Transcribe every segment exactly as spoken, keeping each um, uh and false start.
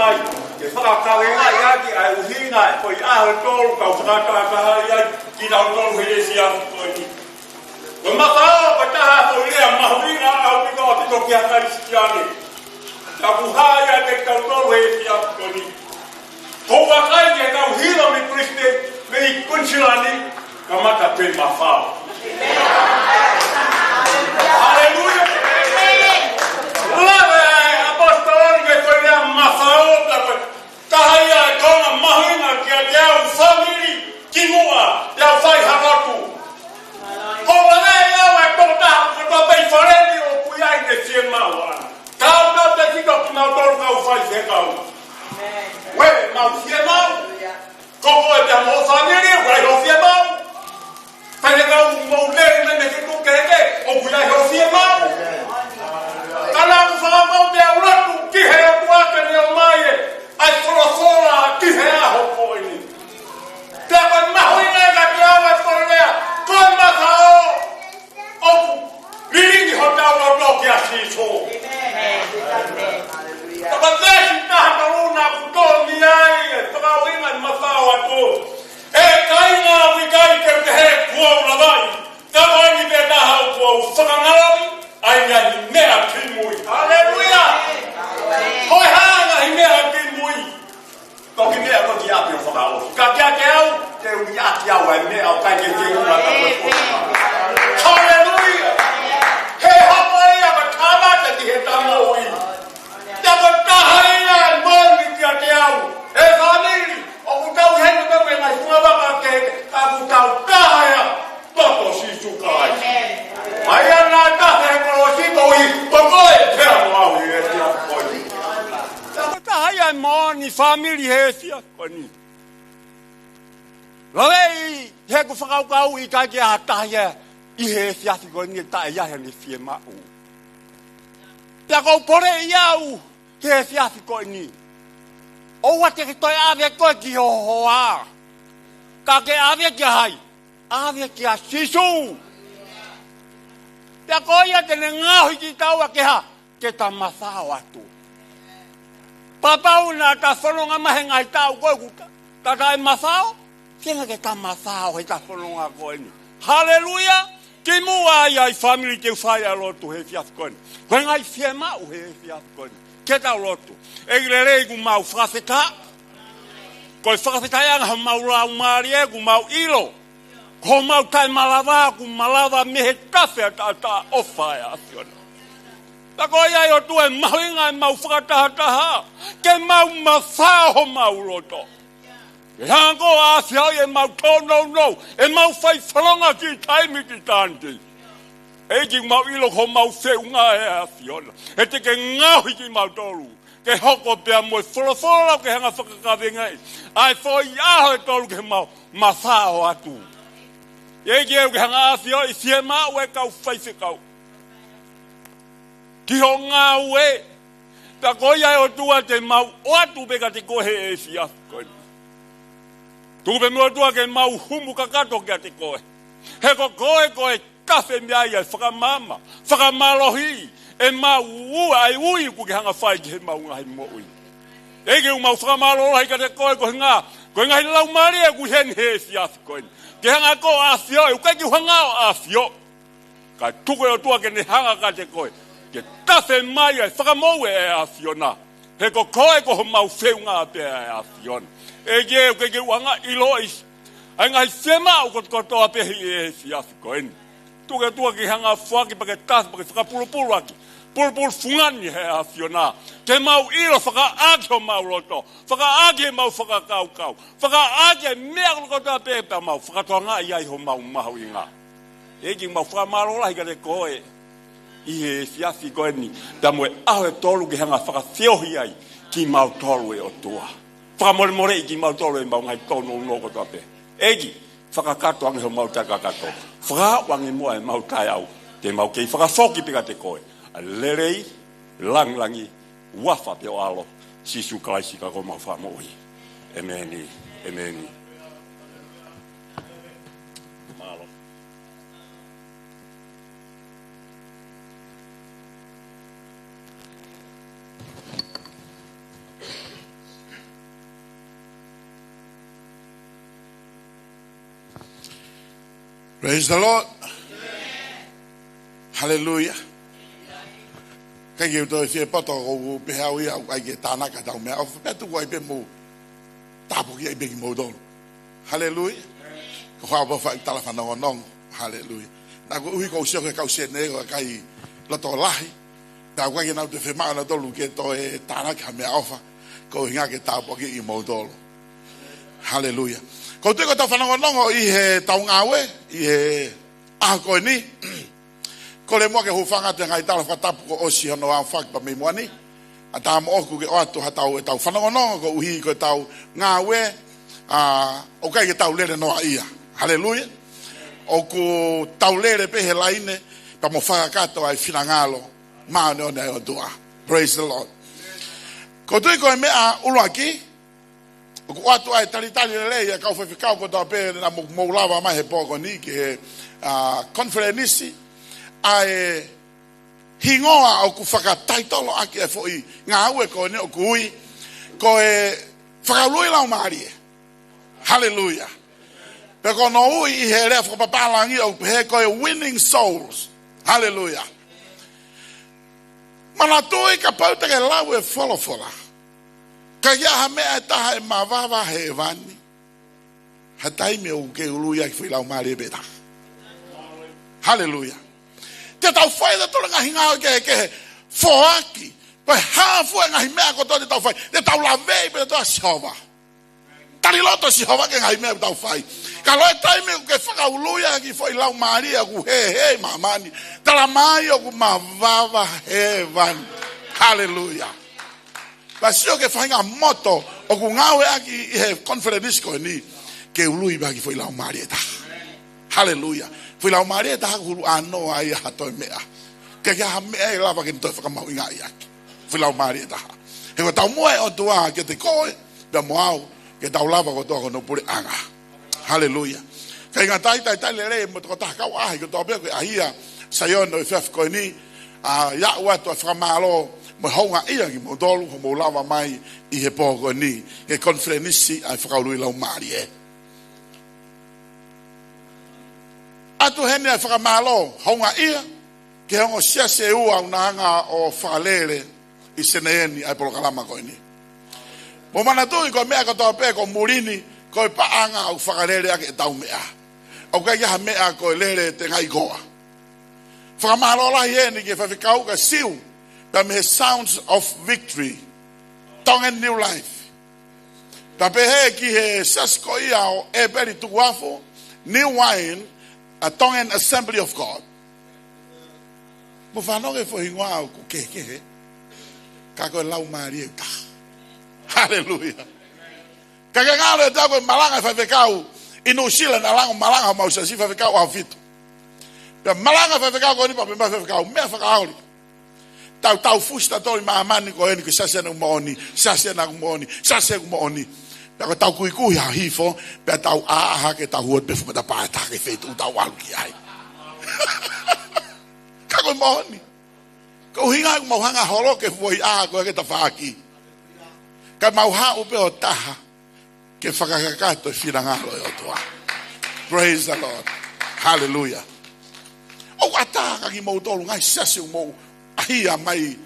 Ai, ke fakakavengaʻi ʻaki ʻa e ʻuhinga ʻo e foʻi ʻaho ʻe tolu kuo fakatahatahaʻi ai kitautolu he efiafi ko eni. Ko e mafaao ko e taha ʻo e lea mahuʻinga ʻaupito ʻaupito ki he Kalisitiane. Ka ʻoku hā ia kiate kitautolu he efiafi ko eni. Ko e vakai ki he kau hila mei Kuinisila-, mei Kuinisilani, kamata pē mafaao. Haleluia. Lave ʻa e ʻaposetolo ki he foʻi lea mafaao, ka ko e taha ia e konga mahuʻinga kiate au fāmili kimuʻa te u fai ha lotu. Ko e lave ia ʻa e tokotaha kotoa pē ʻi fale ni ʻoku ʻi ai ʻene fiemaʻu ʻana. Ka ʻoku tefito kimautolu kau faifekau. Ko ʻemau fiemaʻu. Ko koe pea mo ho fāmili, ʻoku ʻi ai hoʻo fiemaʻu. Faifekau mou lele mei he feituʻu kehekehe, ʻoku ʻi ai hoʻo fiemaʻu. Ka naʻa ku fakamālō pea u lotu ki he ʻOtua ke ne ʻomai ʻa e folofola ki he ʻaho ko eni. Pea ko e mahuʻinga ia kiate au ʻa e foʻi lea, ko e mafaao ʻoku lilingi hotau loto kia Sīsū. Ko e veesi taha tolu naʻa ku toʻo mei ai e fakaʻuhinga ʻo e mafaao atu. ʻE kāinga, ʻoku ʻikai te u pehē kuo u lavaʻi, ka ko eni pē taha ʻoku ou fakangaloʻi, ʻa e ngaahi meʻa kimui. Haleluia! Ko e hā e ngaahi meʻa kimui? Ko e kiʻi meʻa ko e kiʻi ʻapi ʻo fakaʻosi. Ka kiate au, te u liʻaki au ʻa e meʻa ʻoku ʻikai ke ke ʻuhinga ka ko e folofola. Haleluia! He hoko ia ko e kamata ki heʻeta moʻui. Pea ko e taha ia e moʻoni kiate au. ʻE fāmili, ʻoku tau ʻi heni pē mo e ngaahi fungavaka kehe, ka ʻoku tau taha ia. Toto Sīsū Kalaisi. ʻĒmeni. Mai ana tafe he kolosi ko ē, ko koe pea mo au ʻi he efiafi ko eni. Ko e taha ia e moʻoni fāmili he efiafi ko eni. Lave ʻi heʻeku fakakaukau ʻikai ke ʻi ai ha taha ia ʻi he efiafi ko eni ʻe taʻe ʻi ai haʻane fiemaʻu. Pea ʻoku ou poleʻi au ki he efiafi ko eni. ʻOua te ke toe ʻave koe ki ho hoa. Ka ke ʻave kia hai? ʻAve kia Sīsū. Pea ko ia te ne ngaohi kitaua ke hā? Ke ta mafaao atu. Kapau naʻa ta fononga mai he ngaahi taʻu ko ē kuo ta, ta taʻe mafaao, feinga ke ta mafaao heʻeta fononga ko eni. Haleluia! Kimuʻa ia ʻi fāmili te u fai ʻa e lotu he efiafi ko eni. Ko e ngaahi fiemaʻu he efiafi ko eni. Ke tau lotu. ʻEiki lelei, ʻoku mau fakafetaʻi. Ko e fakafetaʻiʻanga homau laumālie, ʻoku mau ʻilo ko homau taʻemalava, ʻoku malava mei he tafe ʻa e taʻataʻofa ʻa e ʻAfiona. Pea ko ia ʻe ʻOtua ʻe mahuʻinga ʻemau fakatahataha, ke mau mafaao homau loto. Ke hanga ʻo ʻafioʻi ʻemau tōnounou, ʻemau fai fononga ki taimi ki tanti. ʻEiki, ʻoku mau ʻilo ko homau feʻunga ʻa e ʻAfiona. He te ke ngaohi kimautolu. Ke hoko pea mo e folofola ke hanga fakakavengaʻi ʻa e foʻi ʻaho ʻe tolu ke mau mafaao atu. ʻEiki ē, ke hanga ʻafioʻi fiemaʻu ʻa e kau faifekau ki hoʻo ngāue. Pea ko ia ʻe ʻOtua te mau ʻoatu pē kiate koe he efiafi ko eni. Tuku pē muʻa ʻOtua ke mau humu kakato kiate koe. He ko koe ko e tafe mei ai ʻa e fakamaama, fakamālohi, ʻemau ua ʻa e ui ʻoku ke hanga fai ki heʻemau ngaahi moʻui. ʻEiki, ʻoku mau fakamālō lahi kiate koe koeʻuhinga ko e ngaahi laumālie ʻoku ʻi heni he efiafi ko eni. Ke hanga ʻo ʻafioʻi, ʻoku ʻikai ke u hanga ʻo ʻafioʻi. Ka tuku ʻe ʻOtua ke ne hanga kiate koe ke tafe mai ʻa e fakamoʻui ʻa e ʻAfiona. He ko koe ko homau feʻunga pē ʻa e ʻAfiona. ʻEiki ē, ʻoku ke hanga ʻo ʻiloʻi ʻa e ngaahi fiemaʻu kotokotoa pē he efiafi ko eni. Tuku ʻe ʻOtua ke hanga ʻo foaki pea ke tafe pea ke fakapulupulu ʻaki. Pulupulu fungani he ʻAfiona. Ke mau ʻilo fakaʻaki homau loto. Fakaʻaki ʻemau fakakaukau. Fakaʻaki e meʻa kotokotoa pē pea mau fakatokangaʻi ai homau mahuʻinga. ʻEiki, mau fakamālō lahi kiate koe ʻi he efiafi ko eni, pea mo e ʻaho ʻe tolu ke hanga ʻo fakafeohi ai kimautolu ʻe ʻOtua. Fakamolemoleʻi kimautolu ʻemau ngaahi tōnounou kotoa pē. ʻEiki, fakakakato ange homau taʻekakato. Fakaaʻu ange muʻa ʻemau taʻeaʻu. Te mau kei fakafoki pē kiate koe ʻa e lelei, langilangi, huafa pea mo e ʻAlo, Sīsū Kalaisi ko homau Fakamoʻui. ʻĒmeni. ʻĒmeni. Mālō. Praise the Lord. Haleluia. ʻIkai ke u toe fie poto, ko u pehē au ia, ʻoku ʻai ke tānaki ʻetau meʻaʻofa, pea tuku ai pē mou tāpuakiʻi ai pē kimoutolu. Haleluia. Ko e fakaʻapaʻapa ʻi he tala fanongonongo. Haleluia. Naʻa ku ui ko u sio ki he kau sēnē ko e kakai loto lahi. Naʻa ku ʻai ke nau toe fiemaʻu nautolu ke toe tānaki ha meʻaʻofa. Ko e ʻuhinga ke tāpuakiʻi kimoutolu. Haleluia. Ko u tui ko ʻetau fanongonongo ʻi heʻetau ngāue, ʻi he ʻaho ko eni. Kole muʻa ke hūfanga atu he ngaahi tala fakatapu kuo ʻosi hono aofaki pea mei muʻa ni. ʻA tā moʻoku ke ʻoatu haʻatau, ʻetau fanongonongo koeʻuhi ko ʻetau ngāue, ʻa, ʻoku ʻikai ke tau lele noaʻia. Haleluia. ʻOku tau lele pē he laine, pea mo fakakakato ʻa e finangalo māʻoniʻoni ʻa e ʻOtua. Praise the Lord. Ko u tui ko e meʻa ʻuluaki, ʻoku ʻoatu ai e talitali lelei ʻa e kau faifekau kotoa pē naʻa mou, mou lava mai he pō ko eni ki he, ʻa, konifelenisi, ʻa e hingoa ʻoku fakataitolo ʻaki e foʻi ngāue ko eni ʻoku ui ko e Fakaului Laumālie. Haleluia. Pea ko hono ui ʻi he lea fakapapālangi ʻoku pehē ko e winning souls. Haleluia. Manatuʻi kapau te ke lau e folofola, ka ʻi ai ha meʻa ʻe taha ʻe mavava hēvani, ha taimi ʻoku ke ului ʻaki foʻi laumālie pē taha. Haleluia. Te tau fai ʻe tautolu e ngaahi ngāue kehekehe, foaki, pe hā fua e ngaahi meʻa kotoa te tau fai, te tau laveʻi pē ʻa Sihova. Tali loto Sihova ki he ngaahi meʻa ʻoku tau fai. Ka ʻi he taimi ʻoku ke fakaului ʻaki foʻi laumālie ʻoku hēhē ʻi māmani, tala mai ʻoku mavava hēvani. Haleluia. Pea sio ki he faʻahinga moto ʻoku ngāueʻaki ʻi he konifelenisi ko eni, ke ului pē ʻaki foʻi laumālie ʻe taha. Haleluia. Foʻi laumālie ʻe taha ʻoku hulu ʻānoa ai ha toe meʻa. Ke ke ha meʻa ʻe lava ke ne toe fakamahuʻingaʻi ʻaki. Foʻi laumālie ʻe taha. He ko e taumuʻa ʻa e ʻOtua kiate koe, pea mo au, ke tau lava kotoa ko hono puleʻanga. Haleluia. Kae ngata ai, talitali lelei mo e tokotaha kau ʻaʻahi kotoa pē ʻoku ke ʻaʻahi ʻa Saione ʻo e efiafi ko eni, ʻa ia ʻoatu ʻa e fakamālō mo e houngaʻia kimoutolu hoʻomou lava mai ʻi he pō ko eni, ki he konifelenisi ʻa e Fakaului Laumālie. ʻOatu heni ʻa e fakamālō, houngaʻia, ki he ongo siasi ʻe ua ʻoku na hanga ʻo fakalele ʻi Senē ni ʻa e polokalama ko eni. Mou manatuʻi ko e meʻa kotoa pē ko muli ni, ko e paʻanga ʻoku fakalele ʻaki ʻetau meʻa. ʻOku ʻikai ha meʻa ko e lele tengaʻi koa. Fakamālō lahi heni ki he faifekau ka Siu, pea mei he Sounds of Victory, Tongan New Life. Pea pehē ki he siasi ko ia ʻo ʻĒpeli Tukuafu, New Wine, ʻa Tongan Assembly of God. Mou fanongo ki he foʻi hingoa ʻoku kehekehe, ka ko e laumālie ʻe taha. Haleluia. Ka ke ngalo e tau ko e malanga e faifekau ʻi Nuʻusila, naʻa lango malanga homau siasi faifekau ʻaho fitu. Pea malanga faifekau ko eni pea pehē mai faifekau, meʻa fakaoli. Tau, tau fusi tautolu ʻi māmani ko eni ko e siasi ena ʻoku moʻoni, siasi ena ʻoku moʻoni, siasi ʻoku moʻoni. Pea ko ʻetau kuikui ha hifo, pea tau ʻā hake tau huo pē fuʻu matapā ʻe taha ki he feituʻu tau ʻalu ki ai. Ka ko e moʻoni. Ko e ʻuhinga ʻoku mau hanga holo ki he foʻi ʻā ko ē ki he tafaʻaki. Ka mau haʻu pē ʻo taha ke fakakakato e finangalo ʻo e ʻOtua. Praise the Lord. Hallelujah. ʻOku ʻatā kiate kimoutolu ngaahi siasi ʻoku mou ʻaʻahi mai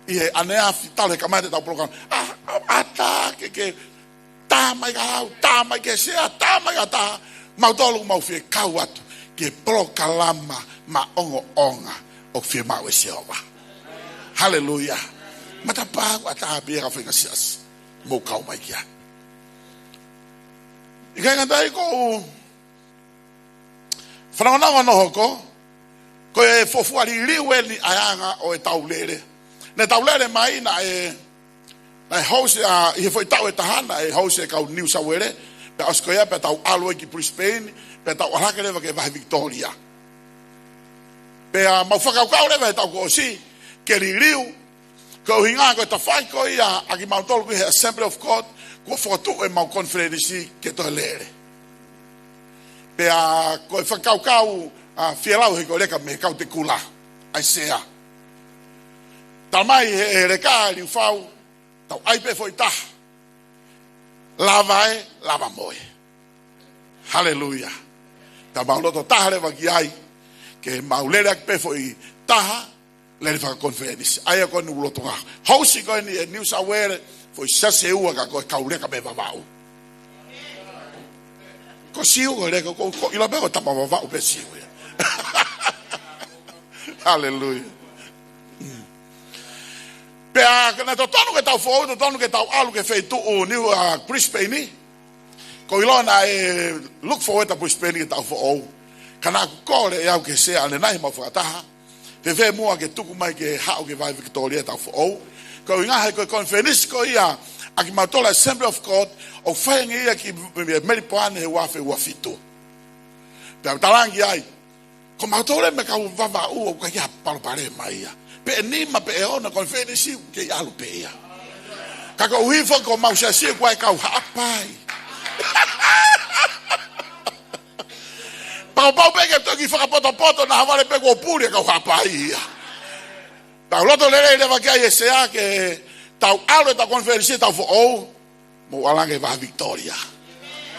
ʻi he ʻaneafi talu he kamata ʻetau polokalama. ʻA, ʻa, ʻatā ke, ke tā mai kia au, tā mai kia Sea, tā mai kia taha, mautolu ʻoku mau fie kau atu ki he polokalama maʻongoʻonga ʻoku fiemaʻu ʻe Sihova. Haleluia. Matapā ʻoku ʻatā pē ia ki he faʻahinga siasi ʻoku mou kau mai ki ai. ʻIkai ngata ai, ko u fanongonongo hono hoko, ko e fuofua liliu eni ʻa e anga ʻo ʻetau lele. Naʻa tau lele mai naʻe, naʻe host ʻa, ʻi he foʻi taʻu ʻe taha naʻe host e kau New South Wales, pea ʻosi ko ia pea tau ʻalu ai ki Brisbane, pea tau ʻalu hake leva ki he Vahe Victoria. Pea mau fakakaukau leva he taʻu kuo ʻosi ke liliu, ko e ʻuhinga ko e tafaʻaki ko ia ʻa kimautolu ko ē he Assembly of God, kuo fokotuʻu ʻemau konifelenisi ke toe lele. Pea ko e fakakaukau, ʻa, fielau he ko e leka mei he kau Tekula, ʻa e Sea. Tala mai he, he leka ʻa Liufau, tau ʻai pē foʻi taha. Lava ē, lava mo ē. Haleluia. Ka mau loto taha leva ki ai, ke mau lele ʻaki pē foʻi taha, lele fakakonifelenisi. ʻA ia ko eni ʻoku loto ngā hosi ko eni ʻe New South Wales, foʻi siasi ʻe ua ka ko e kau leka mei Vavaʻu. Ko Siu ko e leka, ko, ko ʻilo pē ko e tama Vavaʻu pē Siu ia. Haleluia. Mm. Pea ka naʻe totonu ke tau foʻou, totonu ke tau ʻalu ki he feituʻu New, uh, Brisbane. Ko ʻilo naʻe look forward ʻa Brisbane ke tau foʻou. Ka naʻa ku kole ʻe au ke sea ʻanenai mau fakataha. Fēfē muʻa ke tuku mai ke haʻu ki he Vahe Victoria ʻetau foʻou. Ko e ʻuhinga he ko e konifelenisi ko ia ʻa kimautolu Assembly of God, ʻoku fai ange ia ki Melipoane he ua afe ua fitu. Pea u talaange ai, ko mautolu ē mei he kau Vavaʻu ʻoku ʻikai ha palopalema ia. Pe ʻe nima pe ʻe ono konifelenisi ʻoku kei ʻalu pē ia. Ka koeʻuhi foki ko homau siasi ʻoku ʻi ai e kau Haʻapai. Pau pau pē ke toki fakapotopoto naʻa ha vale pē kuo puli e kau Haʻapai ia. Tau loto lelei leva ki ai e sea ke tau ʻalu ʻetau konifelenisi ʻetau foʻou, mou ʻalu ange ki he Vahe Victoria.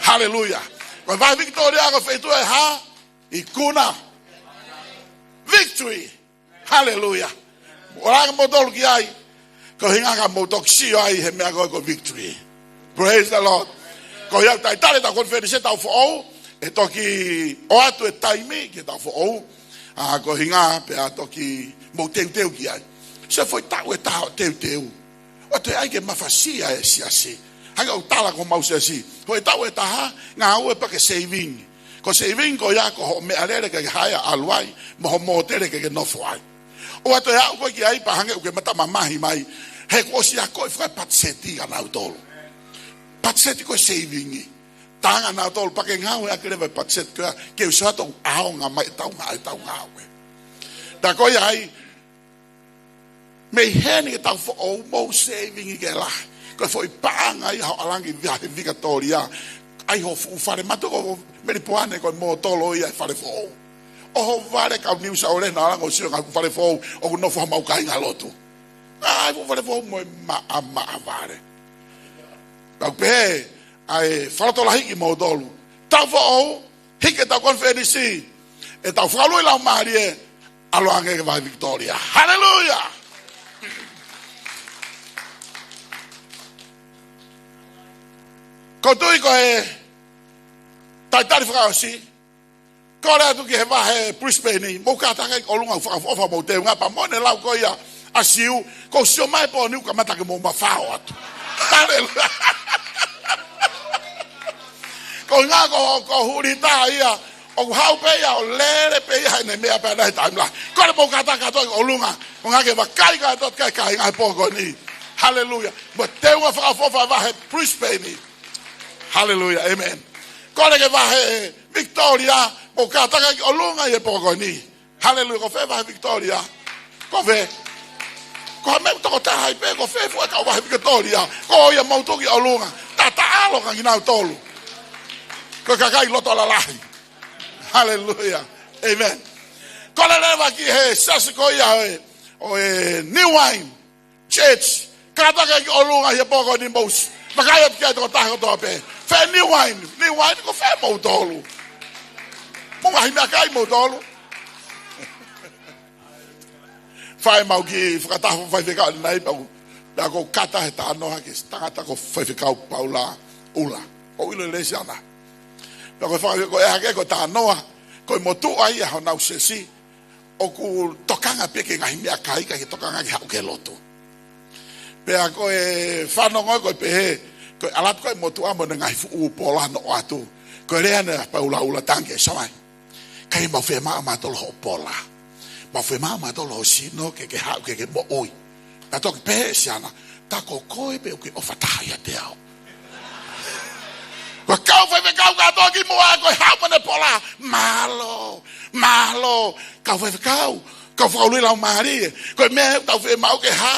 Haleluia. Ko e Vahe Victoria ko e feituʻu ʻe hā? Ikuna. Victory. Haleluia. Mou ʻalu ange moutolu ki ai. Ko e ʻuhinga ka mou toki sio ai he meʻa ko ē ko Victory. Praise the Lord. Ko ia ʻoku talitali ʻetau konifelenisi ʻetau foʻou, ʻe toki ʻoatu e taimi ki heʻetau foʻou. ʻA, ko e ʻuhinga pea toki mou teuteu ki ai. Sio foʻi taʻu ʻe taha ʻo teuteu. ʻOatu ai ke mafasia e siasi. Hangē ʻoku tala ko homau siasi, foʻi taʻu ʻe taha, ngāue pē ke saving. Ko e saving ko ia ko hoʻo meʻalele ke ke haea ʻalu ai, mo hoʻo mōtele ke ke nofo ai. ʻOatu e aʻu ko ē ki ai pea hangē ʻoku ke mata mamahi mai. He kuo ʻosi akoʻi fakapatiseti ʻa nautolu. Patiseti ko e saving. Tanga nautolu pea ke ngāueʻaki leva e patiseti ko ia, ke usa to ʻaonga mai ʻetau ngā-, ʻetau ngāue. Pea ko ia ai, mei heni ke tau foʻou mou saving ke lahi. Ko e foʻi paʻanga ia hoʻo ʻalu ange ki he Vahe Victoria. ʻAi ho fuʻu fale mātuʻa ko Melipoane ko e mōtolo ia e fale foʻou. ʻO ho vale kau New South Wales naʻa lango sio ngā fale foʻou ʻoku nofo homau kāinga lotu. ʻAi fuʻu fale foʻou mo e maʻamaʻa vale. Kau pē, ʻai fakalotolahi kimoutolu. Tau foʻou, hiki ʻetau konifelenisi, ʻetau fakaului laumālie, ʻalu ange ki he Vahe Victoria. Haleluia! Ko e tui ko e talitali fakaʻosi, kole atu ki he Vahe Brisbane, mou kātaki ʻolunga ʻo fakaʻofoʻofa mou teunga pea mo ʻene lau ko ia ʻa Siu, ko Siu mai pō ni ʻoku kamata ke mou mafao atu. Haleluia. Ko e ʻuhinga ko, ko Hulita ia, ʻoku haʻu pē ia ʻo lele pē ia heʻene meʻa pē ʻana he taimi lahi. Kole mou kātaki atu ʻolunga, ʻo ngā ke vakai kātoa ki he kāinga he pō ko eni. Haleluia. Mo teunga fakaʻofoʻofa Vahe Brisbane. Haleluia. Amen. Kole ki he Vahe Victoria, mou kātaki ʻolunga ʻi he pō ko eni. Haleluia, ko fē Vahe Victoria? Ko fē? Ko ha meʻa tokotaha ai pē, ko fē fua kau Vahe Victoria? Ko ia mou tuki ʻolunga. Tata alo ka kinautolu. Ko e kakai loto lalahi. Haleluia. Amen. Kole leva ki he siasi ko ia ʻo e, ʻo e New Wine Church, kātaki ʻolunga ʻi he pō ko eni mou. Vakai atu ki ai tokotaha kotoa pē. Fē New Wine, New Wine ko fē moutolu? Mou ngaahi meʻakai moutolu. Fai mau kiʻi fakataha faifekau ʻanenai pea u, pea u kata he talanoa ki he tangata ko Faifekau Paula ʻUla. ʻOku ʻilo lelei siana. Pea ko e faka-, ko e hake ko e talanoa, ko e motuʻa ia honau siasi, ʻoku tokanga pē ki he ngaahi meʻakai, ʻikai ke tokanga ki he haʻu ki he lotu. Pea ko e fanongo ko e pehē, ko e ʻalu atu ko e motuʻa mo ʻene ngaahi fuʻu pola ʻo ʻoatu. Ko e lea ʻa Paula ʻUla, tangi e samai. ʻIkai ke mau fiemaʻu mautolu hoʻo pola. Mau fiemaʻu mautolu hoʻo sino ke ke haʻu ke ke moʻui. Pea toki pehē ʻe siana, tā ko koe pē ʻoku ke ʻofa taha ʻiate au. Ko e kau faifekau kātoa ki muʻa ko e haʻu mo ʻene pola. Mālō, mālō, kau faifekau, kau fakaului laumālie. Ko e meʻa ʻoku tau fiemaʻu ke hā,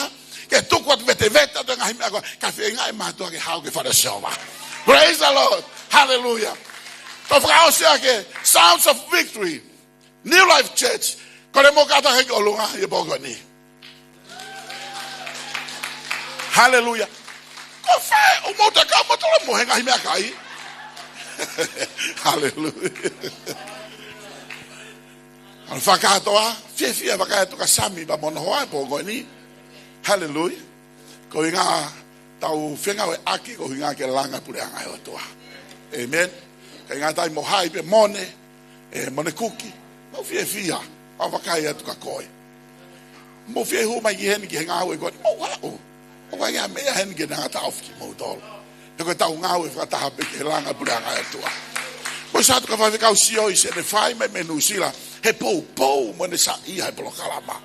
ke tuku atu vetevete atu e ngaahi meʻa ko ē, ka feinga e mātuʻa ke haʻu ke fale Sihova. Praise the Lord. Hallelujah. Tau fakaʻosi ʻaki e Sounds of Victory. New Life Church, kole mou kātaki ʻolunga ʻi he pō ko eni. Haleluia. Ko fē, ʻoku mou tala mou tala mo e ngaahi meʻakai. Haleluia. Ka ʻoku ou fakakātoa, fiefia vakai atu kia Sami pea mo hono hoa he pō ko eni. Haleluia. Ko e ʻuhinga ʻetau fengāueʻaki, ko e ʻuhinga ke langa e puleʻanga ʻo e ʻOtua. ʻĒmeni. Ka ʻi he ngaahi taimi mo hai pē mone, ʻe mone kuki. Mau fiefia, mau vakai atu kia koe. Mou fie hū mai ki heni ki he ngāue ko eni, mou haʻu. ʻOku ʻikai ha meʻa heni ke ne hanga ʻo taʻofi kimoutolu. He ko ʻetau ngāue fakataha pē ke langa e puleʻanga ʻo e ʻOtua. Mou sio atu ki he faifekau Sioi Senefai mai mei Nuʻu Sila, he poupou mo ʻene saiʻia he polokalama.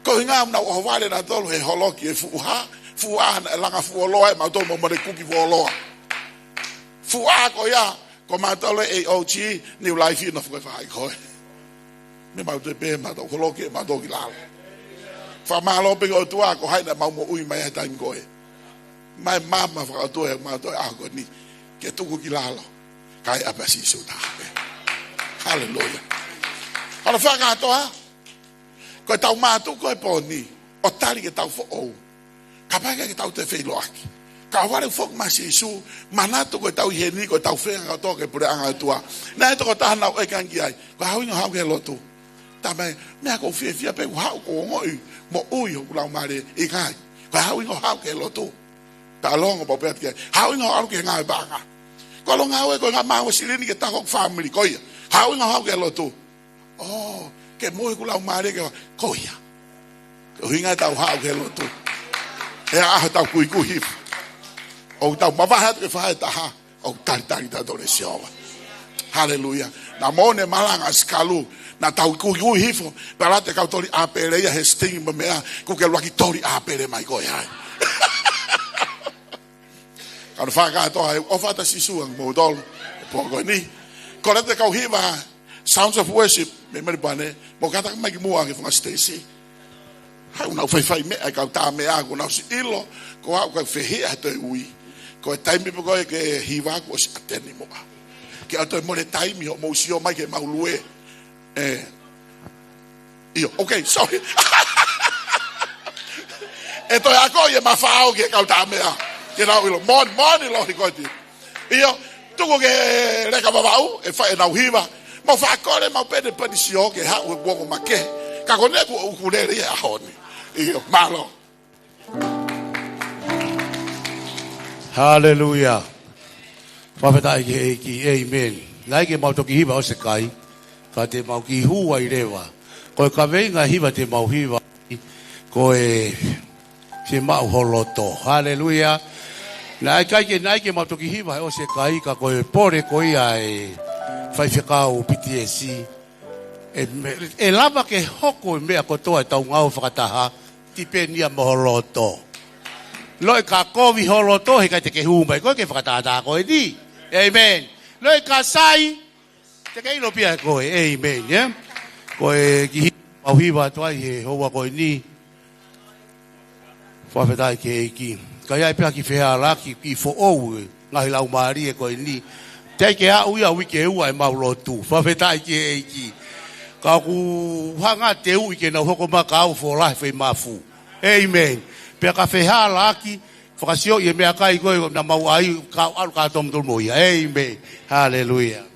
Ko e ʻuhinga ʻoku nau ʻohovale nautolu he holoki e fuʻu hā, fuʻu hā naʻe langa fuoloa ʻe mautolu mo mone kuki fuoloa. Fuʻu hā ko ia, ko mautolu ʻe ʻo ʻosi, New Life ʻi he nofo ko e faʻahi ko ē. Mei mautolu pē, mautolu holoki, mautolu ki lalo. Fakamālō pē ki he ʻOtua ko hai naʻa mau moʻui mai he taimi ko ē. Mai mama fakaʻotua ʻe mautolu ʻaho ko eni. Ke tuku ki lalo. Kae ʻapē ʻa Sīsū taha pē. Haleluia. ʻOku ou fakakātoa. Ko ʻetau mātuʻaki ko e pō ni, ʻo tali ke tau foʻou. Kapau ʻikai ke tau toe feʻiloaki. Ka ʻohovale foki maʻa Sīsū, manatu ko ʻetau ʻi heni, ko ʻetau feinga kotoa ki he puleʻanga ʻo e ʻOtua. Naʻe tokotaha naʻe ʻeke ange ki ai, ko e hā ho ʻuhinga hoʻo haʻu ki he lotu? Talamai, meʻa ʻoku ou fiefia pē, ʻoku ou haʻu ʻo ongoʻi, moʻui hoku laumālie ʻikai. Ko e hā ho ʻuhinga hoʻo haʻu ki he lotu? Pea longo pau pē atu ki ai, hā ho ʻuhinga hoʻo ʻalu ki he ngāue paʻanga? Ko e longo ʻaʻaku ko e ngaahi maʻu silini ke tako hoku fāmili ko ia. Hā ho ʻuhinga hoʻo haʻu ki he lotu? ʻŌ, ke moʻui hoku laumālie ke ʻoua, ko ia. Ko e ʻuhinga ʻetau haʻu ki he lotu. He ʻaho ʻetau kuikui hifo. ʻOku tau mavahe atu ki he faʻahi ʻe taha. ʻOku talitali tautolu ʻe Sihova. Haleluia. Naʻa mo ʻene malanga ʻa Sikalu. Naʻa tau kuikui hifo. Pea lata e kau toli ʻāpele ia he sting mo e meʻa. Kuo ke ʻuluaki toli ʻāpele mai koe ai. Ka ʻoku ou fakakātoa he ʻofa atu ʻa Sīsū kiate kimoutolu he pō ko eni. Kole atu e kau hiva Sounds of Worship, mei Melbourne, mou kātaki mai ki muʻa ki he funga siteisi. Haʻu nau faifai meʻa e kau tā meʻa, kuo nau ʻosi ʻilo ko au ʻoku ʻikai fehiʻa he toe ui. Ko e taimi pē ko ē ke hiva kuo ʻosi ʻateni muʻa. Ke ʻoua toe mole taimi hoʻomou sio mai ke mau lue. ʻE. ʻIo, okay, sorry. ʻE toe ako ia ma fao ke kau tā meʻa. Ke nau ʻilo, moʻoni, moʻoni lohi ko ē. ʻIo, tuku ke Leka Vavaʻu, ʻe fai ʻenau hiva. Mau fakakole, mau pene pene sio ke haʻu e kuonga make. Ka ko ʻene kuo ukulele ia ʻaho ni. ʻIo, mālō. Haleluia. Fakafetaʻi ki he ʻEiki. ʻĒmeni. Naʻe ʻikai ke mau toki hiva ʻo ʻosi e kai. Ka te mau kiʻi hū ai leva. Ko e kaveinga hiva te mau hiva. Ko e Fiemaʻu ho loto. Haleluia. Naʻe ʻikai ke, naʻe ʻikai ke mau toki hiva he ʻosi e kai ka ko e pole ko ia e faifekau P T S. ʻE me-, ʻe lava ke hoko e meʻa kotoa ʻetau ngāue fakataha, tipeni ia mo ho loto. Loi ka kovi ho loto, heʻikai te ke hū mai, ko e ke fakatātā ko eni. ʻĒmeni. Loi ka sai, te ke ʻilo pē ia ko e, ʻēmeni, ē? Ko e kiʻi hiva, mau hiva atu ai he houa ko eni. Fakafetaʻi ki he ʻEiki. Ka ʻi ai pē ha kiʻi fehālaaki, kiʻi foʻou e ngaahi laumālie ko eni. Teʻeki ke aʻu ia uike ua ʻemau lotu. Fakafetaʻi ki he ʻEiki. Ka ʻoku hanga te u ʻi ke nau hoko mai ka au folahi fei mafu. ʻĒmeni. Pea ka fehālaaki, fakasioʻi e meʻakai ko ē naʻa mau ʻai, ka ʻalu kātoa kimoutolu mo ia. ʻĒmeni. Haleluia.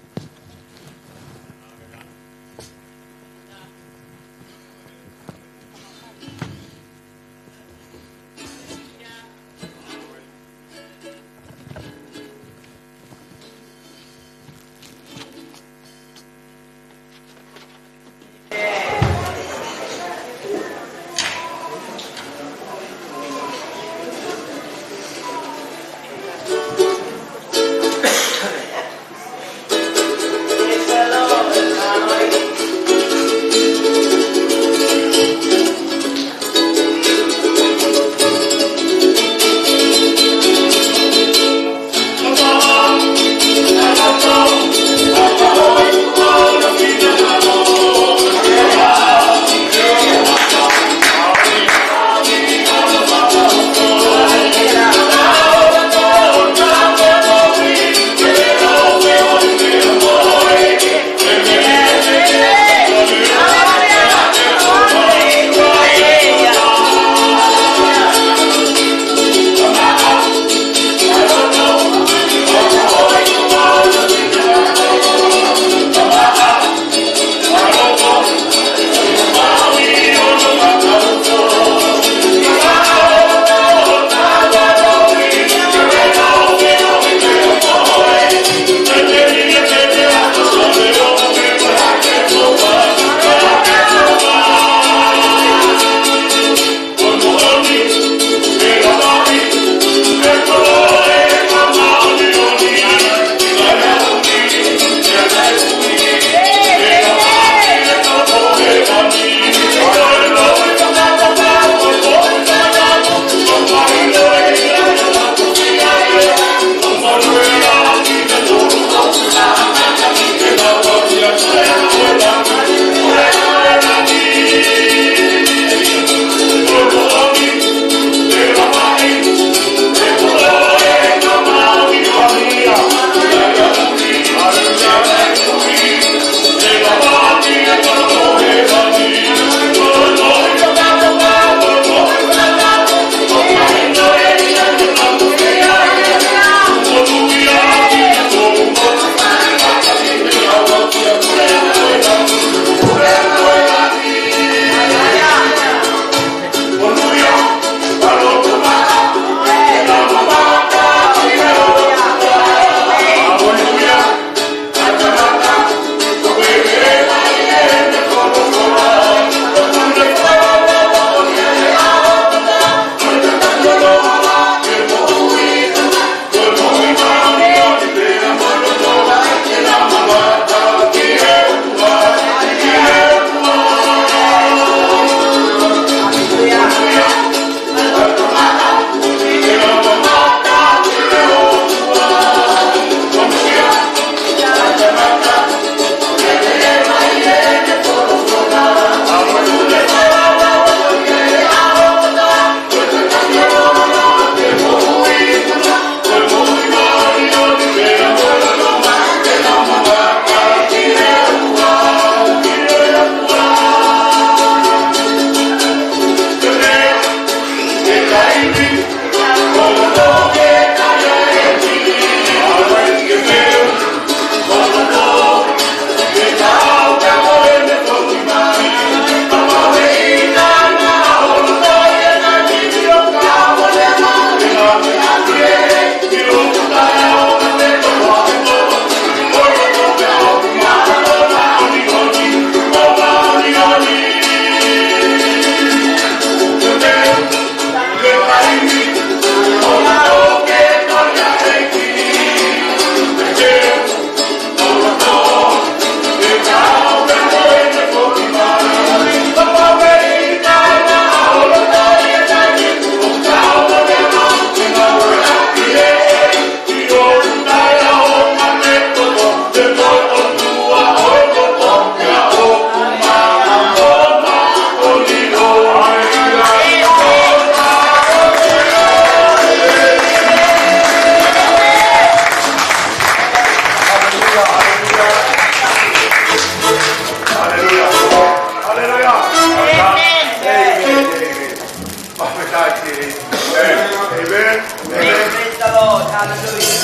Haleluia.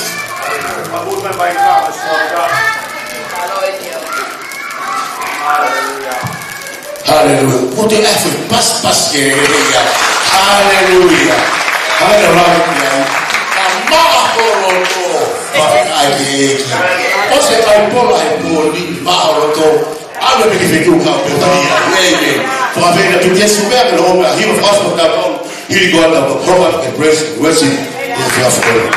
Haleluia. Ko e ʻaho pasipasi ke ia. Haleluia. Haleluia. Ka maʻa ko loto. Fakafetaʻi ki he ʻEiki. ʻOsi e ʻaipola he pō ni, maʻa ko loto. ʻAlu pē ki he feituʻu kau pē tahi ia. Amen. Fakafetaʻi ki he Siua, ke lōmia, hiva fakaʻosi mo tapu. Here you go, the program, the praise, worship, is just good.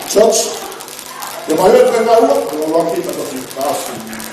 Church, the Mario Kaimaua, the Rocky Pataki, Pastor.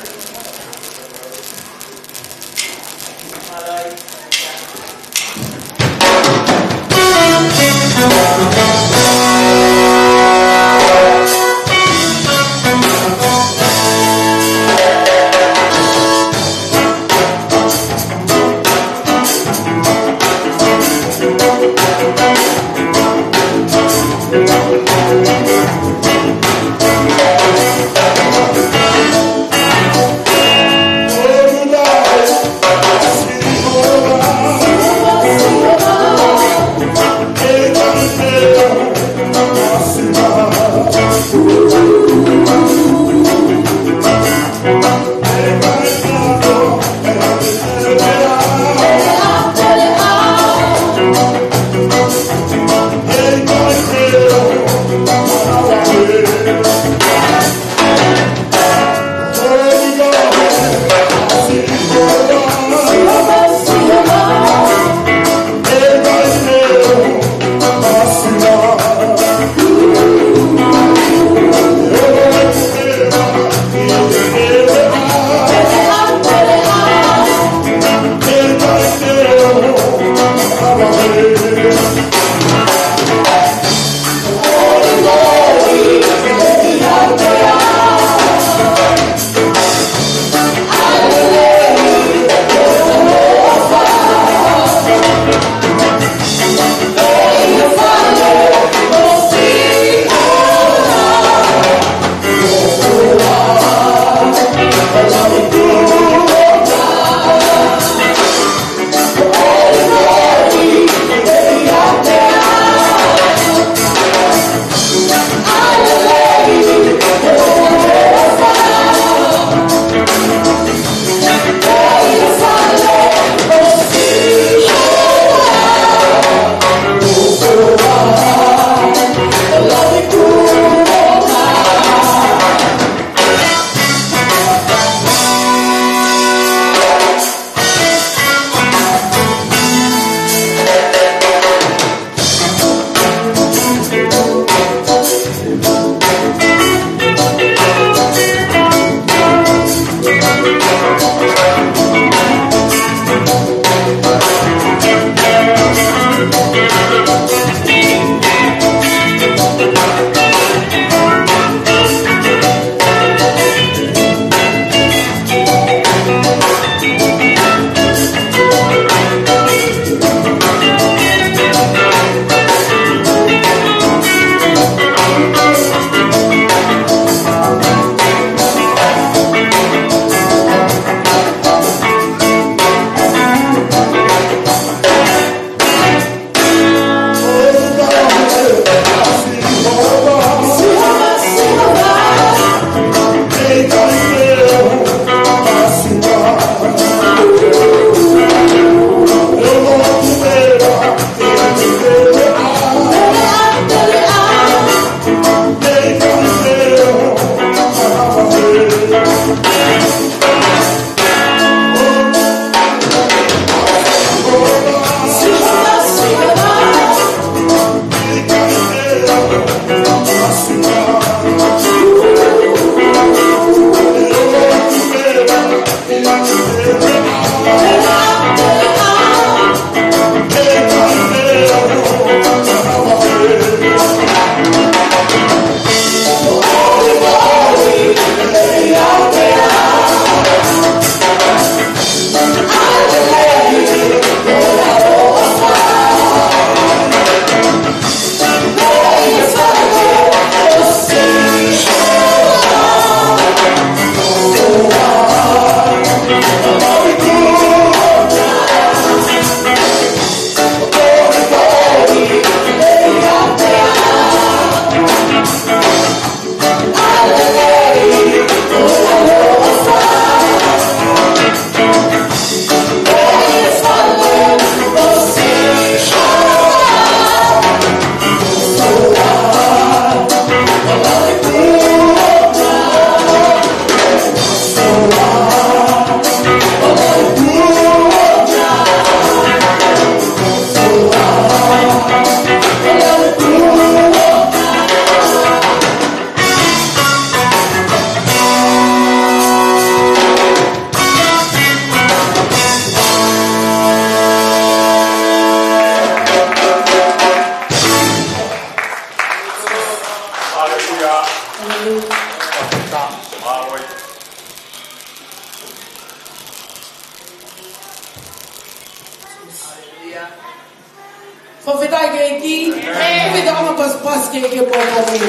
Fakafetaʻi ki he ʻEiki. ʻOku ʻi ai ha pasipasi ki he ʻEiki ʻi he pō ko eni.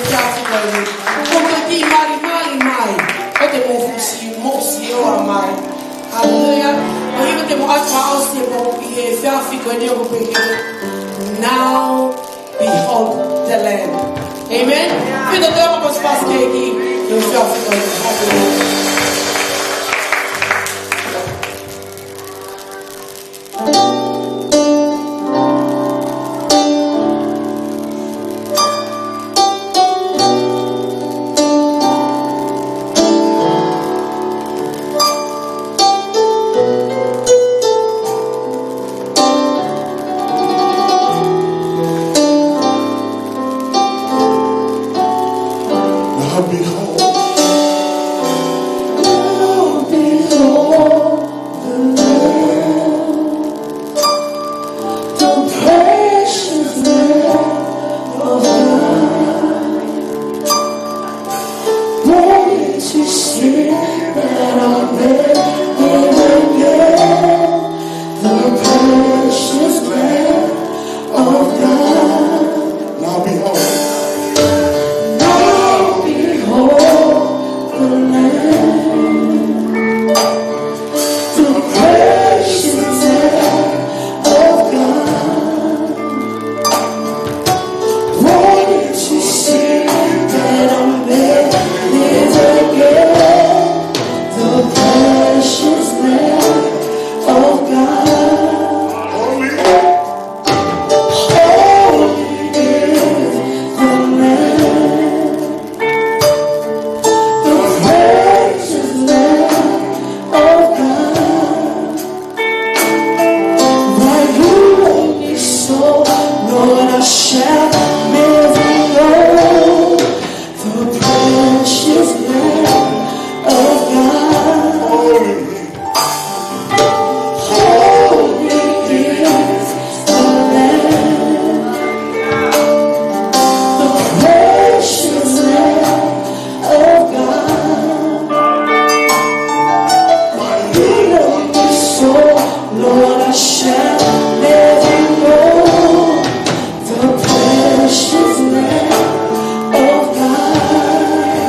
Fakafetaʻi ki he ʻEiki. Ko e kiʻi malimali mai. Ko e te mou fusi, mou sio mai. Haleluia. ʻOku ʻi ai ha te mou ʻasi ʻo sio mai ki he efiafi ko eni ʻoku pehē: Now behold the Lamb. Amen. Pita te ha pasipasi ki he ʻEiki ʻi he efiafi ko eni. Haleluia. Now behold, now behold the Lamb, the precious Lamb of God. Born to save that I may live again. The precious Lamb of God. Now behold. Now behold the Lamb. The precious Lamb of God. Wanted to see that I may live again. The precious Lamb of God. Holy. Holy is the Lamb. The precious Lamb of God. Why you love me so, Lord, I shall never know. The precious Lamb of God. Holy is the Lamb. The precious Lamb of God. Why you love me so, Lord, I shall never know. The precious Lamb of God.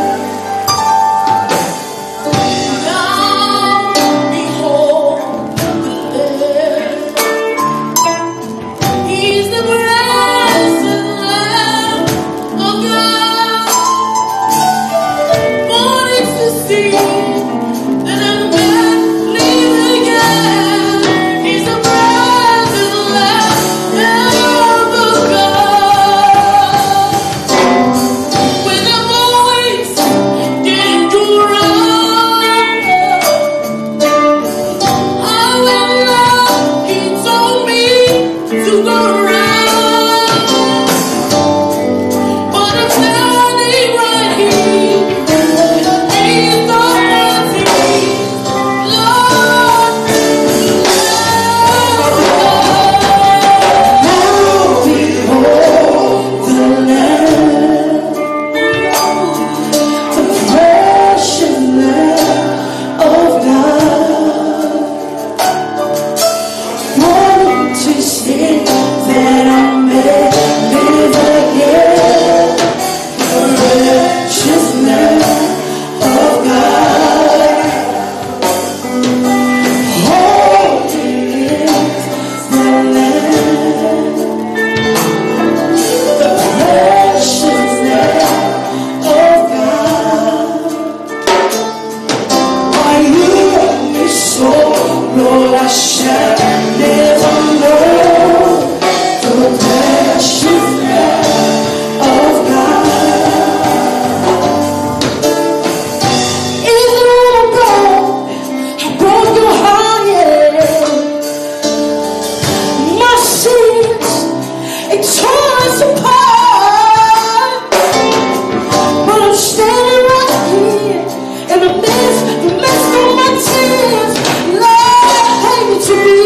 Now behold the Lamb. He's the precious Lamb of God. Born to see that I may live again. He's the precious Lamb of God. When the voice did grow, I will not, he told me to go around. But I'm standing right here. He's the mighty Lord. Now behold the Lamb, the precious Lamb of God. Wanting to see that I may live again. The precious Lamb of God. Holy is the Lamb, the precious Lamb of God. Why you love me so, Lord, I shall never know. The precious Lamb of God. Is the Lord above? I broke your heart, yeah. My sins, it tore us apart. But I'm standing right here in the midst, the midst of my tears. Lord, help me to be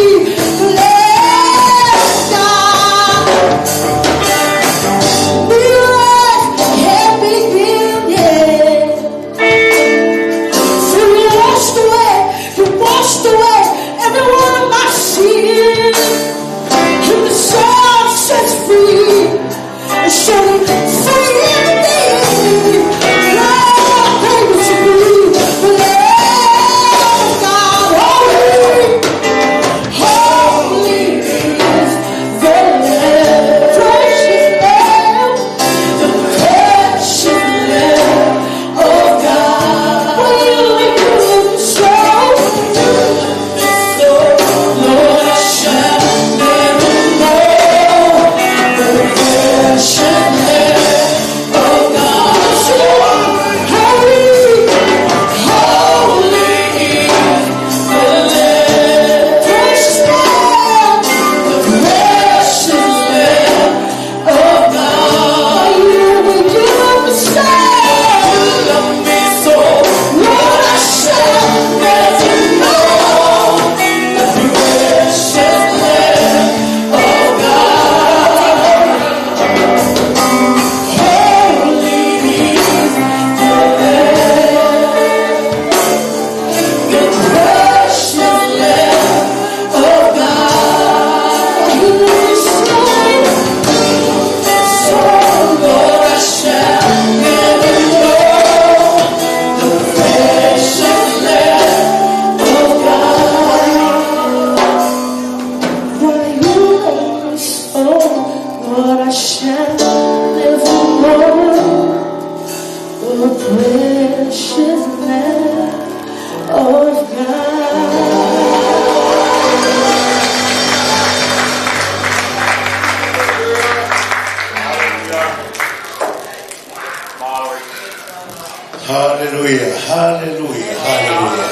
Haleluia, haleluia.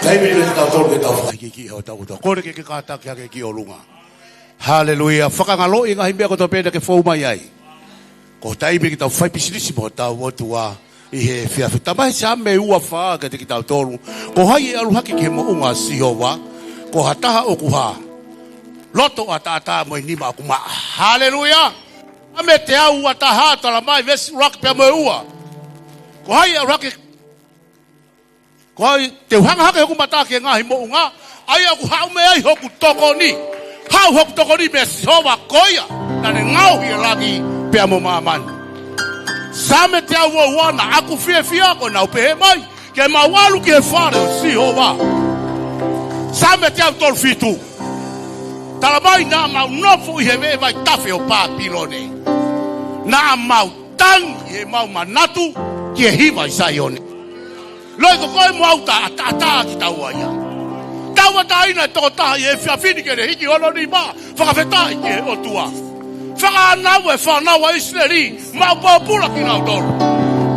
Taimi ni ke tau tolu ke tau fakahīkihiki hotau ʻOtua. Kole ke ke kātaki hake ki ʻolunga. Haleluia. Fakangaloʻi e ngaahi meʻa kotoa pē naʻa ke fou mai ai. Ko e taimi ke tau fai pisinisi mo hotau ʻOtua ʻi he efiafi. Talamai ʻe Saame ua fā kiate kitautolu: Ko hai ʻe ʻalu hake ki he moʻunga ʻo Sihova? Ko ha taha ʻoku hā? Loto ʻataʻatā mo e nima ʻoku maʻa. Haleluia. Saame teau ua taha, talamai veesi ʻuluaki pea mo e ua: Ko hai ʻe ʻalu hake Ko hai te u hanga hake hoku mata ki he ngaahi moʻunga, ʻa ia ʻoku haʻu mei ai hoku tokoni? Haʻu hoku tokoni meia Sihova, ko ia naʻa ne ngaohi e langi pea mo māmani. Saame teau ua ua: Naʻa ku fiefia, ko ʻenau pehē mai, ke mau ʻalu ki he fale ʻo Sihova. Saame teau tolu fitu: Talamai naʻa mau nofo ʻi he veʻe vaitafe ʻo Pāpilone. Naʻa mau tangi ʻi heʻemau manatu ki he hiva ʻi Saione. Loi, ko koe mo au ta ʻataʻatā kitaua ia. Tauʻatāina e tokotaha ʻi he efiafi ni ke ne hiki hono nima, fakafetaʻi ki he ʻOtua. Fakaʻānaua e fānau ʻa ʻIsileli, maʻu pōpula kinautolu.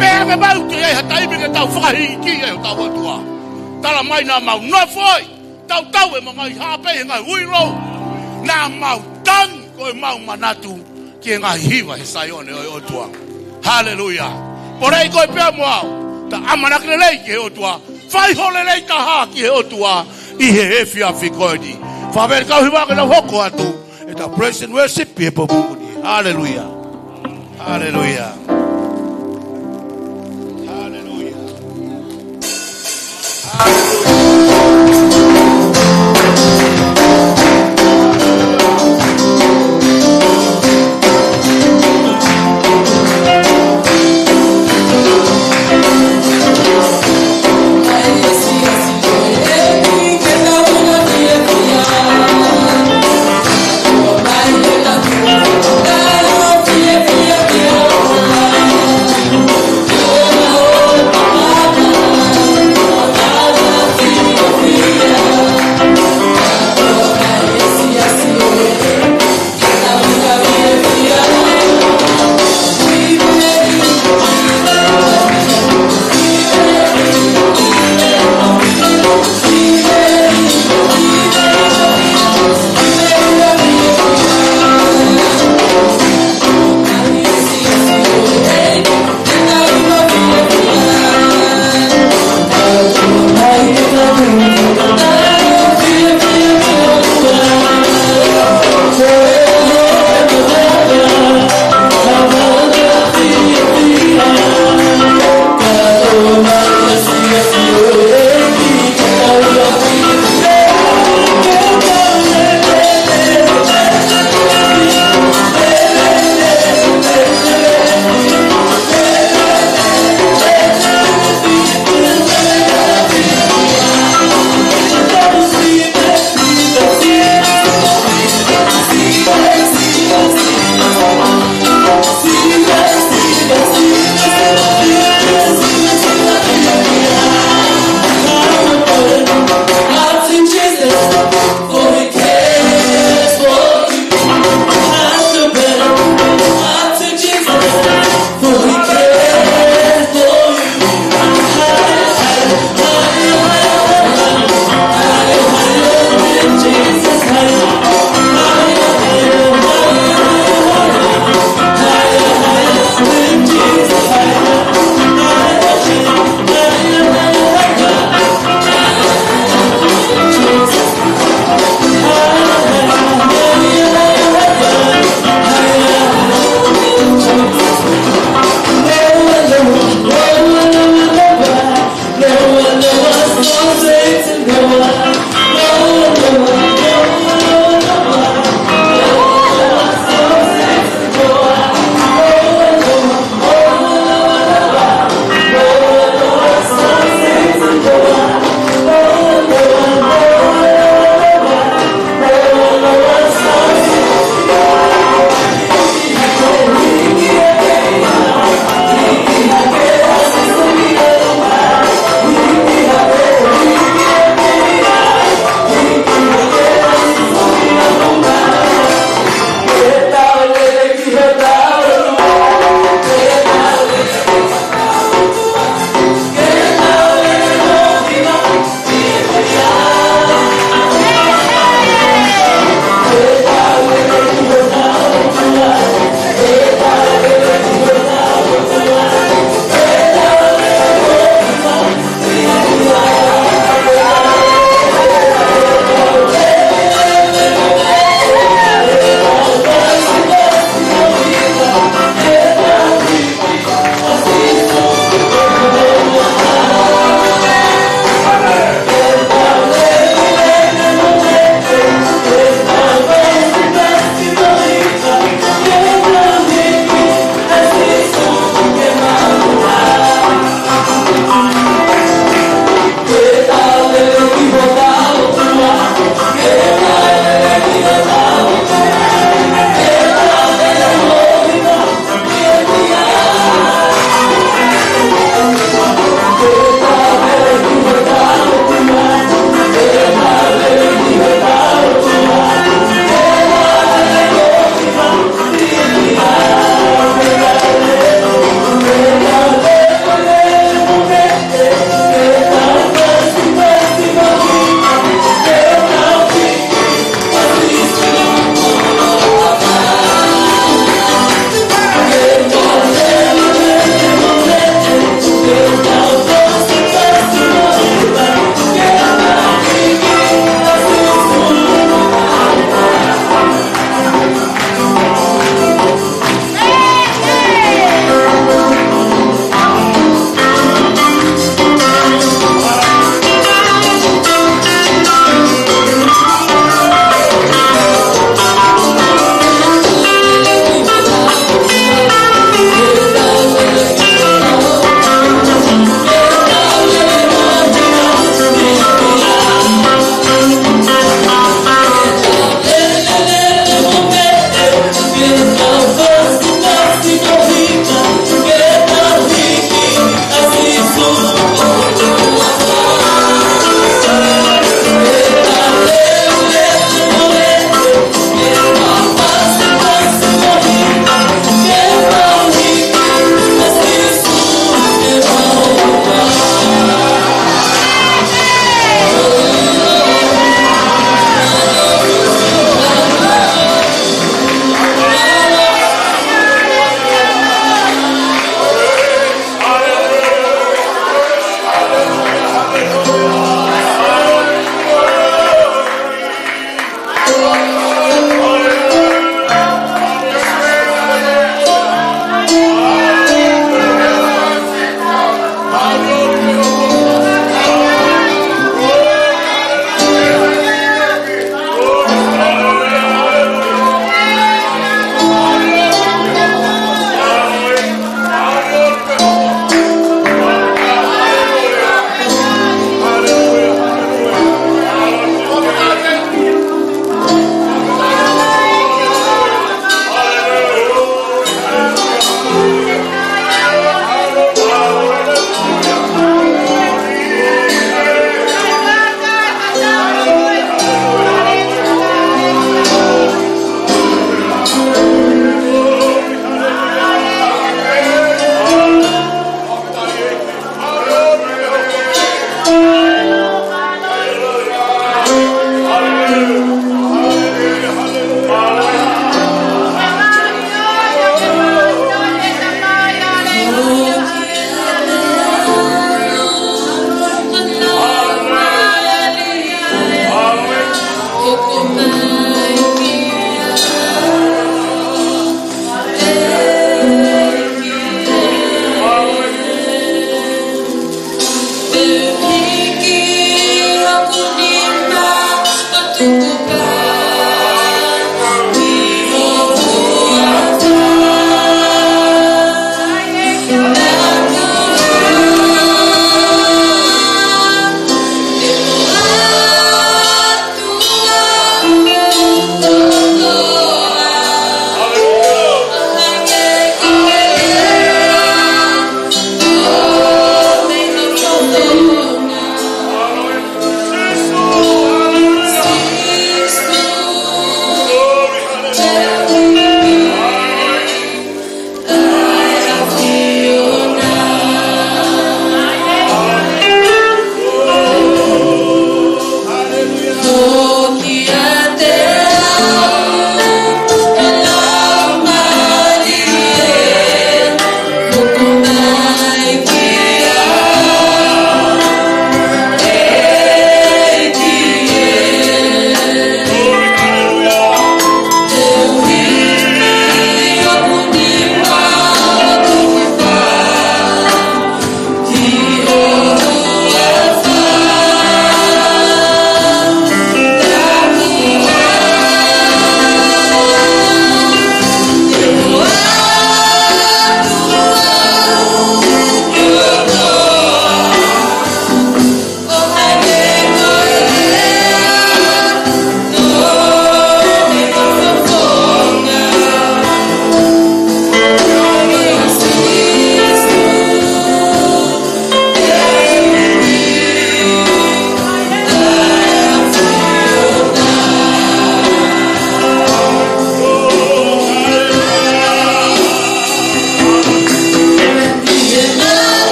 Pehē ange mai ʻoku ʻi ai ha taimi ke tau fakahīkihiki ai hotau ʻOtua. Talamai naʻa mau nofo ai, tautau e mangai hāpē he ngaahi uilou. Naʻa mau tangi ko ʻemau manatu ki he ngaahi hiva he Saione ʻo e ʻOtua. Haleluia. Poleʻi koe pea mo au, ta ʻamanaki lelei ki he ʻOtua. Fai ho lelei taha ki he ʻOtua ʻi he efiafi ko eni. Fakafetaʻi, kau hiva ke nau hoko atu ʻetau praise and worship ʻi he pōpoaki ni. Haleluia. Haleluia. Haleluia.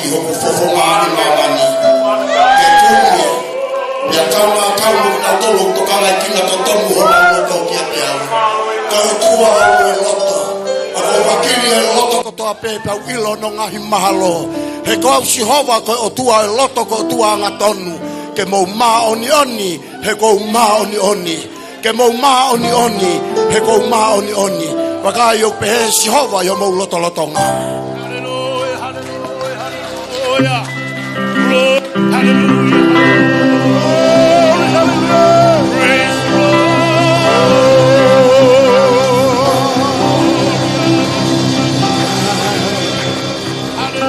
ʻi hoku fofonga ʻi māmani. Ke kumi, pea kaungā kau mo kinautolu ʻoku tokanga ʻi kina totonu honau loto kiate au. Ko e ʻOtua ʻo e loto. ʻOku ou vakili e loto kotoa pē pea u ʻilo hono ngaahi mahalo. He ko au Sihova ko e ʻOtua ʻo e loto ko e ʻOtua angatonu. Ke mou māʻoniʻoni, he ʻoku ou māʻoniʻoni. Ke mou māʻoniʻoni, he ʻoku ou māʻoniʻoni. Vakai ʻoku pehē ʻe Sihova ʻi homou lotolotonga. Hallelujah, hallelujah, hallelujah. Glory, hallelujah. Glory, hallelujah. Praise the Lord. Hallelujah. Hallelujah.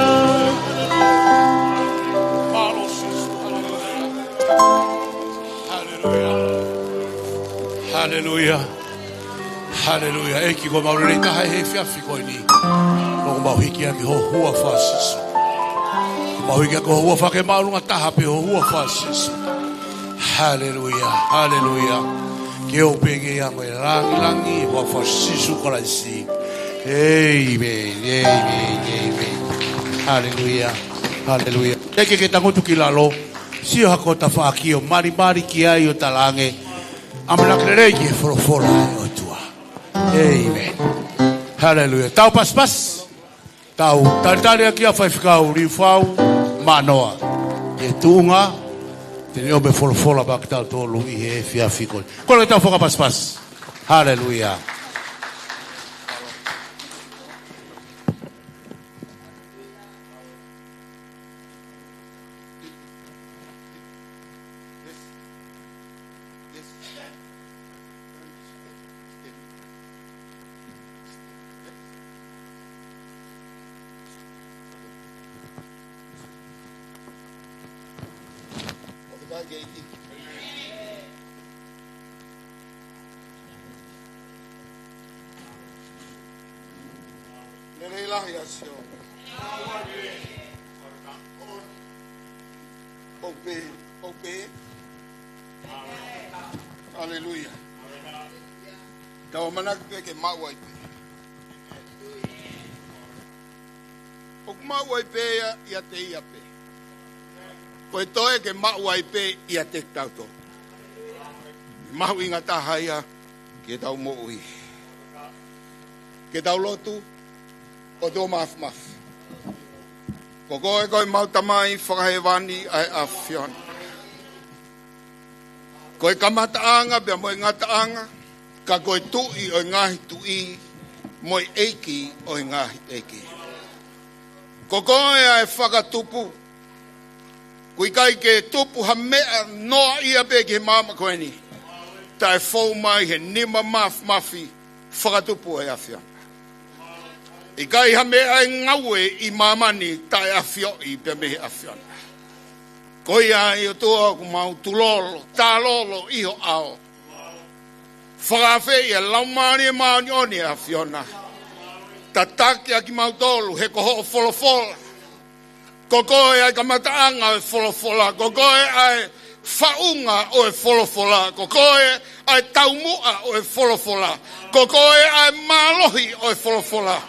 Hallelujah. Hallelujah. Hallelujah. ʻEiki, ko homau lelei taha he efiafi ko eni. Ko homau hiki ʻaki ho huafa Sīsū. Ko homau hiki ʻaki ho huafa ke māʻolunga taha pē ho huafa Sīsū. Hallelujah. Hallelujah. Ke ʻoua pē ke ʻi ai ha langilangi, huafa Sīsū Kalaisi. Amen. Amen. Amen. Hallelujah. Hallelujah. ʻEiki ke tangutu ki lalo. Sio ha ko e tafaʻaki ʻo malimali ki ai ʻo talaange, ʻamanaki lelei ki he folofola ʻa e ʻOtua. Amen. Hallelujah. Tau pasipasi. Tau talitali ʻaki ʻa Faifekau Liufau Manoa. Ke tuʻunga, te ne ʻomai e folofola maʻa kitautolu ʻi he efiafi ko eni. Kole ke tau fakapasipasi. Hallelujah. Lelei lahi ʻa Sihova. ʻOku pehē, ʻoku pehē. Haleluia. Tau ʻamanaki pē ke maʻu ai pē. ʻOku maʻu ai pē ia, ʻiate ia pē. Ko e toe ke maʻu ai pē ʻiate kitautolu. Mahuʻinga taha ia ki heʻetau moʻui. Ke tau lotu. ʻOtua Māfimafi, ko koe ko ʻemau Tamai fakahēvani ʻa e ʻAfiona. Ko e kamataʻanga pea mo e ngataʻanga, ka ko e Tuʻi ʻo e ngaahi tuʻi, mo e ʻEiki ʻo e ngaahi ʻeiki. Ko koe ʻa e fakatupu, ʻoku ʻikai ke tupu ha meʻa noa ia pē ki he māmani ko eni, taʻe fou mai he nima māfimafi fakatupu ʻo e ʻAfiona. ʻIkai ha meʻa ʻe ngaue ʻi māmani taʻe ʻafioʻi pē mei he ʻAfiona. Ko ia ai ʻOtua ʻoku mau tulolo, tālolo ʻi ho ʻao. Fakaafeʻi ʻa e Laumālie Māʻoniʻoni ʻa e ʻAfiona. Tataki ʻa kimautolu he ko hoʻo folofola. Ko koe ʻa e kamataʻanga ʻo e folofola. Ko koe ʻa e faʻunga ʻo e folofola. Ko koe ʻa e taumuʻa ʻo e folofola. Ko koe ʻa e mālohi ʻo e folofola.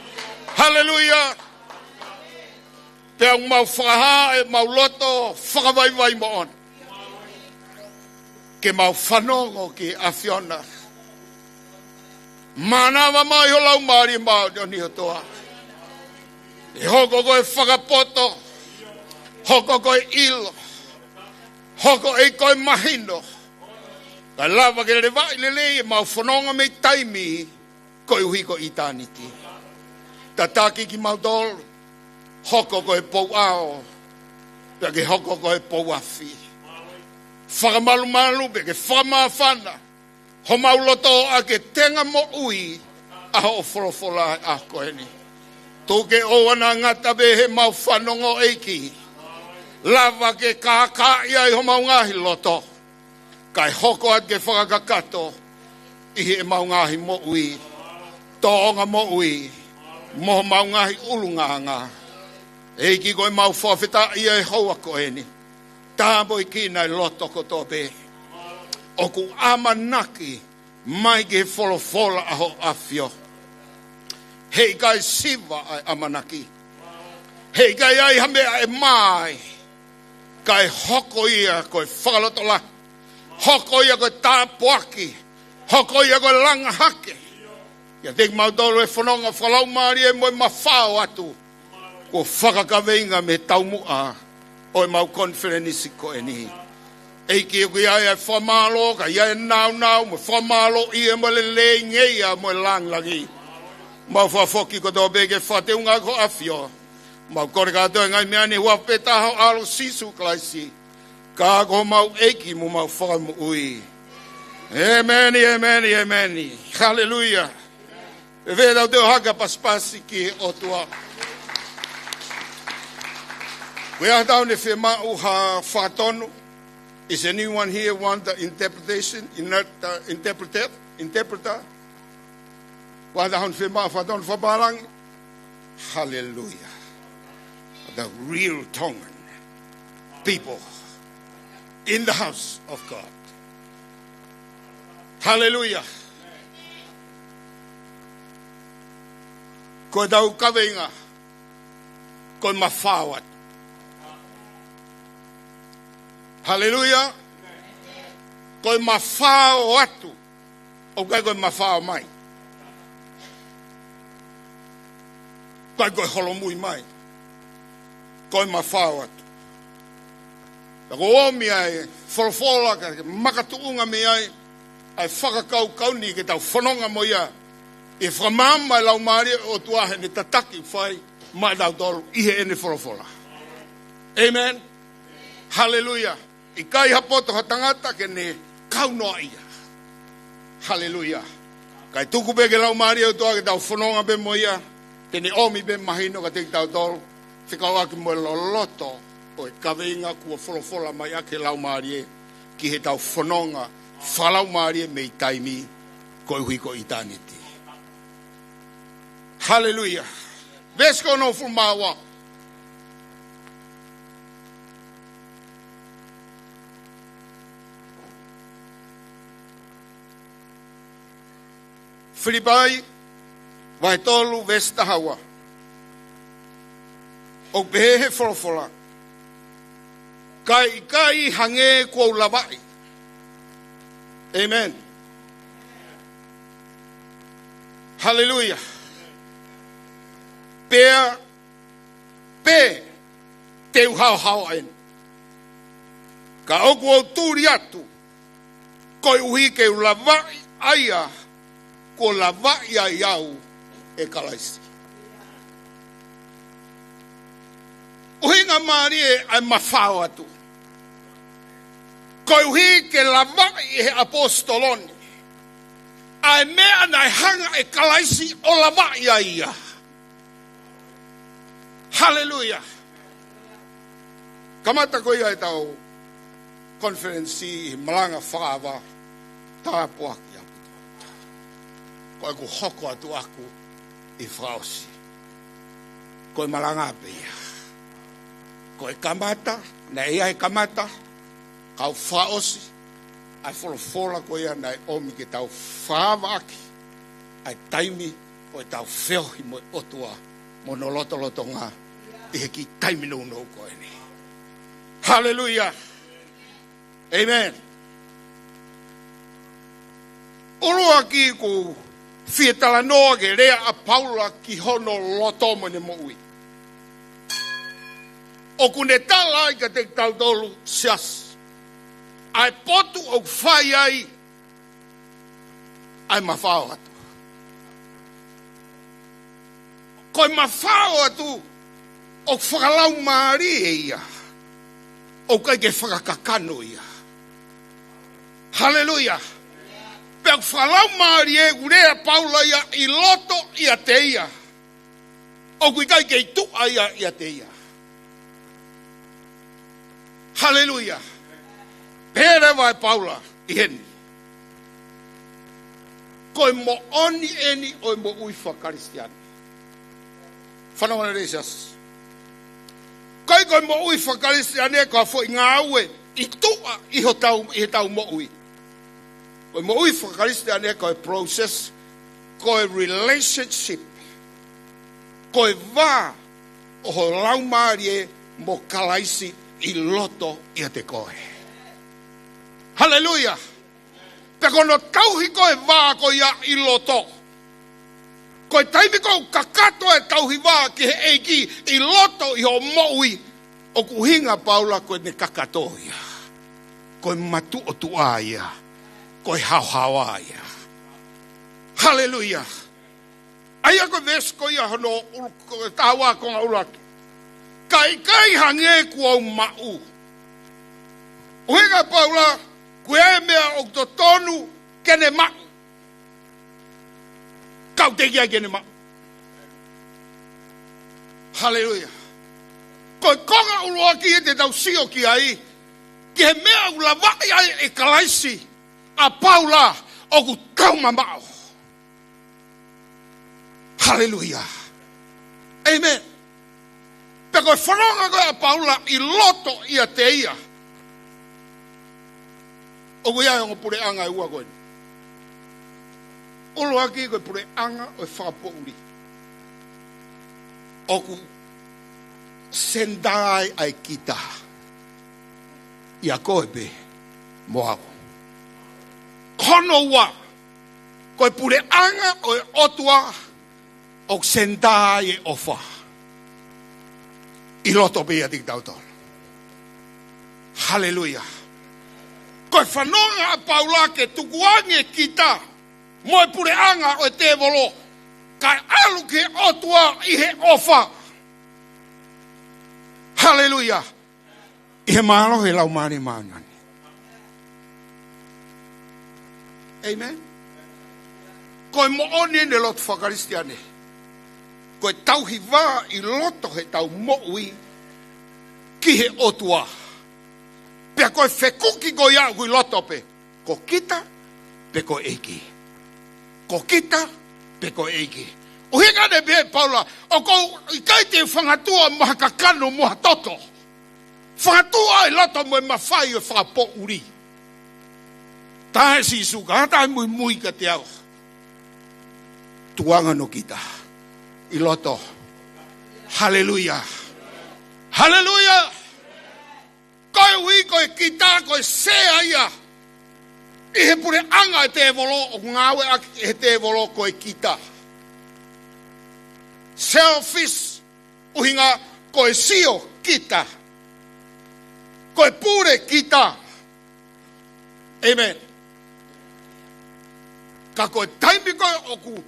Haleluia. Pea ʻoku mau fakahā ʻemau loto fakavaivai moʻoni ke mau fanongo ki he ʻAfiona. Mānava mai ho Laumālie Māʻoniʻoni ʻOtua. ʻE hoko ko e fakapoto, hoko ko e ʻilo, hoko ʻe ko e mahino. Kae lava ke levaʻi lelei ʻemau fononga mei taimi koeʻuhi ko ʻitāniti. Tataki kimautolu, hoko ko e pou ʻao, pea ke hoko ko e pou afi. Fakamalumalu pea ke fakamāfana homau loto ʻaki e tenga moʻui ʻa hoʻo folofola ʻa ko eni. Tuku ke ʻoua naʻa ngata pē heʻemau fanongo ʻEiki. Lava ke kākaaʻi ai homau ngaahi loto. Kae hoko atu ke fakakakato ʻi heʻemau ngaahi moʻui, tōʻonga moʻui, mo homau ngaahi ʻulungaanga. ʻEiki ko ʻemau fakafetaʻi ʻi he houa ko eni. Tāpuekina e loto kotoa pē ʻoku ʻamanaki mai ki he folofola ʻa ho ʻAfio. Heʻikai siva ʻa e ʻamanaki. He ʻikai ai ha meʻa ʻe mā ai, kae hoko ia ko e fakalotolahi, hoko ia ko e tāpuaki, hoko ia ko e langa hake kiate kimautolu e fononga fakalaumālie mo e mafao atu kuo fakakaveinga mei he taumuʻa ʻo ʻemau konifelenisi ko eni. ʻEiki, ʻoku ʻi ai e fakamālō, ka ʻi ai e nāunau mo e fakamālō ʻi he mo e lelei, ngeia mo e lāngilangi. Mau fakafoki kotoa pē ki he fakateunga ʻo e ʻAfio. Mau kole kātoa e ngaahi meʻa ni ʻi he huafa pē taha ʻo ho ʻAlo Sīsū Kalaisi, ka ko homau ʻEiki mo homau Fakamoʻui. ʻEmeni, ʻemeni, ʻemeni. Haleluia. Fēfē ʻetau toe ʻohake ʻa e pasipasi ki he ʻOtua? Ko ia ʻoku tau ne fiemaʻu ha fakatonu. Is anyone here want the interpretation? Inter-, uh, interpreter? Interpreter? Ko ia ʻoku tau ne fiemaʻu ha fakatonu fakapālangi? Haleluia. The real Tongan people in the house of God. Haleluia. Ko ʻetau kaveinga, ko e mafao atu. Haleluia. Ko e mafao atu. ʻOku ʻikai ko e mafao mai. ʻIkai ko e holomui mai. Ko e mafao atu. Pea ʻoku ʻomi ʻa e folofola ke makatuʻunga mei ai ʻa e fakakaukau ni ke tau fononga mo ia, ʻi he fakamaama e Laumālie ʻo e ʻOtua heʻene tataki ʻoku fai maʻatautolu ʻi heʻene folofola. ʻEmeni. Haleluia. ʻIkai ha poto ha tangata ke ne kaunoaʻia. Haleluia. Kae tuku pē ki he Laumālie ʻo e ʻOtua ke tau fononga pē mo ia, te ne ʻomi pē mahino kiate kitautolu, fekauʻaki mo e loloto ʻo e kaveinga kuo folofola mai ʻaki ʻe he Laumālie ki heʻetau fononga fakalaumālie mei taimi koeʻuhi ko ʻitāniti. Haleluia. Veesi ko hono hongofulu mā ua. Filipai, vahe tolu, veesi taha ua. ʻOku pehē he folofola, kae ʻikai hangē kuo u lavaʻi. ʻEmeni. Haleluia. Pea, pe te u haohaoa eni. Ka ʻoku ou tuli atu, koeʻuhi ke u lavaʻi ʻa ia kuo lavaʻi ai au ʻe Kalaisi. ʻUhinga mālie ʻa e mafao atu. Koeʻuhi ke lavaʻi ʻe he ʻaposetolo ni ʻa e meʻa naʻe hanga ʻe Kalaisi ʻo lavaʻi ai ia. Haleluia. Kamata ko ia ʻetau konifelenisi ʻi he malanga fakaava, tāpuaki ʻaupito. Ko ʻeku hoko atu ʻaku ʻi he fakaʻosi, ko e malanga pē ia. Ko e kamata, naʻe ʻi ai e kamata, kau fakaʻosi, ʻa e folofola ko ia naʻe ʻomi ke tau fakaava ʻaki ʻa e taimi ʻo ʻetau feohi mo e ʻOtua mo hono lotolotonga ʻi he kiʻi taimi nounou ko eni. Haleluia. ʻEmeni. ʻUluaki ʻoku ou fie talanoa ki he lea ʻa Paula ki hono loto mo ʻene moʻui. ʻOku ne tala ai kiate kitautolu siasi, ʻa e potu ʻoku fai ai ʻa e mafao atu. Ko e mafao atu ʻoku fakalaumālie ia. ʻOku ʻikai ke fakakakano ia. Haleluia. Pea ʻoku fakalaumālie ʻoku lea ʻa Paula ia ʻi loto ʻiate ia. ʻOku ʻikai ke ʻi tuʻa ia ʻiate ia. Haleluia. Pehē leva ʻe Paula ʻi heni, ko e moʻoni eni ʻo e moʻui fakakalisitiane. Fanongo lelei siasi. ʻIkai ko e moʻui fakakalisitiane ko ha foʻi ngāue ʻi tuʻa ʻi hotau, ʻi heʻetau moʻui. Ko e moʻui fakakalisitiane ko e process, ko e relationship, ko e vā ʻo ho laumālie mo Kalaisi ʻi loto ʻiate koe. Haleluia. Pea ko hono tauhi ko ē vā ko ia ʻi loto. Ko e taimi ko ē ʻoku kakato e tauhi vā ki he ʻEiki ʻi loto ʻi hoʻo moʻui, ʻoku ʻuhinga Paula ko ʻene kakato ia. Ko e matuʻotuʻa ia. Ko e haohaoa ia. Haleluia. ʻA ia ko e veesi ko ia hono ʻulu, ko e taha ua konga ʻuluaki. Ka ʻikai hangē kuo u maʻu. ʻUhinga Paula, ko e meʻa ʻoku totonu ke ne maʻu. Ka ʻoku teʻeki ai ke ne maʻu. Haleluia. Ko e konga ʻuluaki ia te tau sio ki ai, ki he meʻa ʻoku lavaʻi ai ʻe Kalaisi ʻa Paula ʻoku tau mamaʻo. Haleluia. ʻĒmeni. Pea ko e fononga ko ē ʻa Paula ʻi loto ʻiate ia, ʻoku ʻi ai e ongo puleʻanga ʻe ua ko eni. ʻUluaki ko e puleʻanga ʻo e fakapoʻuli. ʻOku senitā ai ʻa e kita. ʻIa koe pē mo au. Ko hono ua, ko e puleʻanga ʻo e ʻOtua ʻoku senitā ai e ʻofa ʻi loto pē ʻiate kitautolu. Haleluia. Ko e fononga ʻa Paula ke tukuange kita mo e puleʻanga ʻo e tēvolo, kae ʻalu ki he ʻOtua ʻi he ʻofa. Haleluia. ʻI he mālohi ʻo e Laumālie Māʻoniʻoni. ʻĒmeni. Ko e moʻoni ʻene lotu fakakalisitiane. Ko e tauhi vā ʻi loto heʻetau moʻui ki he ʻOtua. Pea ko e fekuki ko ia ʻoku ʻi loto pē. Ko kita, pe ko e ʻEiki. Ko kita, pe ko e ʻEiki. ʻUhinga ʻene pehē ʻe Paula, ʻoku ʻikai te u fangatua mo ha kakano mo ha toto. Fangatua ʻi loto mo e mafai ʻo e fakapoʻuli. Talamai ʻe Sīsū, ka ʻi ai ha taha ʻe muimui kiate au, tukuange hono kita ʻi loto. Haleluia. Haleluia. Koeʻuhi ko e kita, ko e sea ia ʻi he puleʻanga ʻo e tēvolo, ʻoku ngāueʻaki ʻe he tēvolo ko e kita. Selfish, ʻuhinga ko e sio kita. Ko e pule kita. ʻĒmeni. Ka ko e taimi ko ē ʻoku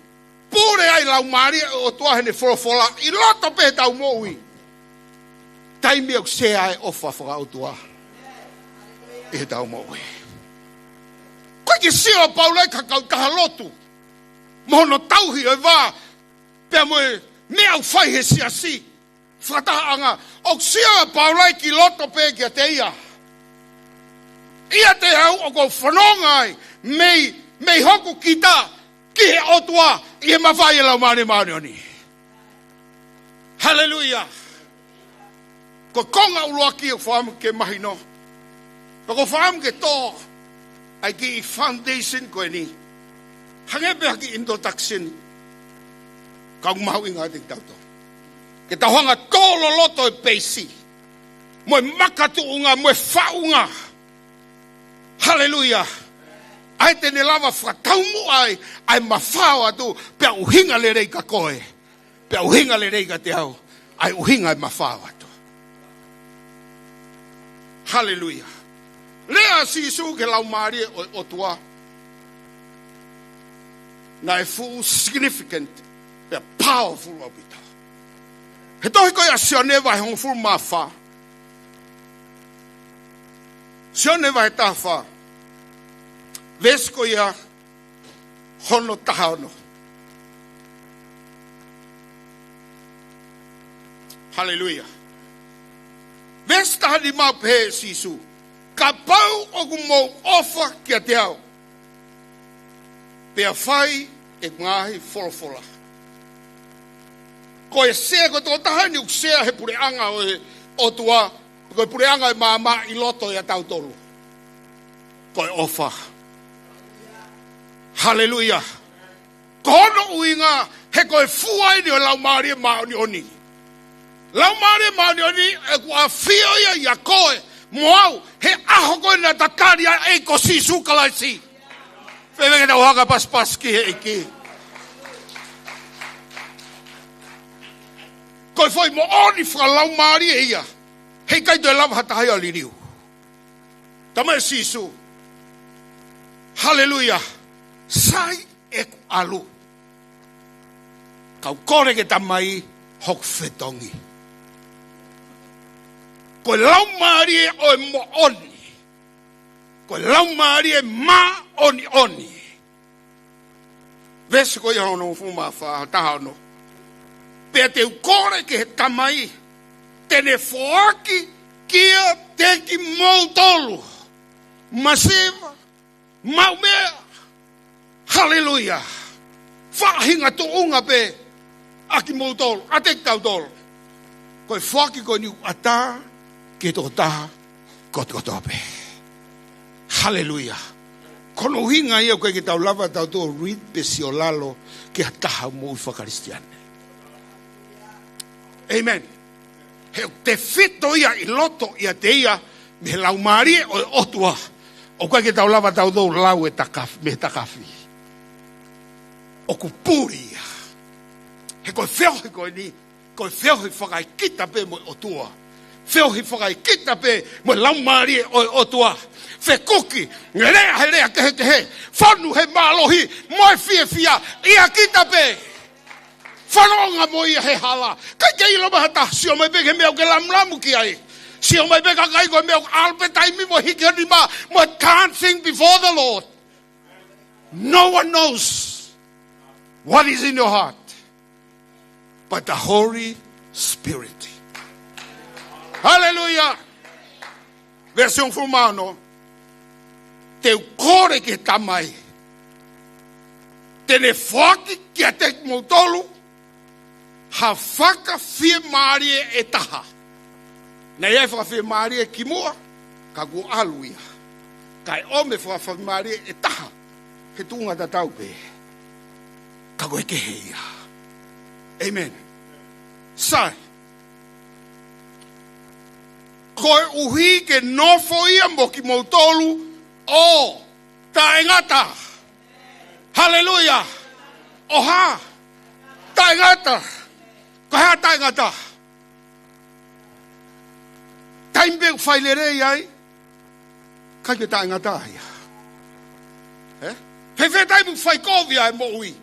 pule ai e Laumālie ʻo e ʻOtua heʻene folofola ʻi loto pē heʻetau moʻui, taimi ʻoku sea ai e ʻofa fakaʻotua ʻi heʻetau moʻui. Ko e kiʻi sio ʻa Paula ki he kautaha lotu mo hono tauhi ʻo e vā, pea mo e meʻa ʻoku fai he siasi. Fakatahaʻanga, ʻoku sio ʻa Paula ki loto pē kiate ia. ʻIate au ʻoku ou fononga ai mei, mei hoku kita ki he ʻOtua ʻi he mafai ʻo e Laumālie Māʻoniʻoni. Haleluia. Ko e konga ʻuluaki ʻoku ou fakaʻamu ke mahino. Pea ʻoku ou fakaʻamu ke tō ai e kiʻi foundation ko eni. Hangē pē ha kiʻi introduction. Ka ʻoku mahuʻinga ʻiate kitautolu. Ke tau hanga ʻo tō loloto e peisi. Mo e makatuʻunga, mo e faʻunga. Haleluia. ʻA ia te ne lava fakataumuʻa ai ʻa e mafao atu, pea ʻuhinga lelei kia koe. Pea ʻuhinga lelei kiate au, ʻa e ʻuhinga e mafao atu. Haleluia. Lea ʻa Sīsū ki he Laumālie ʻo e ʻOtua. Naʻe fuʻu significant, pea powerful ʻaupito. He tohi ko ia ʻa Sione vahe hongofulu mā fā. Sione vahe taha fā. Veesi ko ia hono taha ono. Haleluia. Veesi taha nima, pehē ʻe Sīsū, kapau ʻoku mou ʻofa kiate au, pea fai ʻeku ngaahi folofola. Ko e sea, ko e tokotaha eni ʻoku sea he puleʻanga ʻo e ʻOtua, ko e puleʻanga ʻo e maama ʻi loto ʻiate kitautolu. Ko e ʻofa. Haleluia. Ko hono ʻuhinga, he ko e fua eni ʻo e Laumālie Māʻoniʻoni. Laumālie Māʻoniʻoni ʻoku ʻafio ia ʻia koe mo au he ʻaho ko ē naʻe tatali ai ʻe he ʻEiki ko Sīsū Kalaisi. Fēfē ke tau hanga ʻo pasipasi ki he ʻEiki? Ko e foʻi moʻoni fakalaumālie ia. Heʻikai toe lava ha taha ia ʻo liliu. Talamai ʻe Sīsū. Haleluia. Sai, ʻeku ʻalu. Kau kole ki he Tamai hoku fetongi. Ko e Laumālie ʻo e moʻoni. Ko e Laumālie Māʻoniʻoni. Veesi ko ia hono hongofulu mā fā, taha ono. Pea te u kole ki he Tamai, te ne foaki kiate kimoutolu masiva, maʻu meʻa. Haleluia. Faʻahinga tuʻunga pē ʻa kimoutolu, ʻa kitautolu. Ko e foaki ko eni ʻoku ʻatā ki he tokotaha kotokotoa pē. Haleluia. Ko hono ʻuhinga ia ʻoku ʻikai ke tau lava tautolu ʻo read pē siolalo ki ha taha moʻui fakakalisitiane. Amen. He ʻoku tefito ia ʻi loto ʻiate ia mei he Laumālie ʻo e ʻOtua. ʻOku ʻikai ke tau lava tautolu ʻo lau e takafi, mei he takafi. ʻOku puli ia. He ko e feohi ko eni, ko e feohi fakaʻikita pē mo e ʻOtua. Feohi fakaʻikita pē mo e Laumālie ʻo e ʻOtua. Fekuki, lea he lea kehekehe, fonu he mālohi, mo e fiefia, ʻiate kita pē. Fanongo mo ia he hala. ʻIkai ke ʻilo mai ha taha, sio mai pē ki he meʻa ʻoku ke lamulamu ki ai. Sio mai pē kakai ko e meʻa ʻoku ʻalu pē taimi mo hiki ho nima, mo dancing before the Lord. No one knows what is in your heart but the Holy Spirit. Haleluia. Veesi hongofulu mā ono. Te u kole ki he Tamai, te ne foaki kiate kimoutolu ha fakafiemālie ʻe taha. Naʻe ʻi ai e fakafiemālie kimuʻa, ka kuo ʻalu ia. Kae ʻomi e fakafiemālie ʻe taha he tuʻunga tatau pē, ka ko e kehe ia. Amen. Sai. Koeʻuhi ke nofo ia mo kimoutolu ʻo taʻengata. Haleluia. ʻO hā? Taʻengata. Ko e hā taʻengata? Taimi pē ʻoku fai lelei ai, ʻikai ke taʻengata ia. Ē? Fēfē taimi ʻoku fai kovi ai e moʻui?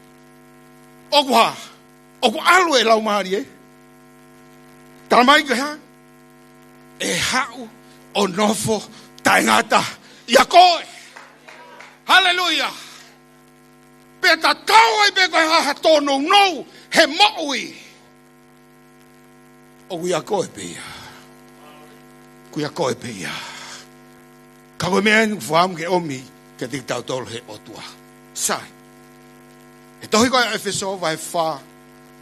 ʻOku hā? ʻOku ʻalu e Laumālie. Talamai ko e hā? ʻE haʻu ʻo nofo taʻengata ʻia koe. Haleluia. Pea tatau ai pē ko e hā ha tōnounou he moʻui, ʻoku ʻia koe pē ia. ʻOku ʻia koe pē ia. Ka ko e meʻa eni ʻoku fakaʻamu ke ʻomi kiate kitautolu ʻe he ʻOtua. Sai. He tohi ko ia ʻEfesō vahe fā,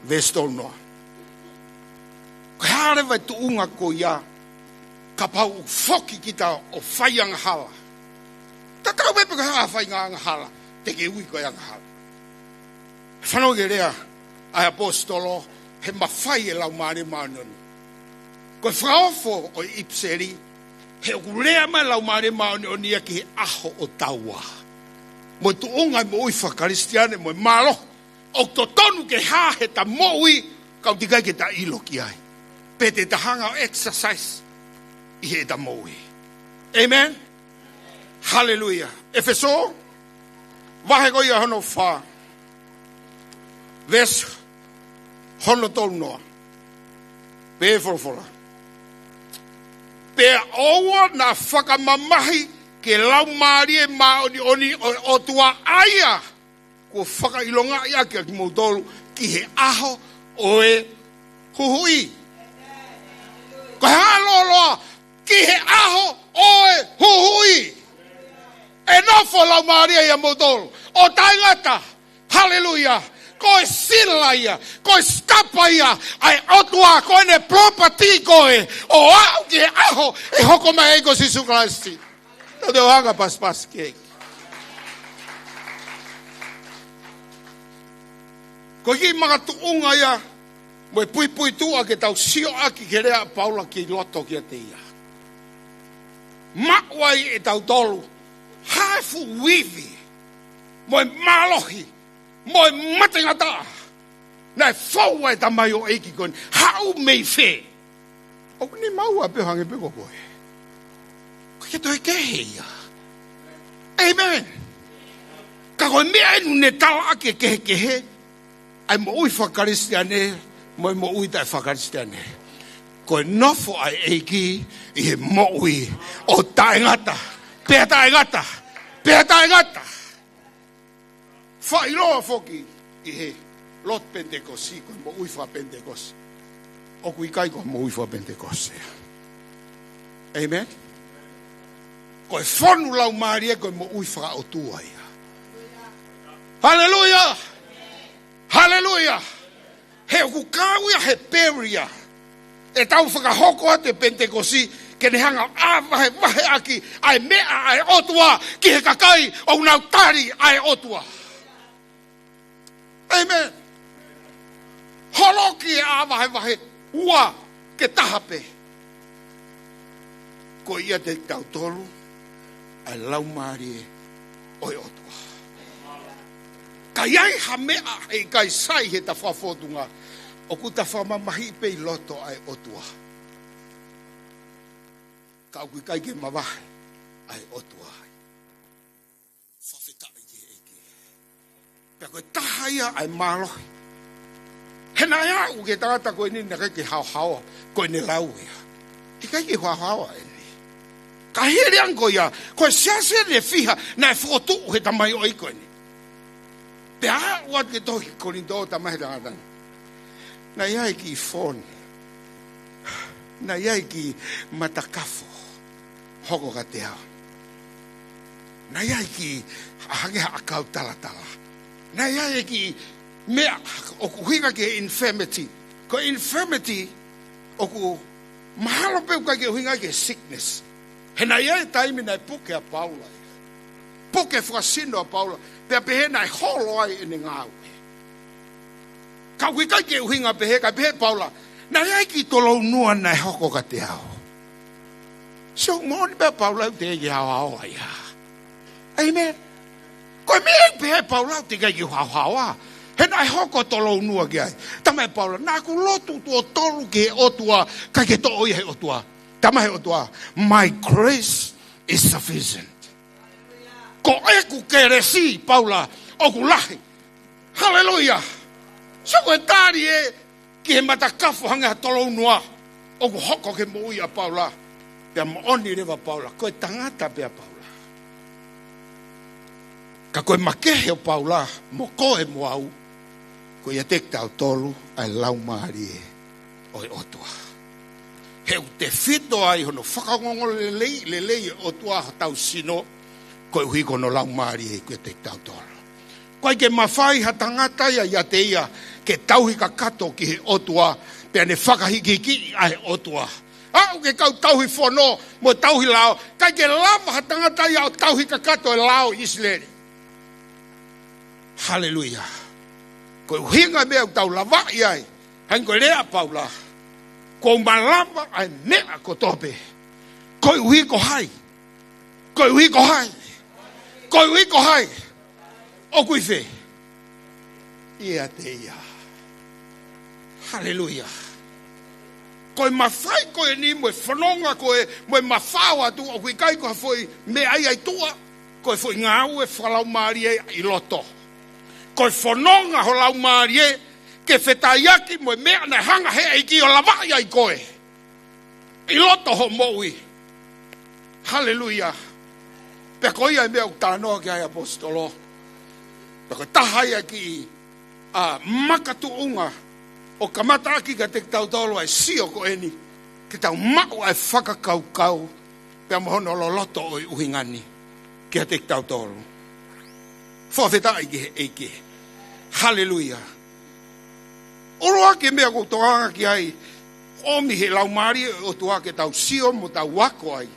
veesi tolu noa. Ko e hā leva e tuʻunga ko ia kapau ʻoku foki kita ʻo fai angahala? Tatau ai pē pe ko e hā e faʻahinga angahala te ke ui ko e angahala. Fanongo ki he lea ʻa e ʻaposetolo, he mafai e Laumālie Māʻoniʻoni. Ko e fakaofo ʻo e ʻipiseli, he ʻoku lea mai e Laumālie Māʻoniʻoni ia ki he ʻaho ʻo taua. Mo e tuʻunga e moʻui fakakalisitiane, mo e mālohi ʻoku totonu ke hā heʻeta moʻui, ka ʻoku ʻikai ke ta ʻilo ki ai. Pe te ta hanga ʻo exercise ʻi heʻeta moʻui. Amen. Haleluia. ʻEfesō, vahe ko ia hono fā, veesi hono tolu noa. Pehē e folofola: Pea ʻoua naʻa fakamamahi ki he Laumālie Māʻoniʻoni ʻo e ʻOtua, ʻa ia kuo fakaʻilongaʻi ʻaki ʻa kimoutolu ki he ʻaho ʻo e huhuʻi. Ko e hā e lōloa? Ki he ʻaho ʻo e huhuʻi. ʻE nofo e Laumālie ʻiate kimoutolu ʻo taʻengata. Haleluia. Ko e sila ia, ko e sikapa ia ʻa e ʻOtua, ko ʻene property koe, ʻo aʻu ki he ʻaho ʻe hoko mai ai ko Sīsū Kalaisi. Tau toe hanga ʻo pasipasi ki ai. Ko e kiʻi makatuʻunga ia mo e puipuituʻa ke tau sio ʻaki ki he lea ʻa Paula ki loto kiate ia. Maʻu ai ʻe tautolu ha fuʻu ivi, mo e mālohi, mo e mateangataʻa naʻe fou ai e tamaioʻeiki ko eni. Haʻu mei fē? ʻOku ne maua pē ʻo hangē pē ko koe. ʻOku ʻikai ke toe kehe ia. ʻĒmeni. Ka ko e meʻa eni ʻoku ne tala ʻaki e kehekehe ʻa e moʻui faka-Kalisitiane mo e moʻui taʻe faka-Kalisitiane. Ko e nofo ʻa e ʻEiki ʻi he moʻui ʻo taʻengata, pea taʻengata, pea taʻengata. Faʻa ʻiloa foki ʻi he lotu Penitekosi, ko e moʻui faka-Penitekosi. ʻOku ʻikai ko e moʻui faka-Penitekosi. ʻĒmeni. Ko e fonu laumālie ko e moʻui faka-ʻOtua ia. Haleluia! Haleluia! He ʻoku kau ia he peria ʻetau fakahoko atu e Penitekosi, ke ne hanga ʻo vahevahe ʻaki ʻa e meʻa ʻa e ʻOtua ki he kakai ʻoku nau tali ʻa e ʻOtua. ʻĒmeni. Holoki e ʻā vahevahe ua ke taha pē. Ko ia ʻiate kitautolu ʻa e Laumālie ʻo e ʻOtua. Ka ʻi ai ha meʻa heʻikai sai he ta fakafotunga, ʻoku ta fakamamahiʻi pē ʻi loto ʻa e ʻOtua, ka ʻoku ʻikai ke mavahe ʻa e ʻOtua. Fakafetaʻi ki he ʻEiki. Pea ko e taha ia ʻa e mālohi. He naʻe aʻu ki he tangata ko eni naʻe ʻikai ke haohaoa, ko ʻene lau ia. ʻIkai ke haohaoa eni. Ka hili ange ko ia, ko e siasi eni ʻe fiha naʻe fokotuʻu he tamaioʻeiki ko eni. Pea aʻu atu ki he tohi Kolinitō, talamai he tangata ni, naʻe ʻi ai e kiʻi foni, naʻe ʻi ai e kiʻi matakafo hoko kiate au. Naʻe ʻi ai e kiʻi hangē ha ʻakau talatala. Naʻe ʻi ai e kiʻi meʻa ʻoku ʻuhinga ki he infirmity. Ko e infirmity ʻoku mahalo pē ʻoku ʻikai ke ʻuhinga ki he sickness. He naʻe ʻi ai e taimi naʻe puke ʻa Paula ia. Puke e fakasino ʻa Paula, pea pehē naʻe holo ai ʻene ngāue. Ka ʻoku ʻikai ke ʻuhinga pehē, kae pehē ʻe Paula, naʻe ʻi ai e kiʻi tolounua naʻe hoko kiate au. So, moʻoni pē ʻa Paula ʻoku teʻeki ke haohaoa ia. ʻĒmeni. Ko e meʻa ia ʻoku pehē ʻe Paula ʻoku teʻeki ke haohaoa. He naʻe hoko e tolounua ki ai. Talamai ʻe Paula, naʻa ku lotu tuʻo tolu ki he ʻOtua, ʻikai ke toʻo ia ʻe he ʻOtua. Talamai ʻe he ʻOtua, "My grace is sufficient." Ko ʻeku kelesi, Paula, ʻoku lahi. Haleluia. So ko e tali ē ki he matakafo hangē ha tolounua ʻoku hoko ki he moʻui ʻa Paula. Pea moʻoni leva ʻa Paula, ko e tangata pē ʻa Paula. Ka ko e makehe ʻo Paula mo koe mo au, ko ia ʻiate kitautolu ʻa e Laumālie ʻo e ʻOtua. He ʻoku tefito ai hono fakaongoongo lelei, lelei ʻe he ʻOtua hotau sino, koeʻuhi ko hono Laumālie ko ia ʻiate kitautolu. ʻOku ʻikai ke mafai ha tangata ia ʻiate ia ke tauhi kakato ki he ʻOtua, pea ne fakahikihiki ʻa e ʻOtua. Aʻu ki he kau tauhi fono mo e tauhi lao, ʻikai ke lava ha tangata ia ʻo tauhi kakato e lao ʻi ʻIsileli. Haleluia. Ko e ʻuhinga e meʻa ʻoku tau lavaʻi ai, hangē ko e lea ʻa Paula, kuo u malava ʻa e meʻa kotoa pē. Koeʻuhi ko hai? Koeʻuhi ko hai? Koeʻuhi ko hai? ʻOku ʻi fē? ʻIate ia. Haleluia. Ko e mafai ko eni mo e fononga ko ē, mo e mafao atu, ʻoku ʻikai ko ha foʻi meʻa ia ʻi tuʻa, ko e foʻi ngāue fakalaumālie ʻi loto. Ko e fononga ho laumālie ke fetaiaki mo e meʻa naʻe hanga ʻe he ʻEiki ʻo lavaʻi ai koe ʻi loto hoʻo moʻui. Haleluia. Pea ko ia e meʻa ʻoku talanoa ki ai e ʻaposetolo. Pea ko e taha ia e kiʻi, ā, makatuʻunga ʻoku kamata ʻaki kiate kitautolu ʻa e sio ko eni, ke tau maʻu ʻa e fakakaukau pea mo hono loloto ʻo e ʻuhinga ni kiate kitautolu. Fakafetaʻi ki he ʻEiki. Haleluia. ʻUluaki e meʻa ʻoku ou tokanga ki ai, ʻomi ʻe he Laumālie ʻo e ʻOtua ke tau sio mo tau ako ai.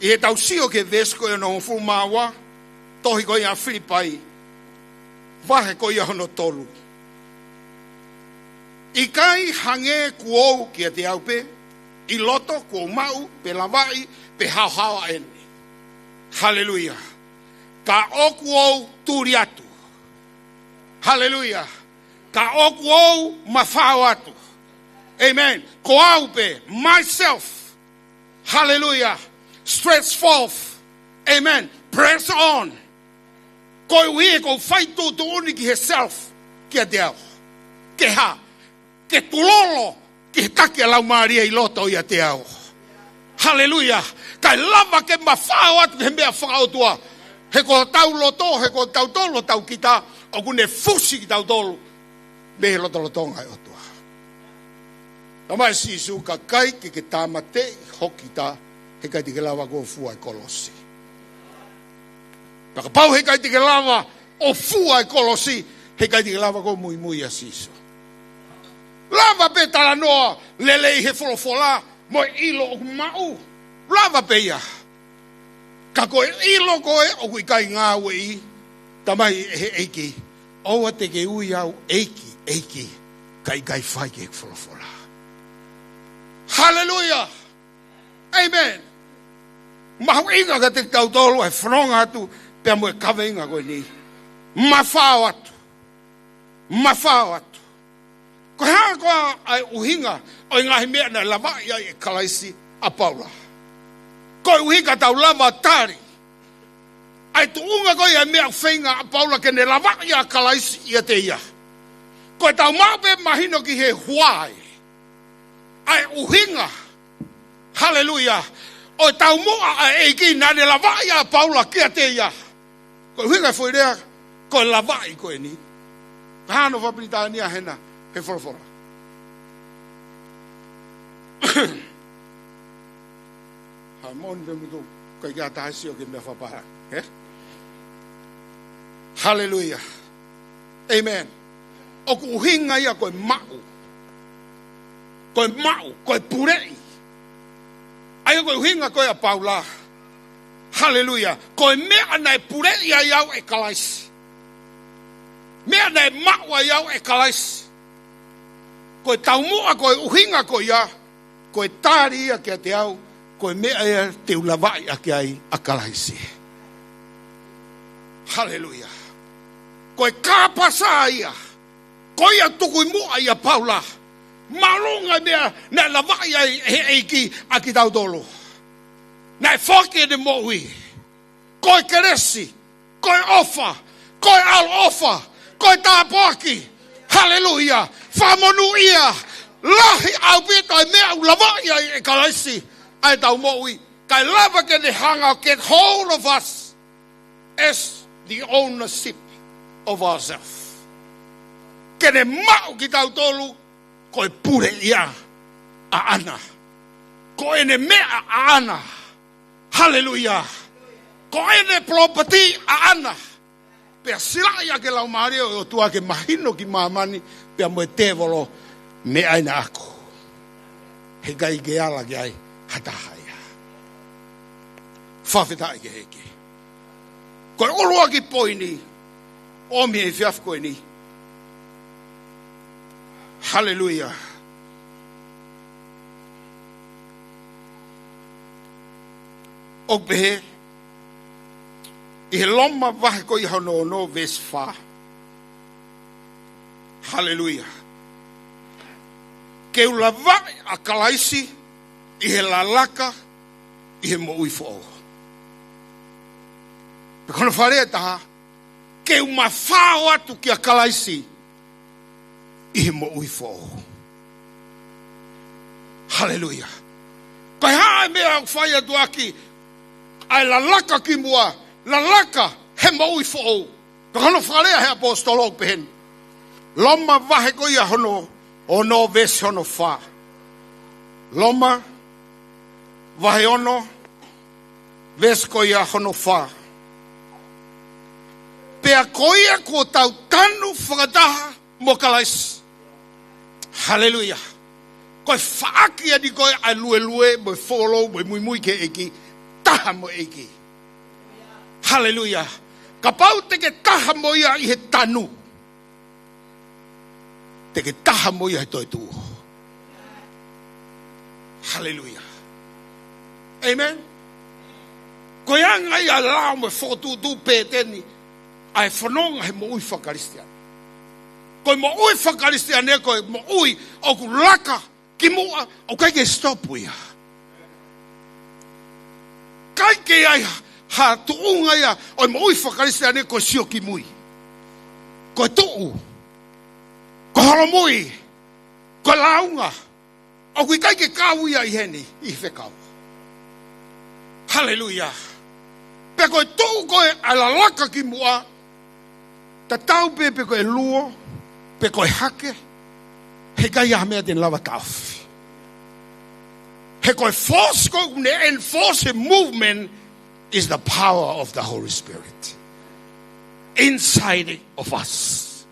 ʻI heʻetau sio ki he veesi ko ia hono hongofulu mā ua, tohi ko ia ʻa Filipai, vahe ko ia hono tolu. ʻIkai hangē kuo u kiate au pē, ʻi loto kuo u maʻu, pe lavaʻi, pe haohaoa ʻeni. Haleluia. Ka ʻoku ou tuli atu. Haleluia. Ka ʻoku ou mafao atu. Amen. Ko au pē, myself. Haleluia. Stretch forth. Amen. Press on. Koeʻuhi he ʻoku ou fai tuʻutuʻuni ki he self, kiate au. Ke hā? Ke tulolo ki he taki ʻa e Laumālie ʻi loto ʻiate au. Haleluia. Kae lava ke mafao atu ki he meʻa fakaʻotua. He ko hotau loto, he ko hotau tolo, hotau kita, ʻoku ne fusi kitautolu mei he lotolotonga ʻo e ʻOtua. Talamai ʻe Sīsū, ka ʻikai ke ke tāmateʻi ho kita, he ʻikai te ke lava koe ʻo fua e kolosi. Pea kapau he ʻikai te ke lava ʻo fua e kolosi, he ʻikai te ke lava koe ʻo muimui ʻia Sīsū. Lava pē talanoa lelei he folofola, mo e ʻilo ʻoku maʻu. Lava pē ia. Ka ko e ʻilo ko ē ʻoku ʻikai ngāueʻi, talamai ʻe he ʻEiki, ʻoua te ke ui au ʻEiki, ʻEiki, ka ʻikai fai ki he folofola. Haleluia. Amen. Mahuʻinga kiate kitautolu ʻa e fononga atu pea mo e kaveinga ko eni. Mafao atu. Mafao atu. Ko e hā koā ʻa e ʻuhinga ʻo e ngaahi meʻa naʻe lavaʻi ai ʻe Kalaisi ʻa Paula? Koeʻuhi ka tau lava tali ʻa e tuʻunga ko ia ʻa e meʻa ʻoku feinga ʻa Paula ke ne lavaʻi ʻa Kalaisi ʻiate ia. Ko ʻetau maʻu pē mahino ki he why, ʻa e ʻuhinga. Haleluia. ʻO e taumuʻa ʻa e ʻEiki naʻa ne lavaʻi ʻa Paula kiate ia. Ko e ʻuhinga e foʻi lea, ko e lavaʻi ko eni. Ka hano fakapilitānia hena, he folofola. Ha moni pe mito, kai kia taisi o ke mea fapara. He? Haleluia. Amen. ʻOku ʻuhinga ia ko e maʻu. Ko e maʻu, ko e puleʻi. ʻA ia ko e ʻuhinga ko ē ʻa Paula. Haleluia. Ko e meʻa naʻe puleʻi ai au ʻe Kalaisi. Meʻa naʻe maʻu ai au ʻe Kalaisi. Ko e taumuʻa, ko e ʻuhinga ko ia. Ko e tali ia kiate au, ko e meʻa ia te u lavaʻi ʻaki ai ʻa Kalaisi. Haleluia. Ko e kāpasa ia, ko ia tuku ʻi muʻa ʻia Paula, māʻolunga e meʻa naʻe lavaʻi ai ʻe he ʻEiki ʻa kitautolu. Naʻe foaki ʻene moʻui. Ko e kelesi, ko e ʻofa, ko e ʻaloʻofa, ko e tāpuaki. Haleluia. Fakamonūʻia. Lahi ʻaupito e meʻa ʻoku lavaʻi ai ʻe Kalaisi ʻa ʻetau moʻui. Kae lava ke ne hanga ʻo get hold of us as the ownership of ourselves. Ke ne maʻu kitautolu ko e puleʻia ʻaʻana. Ko ʻene meʻa ʻaʻana. Haleluia. Ko ʻene property ʻaʻana. Pea silaʻi ʻaki e Laumālie ʻo e ʻOtua ke mahino ki māmani, pea mo e tēvolo, meʻa ena ʻaʻaku. He ʻikai ke ala ki ai ha taha ia. Fakafetaʻi ki he ʻEiki. Ko e ʻuluaki poini, ʻomi he efiafi ko eni. Haleluia. ʻOku pehē, ʻi he Loma vahe ko ia hono ono veesi fā. Haleluia. Ke u lavaʻi ʻa Kalaisi ʻi he lalaka, ʻi he moʻui foʻou. Pe ko hono fakalea ʻe taha, ke u mafao atu kia Kalaisi ʻi he moʻui foʻou. Haleluia. Ko e hā e meʻa ʻoku fai atu ʻaki ʻa e lalaka ki muʻa, lalaka he moʻui foʻou? Ko hono fakalea he ʻaposetolo ʻoku pehē ni. Loma vahe ko ia hono ono veesi hono fā. Loma vahe ono veesi ko ia hono fā. Pea ko ia kuo tau tanu fakataha mo Kalaisi. Haleluia. Ko e faʻaki eni ko ē ʻa e luelue, mo e follow, mo e muimui ki he ʻEiki. Taha mo e ʻEiki. Haleluia. Kapau te ke taha mo ia ʻi he tanu, te ke taha mo ia he toetuʻu. Haleluia. Amen. Ko e anga ia ʻa e lao mo e fokotuʻutuʻu pēteni ʻa e fononga he moʻui fakakalisitiane. Ko e moʻui fakakalisitiane ko e moʻui ʻoku laka ki muʻa, ʻoku ʻikai ke stop ia. ʻIkai ke ʻi ai ha, ha tuʻunga ia ʻo e moʻui fakakalisitiane ko e sio ki mui. Ko e tuʻu, ko e holomui, ko e lāunga. ʻOku ʻikai ke kau ia ʻi heni, ʻi he fekau. Haleluia. Pea ko e tuʻu ko ē ʻa e lalaka ki muʻa, tatau pē pe ko e luo, pe ko e hake, heʻikai ha meʻa te ne lava taʻofi. He ko e force ko ē ʻoku ne enforce movement is the power of the Holy Spirit inside of us.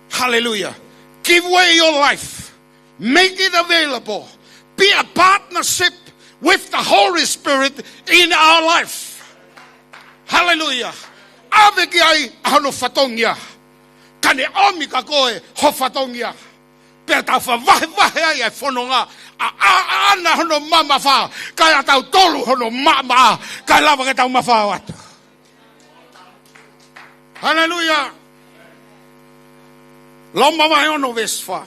Hallelujah. Give away your life. Make it available. Be a partnership with the Holy Spirit in our life. Hallelujah. ʻAve ki ai ʻa hono fatongia, ka ne ʻomi kia koe ho fatongia. Pea tau fakavahevahe ai ʻa e fononga, ʻa, ʻa, ʻa, ʻa ʻana hono mamafa, kae ʻa tautolu hono maʻamaʻa, kae lava ke tau mafao atu. Haleluia. Loma vahe ono veesi fā.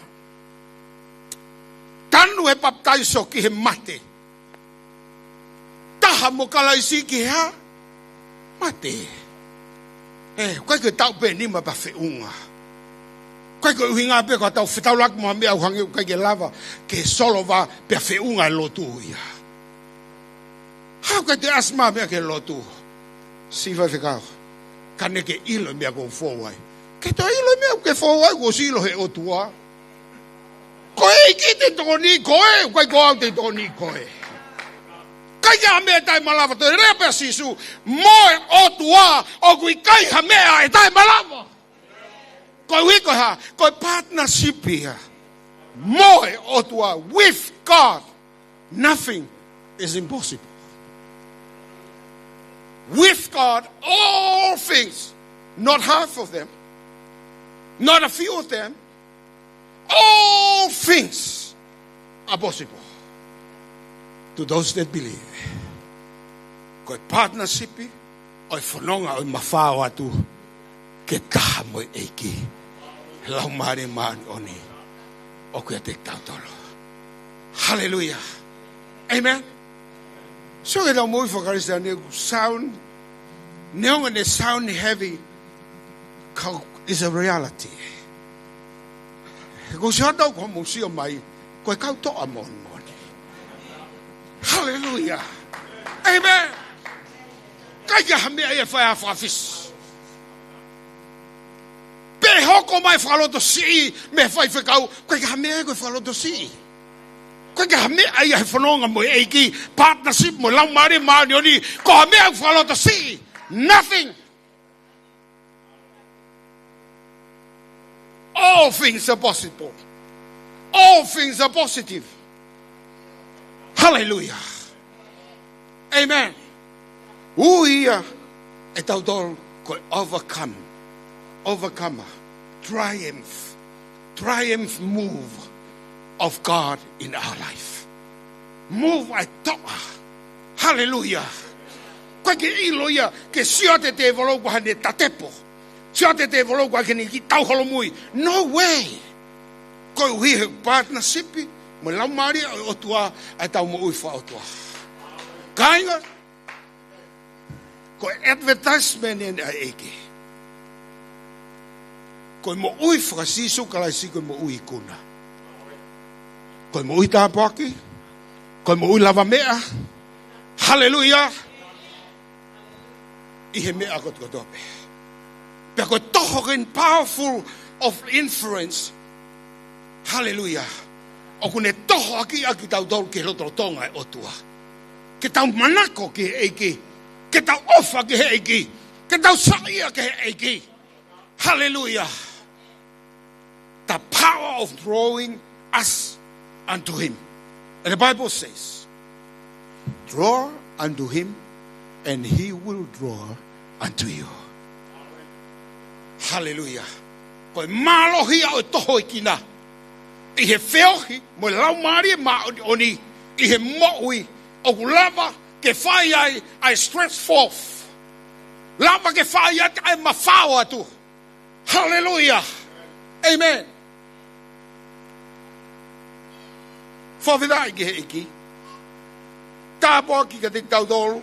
Tanu he papitaiso ki he mate, taha mo Kalaisi ki he hā? Mate. ʻE, ʻoku ʻikai ke tau pē nima pea feʻunga. ʻOku ʻikai ko e ʻuhinga pē ko ʻetau fetaulaki mo ha meʻa ʻoku hangē ʻoku ʻikai ke lava ke solova pea feʻunga e lotu ia. Hā, ʻoku ʻikai te u ʻasi mai ha meʻa ki he lotu. Siʻi faifekau, ka ne ke ʻilo e meʻa ʻoku ou fou ai. Ke toe ʻilo e meʻa ʻoku ke fou ai, kuo ʻosi ʻilo ʻe he ʻOtua. Ko e ʻEiki te ne tokoniʻi koe, ʻoku ʻikai ko au te ne tokoniʻi koe. ʻIkai ke ʻi ai ha meʻa ʻe taʻemalava, toe lea pē ʻa Sīsū, mo e ʻOtua ʻoku ʻikai ha meʻa ʻe taʻemalava. Koeʻuhi ko e hā? Ko e partnership ia mo e ʻOtua. With God, nothing is impossible. With God, all things, not half of them, not a few of them, all things are possible to those that believe. Ko e partnership ʻo e fononga ʻo e mafao atu ke taha mo e ʻEiki, Laumālie Māʻoniʻoni ʻoku ʻiate kitautolu. Haleluia. Amen. Sio ki heʻetau moʻui fakakalisitiane, ʻoku sound, neongo ʻene sound heavy, ka is a reality. He ʻoku ou sio atu au ko hoʻomou sio mai, ko e kau toʻa moʻoni. Haleluia. Amen. ʻIkai ke ʻi ai ha meʻa ia ʻe fai ai ha fakafisi. Pe hoko mai fakalotosiʻi mei he faifekau, ʻikai ke ʻi ai ha meʻa ia ko e fakalotosiʻi. ʻIkai ke ʻi ai ha meʻa ia he fononga mo e ʻEiki, partnership mo e Laumālie Māʻoniʻoni, ko ha meʻa ia ʻoku fakalotosiʻi. Nothing. All things are possible. All things are positive. Hallelujah. Amen. Ui ia ʻe tautolu ko e overcome, overcomer, triumph, triumph move of God in our life. Move ʻa e toʻa. Haleluia. ʻOku ʻikai ke ʻilo ia ke sio atu e tēvolo ko haʻane tatepo. Sio atu e tēvolo ko haʻane kiʻi tau holomui. No way. Koeʻuhi he partnership mo e Laumālie ʻo e ʻOtua ʻa ʻetau moʻui fakaʻotua. Kāinga, ko e advertisement eni ʻa e ʻEiki. Ko e moʻui faka-Sīsū Kalaisi ko e moʻui ikuna. Ko e moʻui tāpuaki. Ko e moʻui lavameʻa. Haleluia. ʻI he meʻa kotokotoa pē. Pea ko e toho ko eni powerful of influence. Haleluia. ʻOku ne tohoakiʻi kitautolu ki he lotolotonga ʻo e ʻOtua. Ke tau manako ki he ʻEiki. Ke tau ʻofa ki he ʻEiki. Ke tau saiʻia ki he ʻEiki. Haleluia. The power of drawing us unto him. And the Bible says, "Draw unto him, and he will draw unto you." Haleluia. Ko e mālohi ia ʻo e tohoakiʻanga ʻi he feohi mo e Laumālie Māʻoniʻoni ʻi he moʻui, ʻoku lava ke fai ai ʻa e stretch forth. Lava ke fai ai ʻa e mafao atu. Haleluia. ʻĒmeni. Fakafetaʻi ki he ʻEiki. Tāpuaki kiate kitautolu.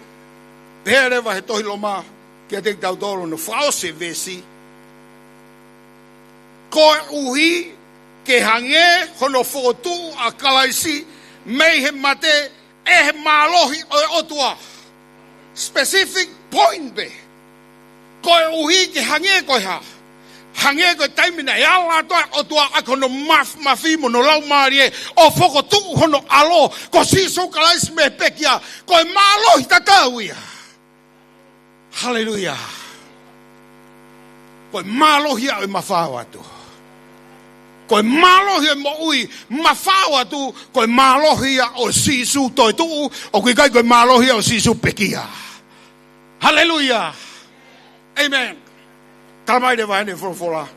Pehē leva he tohi Loma kiate kitautolu, hono fakaʻosi e veesi: Koeʻuhi ke hangē hono fokotuʻu ʻa Kalaisi mei he mate ʻe he mālohi ʻo e ʻOtua. Specific point pē. Koeʻuhi ke hangē ko e hā? Hangē ko e taimi naʻe ala atu ai ʻa e ʻOtua ʻaki hono maf-, mafi mo hono laumālie ʻo fokotuʻu hono ʻAlo ko Sīsū Kalaisi mei he pekia. Ko e mālohi tatau ia. Haleluia. Ko e mālohi ia ʻo e mafao atu. Ko e mālohi ʻo e moʻui mafao atu, ko e mālohi ia ʻo Sīsū toetuʻu, ʻoku ʻikai ko e mālohi ia ʻo Sīsū pekia. Haleluia. ʻĒmeni. Talamai leva ʻe he folofola,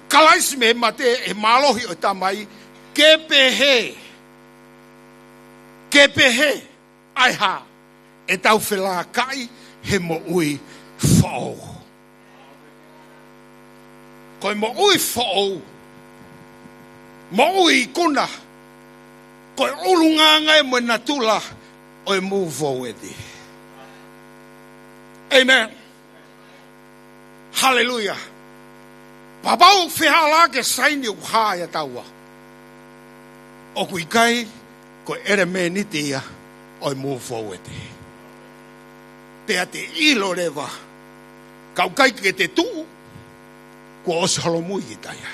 Kalaisi mei he mate ʻe he mālohi ʻo e Tamai, ke pehē, ke pehē ʻa e hā? ʻEtau felākaʻi he moʻui foʻou. Ko e moʻui foʻou, moʻui ikuna, ko e ʻulungaanga ia mo e natula ʻo e move forward. ʻĒmeni. Haleluia. Kapau ʻoku fehālaaki e saini ʻoku hā ia taua, ʻoku ʻikai ko e ʻelemēniti ia ʻo e move forward. Pea te ʻilo leva, kapau ʻoku ʻikai ke te tuʻu, kuo ʻosi holomui kita ia.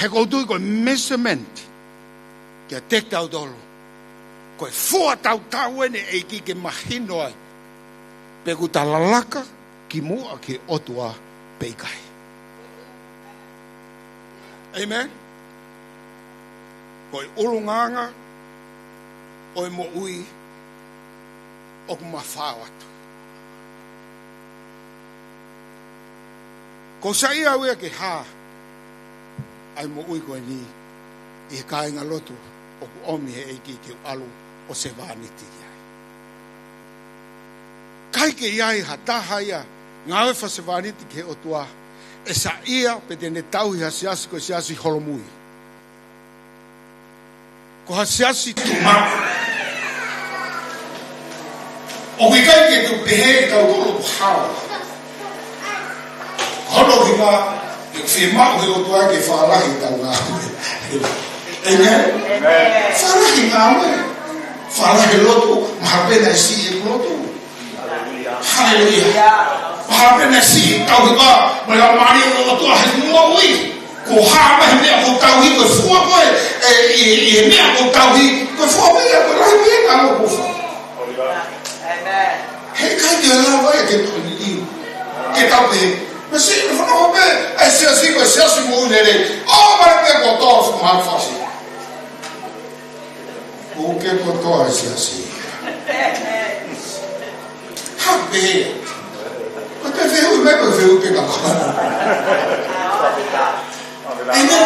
He ʻoku ou tui ko e measurement kiate kitautolu, ko e fua tautau ʻeni ʻa e ʻEiki ke mahino ai pe ʻoku ta lalaka kimuʻa ki he ʻOtua pe ʻikai. ʻĒmeni. Ko e ʻulungaanga ʻo e moʻui ʻoku mafao atu. Ko e saiʻia ia ke hā ʻa e moʻui ko eni ʻi he kāingalotu ʻoku ʻomi ʻe he ʻEiki ke u ʻalu ʻo sevāniti ki ai. ʻIkai ke ʻi ai ha taha ia ngāue fakasevāniti ki he ʻOtua ʻe saiʻia pe te ne tauhi ha siasi ko e siasi holomui. Ko ha siasi tuʻumaʻu. ʻOku ʻikai ke tau pehē ʻe tautolu ʻoku hao. Hono ʻuhinga, ʻoku fiemaʻu ʻe he ʻOtua ke fakalahi ʻetau ngāue. ʻĒmeni? ʻĒmeni. Fakalahi ngāue. Fakalahi lotu, mahalo pē naʻe siʻi e lotu. Haleluia. Mahalo pē naʻe siʻi e tauhi ʻa e Laumālie ʻo e ʻOtua he moʻui. Ko e hā mai e meʻa ʻoku tauhi, ko e fua ko ē, ē, ʻi, ʻi he meʻa ʻoku tauhi, ko e fua mai ia, ko e lahi mai ia ʻa e ʻOtua. ʻĒmeni. Heʻikai ke lava ia ke tau liliu. Ke tau pehē, masiʻi, fana o me, ʻa e siasi, ko e siasi moʻui lelei. ʻO mai pē kotoa ʻo fakaʻosi. ʻOku ke kotoa e siasi. Hā pē. Ko e fehuʻi mai, ko e fehuʻi pē ka ko. ʻĒmeni.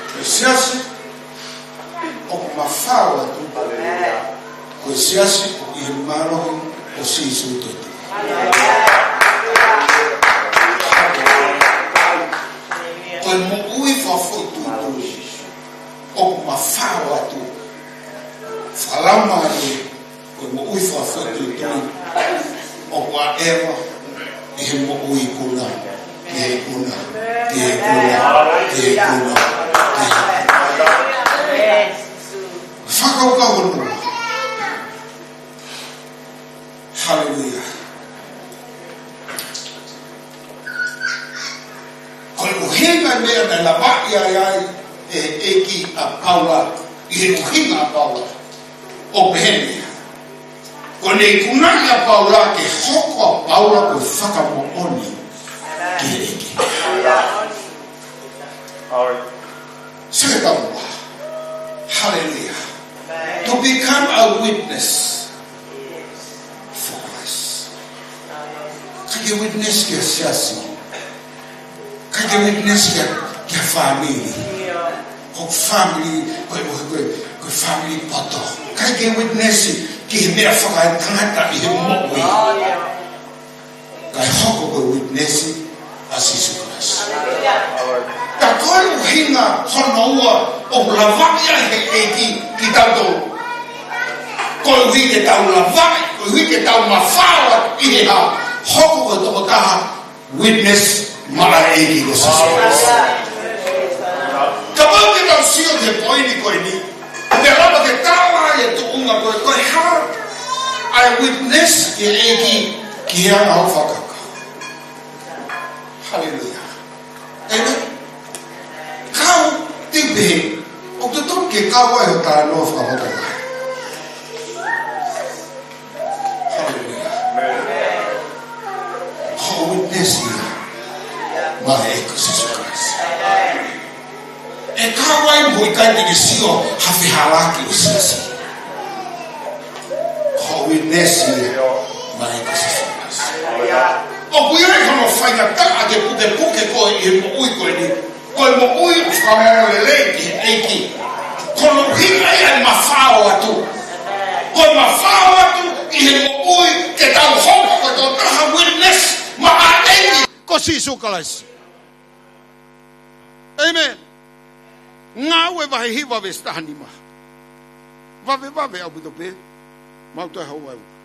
Ko e siasi ʻoku mafao atu. Ko e siasi ʻoku ʻi he mālohi ʻo Sīsū Kalaisi. Ko e moʻui fakafoʻituitui ʻoku mafao atu. Fakalaumālie, ko e moʻui fakafoʻituitui ʻoku ʻaʻeva ʻi he moʻui ikuna, ʻi he ikuna, ʻi he ikuna, ʻi he ikuna, ʻi he ikuna. Fakakaukau hono ua. Haleluia. Ko e ʻuhinga e meʻa naʻe lavaʻi ai ʻe he ʻEiki ʻa Paula, ʻi he ʻuhinga ʻa Paula, ʻo pehē ni. Ko ʻene ikunaʻi ʻa Paula ke hoko ʻa Paula ko e fakamoʻoni ki he ʻEiki. Sio ki he taumuʻa. Haleluia. To become a witness for Christ. Ke witness ki he siasi. ʻIkai ke witness ki he, ki he family. Ko family, ko, ko, ko, ko family poto. ʻIkai ke witness ki he meʻa fakaetangata ʻi he moʻui. Kae hoko ko e witness ʻa Sīsū Kalaisi. Ka ko e ʻuhinga hono ua ʻoku lavaʻi ai he ʻEiki kitautolu. Koeʻuhi ke tau lavaʻi, koeʻuhi ke tau mafao ʻi he hā? Hoko ko e tokotaha witness maʻa e ʻEiki ko Sīsū Kalaisi. Kapau te tau sio ki he poini ko eni, te lava ke tau ʻai e tuʻunga ko e, ko e hā ʻa e witness ki he ʻEiki ki he anga hoʻo fakakaukau. Haleluia. ʻĒmeni. Kau, te u pehē, ʻoku totonu ke kau ai hoʻo talanoa fakaloto mai. Haleluia. Hoʻo witness ia maʻa e ʻEiki ko Sīsū Kalaisi. ʻE kau ai mo ʻikai te ke sio ha fehālaaki ʻo e siasi. Hoʻo witness ia maʻa e ʻEiki ko Sīsū Kalaisi. ʻOku ʻi ai hono faingataʻa ke pukepuke koe ʻi he moʻui ko eni. Ko e moʻui ʻoku fakamolemole ki he ʻEiki. Ko hono ʻuhinga ia e mafao atu. Ko e mafao atu ʻi he moʻui ke tau hoko ko e tokotaha witness maʻa e ʻEiki ko Sīsū Kalaisi. ʻĒmeni. Ngāue vahe hiva veesi taha nima. Vavevave ʻaupito pē. Mau toe houa ʻe ua.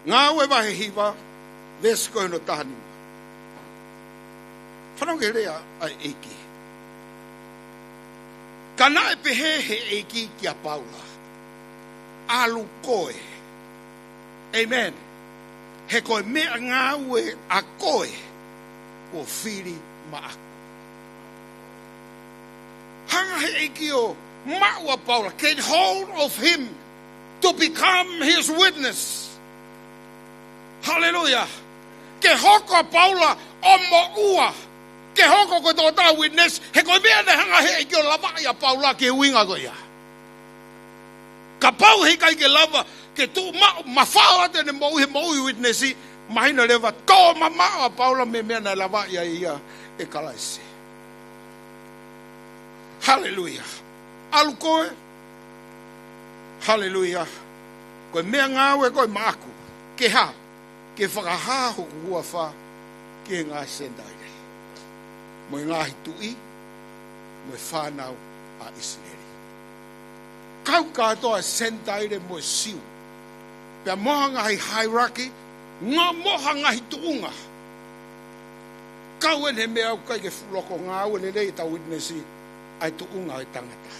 Ngāue vahe hiva, veesi ko hono taha nima. Fanongo ki he lea ʻa e ʻEiki. Ka naʻe pehē ʻe he ʻEiki kia Paula, ʻalu koe. ʻĒmeni. He ko e meʻangāue ʻa koe kuo fili maʻaku. Hanga he ʻEiki ʻo maʻu ʻa Paula, get hold of him to become his witness. Haleluia. Ke hoko ʻa Paula ʻo moʻua, ke hoko ko e tokotaha witness, he ko e meʻa naʻe hanga he ʻEiki ʻo lavaʻi ʻa Paula ki he ʻuhinga ko ia. Kapau heʻikai ke lava ke tuʻu maʻu, mafao atu ʻene moʻui he moʻui witness, mahino leva tō mamaʻo ʻa Paula mei he meʻa naʻe lavaʻi ai ia ʻe Kalaisi. Haleluia. ʻAlu koe. Haleluia. Ko e meʻangāue koe maʻaku. Ke hā? Ke fakahā hoku huafa ki he ngaahi Senitaile, mo e ngaahi tuʻi, mo e fānau ʻa ʻIsileli. Kau kātoa e Senitaile mo e Siu, pea mo ha ngaahi hierarchy, ngā mo ha ngaahi tuʻunga. Kau eni he meʻa ʻoku ʻikai ke fuʻu loko ngāue lelei ʻetau witness ʻa e tuʻunga ʻo e tangata.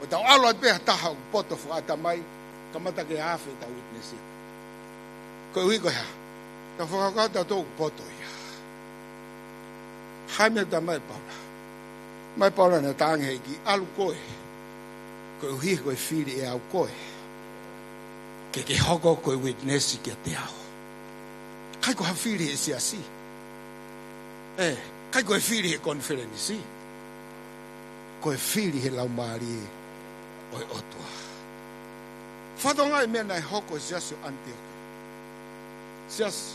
ʻO tau ʻalu atu pē ha taha ʻoku poto fakaʻatamai, kamata ke afe ʻetau witness. Koeʻuhi ko e hā? Tau fakakaukau tautolu ʻoku poto ia. Hai meʻa ʻoku talamai ʻe Paula. Mai Paula naʻe talaange he ʻEiki, ʻalu koe. Koeʻuhi ko e fili ʻe au koe ke ke hoko ko e witness kiate au. ʻIkai ko ha fili he siasi. ʻE, ʻikai ko e fili he konifelenisi. Ko e fili he Laumālie ʻo e ʻOtua. Fakatokangaʻi e meʻa naʻe hoko he siasi ʻo ʻAniteoke. Siasi.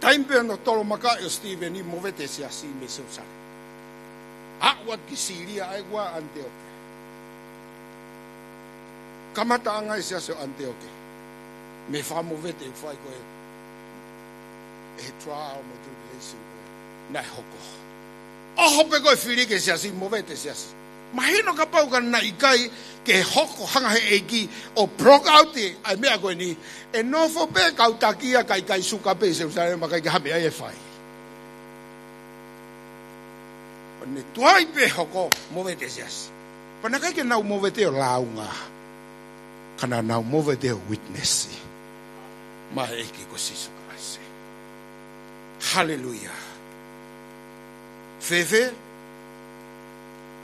Taimi pē hono tolomakaʻi ʻo Sitīveni, movete e siasi mei Selusalema. Aʻu atu ki Sīlia, ʻa ia ʻoku ʻi ai ʻAniteoke. Kamataʻanga e siasi ʻo ʻAniteoke mei he fakamovete ʻoku fai ko ē, e trial mo e tribulation ko ē naʻe hoko. ʻOho pē ko e fili ki he siasi, movete e siasi. Mahino kapau ka naʻe ʻikai ke hoko hanga he ʻEiki ʻo block out ʻa e meʻa ko eni, ʻe nofo pē kau taki ia kae ʻikai suka pē ʻi Selusalema, ʻikai ke ha meʻa ia ʻe fai. ʻO ne tuai pē hoko, movete e siasi. Pea naʻe ʻikai ke nau movete ʻo lāunga, ka naʻa nau movete ʻo witness maʻa e ʻEiki ko Sīsū Kalaisi. Haleluia. Fēfē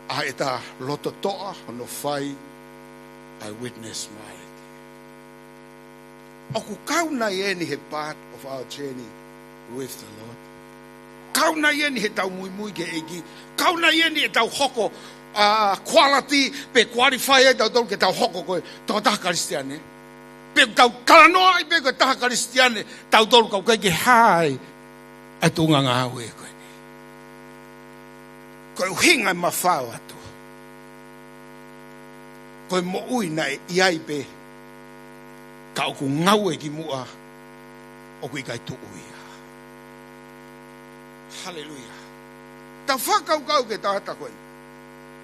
ʻa ʻeta lototoʻa hono fai ʻa e witness maʻa e ʻEiki? ʻOku kau nai eni he part of our journey with the Lord? Kau nai eni heʻetau muimui ki he ʻEiki? Kau nai eni heʻetau hoko, ʻa, quality pe qualify ai tautolu ke tau hoko ko e tokotaha Kalisitiane? Pe ʻoku tau talanoaʻi pē ko e taha Kalisitiane, tautolu ka ʻoku ʻikai ke hā ai ʻa e tuʻunga ngāue ko eni. Ko e ʻuhinga ʻe mafao atu, ko e moʻui naʻe ʻi ai pē, ka ʻoku ngāue ki muʻa, ʻoku ʻikai tuʻu ia. Haleluia. Tau fakakaukau ki he tangata ko eni.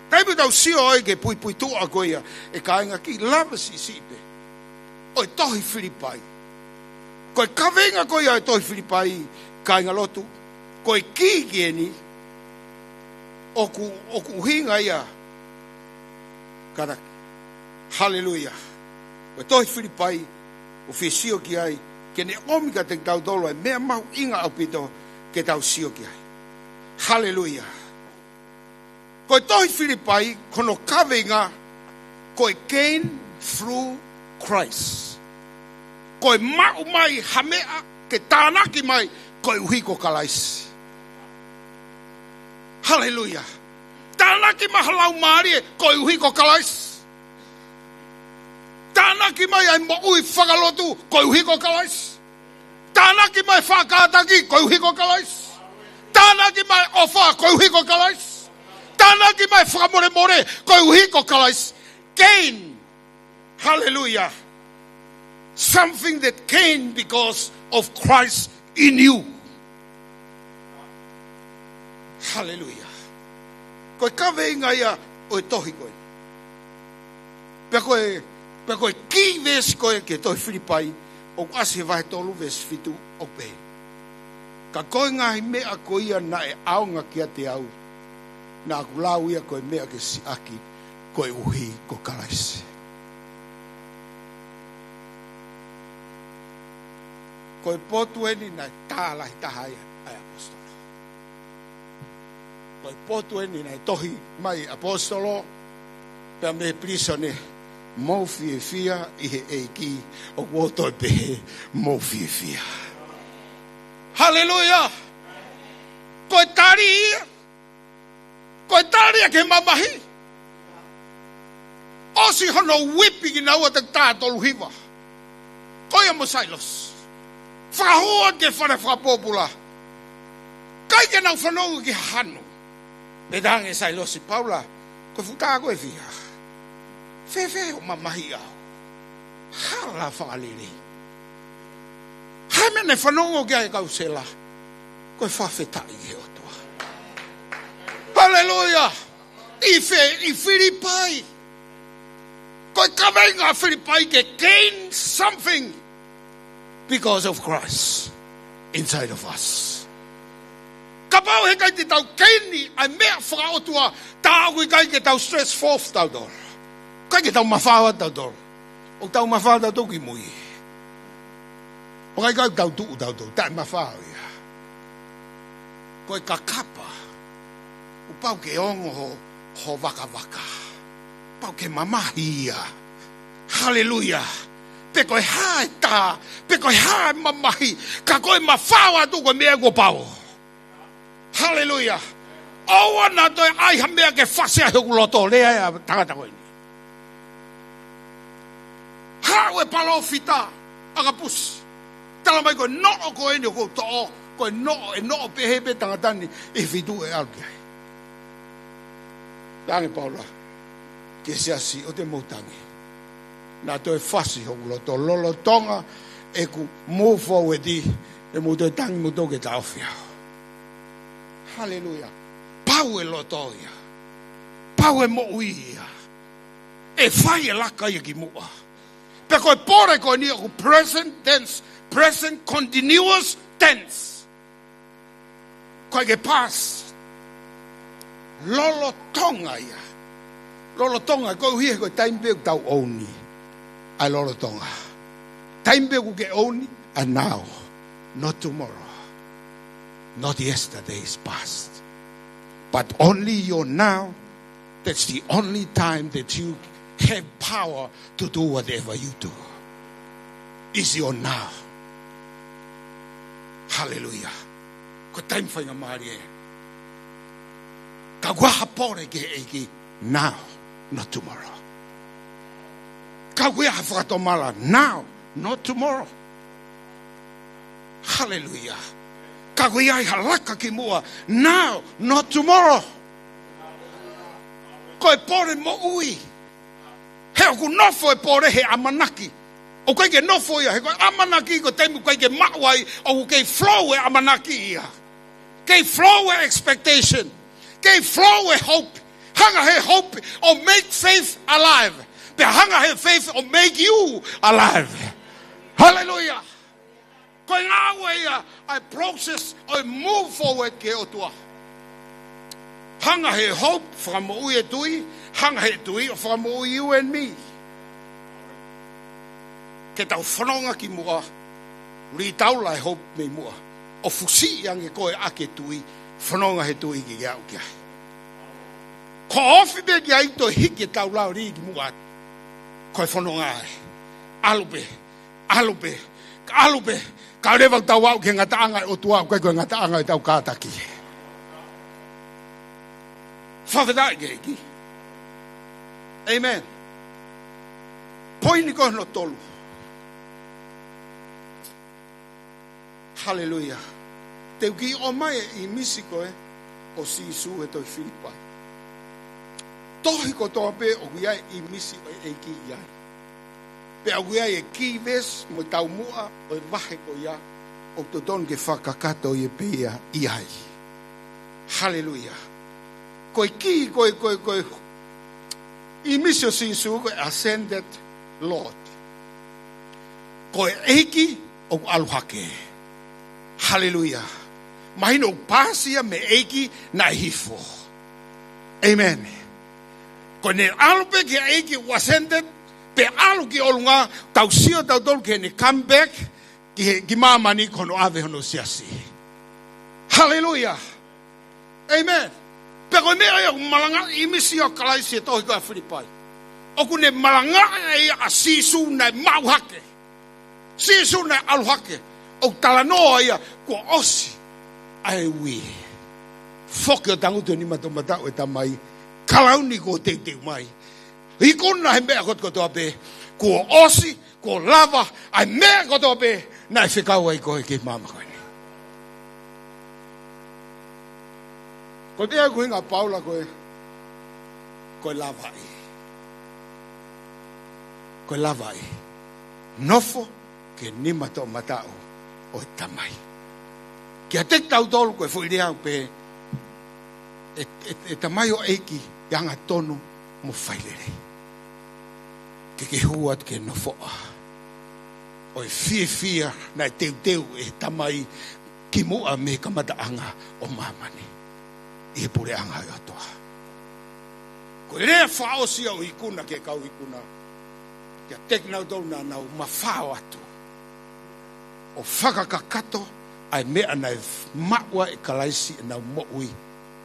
Taimi ʻoku tau sio ai ki he puipuituʻa ko ia ʻa e kāinga, kiʻi lave siʻisiʻi pē ʻo e tohi Filipai. Ko e kaveinga ko ia ʻo e tohi Filipai, kāingalotu, ko e kī ki heni, ʻoku, ʻoku ʻuhinga ia. Kātaki. Haleluia. Ko e tohi Filipai, ʻoku fie sio ki ai, ke ne ʻomi kiate kitautolu ʻa e meʻa mahuʻinga ʻaupito ke tau sio ki ai. Haleluia. Ko e tohi Filipai, ko hono kaveinga, ko e gain through Christ. Ko e maʻu mai ha meʻa ke tānaki mai koeʻuhi ko Kalaisi. Haleluia. Tānaki mai ha laumālie koeʻuhi ko Kalaisi. Tānaki mai ʻa e moʻui fakalotu koeʻuhi ko Kalaisi. Tānaki mai e faʻa kātaki koeʻuhi ko Kalaisi. Tānaki mai e ʻofa koeʻuhi ko Kalaisi. Tānaki mai e fakamolemole koeʻuhi ko Kalaisi. Gain. Haleluia. Something that came because of Christ in you. Haleluia. Ko e kaveinga ia ʻo e tohi ko ē. Pea ko e, pea ko e kī veesi ko ē ki he tohi Filipai, ʻoku ʻasi he vahe tolu veesi fitu ʻoku pehē: Ka ko e ngaahi meʻa ko ia naʻe ʻaonga kiate au, naʻa ku lau ia ko e meʻa ke siʻaki koeʻuhi ko Kalaisi. Ko e potu eni naʻe tā lahi taha ai ʻa e ʻaposetolo. Ko e potu eni naʻe tohi mai ʻaposetolo, pea mei pilīsone, mou fiefia ʻi he ʻEiki, ʻoku ou toe pehē, mou fiefia. Haleluia. Ko e tali ia. Ko e tali ia ki he mamahi. ʻOsi hono uipi kinaua ʻa e taʻu tolu hiva, ko ia mo Sailosi. Fakahū ki he fale fakapōpula. ʻIkai ke nau fanongo ki ha hanu. Pea talaange ʻe Sailosi, Paula, ko e fuʻu tā ko ē ʻe fiha? Fēfē hoʻo mamahi au? Hala fakalelei. Hā e meʻa naʻe fanongo ki ai e kau sela? Ko e fakafetaʻi ki he ʻOtua. Haleluia. ʻI fē? ʻI Filipai. Ko e kaveinga ʻa Filipai ke gain something because of Christ inside of us. Kapau he ʻikai te tau keini ʻa e meʻa fakaʻotua, tā ʻoku ʻikai ke tau stretch forth tautolu. ʻIkai ke tau mafao tautolu. ʻOku tau mafao tautolu ki mui. ʻOku ʻikai ke tau tuʻu tautolu, taʻemafao ia. Ko e kakapa, kuo pau ke ongo ho, ho vakavaka. Pau ke mamahi ia. Haleluia. Pe ko e hā e tā, pe ko e hā e mamahi, ka ko e mafao atu ko e meʻa kuo pau. Haleluia. ʻOua naʻa toe ʻai ha meʻa ke fasi ai hoku loto, lea ʻa e tangata ko eni. Haʻu e palōfita ʻAkapusi. Talamai ko e noʻo ko eni ʻoku ou toʻo, ko e noʻo, ʻe noʻo pehē pē tangata ni ʻi he feituʻu ʻe ʻalu ki ai. Tangi Paula ki he siasi, ʻoua te mou tangi. Naʻa toe fasi hoku loto, lolotonga ʻeku move forward, ʻe mou toe tangi mou toe ke taʻofi au. Haleluia. Pau e loto ia. Pau e moʻui ia. ʻE fai e laka ia ki muʻa. Pea ko e pole ko eni ʻoku present tense, present continuous tense. ʻIkai ke past. Lolotonga ia. Lolotonga, koeʻuhi he ko e taimi pē ʻoku tau ʻouni ai e lolotonga. Taimi pē ʻoku ke ʻouni ai e now, not tomorrow. Not yesterday's past. But only your now. That's the only time that you have power to do whatever you do. Is your now. Haleluia. Ko e taimi faingamālie. Ka ʻoku ʻi ai ha pole ki he ʻEiki, now, not tomorrow. Ka ʻoku ʻi ai ha fakatomala, now, not tomorrow. Haleluia. Ka ko ia ai ha laka ki muʻa, now, not tomorrow. Ko e pole moʻui. He ʻoku nofo e pole he ʻamanaki. ʻOku ʻikai ke nofo ia, he ko e ʻamanaki ko e taimi ʻoku ʻikai ke maʻu ai, ʻoku kei flow e ʻamanaki ia. Kei flow e expectation. Kei flow e hope. Hanga he hope ʻo make faith alive. Pea hanga he faith ʻo make you alive. Haleluia. Ko e ngāue ia ʻa e process ʻo e move forward ki he ʻOtua. Hanga he hope, fakamoʻui e tui, hanga he tui ʻo fakamoʻui you and me. Ke tau fononga ki muʻa, retail e hope mei muʻa. ʻO fusiʻi ange koe ʻaki e tui, fononga he tui ke ke aʻu ki ai. Ko e ofi pē ki ai, toe hiki e tau lao lī ki muʻa. Ko e fononga ē. ʻAlu pē, ʻalu pē, ʻalu pē. Kae ʻoua leva ke tau aʻu ki he ngataʻanga ʻo e ʻOtua, ʻoku ʻikai ko e ngataʻanga ʻo ʻetau kātaki. Fakafetaʻi ki he ʻEiki. Amen. Poini ko hono tolu. Haleluia. Te u kiʻi ʻomai e ʻīmisi ko ē ʻo Sīsū he tohi Filipai. Tohi kotoa pē ʻoku ʻi ai e ʻīmisi ʻo e ʻEiki ʻi ai. Pea ʻoku ʻi ai e kī veesi mo e taumuʻa ʻo e vahe ko ia ʻoku totonu ke fakakakato ia pē ia ʻi ai. Haleluia. Ko e kī, ko e, ko e, ko e ʻīmisi ʻo Sīsū ko e ascended Lord. Ko e ʻEiki ʻoku ʻalu hake. Haleluia. Mahino ʻoku paasi ia mei he ʻEiki naʻe hifo. Amen. Ko ʻene ʻalu pē ki he ʻEiki ʻoku ascended, pea ʻalu ki ʻolunga, tau sio tautolu ki heʻene come back ki he, ki māmani ko hono ʻave hono siasi. Haleluia. Amen. Pea ko e meʻa ia ʻoku malangaʻi ʻīmisi ʻo Kalaisi he tohi ko ē ʻa Filipai. ʻOku ne malangaʻi ʻa Sīsū naʻe maʻu hake. Sīsū naʻe ʻalu hake. ʻOku talanoa ia kuo ʻosi ʻa e ui. Foki ʻo tangutu he nima toʻomataʻu ʻo e Tamai. Kalauni kuo teuteu mai. Ikuna he meʻa kotokotoa pē. Kuo ʻosi, kuo lava ʻa e meʻa kotoa pē naʻe fekau ai koe ki he māmani ko eni. Ko e meʻa ʻoku ʻuhinga ʻa Paula ko e, ko e lavaʻi. Ko e lavaʻi. Nofo ki he nima toʻomataʻu ʻo e Tamai. Kiate kitautolu ko e foʻi lea ʻoku pehē, ʻe, ʻe, ʻe tamaioʻeiki, ʻi he angatonu mo failelei. Ke ke hū atu ki he nofoʻa ʻo e fiefia naʻe teuteu ʻe he Tamai kimuʻa mei he kamataʻanga ʻo māmani ʻi he puleʻanga ʻo e ʻOtua. Ko e lea fakaʻosi ia ʻo e ikuna ki he kau ikuna, kiate kinautolu naʻa nau mafao atu ʻo fakakakato ʻa e meʻa naʻe maʻu ai ʻe Kalaisi ʻenau moʻui,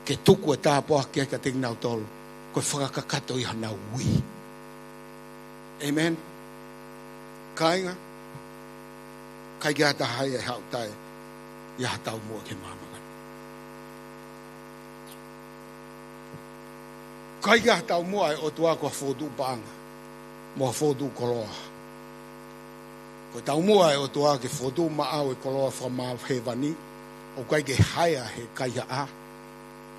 ke tuku e tāpuaki kiate kinautolu, ko e fakakakato ia ʻenau ui. Amen. Kāinga, ʻikai ke ʻi ai ha taha ia ʻe haʻu ʻo taʻe ʻi ai ha taumuʻa ki he māmani ko eni. ʻIkai ke ʻi ai ha taumuʻa ʻa e ʻOtua ko ha fokotuʻu paʻanga mo ha fokotuʻu koloa. Ko e taumuʻa ʻa e ʻOtua ke fokotuʻu maʻau e koloa fakamāhēvani, ʻoku ʻikai ke haea he kaihaʻa,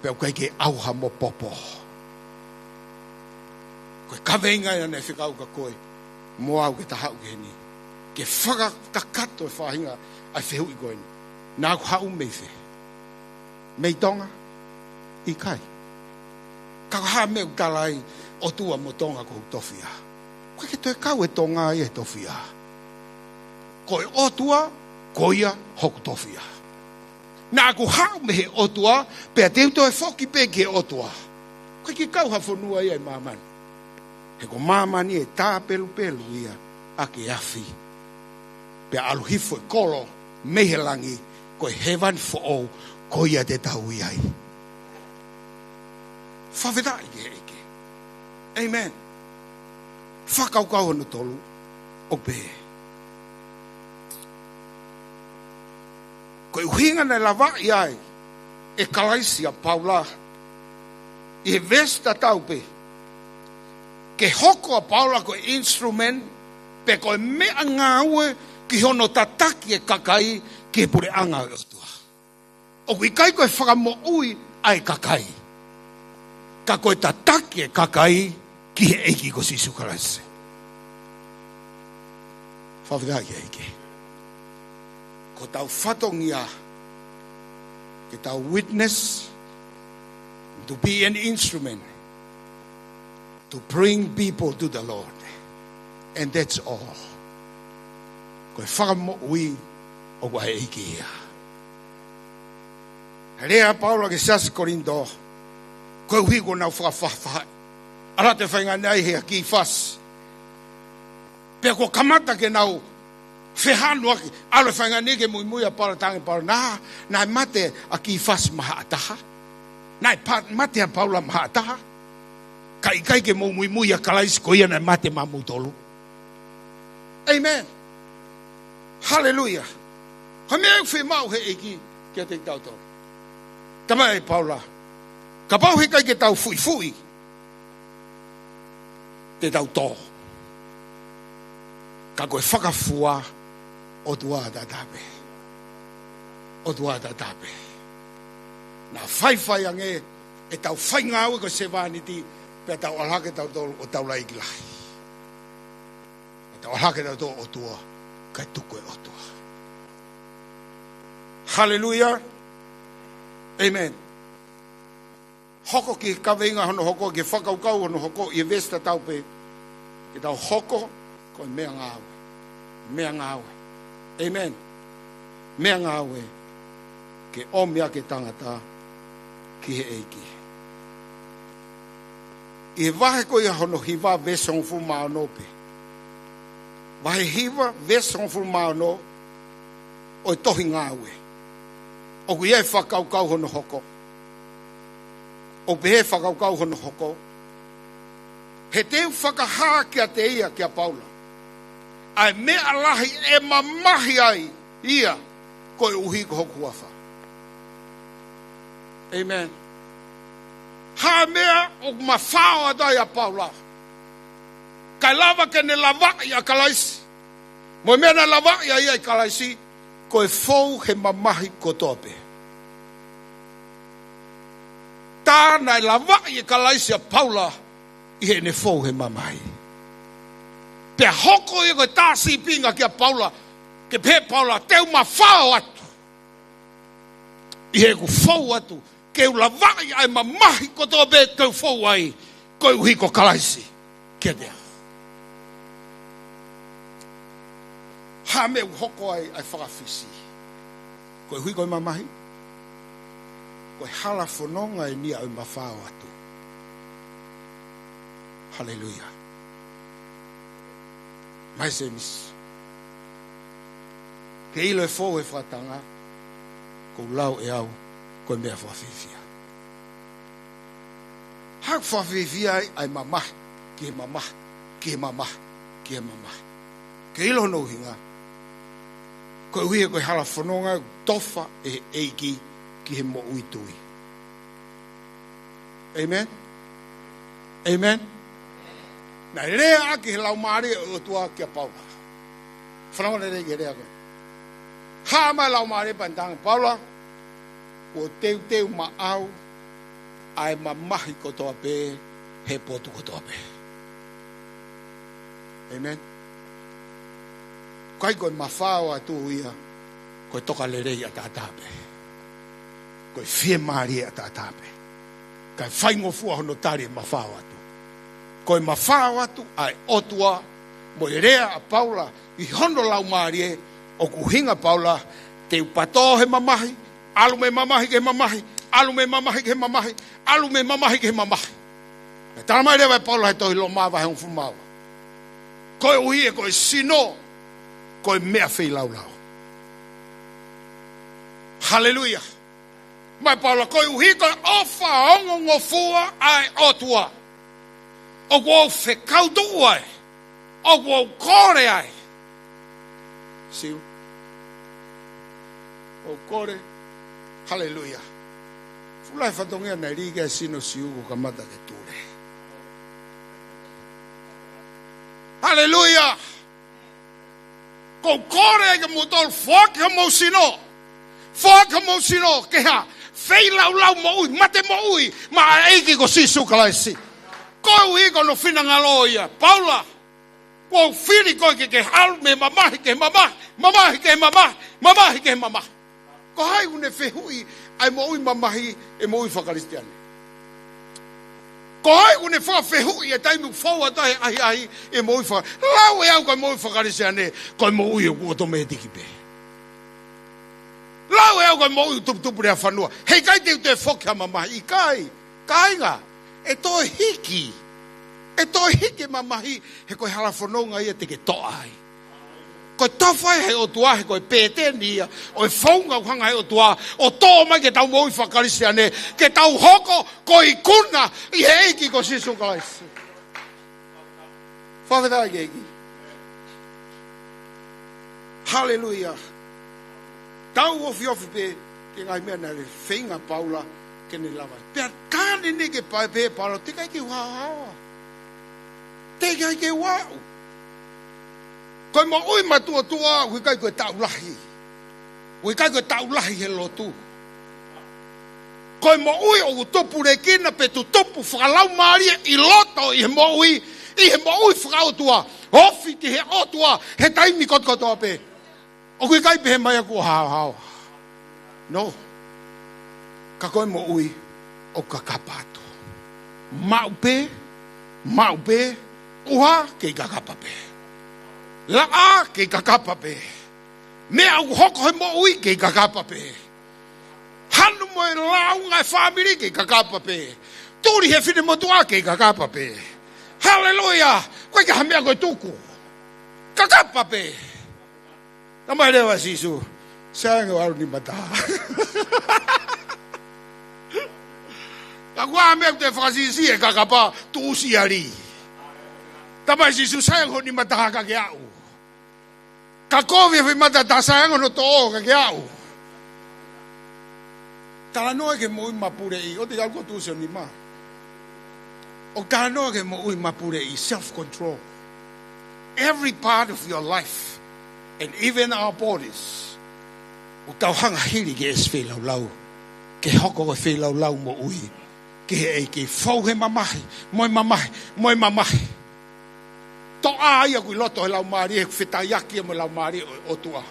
pea ʻoku ʻikai ke ʻauha mo popo. Ko e kaveinga ia naʻe fekau kia koe mo au ke ta haʻu ki heni, ke fakakakato e faʻahinga ʻa e fehuʻi ko eni. Naʻa ku haʻu mei fē? Mei Tonga? ʻIkai. Ka ko e hā e meʻa ʻoku tala ai ʻOtua mo Tonga ko hoku tofiʻa? ʻOku ʻikai ke toe kau e Tonga ia he tofiʻa. Ko e ʻOtua, ko ia hoku tofiʻa. Naʻa ku haʻu mei he ʻOtua, pea te u toe foki pē ki he ʻOtua. ʻOku ʻikai ke kau ha fonua ia ʻi māmani. He ko māmani ʻe tāpelupelu ia ʻaki e afi. Pea ʻalu hifo e kolo mei he langi, ko e hēvani foʻou, ko ia te tau ui ai. Fakafetaʻi ki he ʻEiki. Amen. Fakakaukau hono tolu, ʻoku pehē. Ko e ʻuhinga naʻe lavaʻi ai ʻe Kalaisi ʻa Paula ʻi he veesi tatau pē, ke hoko ʻa Paula ko e instrument Pe ko e meʻangāue ki hono tataki e kakai ki he puleʻanga ʻo e ʻOtua. ʻOku ʻikai ko e fakamoʻui ʻa e kakai, ka ko e tataki e kakai ki he ʻEiki ko Sīsū Kalaisi. Fakafetaʻi ki he ʻEiki. Ko hotau fatongia ke tau witness, to be an instrument to bring people to the Lord. And that's all. Ko e fakamoʻui ʻoku ʻa e ʻEiki ia. Lea ʻa Paula ki he siasi Kolinitō, koeʻuhi ko ʻenau fakafaʻafaʻahi. ʻAlu atu e faʻahinga ni ai ʻa Kifasi. Pea kuo kamata ke nau fehanuaki, ʻalu e faʻahinga ni ke muimui ʻa Paula, tangi Paula, naʻa, naʻe mate ʻa Kifasi maʻa haʻa taha. Naʻe pa-, mate ʻa Paula maʻa haʻa taha. Ka ʻikai ke mou muimui ʻa Kalaisi ko ia naʻe mate maʻamoutolu. Amen. Haleluia. Ko e meʻa ʻoku fiemaʻu he ʻEiki kiate kitautolu. Talamai ʻe Paula, kapau heʻikai ke tau fuʻifuʻi, te tau tō. Ka ko e fakafua, ʻOtua ʻataʻatā pē. ʻOtua ʻataʻatā pē. Naʻa faifai ange ʻetau fai ngāue ko e sevāniti, pea tau ʻalu hake tautolu ʻo tau laiki lahi. Pea tau ʻalu hake tautolu ʻOtua, kae tuku e ʻOtua. Haleluia. Amen. Hoko ki he kaveinga hono hoko, ki he fakakaukau hono hoko, ʻi he veesi tatau pē. Ke tau hoko ko e meʻangāue. Meʻangāue. Amen. Meʻangāue. Ke ʻomi ʻa e tangata ki he ʻEiki. ʻI he vahe ko ia hono hiva veesi hongofulu mā ono pē. Vahe hiva veesi hongofulu mā ono ʻo e tohi Ngāue. ʻOku ʻi ai e fakakaukau hono hoko. ʻOku pehē e fakakaukau hono hoko: He te u fakahā kiate ia, kia Paula, ʻa e meʻa lahi ʻe mamahi ai ia koeʻuhi ko hoku huafa. Amen. Ha meʻa ʻoku mafao atu ai ʻa Paula, kae lava ke ne lavaʻi ʻa Kalaisi. Mo e meʻa naʻe lavaʻi ai ʻa Kalaisi, ko e fou he mamahi kotoa pē. Tā naʻe lavaʻi ʻe Kalaisi ʻa Paula ʻi heʻene fou he mamahi. Pea hoko ia ko e tā sīpinga kia Paula, ke pehē ʻe Paula, te u mafao atu ʻi heʻeku fou atu, ke u lavaʻi ʻa e mamahi kotoa pē ke u fou ai, koeʻuhi ko Kalaisi kiate au. Ha meʻa ʻoku hoko ai ʻa e fakafisi? Koeʻuhi ko e mamahi, ko e hala fononga eni ia ʻo e mafao atu. Haleluia. Mai Sēmisi. Ke ʻilo e fou he fakatanga, kuo u lau ʻe au, ko e meʻa fakafiefia. Hā ʻoku fakafiefia ai ʻa e mamahi, ki he mamahi, ki he mamahi, ki he mamahi. Ke ʻilo hono ʻuhinga, koeʻuhi ko e hala fononga ʻoku tofa ʻe he ʻEiki ki he moʻui tui. Amen. Amen. Naʻe lea ʻaki ʻe he Laumālie ʻo e ʻOtua kia Paula. Fanongo lelei ki he lea ko ē. Hā mai e Laumālie pea ne talaange, Paula, kuo teuteu maʻau ʻa e mamahi kotoa pē he potu kotoa pē. Amen. ʻIkai ko e mafao atu ia, ko e tokalelei ʻataʻatā pē. Ko e fiemālie ʻataʻatā pē. Kae faingofua hono tali e mafao atu. Ko e mafao atu ʻa e ʻOtua mo e lea ʻa Paula ʻi hono laumālie, ʻoku ʻuhinga ʻa Paula, te u patō he mamahi, ʻalu mei he mamahi ki he mamahi, ʻalu mei he mamahi ki he mamahi, ʻalu mei he mamahi ki he mamahi. Naʻe talamai leva ʻe Paula he tohi Loma vahe hongofulu mā ua, koeʻuhi he ko e sino ko e meʻa feilaulau. Haleluia. Mai Paula, koeʻuhi ko e ʻofa ongongofua ʻa e ʻOtua, ʻoku ou fekau tuʻu ai, ʻoku ou kole ai. Siu. ʻOku ou kole. Haleluia. Fuʻu lahi e fatongia naʻe lī ki ai e sino Siu kuo kamata ke tule. Haleluia. Ko e kole ʻa e motuʻa, foaki homou sino. Foaki homou sino, ke hā? Feilaulau moʻui, mate moʻui maʻa e ʻEiki ko Sīsū Kalaisi. Koeʻuhi ko hono finangalo ia. Paula, kuo u fili koe ke ke ʻalu mei he mamahi ki he mamahi, mamahi ki he mamahi, mamahi ki he mamahi. Ko hai ʻoku ne fehuʻi ʻa e moʻui mamahi ʻi he moʻui fakakalisitiane? Ko hai ʻoku ne fakafehuʻi ʻa e taimi ʻoku fou atu ai he ʻahiʻahi ʻi he moʻui faka-, lau ʻe au ko e moʻui fakakalisitiane, ko e moʻui ʻoku ʻotomētiki pē. Lau ʻe au ko e moʻui tuputupu lea fanua. Heʻikai te u toe foki ha mamahi, ʻikai. Kāinga, ʻe toe hiki. ʻE toe hiki e mamahi, he ko e hala fononga ia te ke toʻa ai. Ko e tofa ia ʻa e ʻOtua, he ko e pēteni ia ʻo e founga ʻoku hanga ʻe he ʻOtua ʻo tō mai ke tau moʻui fakakalisitiane, ke tau hoko ko e ikuna ʻi he ʻEiki ko Sīsū Kalaisi. Fakafetaʻi ki he ʻEiki. Haleluia. Tau ofiofi pē ki he ngaahi meʻa naʻe feinga Paula ke ne lava. Pea tā neʻineʻi ke pehē ʻe Paula, teʻeki ai ke u haohaoa. Teʻeki ai ke u aʻu. Ko e moʻui matuʻotuʻa, ʻoku ʻikai ko e taʻu lahi. ʻOku ʻikai ko e taʻu lahi he lotu. Ko e moʻui ʻoku tupulekina pe tutupu fakalaumālie ʻi loto ʻi he moʻui, ʻi he moʻui fakaʻotua. Ofi ki he ʻOtua he taimi kotokotoa pē. ʻOku ʻikai pehē mai ʻoku ou haohaoa. No. Ka ko e moʻui ʻoku kakapa atu. Maʻu pē, maʻu pē, ʻuha kei kakapa pē. Laʻā kei kakapa pē. Meʻa ʻoku hoko he moʻui kei kakapa pē. Hanu mo e lāunga e fāmili kei kakapa pē. Tuli he finemotuʻa kei kakapa pē. Haleluia. ʻOku ʻikai ha meʻa ko e tuku. Kakapa pē. Talamai leva ʻe Sīsū, sai ange ʻo ʻalu nima taha. Ka ko e hā e meʻa ʻoku te fakasiʻisiʻi e kakapa, tuʻusi ʻali. Talamai ʻe Sīsū, sai ange hoʻo nima taha ka ke aʻu. Ka kovi e foʻi mata ʻe taha, sai ange hono toʻo ka ke aʻu. Talanoa ki he moʻui mapuleʻi, ʻoua te ke ʻalu koe ʻo tuʻusi ho nima. ʻOku talanoa ki he moʻui mapuleʻi, self-control. Every part of your life, and even our bodies. ʻOku tau hanga hili ke ʻasi feilaulau, ke hoko ko e feilaulau moʻui ki he ʻEiki, fou he mamahi, mo e mamahi, mo e mamahi. Toʻa ia ʻoku ʻi loto he laumālie, he ʻoku fetaiaki ia mo e laumālie ʻo, ʻOtua.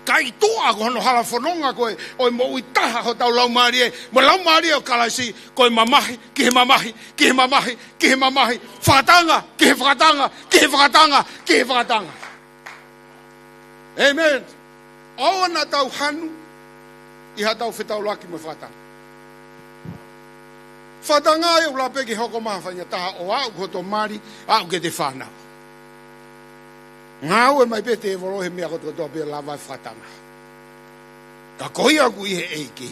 Ka ʻi tuʻa ko hono hala fononga ko ē ʻo e moʻui taha hotau laumālie mo e laumālie ʻo Kalaisi, ko e mamahi ki he mamahi, ki he mamahi, ki he mamahi, fakatanga ki he fakatanga, ki he fakatanga, ki he fakatanga. ʻĒmeni. ʻOua naʻa tau hanu ʻi haʻatau fetaulaki mo e fakatanga. Fakatanga ia ʻoku lava pē ke hoko mai ha faʻahinga taha ʻo aʻu ki hoto mali, aʻu ki heʻete fānau. Ngāue mai pē tēvolo he meʻa kotokotoa pē lava e fakatanga. Ka ko ia ʻoku ʻi he ʻEiki,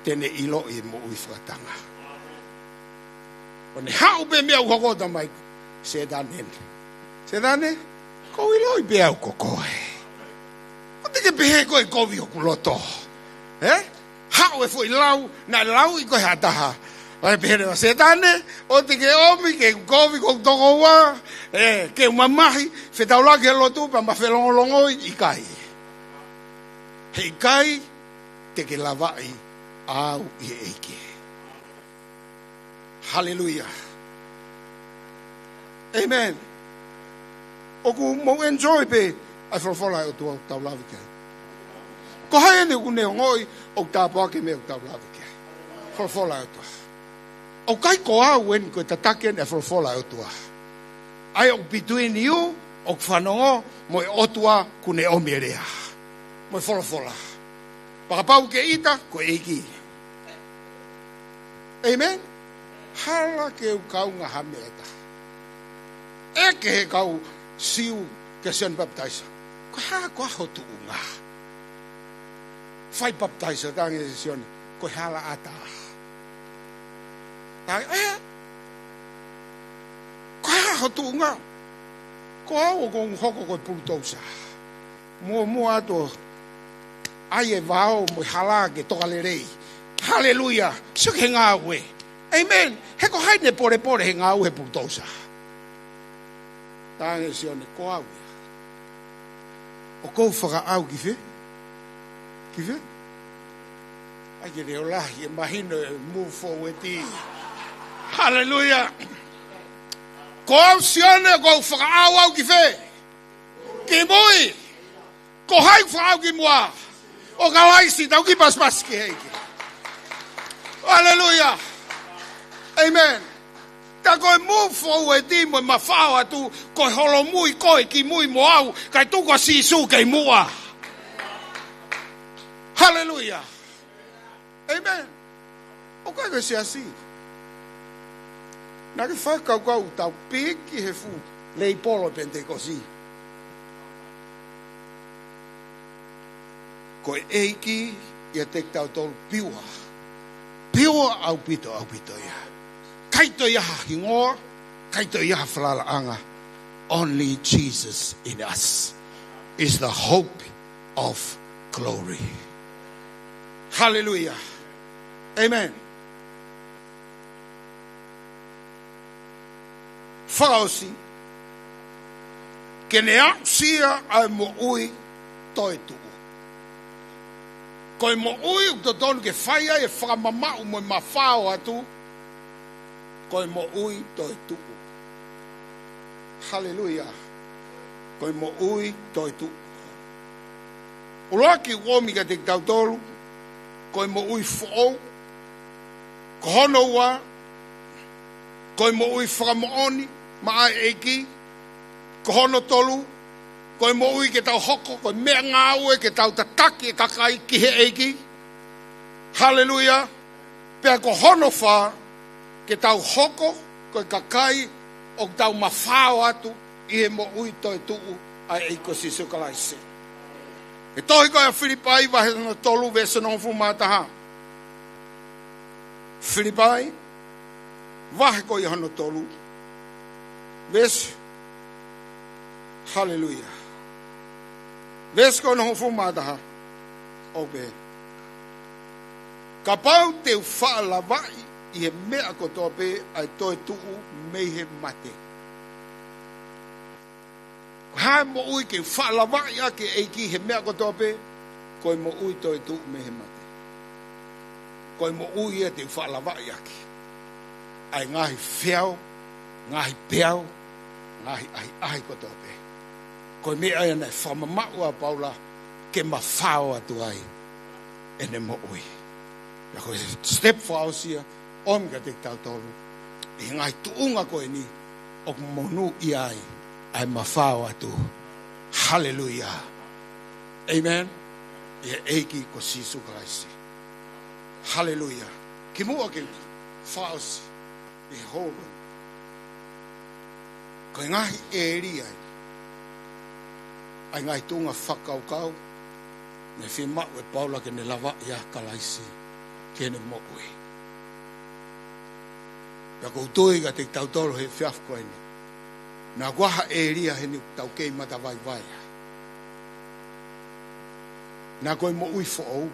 te ne ʻiloʻi e moʻui fakatanga. ʻO ne haʻu pē meʻa ʻoku hoko, talamai, Sētane. Sētane, ʻoku ou ʻiloʻi pē au ko koe. ʻOua te ke pehē ko e kovi hoku loto. Ē? Haʻu e foʻi lau, naʻe lauʻi ko ē ʻe ha taha. ʻOua te ke pehē leva, Sētane, ʻoua te ke ʻomi ke u kovi ko hoku tokoua. Ē, ke u mamahi, fetaulaki he lotu, pea ma felongolongoi, ʻikai. Heʻikai te ke lavaʻi au ʻi he ʻEiki. Haleluia. ʻĒmeni. ʻOku mou enjoy pē ʻa e folofola ʻa e ʻOtua ʻoku tau lave ki ai. Ko hai eni ʻoku ne ongoʻi ʻoku tāpuaki e meʻa ʻoku tau lave ki ai? Folofola ʻa e ʻOtua. ʻOku ʻikai ko au eni, ko e tataki eni ʻa e folofola ʻa e ʻOtua. ʻA ia ʻoku between you, ʻoku fanongo, mo e ʻOtua kuo ne ʻomi e lea mo e folofola. Pea kapau ʻoku ke ʻita, ko e ʻEiki. ʻĒmeni. Hala ke u kaunga ha meʻa ʻe taha. ʻEke ʻe he kau Siu kia Sione Papitaiso, ko e hā, ko e hā ho tuʻunga? Fai papitaiso, talaange ʻe Sione, ko e hala ʻatā. Talaange, ē? Ko e hā ho tuʻunga? Ko au ʻoku ou hoko ko e pulutousa. Muʻomuʻa atu ʻai e vao mo e hala ke toka lelei. Haleluia. Sio ki he ngāue. ʻĒmeni. He ko hai ʻoku ne polepole he ngāue he pulutousa? Talaange ʻe Sione, ko au ia. ʻOku ou fakaʻau ki fē? Ki fē? ʻAi ke leʻo lahi, ʻe mahino e move forward. Haleluia. Ko au Sione, ʻoku ou fakaʻau au ki fē? Ki mui. Ko hai ʻoku fakaʻau ki muʻa? ʻO Kalaisi, tau kiʻi pasipasi ki he ʻEiki. Haleluia. Amen. Tā ko e move forward mo e mafao atu, ko e holomui koe ki mui mo au, kae tuku ʻa Sīsū kei muʻa. Haleluia. Amen. ʻOku ʻikai ko e siasi. Naʻa ke fakakaukau tau piki he fuʻu leipolo Penitekosi. Ko e ʻEiki ʻiate kitautolu piua. Piua ʻaupito, ʻaupito ia. ʻIkai toe ʻi ai ha hingoa, ʻikai toe ʻi ai ha falalaʻanga. Only Jesus in us is the hope of glory. Haleluia. Amen. Fakaʻosi, ke ne aʻusia ʻa e moʻui toetuʻu. Ko e moʻui ʻoku totonu ke fai ai e fakamamaʻu mo e mafao atu, ko e moʻui toetuʻu. Haleluia. Ko e moʻui toetuʻu. ʻUluaki ʻoku ʻomi kiate kitautolu, ko e moʻui foʻou. Ko hono ua, ko e moʻui fakamoʻoni maʻa e ʻEiki. Ko hono tolu, ko e moʻui ke tau hoko ko e meʻangāue ke tau tataki e kakai ki he ʻEiki. Haleluia. Pea ko hono fā, ke tau hoko ko e kakai ʻoku tau mafao atu ʻi he moʻui toetuʻu ʻa e ʻEiki ko Sīsū Kalaisi. He tohi ko ia ʻa Filipai vahe hono tolu veesi hono hongofulu mā taha. Filipai, vahe ko ia hono tolu. Veesi, haleluia. Veesi ko hono hongofulu mā taha. ʻOku pehē: Kapau te u faʻa lavaʻi ʻi he meʻa kotoa pē ʻa e toetuʻu mei he mate. Ko e hā e moʻui ke u faʻa lavaʻi ʻaki e ʻEiki he meʻa kotoa pē? Ko e moʻui toetuʻu mei he mate. Ko e moʻui ia te u faʻa lavaʻi ʻaki ʻa e ngaahi feau, ngaahi peau, ngaahi ʻahiʻahi kotoa pē. Ko e meʻa ia naʻe fakamamaʻu ʻa Paula ke mafao atu ai ʻene moʻui. Pea ko e step fakaʻosi ia, ʻomi kiate kitautolu ʻi he ngaahi tuʻunga ko eni ʻoku monūʻia ai ʻa e mafao atu. Haleluia. Amen. ʻI he ʻEiki ko Sīsū Kalaisi. Haleluia. Kimuʻa ke fakaʻosi ʻi he holo, ko e ngaahi ʻēlia ia, ʻa e ngaahi tuʻunga fakakaukau naʻe fiemaʻu ʻe Paula ke ne lavaʻi ʻa Kalaisi ki heʻene moʻui. Pea ʻoku ou tui kiate kitautolu he efiafi ko eni, naʻa ʻoku ʻi ai ha ʻēlia heni ʻoku tau kei matavaivai ai. Naʻa ko e moʻui foʻou,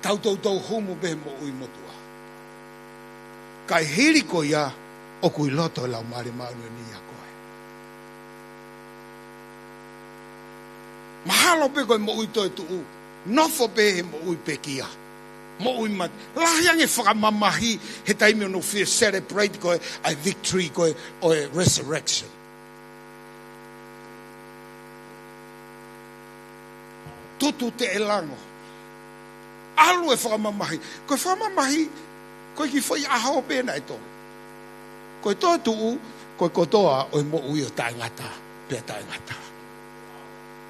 tau toutou humu pē he moʻui motuʻa. Kae hili ko ia, ʻoku ʻi loto e Laumālie Māʻoniʻoni ʻia koe. Mahalo pē ko e moʻui toetuʻu, nofo pē he moʻui pekia, moʻui mate. Lahi ange fakamamahi he taimi ʻoku nau fie celebrate ko ē ʻa e victory ko ē ʻo e resurrection. Tutu teʻelango. ʻAlu e fakamamahi. Ko e fakamamahi, ko e kiʻi foʻi ʻaho pē naʻe tolu. Ko e toetuʻu, ko e kotoa ʻo e moʻui ʻo taʻengata pea taʻengata.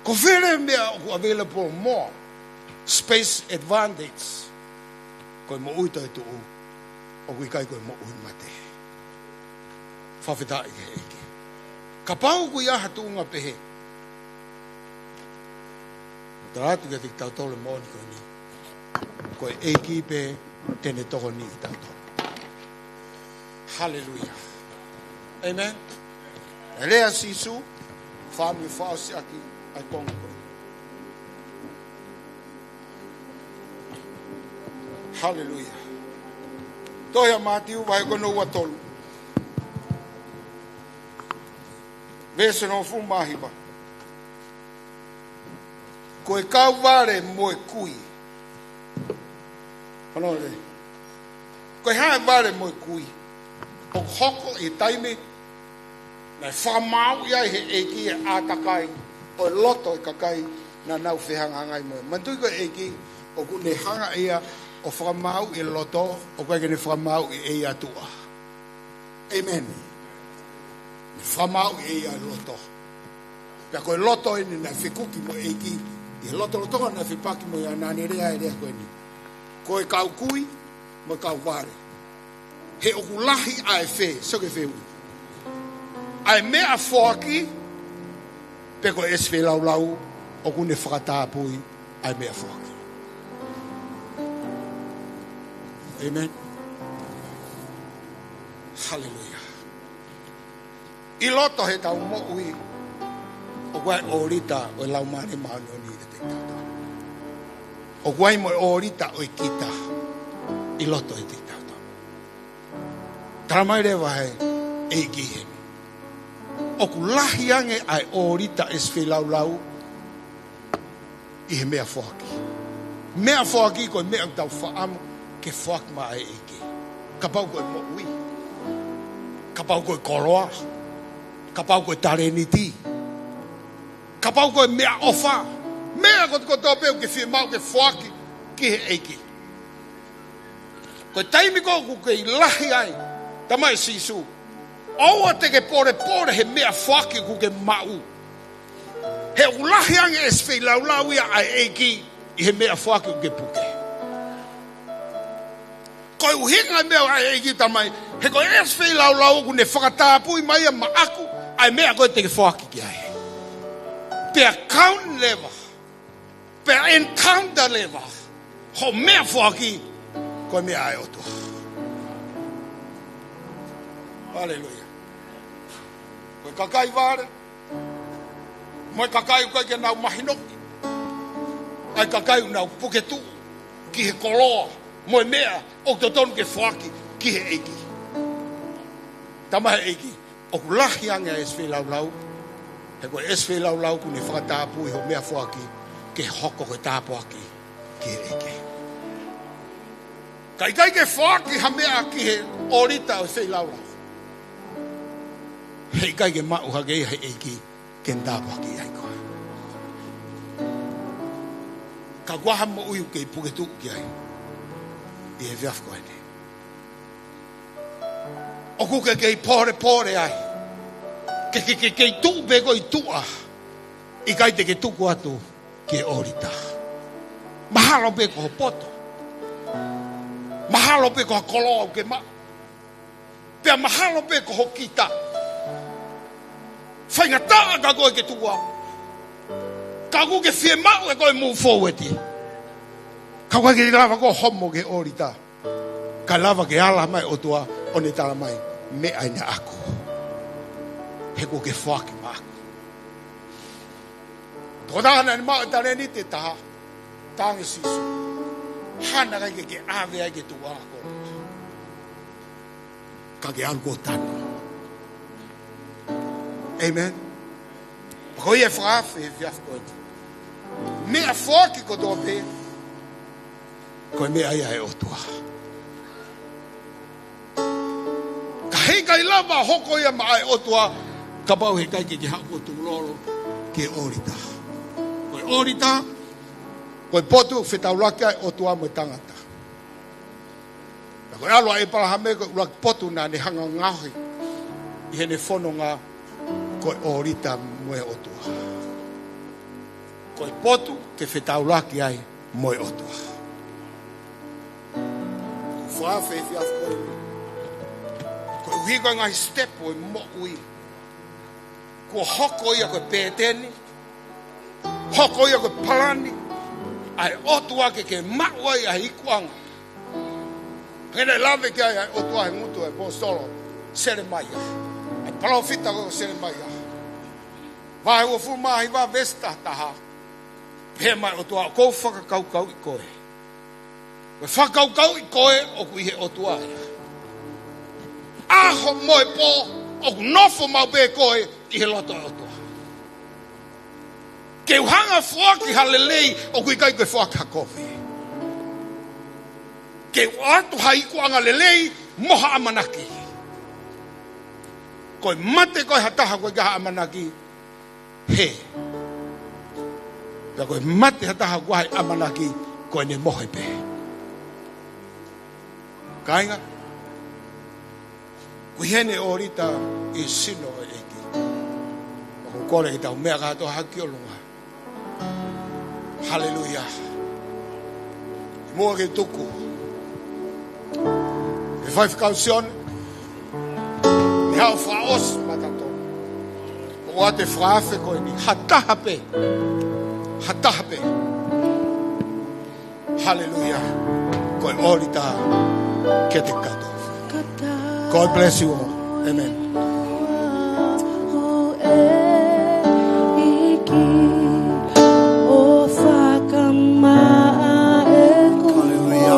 Ko fē leva e meʻa ʻoku available more space advantage? Ko e moʻui toetuʻu, ʻoku ʻikai ko e moʻui mate. Fakafetaʻi ki he ʻEiki. Kapau ʻoku ʻi ai ha tuʻunga pehē, tala atu kiate kitautolu e moʻoni ko eni, ko e ʻEiki pē te ne tokoniʻi kitautolu. Haleluia. Amen. ʻE lea ʻa Sīsū, fāmili, fakaʻosi ʻaki ʻa e konga ko ē. Haleluia. Tohi ʻa Mātiu vahe ko hono ua tolu, veesi hono hongofulu mā hiva. Ko e kau vale mo e kui. Hono le. Ko e hā e vale mo e kui? ʻOku hoko ʻi he taimi naʻe fakamaauʻi ai ʻe he ʻEiki e ʻātakai ʻo e loto ʻo e kakai naʻa nau fehangahangai mo ia. Manatuʻi ko e ʻEiki ʻoku ne hanga ʻe ia ʻo fakamaauʻi e loto, ʻoku ʻikai ke ne fakamaauʻi ʻe ia tuʻa. ʻĒmeni. Ne fakamaauʻi ʻe ia e loto. Pea ko e loto eni naʻe fekuki mo e ʻEiki, ʻi he lotolotonga naʻe fepaki mo ia, naʻa ne lea e lea ko eni. Ko e kau kui mo e kau vale. He ʻoku lahi ʻa e fē, sio ki he fehuʻi. ʻA e meʻafoaki, pe ko e ʻesi feilaulau ʻoku ne fakatapui ʻa e meʻafoaki. ʻĒmeni. Haleluia. ʻI loto heʻetau moʻui, ʻoku ʻi ai e ʻōlita ʻo e Laumālie Māʻoniʻoni ʻiate kitautolu. ʻOku ʻi ai mo e ʻōlita ʻo e kita ʻi loto ʻiate kitautolu. Tala mai leva ʻe he ʻEiki heni, ʻoku lahi ange ʻa e ʻōlita ʻesi feilaulau ʻi he meʻafoaki. Meʻafoaki ko e meʻa ʻoku tau fakaʻamu ke foaki maʻa e ʻEiki. Kapau ko e moʻui, kapau ko e koloa, kapau ko e talēniti, kapau ko e meʻaʻofa, meʻa kotokotoa pē ʻoku ke fiemaʻu ke foaki ki he ʻEiki. Ko e taimi ko ē ʻoku kei lahi ai, tala mai ʻe Sīsū, ʻoua te ke polepole he meʻafoaki ʻoku ke maʻu. He ʻoku lahi ange ʻesi feilaulau ia ʻa e ʻEiki ʻi he meʻafoaki ʻoku ke puke. Ko e ʻuhinga e meʻa ʻa e ʻEiki, tala mai, he ko e ʻesi feilaulau ʻoku ne fakatapui mai ia maʻaku ʻa e meʻa ko ē te ke foaki ki ai. Pea count leva, pea encounter leva hoʻo meʻafoaki ko e meʻa ʻa e ʻOtua. Haleluia. Ko e kakai vale mo e kakai ʻoku ʻikai ke nau mahinoʻi, ʻa e kakai ʻoku nau puke tuʻu ki he koloa mo e meʻa ʻoku totonu ke foaki ki he ʻEiki. Tala mai ʻe he ʻEiki, ʻoku lahi ange ʻa e ʻesi feilaulau, he ko e ʻesi feilaulau ʻoku ne fakatapui hoʻo meʻafoaki ke hoko ko e tāpuaki ki he ʻEiki. Ka ʻikai ke foaki ha meʻa ki he ʻōlita ʻo e feilaulau, heʻikai ke maʻu hake ia ʻe he ʻEiki ke ne tāpuakiʻi ai koe. Ka ko e hā e moʻui ʻoku ke puke tuʻu ki ai ʻi he efiafi ko eni? ʻOku ke kei polepole ai, ke, ke, ke kei tuʻu pē koe ʻi tuʻa, ʻikai te ke tuku atu ki he ʻōlita. Mahalo pē ko ho poto, mahalo pē ko ha koloa ʻoku ke maʻu, pea mahalo pē ko ho kita. Faingataʻa ka ko e ke tuku au, ka ʻoku ke fiemaʻu ʻe koe move forward. Ka ʻoku ʻikai ke lava koe ʻo homo ki he ʻōlita, kae lava ke ala mai e ʻOtua ʻo ne tala mai, meʻa eni ʻaʻaku, he kuo ke foaki maʻaku. Tokotaha naʻa ne maʻu e talēniti ʻe taha, tala ange ʻe Sīsū, hā naʻe ʻikai ke ke ʻave ai ki he tuʻuʻanga koloa, ka ke ʻalu ʻo tanu? ʻĒmeni. Pea ko ia e fakaafe he efiafi ko eni. Meʻafoaki kotoa pē ko e meʻa ia ʻa e ʻOtua. Ka heʻikai lava hoko ia maʻa e ʻOtua kapau heʻikai ke ke haʻu ʻo tukulolo ki he ʻōlita. Ko e ʻōlita, ko e potu ʻoku fetaulaki ai e ʻOtua mo e tangata. Pea ko e ʻalu ʻa ʻĒpalahame, ko e ʻuluaki potu naʻa ne hanga ʻo ngaohi ʻi heʻene fononga, ko e ʻōlita mo e ʻOtua. Ko e potu ke fetaulaki ai mo e ʻOtua. Fakaafe he efiafi ko eni, koeʻuhi ko e ngaahi step ʻo e moʻui, kuo hoko ia ko e pēteni, hoko ia ko e palani ʻa e ʻOtua ke ke maʻu ai ʻa e ikuʻanga. Hangē naʻe lave ki ai ʻa e ʻOtua he ngutu ʻo e ʻapositolo ko Selemaia, ʻa e palōfita ko Selemaia, vahe uofulu mā hiva veesi taha taha. Pehē mai e ʻOtua, ʻoku ou fakakaukauʻi koe. Ko e fakakaukauʻi koe ʻoku ʻi he ʻOtua ia. ʻAho mo e pō ʻoku nofo maʻu pē koe ʻi he loto ʻo e ʻOtua. Ke u hanga ʻo foaki ha lelei ʻoku ʻikai ke foaki ha kovi. Ke u ʻoatu ha ikuʻanga lelei mo ha ʻamanaki. Ko e mate ko ē ha taha ʻoku ʻikai ha ʻamanaki, hē. Pea ko e mate ha taha ʻoku ʻi ai ʻamanaki, ko ʻene mohe pē. Kāinga, ʻoku ʻi heni ʻa ʻOlita ʻi he sino ʻo e ʻEiki. ʻOku ou kole ke tau meʻa kātoa hake ki ʻolunga. Haleluia. Muʻa ke tuku e faifekau Sione, ʻe haʻu ʻo fakaʻosi matatō. ʻOatu e fakaafe ko eni, ha taha pē. Ha taha pē. Haleluia. Ko e ʻOlita kiate kitautolu. God bless you all. Amen. Haleluia.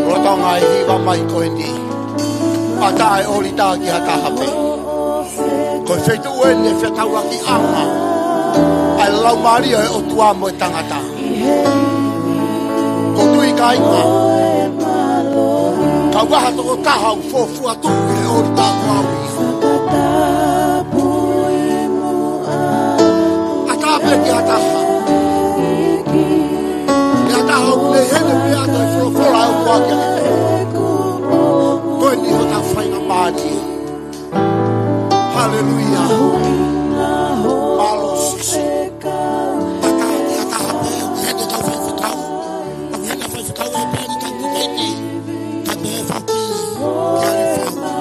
Lolotonga e hiva mai ko eni, ʻatā e ʻOlita ki ha taha pē. Ko e feituʻu eni e fetauʻaki ʻanga ʻa e Laumālie ʻo e ʻOtua mo e tangata. ʻOku ou tui, kāinga, ka ʻi ai ha tokotaha ʻoku fuofua tuʻu ʻi he ʻOlita ko au ia, ʻatā pē ki ha taha. Ki ha taha ʻoku ne ʻi heni pea ʻoatu e folofola ʻa e ʻOtua kiate koe. Ko eni hotau faingamālie. Haleluia. Mālō Sīsū. Ata, ata, ata, ʻoku ʻi heni ʻetau faifekau. ʻOku ʻi heni ʻa e faifekau ʻe pehē ni, ka ʻoku ʻi heni. Ka ʻoku ʻi heni ʻa e faifekau.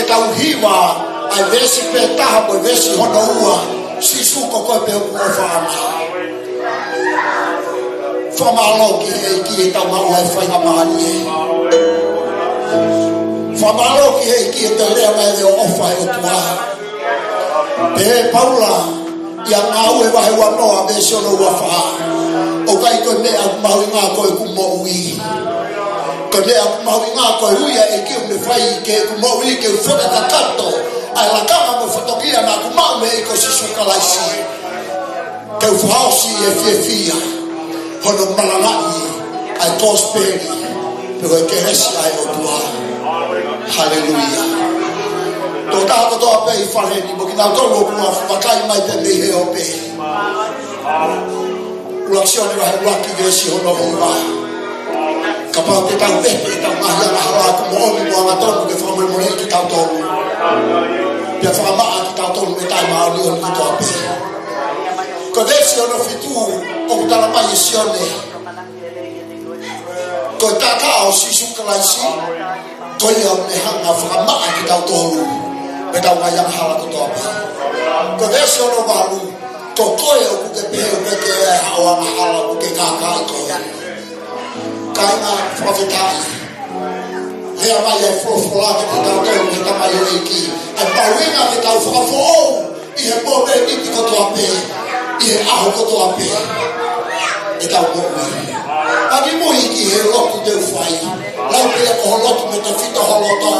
Tau hiva ʻa e veesi pē taha mo e veesi hono ua. Sīsū, ko koe pē hoku ʻofaʻanga. Fakamālō ki he ʻEiki ʻetau maʻu ʻa e faingamālie. Fakamālō ki he ʻEiki ʻetau lea mai ʻo e ʻofa ʻa e ʻOtua. Pehē ʻe Paula, ʻia Ngāue vahe uanoa veesi hono uafā. ʻOku ʻikai ko e meʻa ʻoku mahuʻinga ko ʻeku moʻui. Ko e meʻa ʻoku mahuʻinga ko e ui ʻa e ʻEiki ʻoku ne fai ki heʻeku moʻui ke u fakakakato ʻa e lakanga mo e fatongia naʻá ku maʻu mei he ʻEiki ko Sīsū Kalaisi. Ke u fakaʻosi e fiefia hono malangaʻi ʻa e kosipeli pe ko e kelesi ʻa e ʻOtua. Haleluia. Tokotaha kotoa pē ʻi fale ni mo kinautolu ʻoku nau vakai mai pē mei he ope. ʻUluaki Sione vahe ʻuluaki veesi hono hiva. Kapau te tau vehe ʻetau ngaahi angahala, ʻoku moʻoni mo angatonu ke fakamolemoleʻi kitautolu, pea fakamaʻa kitautolu mei he taʻemāʻoniʻoni kotoa pē. Ko e veesi hono fitu, ʻoku tala mai ʻe Sione, ko e taʻataʻa ʻo Sīsū Kalaisi, ko ia ʻoku ne hanga ʻo fakamaʻa kitautolu mei heʻetau ngaahi angahala kotoa pē. Ko e veesi hono valu, ko koe ʻoku ke pehē ʻoku ʻikai ke ʻi ai haʻo angahala, ʻoku ke kākaaʻi koe. Kāinga, fakafetaʻi. Lea mai ʻa e folofola kiate kitautolu mei he tamaioʻeiki, ʻa e mahuʻinga ke tau fakafoʻou ʻi he mōmeniti kotoa pē, ʻi he ʻaho kotoa pē ʻetau moʻui. Tanumui ki he lotu te u fai. Lau pē ia ko ho lotu mo e tefito ho loto.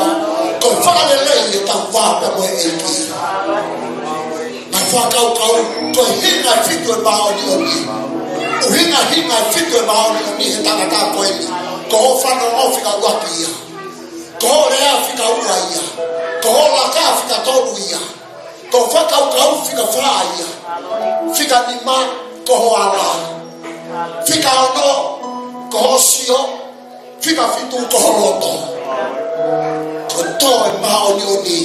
Ko e fakalelei ʻetau vā pea mo e ʻEiki. Naʻe fakakaukau, ko e hinga ʻe fitu ʻo e māʻoniʻoni. ʻUhinga hinga ʻe fitu ʻo e māʻoniʻoni he tangata ko eni. Ko hoʻo fanongo fika ua ia. Ko hoʻo lea fika ua ia. Ko hoʻo laka fika tolu ia. Ko hoʻo fakakaukau fika fā ia. Fika nima, ko hoʻo ala. Fika ono, ko hoʻo sio. Fika fitu, ko ho loto. Ko e tō ʻo e māʻoniʻoni,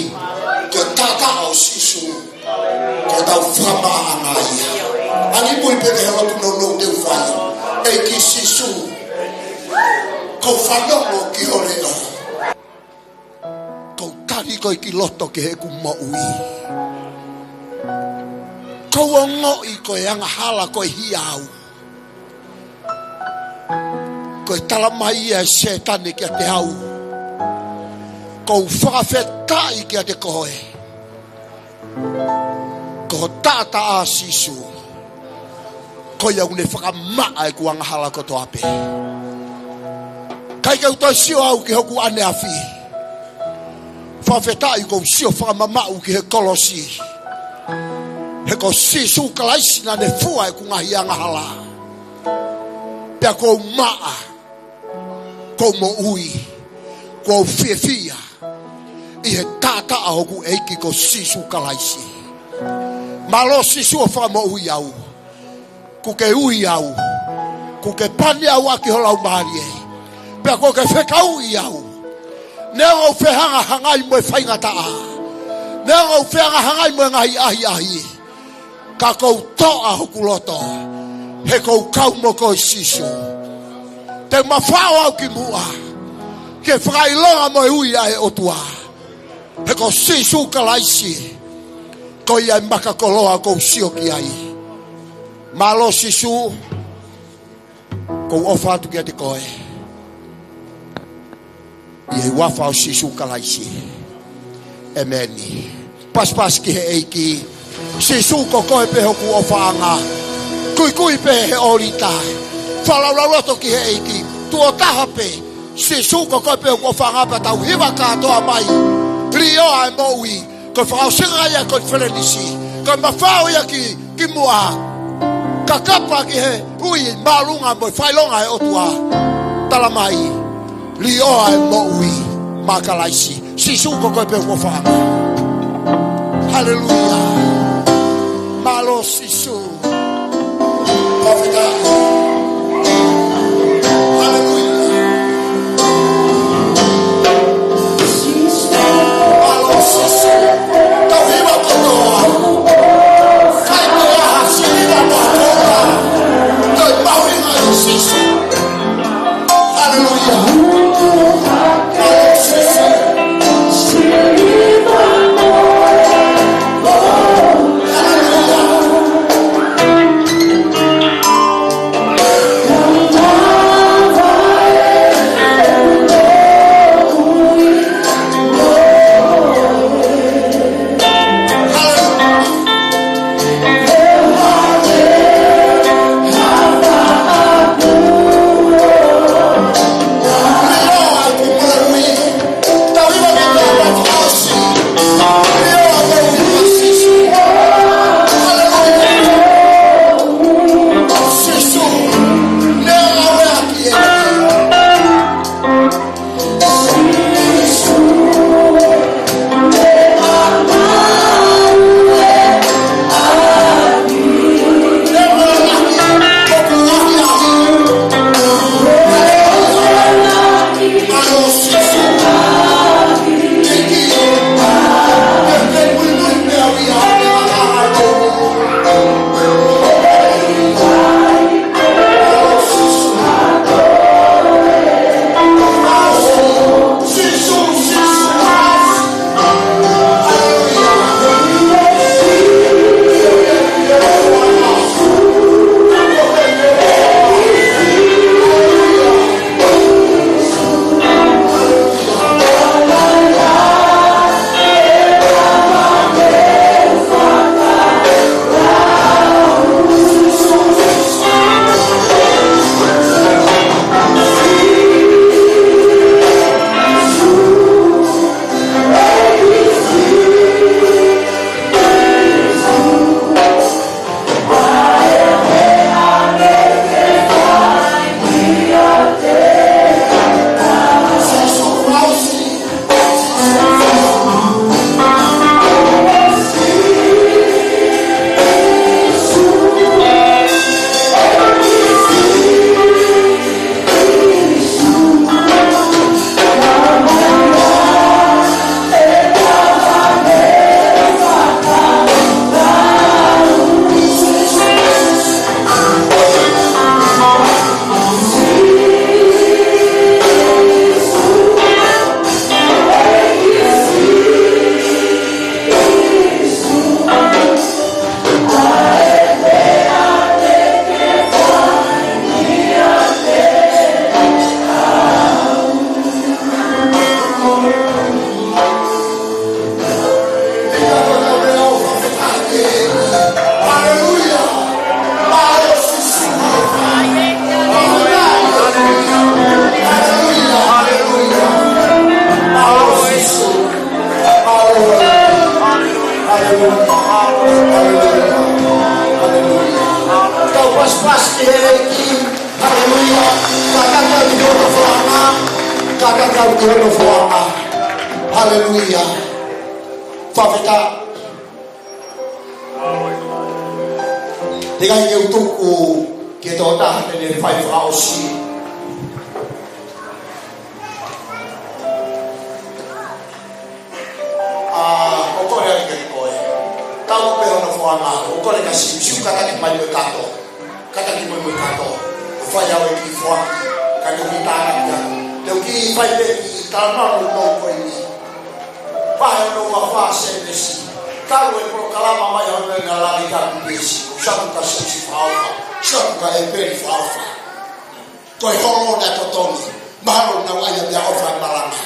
ko e taʻataʻa ʻo Sīsū, ko ʻetau fakamaʻaʻanga ia. Tanumui pē ki he lotu nounou te u fai. ʻEiki Sīsū, ʻoku ou fanongo ki ho leʻo. ʻOku ou tali koe ki loto ki heʻeku moʻui. ʻOku ou ongoʻi ko e angahala ko e hia au. Ko e tala mai ia ʻe Sētane kiate au. ʻOku ou fakafetaʻi kiate koe. Ko ho taʻataʻa Sīsū, ko ia ʻoku ne fakamaʻa ʻeku angahala kotoa pē. ʻIkai ke u toe sio au ki hoku ʻaneafi. Fakafetaʻi ʻoku ou sio fakamamaʻu ki he kolosi. He ko Sīsū Kalaisi naʻá ne fua ʻeku ngaahi angahala. Pea ʻoku ou maʻa, ʻoku ou moʻui, ʻoku ou fiefia ʻi he taʻataʻa ʻo hoku ʻEiki ko Sīsū Kalaisi. Mālō Sīsū hoʻo fakamoʻui au. ʻOku ke ui au. ʻOku ke pani au ʻaki ho Laumālie. Pea ʻoku ke fekauʻi au. Neongo ʻeku fehangahangai mo e faingataʻa. Neongo ʻeku fehangahangai mo e ngaahi ʻahiʻahi. Ka ʻoku ou toʻa hoku loto. He ʻoku ou kau mo koe Sīsū. Te u mafaʻo au ki muʻa. Ke fakaʻilonga mo e ui ʻa e ʻOtua. He ko Sīsū Kalaisi. Ko ia ʻa e maka koloa ʻoku ou sio ki ai. Mālō Sīsū. ʻOku ou ʻofa atu kiate koe. ʻI he huafa ʻo Sīsū Kalaisi. ʻEmeni. Pasipasi ki he ʻEiki. Sīsū ko koe pē hoku ʻofaʻanga. Kuikui pē he ʻōlita. Fakalaulauloto ki he ʻEiki. Tuʻo taha pē. Sīsū ko koe pē hoku ʻofaʻanga pea tau hiva kātoa mai. Lioa e moʻui. Ko e fakaʻosinga ia ʻo e konifelenisi. Ko e mafaʻo ia ki, ki muʻa. Kakapa ki he ui māʻolunga mo e fakaʻilonga ʻa e ʻOtua. Tala mai. Lioa e moʻui maʻa Kalaisi. Sīsū ko koe pē hoku ʻofaʻanga. Haleluia. Mālō Sīsū. Fakafetaʻi. Haleluia. Mālō Sīsū. Tau hiva kotoa. Kai ko e aha sila kotoa. Ko e mahuʻinga ʻia Sīsū. Haleluia. Mālō Sīsū. Haleluia. Haleluia. Tau pasipasi ki he ʻEiki. Haleluia. Kātaki atu ki hono fofonga. Kātaki atu ki hono fofonga. Haleluia. Fakafetaʻi. Teʻeki ai ke u tuku ki he tokotaha te ne fai fakaʻosi. ʻA, ʻoku ou kole atu kiate koe. Tau pē hono fofonga, ʻoku ou kole ka siʻi, siʻi kātaki mai mo e kato. Kātaki mai mo e kato. ʻO fai ʻa e kiʻi foaki. Ka te u kiʻi tānaki atu. Te u kiʻi fai pē kiʻi talanoa mo e kato ko eni. Vahe hono ua fā, sēvesi. Talu e polokalama mai hono ʻena lali ka pipesi. Ko Satuka Siusi Faufa. Satuka ʻEpeli Faufa. Ko e holo naʻe totongi. Mahalo naʻa ʻi ai ha meʻaʻofa ʻe malanga.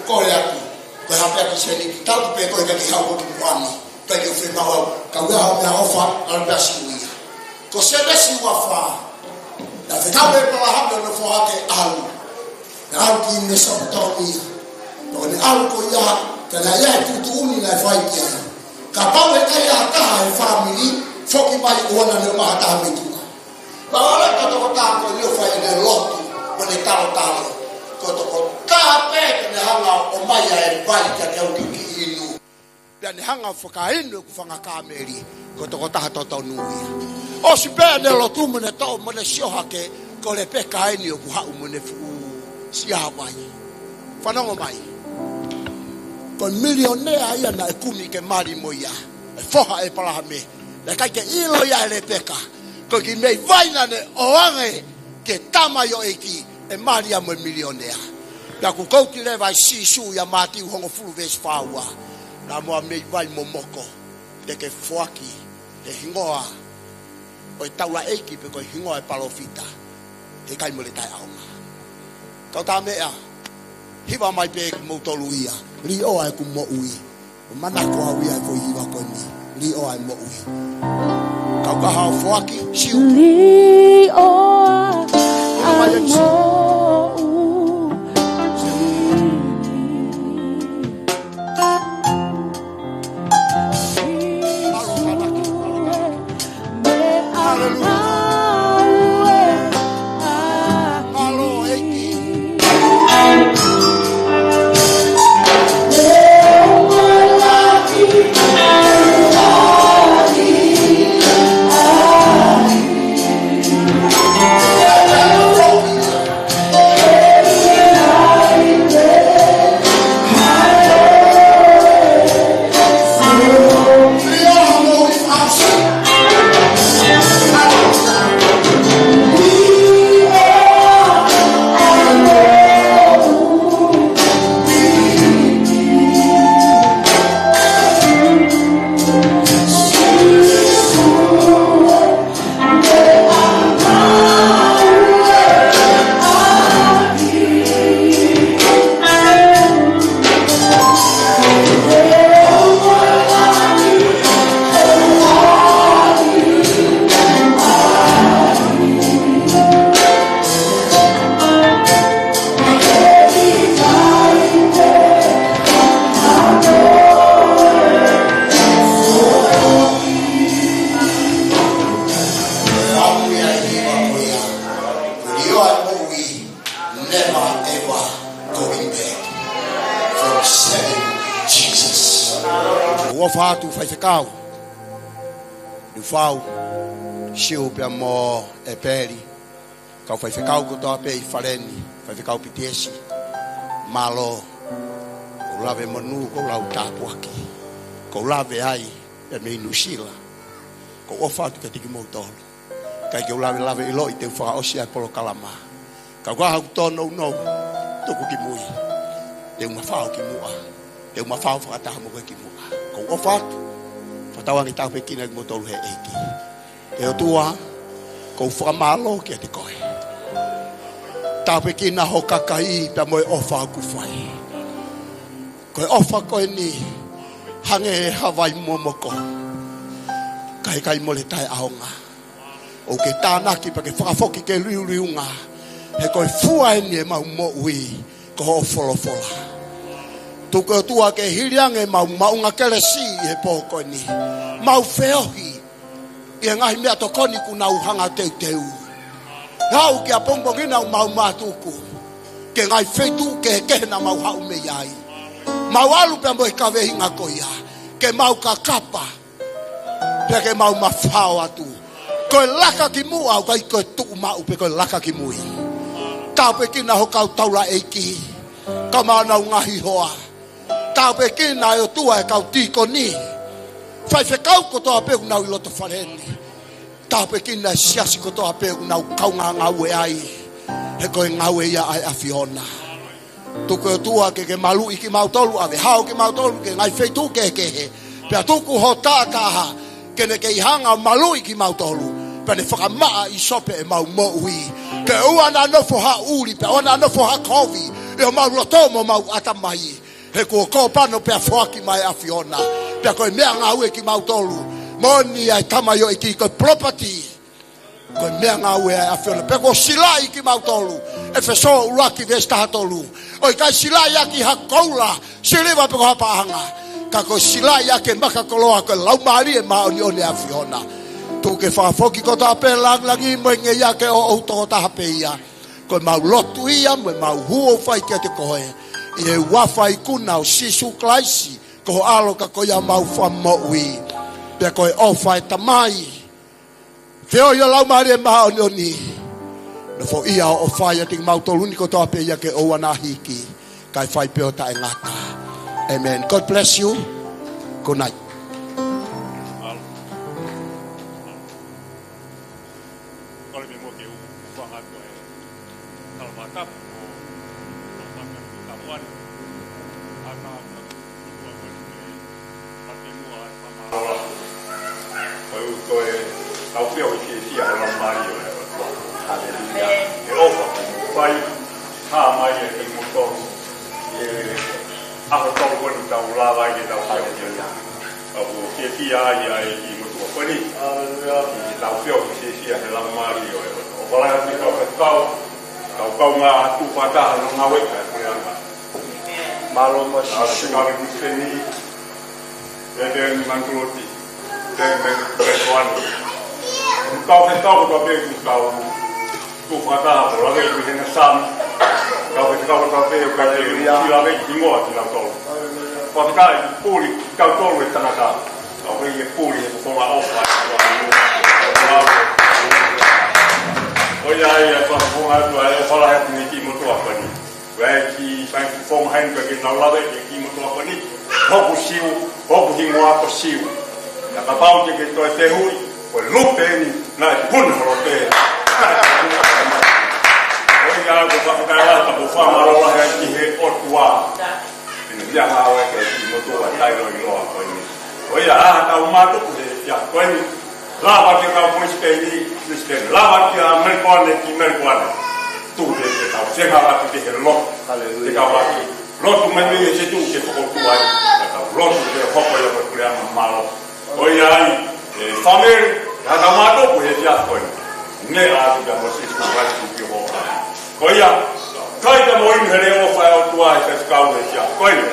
Ko e aku. Ko e hā pē ʻa e kiʻi sēniti. Talu pē ko e kiʻi hau ko ki muʻani. Pea ke u feinga au. Ka ʻi ai ha meʻaʻofa, ʻalu pē ʻo sio ia. Ko sēvesi ua fā. Naʻe fekau ʻe ʻĒpalahame hono foha ke ʻalu. Naʻe ʻalu ki Mesopotamia. Pea ko ʻene ʻalu ko ia, ka naʻe ʻi ai e tuʻutuʻuni naʻe fai ki ai. Kapau ʻe ʻi ai ha taha he fāmili, foki mai ʻoua naʻa ne ʻomai ha taha mei tuʻa. Pea ʻalu atu e tokotaha ko eni ʻo fai ʻene lotu, mo ʻene talotalo. Ko e tokotaha pē te ne hanga ʻo ʻomai ʻa e vai kiate au ke u kiʻi inu. Pea ne hanga ʻo fakainu ʻeku fanga kāmeli, ko e tokotaha totonu ia. ʻOsi pē ʻene lotu mo ʻene toʻo mo ʻene sio hake, ko Lepeka eni ʻoku haʻu mo ʻene fuʻu siʻa vai. Fanongo mai. Ko e milionea ia naʻe kumi ke mali mo ia. E foha ʻo ʻĒpalahame. Naʻe ʻikai ke ʻilo ia ʻe Lepeka. Ko e kiʻi meʻi vai naʻa ne ʻoange ki he tama ʻo e ʻEiki, ʻe mali ia mo e milionea. Pea ʻoku kau ki he leva ʻa Sīsū ʻia Mātiu hongofulu veesi fā ua. Naʻa mo ha meʻi vai momoko. Te ke foaki he hingoa ʻo e taulaʻeiki pe ko e hingoa ʻo e palōfita. Heʻikai mo e taʻeʻaonga. Kau tāmeʻa, hiva mai pē kimoutolu ia. Liʻoa ʻeku moʻui. ʻO manako au ia ʻi he foʻi hiva ko eni. Liʻoa e moʻui. Kau ka hao foaki, siu. Liʻoa e moʻui. Haleluia. Mālō ʻEiki. Never ever going back from serving Jesus. ʻOku ou ʻofa atu Faifekau Niufau, Siu pea mo ʻEpeli. Kau faifekau kotoa pē ʻi fale ni, Faifekau Pitiesi. Mālō. ʻOku ou lave monū, ʻoku ou lau tāpuaki. ʻOku ou lave ai pē mei Nuʻusila. ʻOku ou ʻofa atu kiate kimoutolu. ʻIkai ke u lavelave ʻiloʻi te u fakaʻosi ʻa e polokalama. Ka ʻoku ʻi ai haʻaku tōnounou, tuku ki mui. Te u mafao ki muʻa. Te u mafao fakataha mo koe ki muʻa. ʻOku ou ʻofa atu. Fakatauange tāpuekina kimoutolu ʻe he ʻEiki. ʻE ʻOtua, ʻoku ou fakamālō kiate koe. Tāpuekina ho kakai pea mo e ʻofa ʻoku fai. Ko e ʻofa ko eni, hangē ha vai momoko. Ka heʻikai mo e taʻeʻaonga. ʻOku ke tānaki pea ke fakafoki ke liuliunga. He ko e fua eni ʻemau moʻui, ko hoʻo folofola. Tuku ʻOtua ke hili ange ʻemau maʻunga kelesi ʻi he pō ko eni. Mau feohi ʻi he ngaahi meʻatokoni kuo nau hanga teuteu. Haʻu ki ʻapongipongi ni ʻoku mau mātuku ki he ngaahi feituʻu kehekehe naʻa mau haʻu mei ai. Mau ʻalu pea mo e kaveinga ko ia ke mau kakapa, pea ke mau mafao atu. Ko e laka ki muʻa ʻoku ʻikai ko e tuʻu maʻu pe ko e laka ki mui. Tāpuekina ho kau taulaʻeiki, kae ʻumaʻā honau ngaahi hoa. Tāpuekina ʻe ʻOtua e kau tīkoni, faifekau kotoa pē ʻoku nau ʻi loto fale ni. Tāpuekina e siasi kotoa pē ʻoku nau kaungā ngāue ai, he ko e ngāue ia ʻa e ʻAfiona. Tuku ʻOtua ke ke maluʻi kimautolu, ʻave hao kimautolu ki he ngaahi feituʻu kehekehe. Pea tuku ho taʻataʻa ke ne kei hanga ʻo maluʻi kimautolu, pea ne fakamaʻa ʻi sope ʻemau moʻui. Ke ʻoua naʻa nofo ha ʻuli, pea ʻoua naʻa nofo ha kovi ʻi homau loto mo homau ʻatamai, he kuo kōpano pea foaki mai ʻe he ʻAfiona. Pea ko e meʻangāue kimautolu, moʻoni ʻa e tamaioʻeiki ko e property. Ko e meʻangāue ʻa e ʻAfiona. Pea kuo silaʻi kimautolu ʻe ʻEfesō ʻuluaki veesi taha tolu, ʻo ʻikai silaʻi ʻaki ha koula, siliva pe ko ha paʻanga, ka kuo silaʻi ʻaki e makakoloa, ko e Laumālie Māʻoniʻoni ʻa e ʻAfiona. Tuku ke fakafoki kotoa pē e lāngilangi mo e ngeia ke ʻoʻou tokotaha pē ia. Ko ʻemau lotu ia mo ʻemau hū ʻo fai kiate koe, ʻi he huafa ikuna ʻo Sīsū Kalaisi, ko ho ʻAlo ka ko ia homau Fakamoʻui. Pea ko e ʻofa ʻa e Tamai, feohi ʻa e Laumālie Māʻoniʻoni, nofoʻia ʻo ʻofa ʻiate kimautolu ni kotoa pē ia ke ʻoua naʻa hiki, kae fai pē ʻo taʻengata. Amen. God bless you. Good night. Kole pē muʻa ke u, u fakahā atu e tala fakatapu ʻo, ʻo Samuelu ki Samuelu. Ata, ata, atu atu atu ke, atu muʻa e fakamālō. Ko e ʻuhi ko e tau feohi ke sia he Laumālie ʻo e ʻOtua. Haleluia. ʻE ʻofa ke fai, hā mai e kimoutolu. ʻE ʻaho tolu ko eni tau lava ai ke tau feohi. Haleluia. ʻOku fiefia ai ʻa e kimoutolu ko eni. Haleluia. ʻI heʻetau feohi ke sia he Laumālie ʻo e ʻOtua. ʻOku lahi atu e kau, kau, kau, kau ngā tuʻu fakataha ʻo ngāue ʻa e puleʻanga. Mālō mo Sīsū. Kau ki Seni, ʻe te ni Mantuʻoti, te me, te koano. Kau ke kau kotoa pē ʻoku kau tuʻu fakataha ʻo lave ʻi he ngaahi Saame. Kau ke kau kotoa pē ʻoku ʻikai te u sila lave ʻi he hingoa kinautolu. Fakafetaʻi, puli, kitautolu e tangata. Kau ke puli he fofonga ʻofa. ʻOiauē, ʻoku ou fakafofonga atu ʻa e ʻofa lahi atu ni ki he motuʻa ko eni. Ko e kiʻi fai kiʻi founga heni ko e kiʻi nau lave ki he kiʻi motuʻa ko eni. Hoku Siu, hoku hingoa ko Siu. Ka kapau te ke toe fehuʻi, ko e lupe eni naʻe puna holo pē. ʻOiauē, ʻoku ou fakafetaʻi lahi, ʻoku ou fakamālō lahi ai ki he ʻOtua. ʻI he meʻangāue ʻa e kiʻi motuʻa taʻeʻiloa ko eni. ʻOiauē, ʻa ʻetau mātuku he efiafi ko eni. Lava ki he kau Pilinisipeni, Pilinisipeni. Lava ki he Melipoane, ki Melipoane. Tuku ke, ke tau fengāueʻaki ki he lotu. Haleluia. Ke tau ʻaki lotu mai mei he setuʻu ke fokoutua ai. Ka tau lotu ke hoko ia ko e puleʻanga mālō. ʻOiauē, ʻe fāmili, ʻa ʻetau mātuku he efiafi ko eni. Meʻa atu kia Mōsese Kalaisi ki ho. Ko ia, kai ka mo inu he leʻo ʻofa ʻa e ʻOtua he faifekau he efiafi ko eni.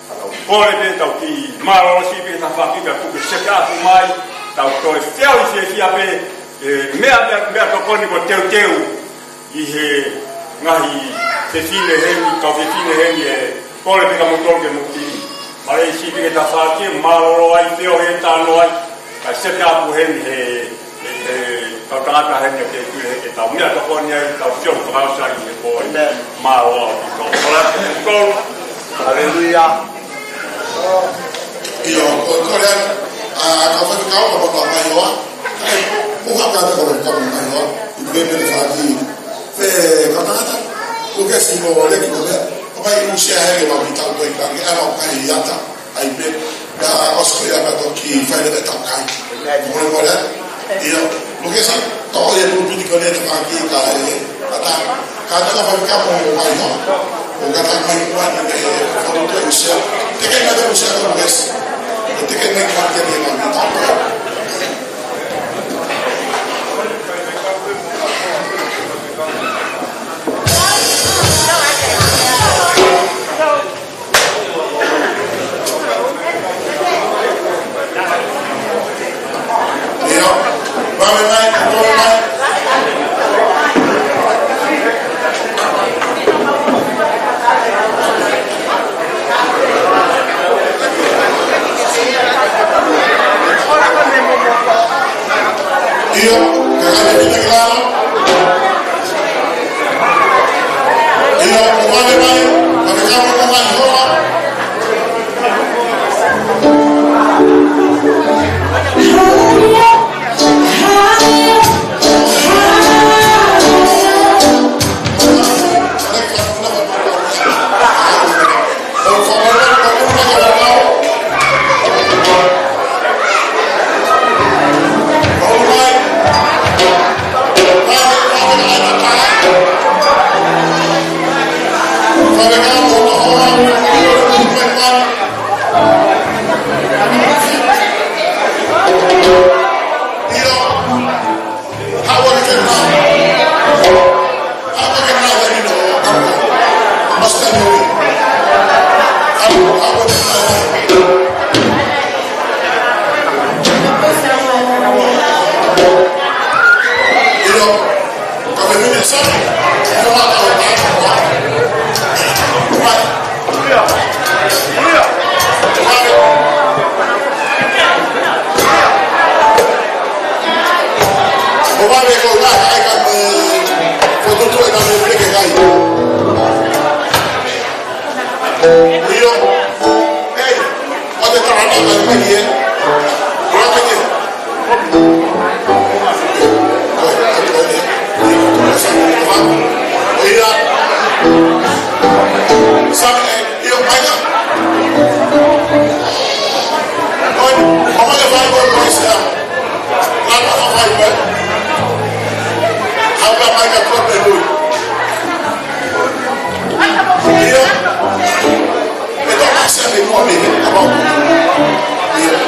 Tau kole pē, tau kiʻi mālōlō siʻi pē tafaʻaki ka tuku ke seti atu mai, tau toe feohi fiefia pē, ʻe meʻa, meʻa, meʻatokoni ko e teuteu ʻi he ngaahi fefine heni, kau fefine heni ʻe kole pē kia moutolu ke mou kiʻi. Mālōlō siʻi pē tafaʻaki, mālōlō ai, feohi e tano ai, kae seti atu heni he ʻE, ʻe, kau tangata heni ʻo ke kui he, ʻetau meʻatokoni ai, tau feohi fakaʻosi ai he pō. Amen. Mālō ʻaupito. Kole atu kimoutolu. Haleluia. ʻIo, ko, kole atu, ʻa, kau faifekau, kau faifekau mai hoa. ʻE, mo ha kau faifekau mai hoa. ʻI he meʻa fāki. Pea, kau tangata, ʻoku ke siʻi mo leki mo meʻa. Ko mai ʻusia he ke mau ki tau toi ka ke, ʻa, mau kai ata. ʻAi pē, ka ʻosi ko ia ka toki fai leva e tau kai. Mole mole. ʻIo, mo ke sa, tau ʻai e pulupiti ko eni tafaʻaki ka e, ka ta, ka ta ka fai ka mo mai ho. Mo ka ta mai kua ni ke, ka mo ke usia. Te ke mai usia ka mo ke si. Te ke mai kua ke ni ma ni tau kai. Fale mai, fale mai. ʻIo, kae fai mai ki lalo. ʻIo, fale mai, fale mai, fale mai, hoa. ʻIo. ʻEi, ʻo te tala nā mai mai ē. Ora te ke. ʻIo. Sa, ʻio, mai ka. ʻOi, ʻo mai ka fai ko mai sa. Lana ka fai mai. Hau ka mai ka kua pe lui. ʻIo. E tau ʻasi ʻa e moʻoni, ʻa mau. ʻIo.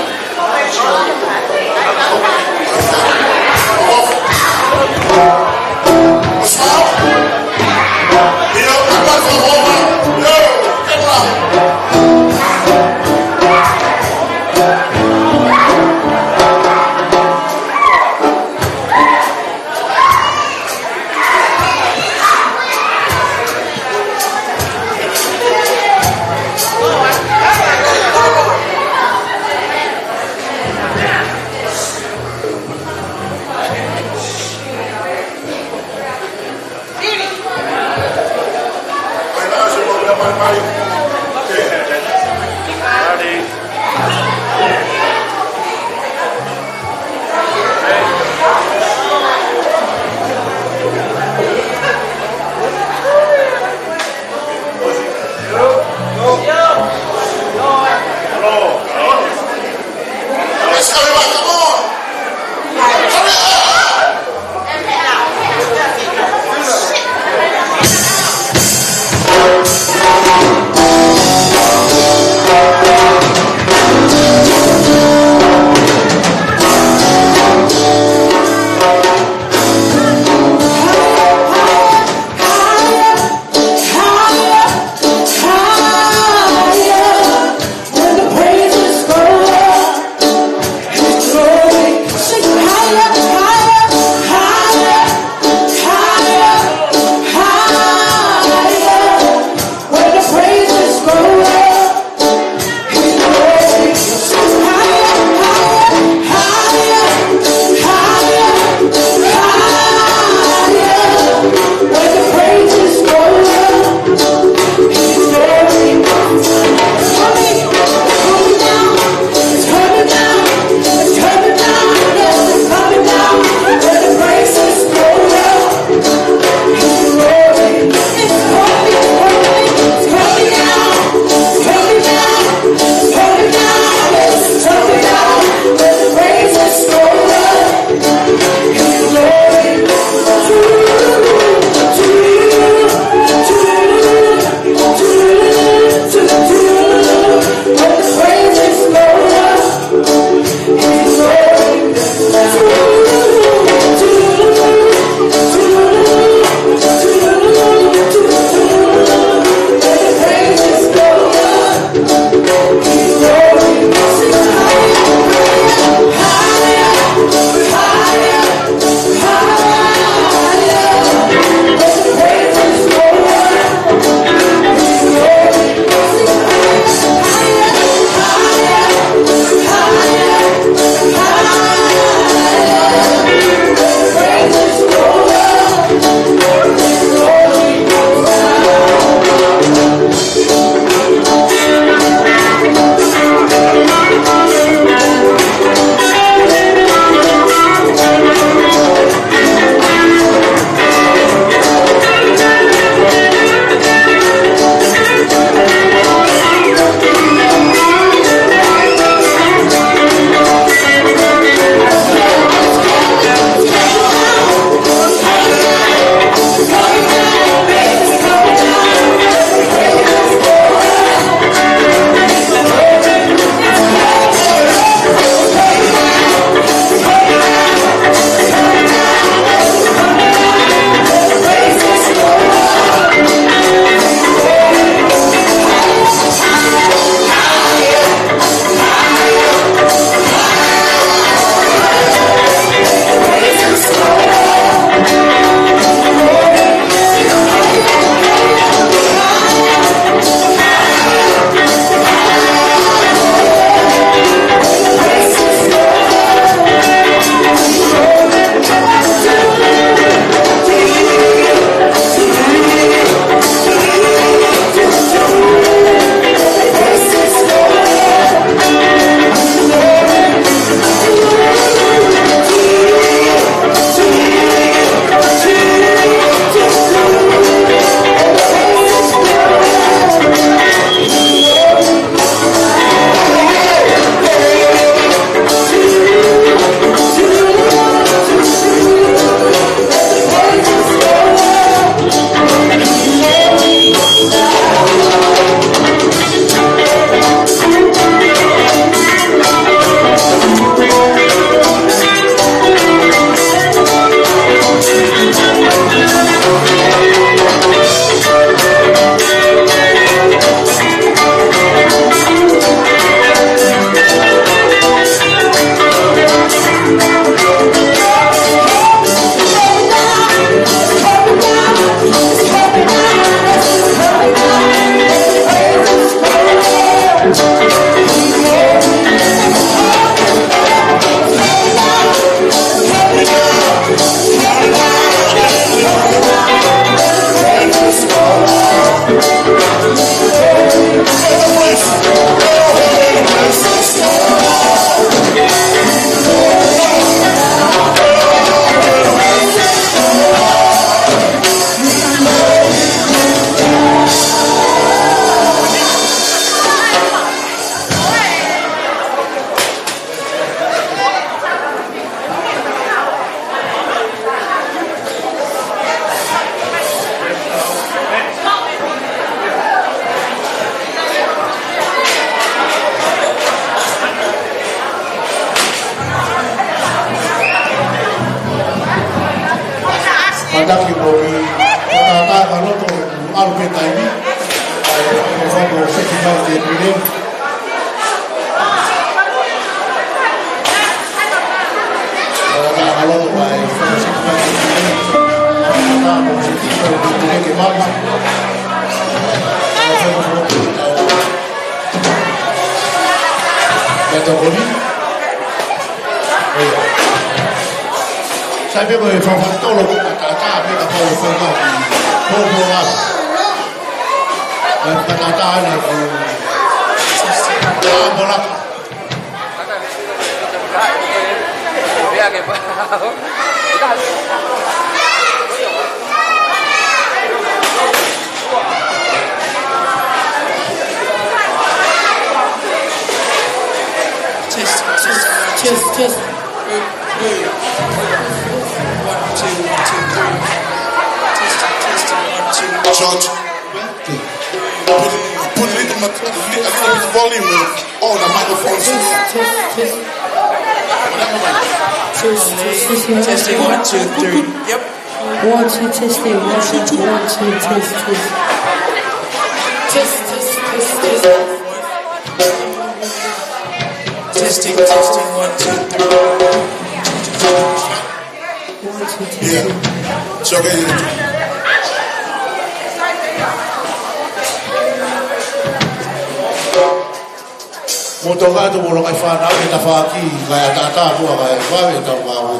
Taki mo mi, ka tā ka loto, ʻalu pē taimi. ʻAi, ʻai, ʻai, ʻai, ʻai, ʻai, ʻai, ʻai, Sai pē ko e fakafatolo ko e tātā pē ka pau e fai mau ki pōpō la. Ko e tātā ana ko e tāpō la. Test, test, test, test. Hey, hey. One, two, one, two, three. Testing, testing, one, two. George. Put, put a little, bit- a little bit volume on the microphone. Test, test, test. Testing, one, two, three. Yep. One, two, testing. One, two, one, two, test, test. Test, test, test, test. Testing, testing, one, two, three. One, two, testing. Yeah. It's okay. Mo tō kātou mo e kakai fānau ʻi tafaʻaki, kae ʻatā atu ʻa e kakai ʻoku ʻi ai ʻetau ngāue.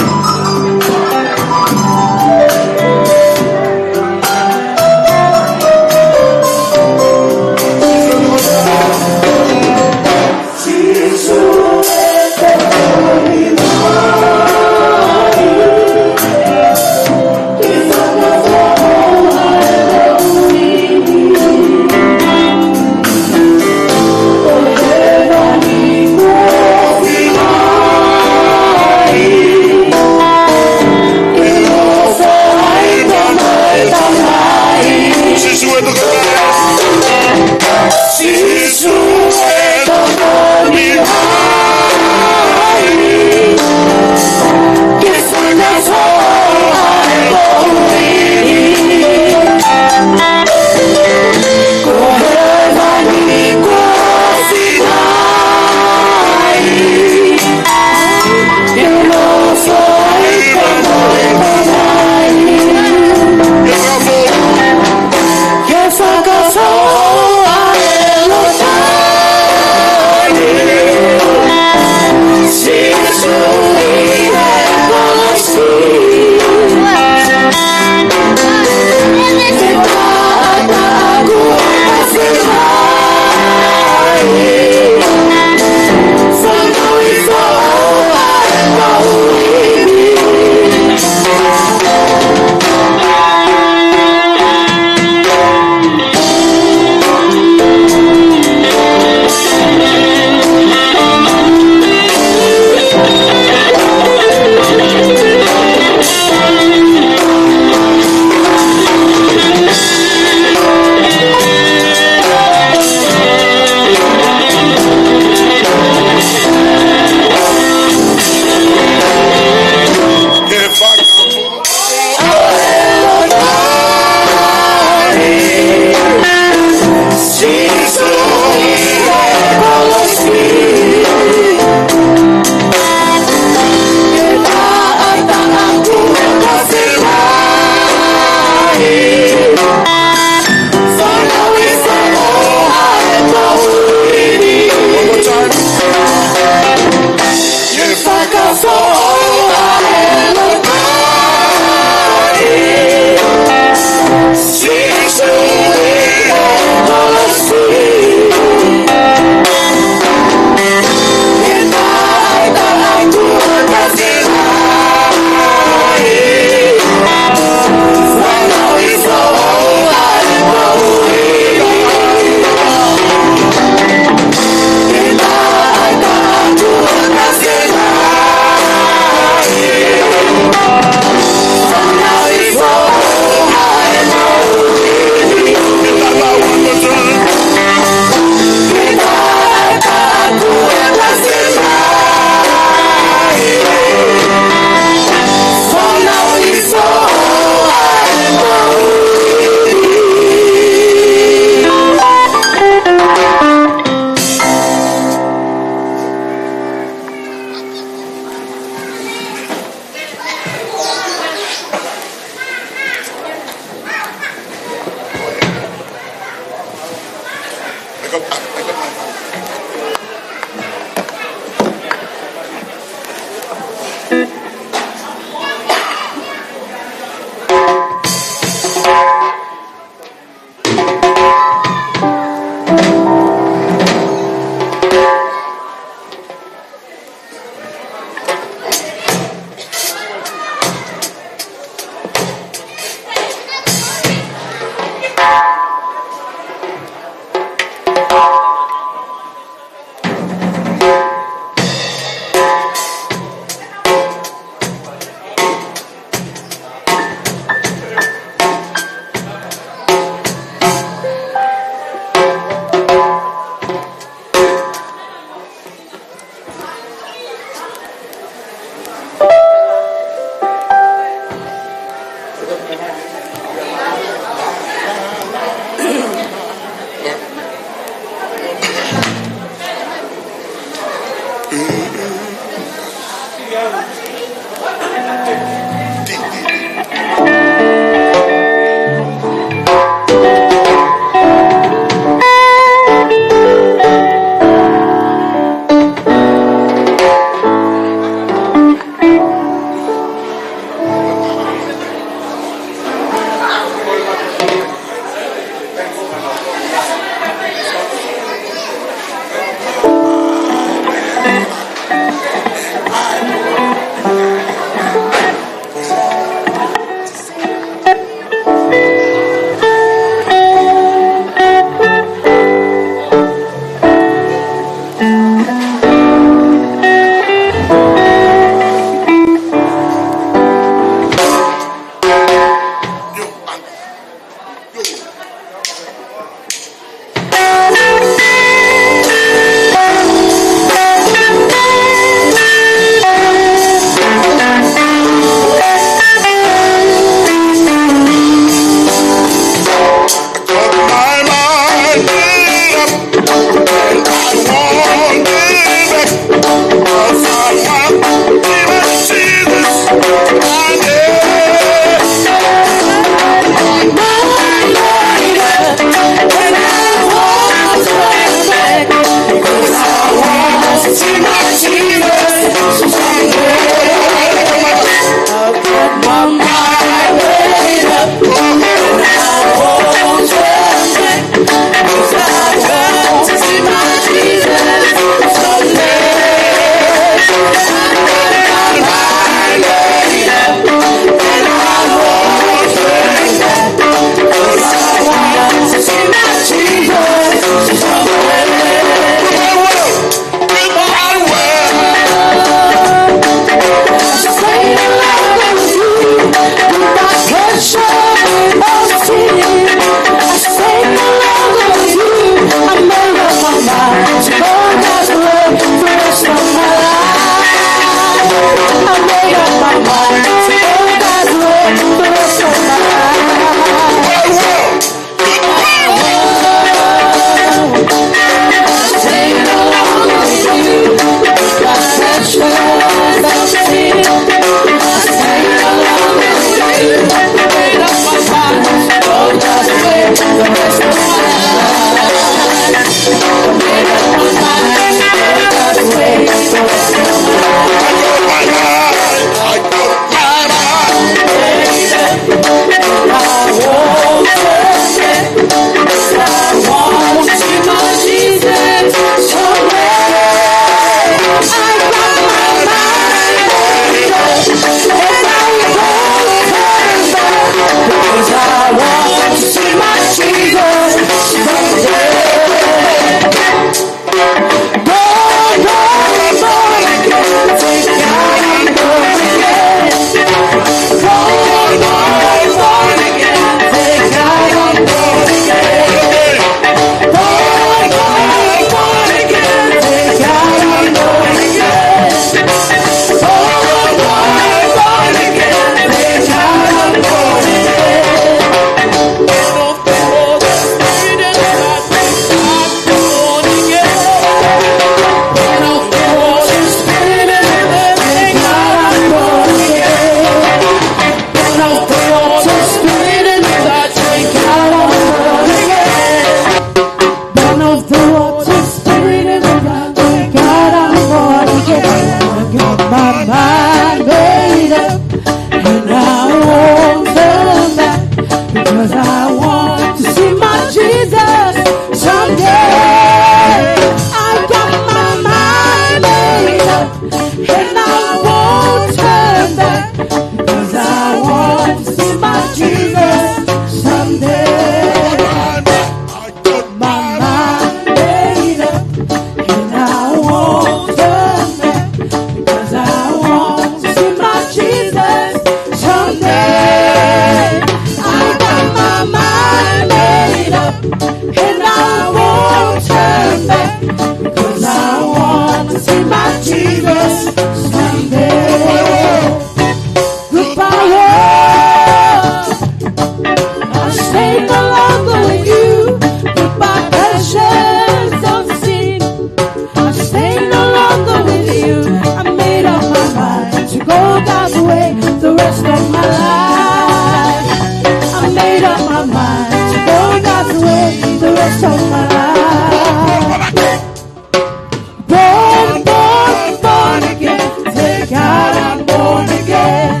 Born, born, born again. Say, "God, I'm born again."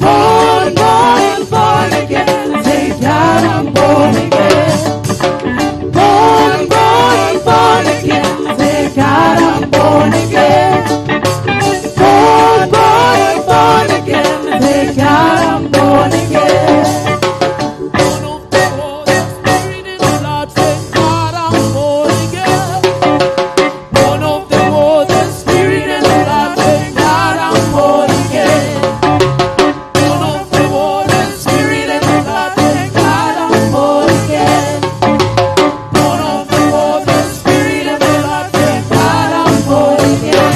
Born, born, born again. Say, "God, I'm born again." Born, born, born again. Say, "God, I'm born again." Born, born, born again. Say, "God, I'm born again." Born of the water, Spirit, and the blood, say, "God, I'm born again." Born of the water, Spirit, and the blood, say, "God, I'm born again." Born of the water, Spirit, and the blood, say, "God, I'm born again." Born of the water, Spirit, and the blood, say, "God, I'm born again."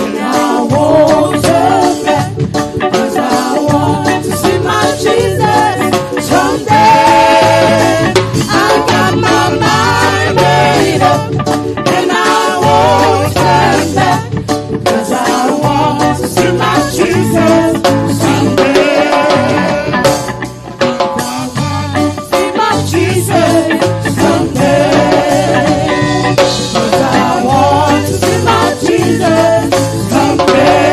And I won't turn back, 'cause I want to see my Jesus someday. I got my mind made up, and I won't turn back, 'cause I want to see my Jesus someday. See my Jesus someday. 'Cause I want to see my Jesus someday.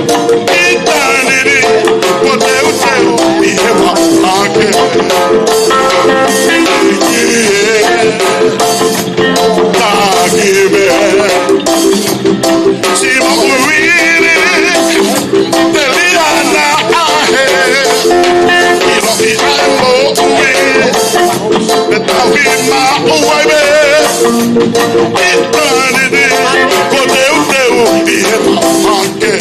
ʻItāniti, kuo teuteu ʻi he maʻu hake. Taki me. Siʻi moʻui ni, telia naʻa hē. ʻIlo ʻi ai moʻui, ʻe tafi maʻu ai me. ʻItāniti, kuo teuteu ʻi he maʻu hake.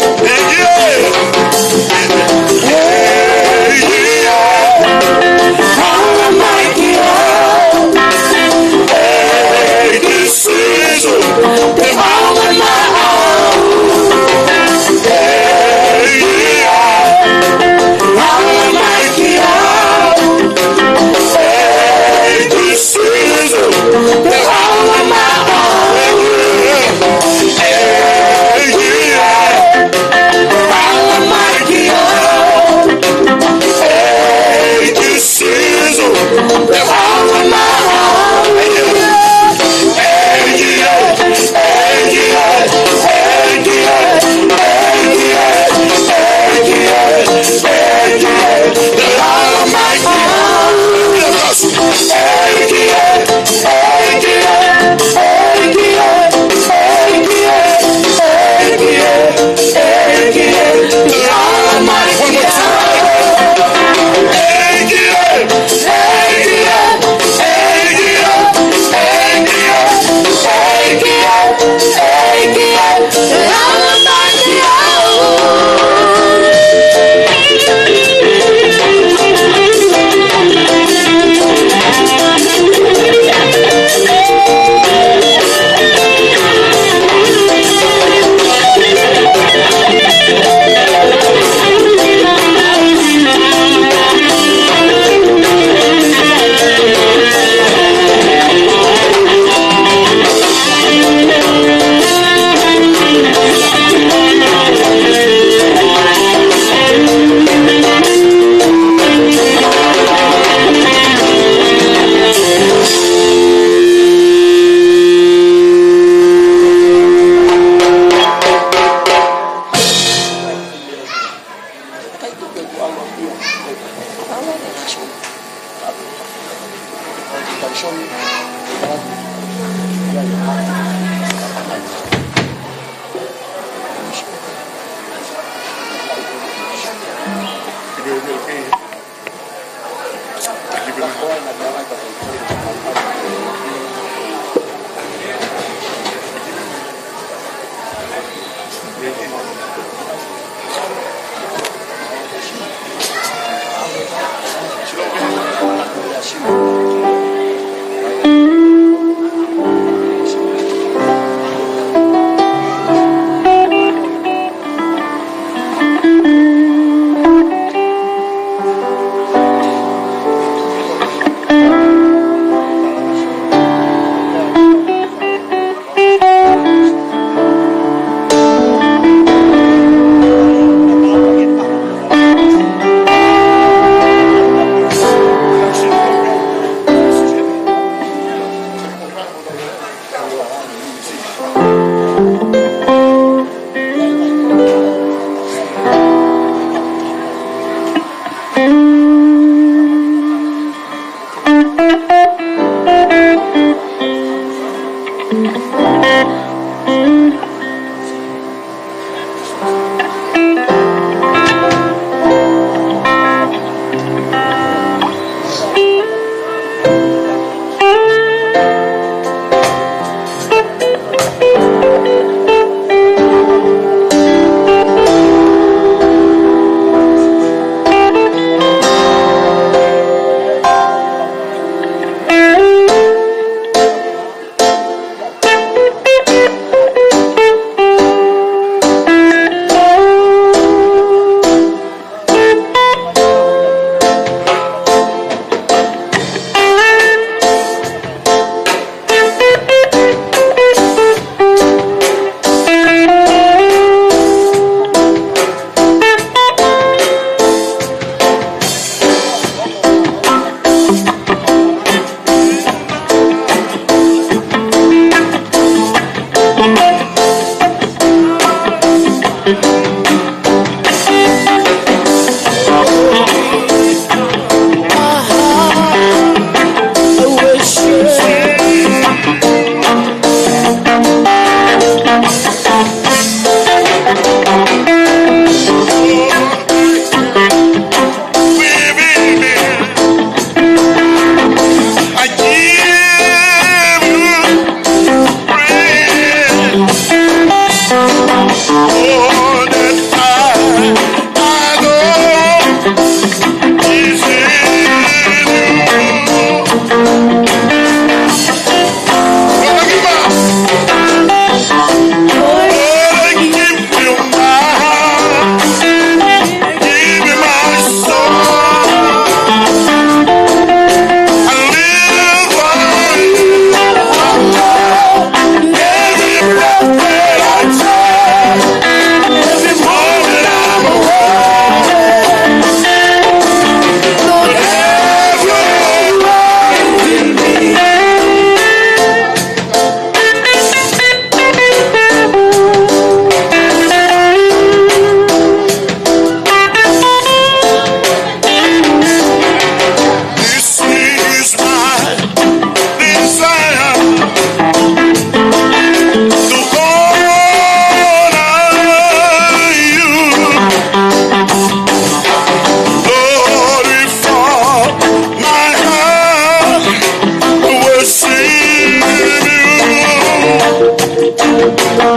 All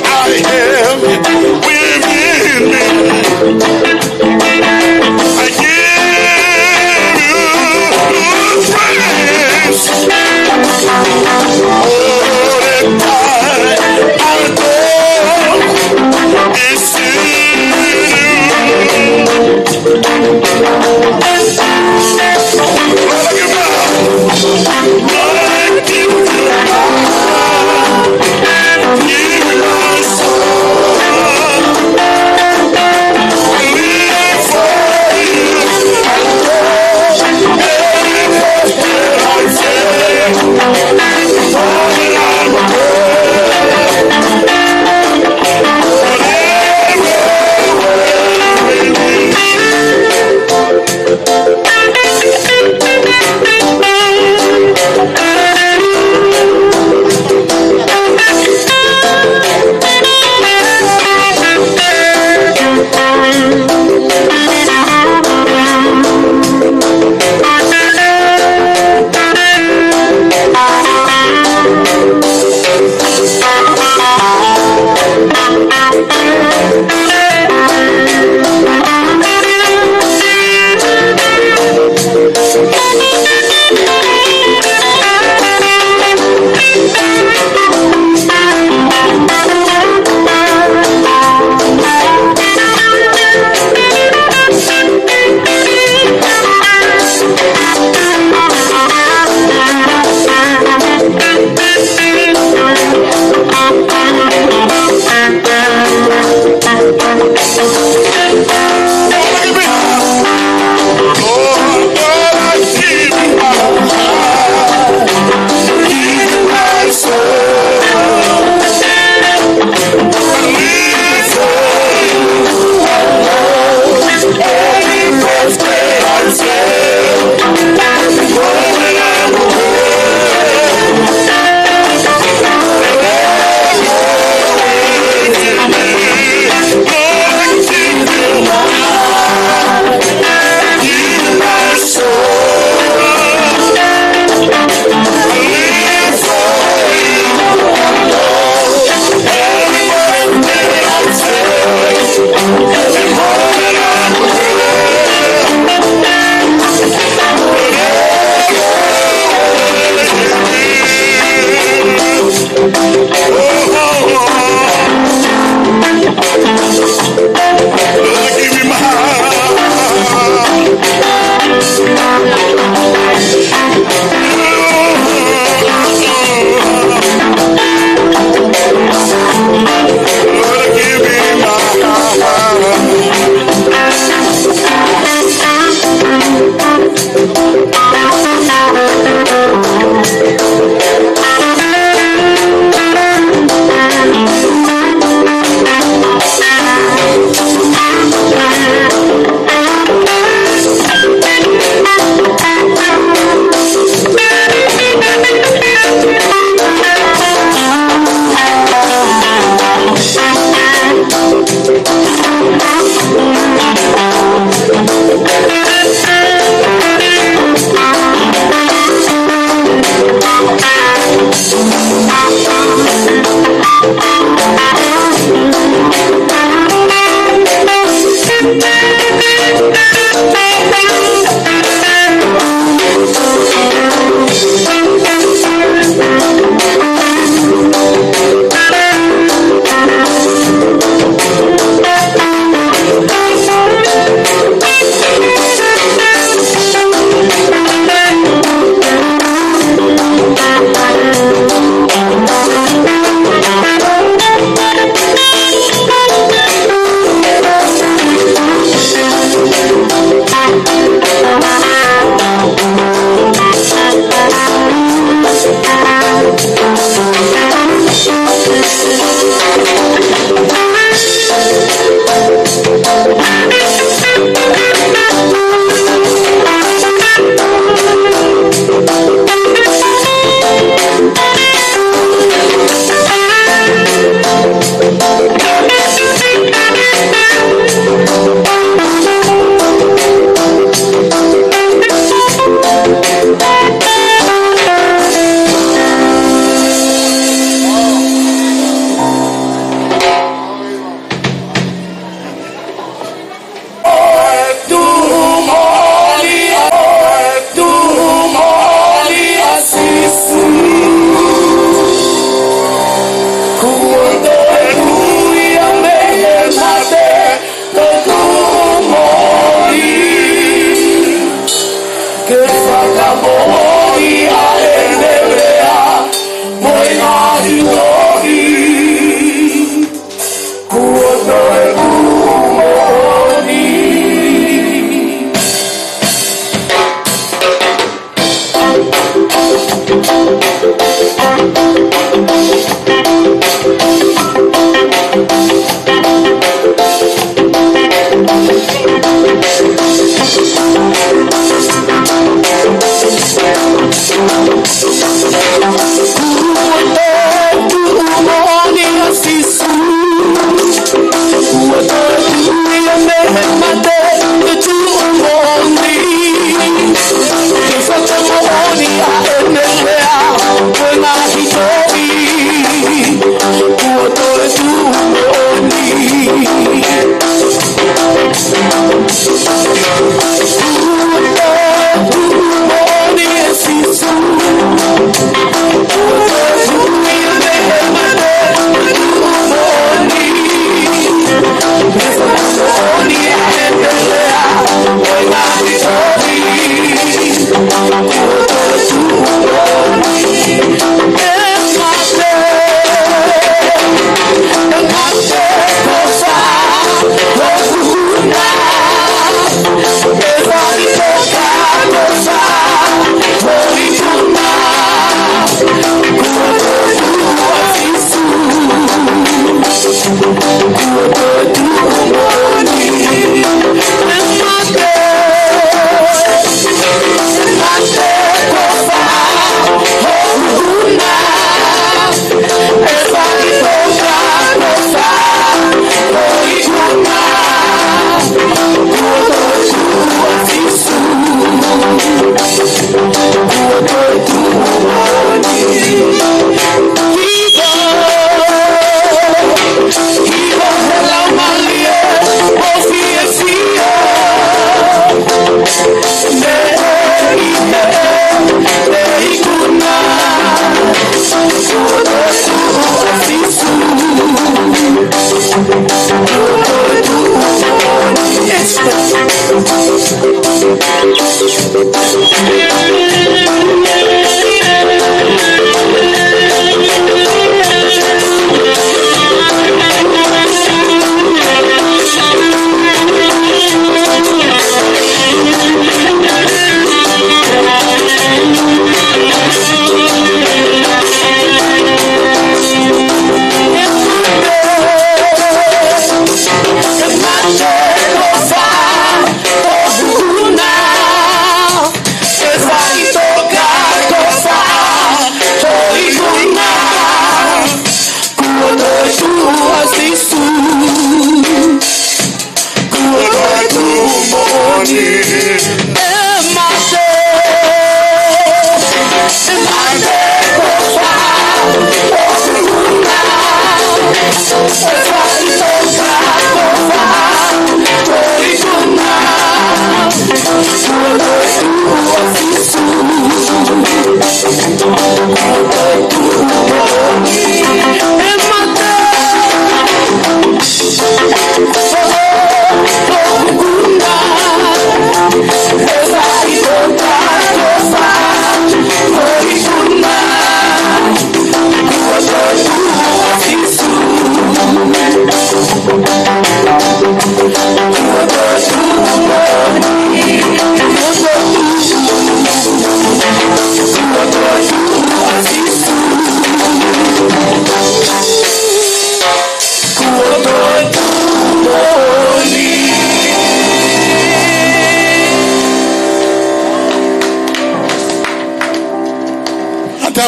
I have within me, I give you praise. All that I adore is you.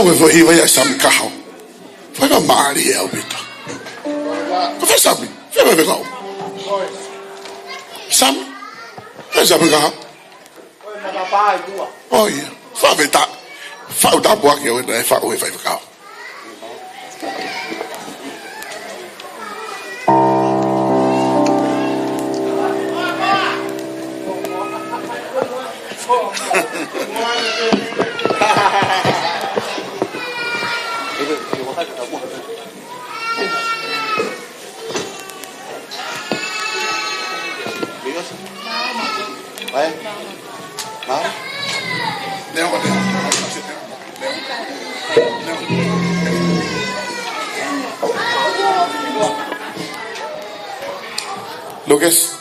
ʻOku foʻi hiva ia ʻa Sami Kaho. Fai ka mālie ʻaupito. Ko fē Sami? Fē faifekau? Sami? Fē Sami Kaho? ʻOi, fakafetaʻi. Faʻu tāpuaki ʻo ena ʻe faʻu ʻe he faifekau. Lucas,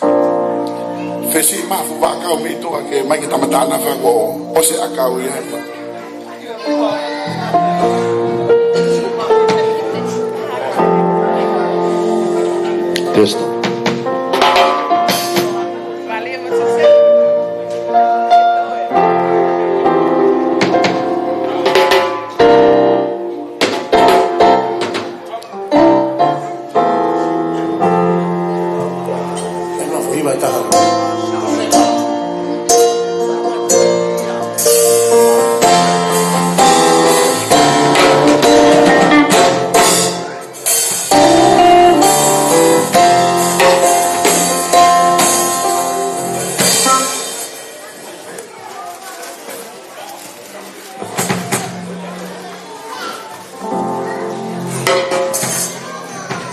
fesi mafu vaka o mito ake mai ke tamata na fa ko o se akau ia. Test.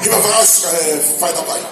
Kiva fakaʻosi ka e fai tapai.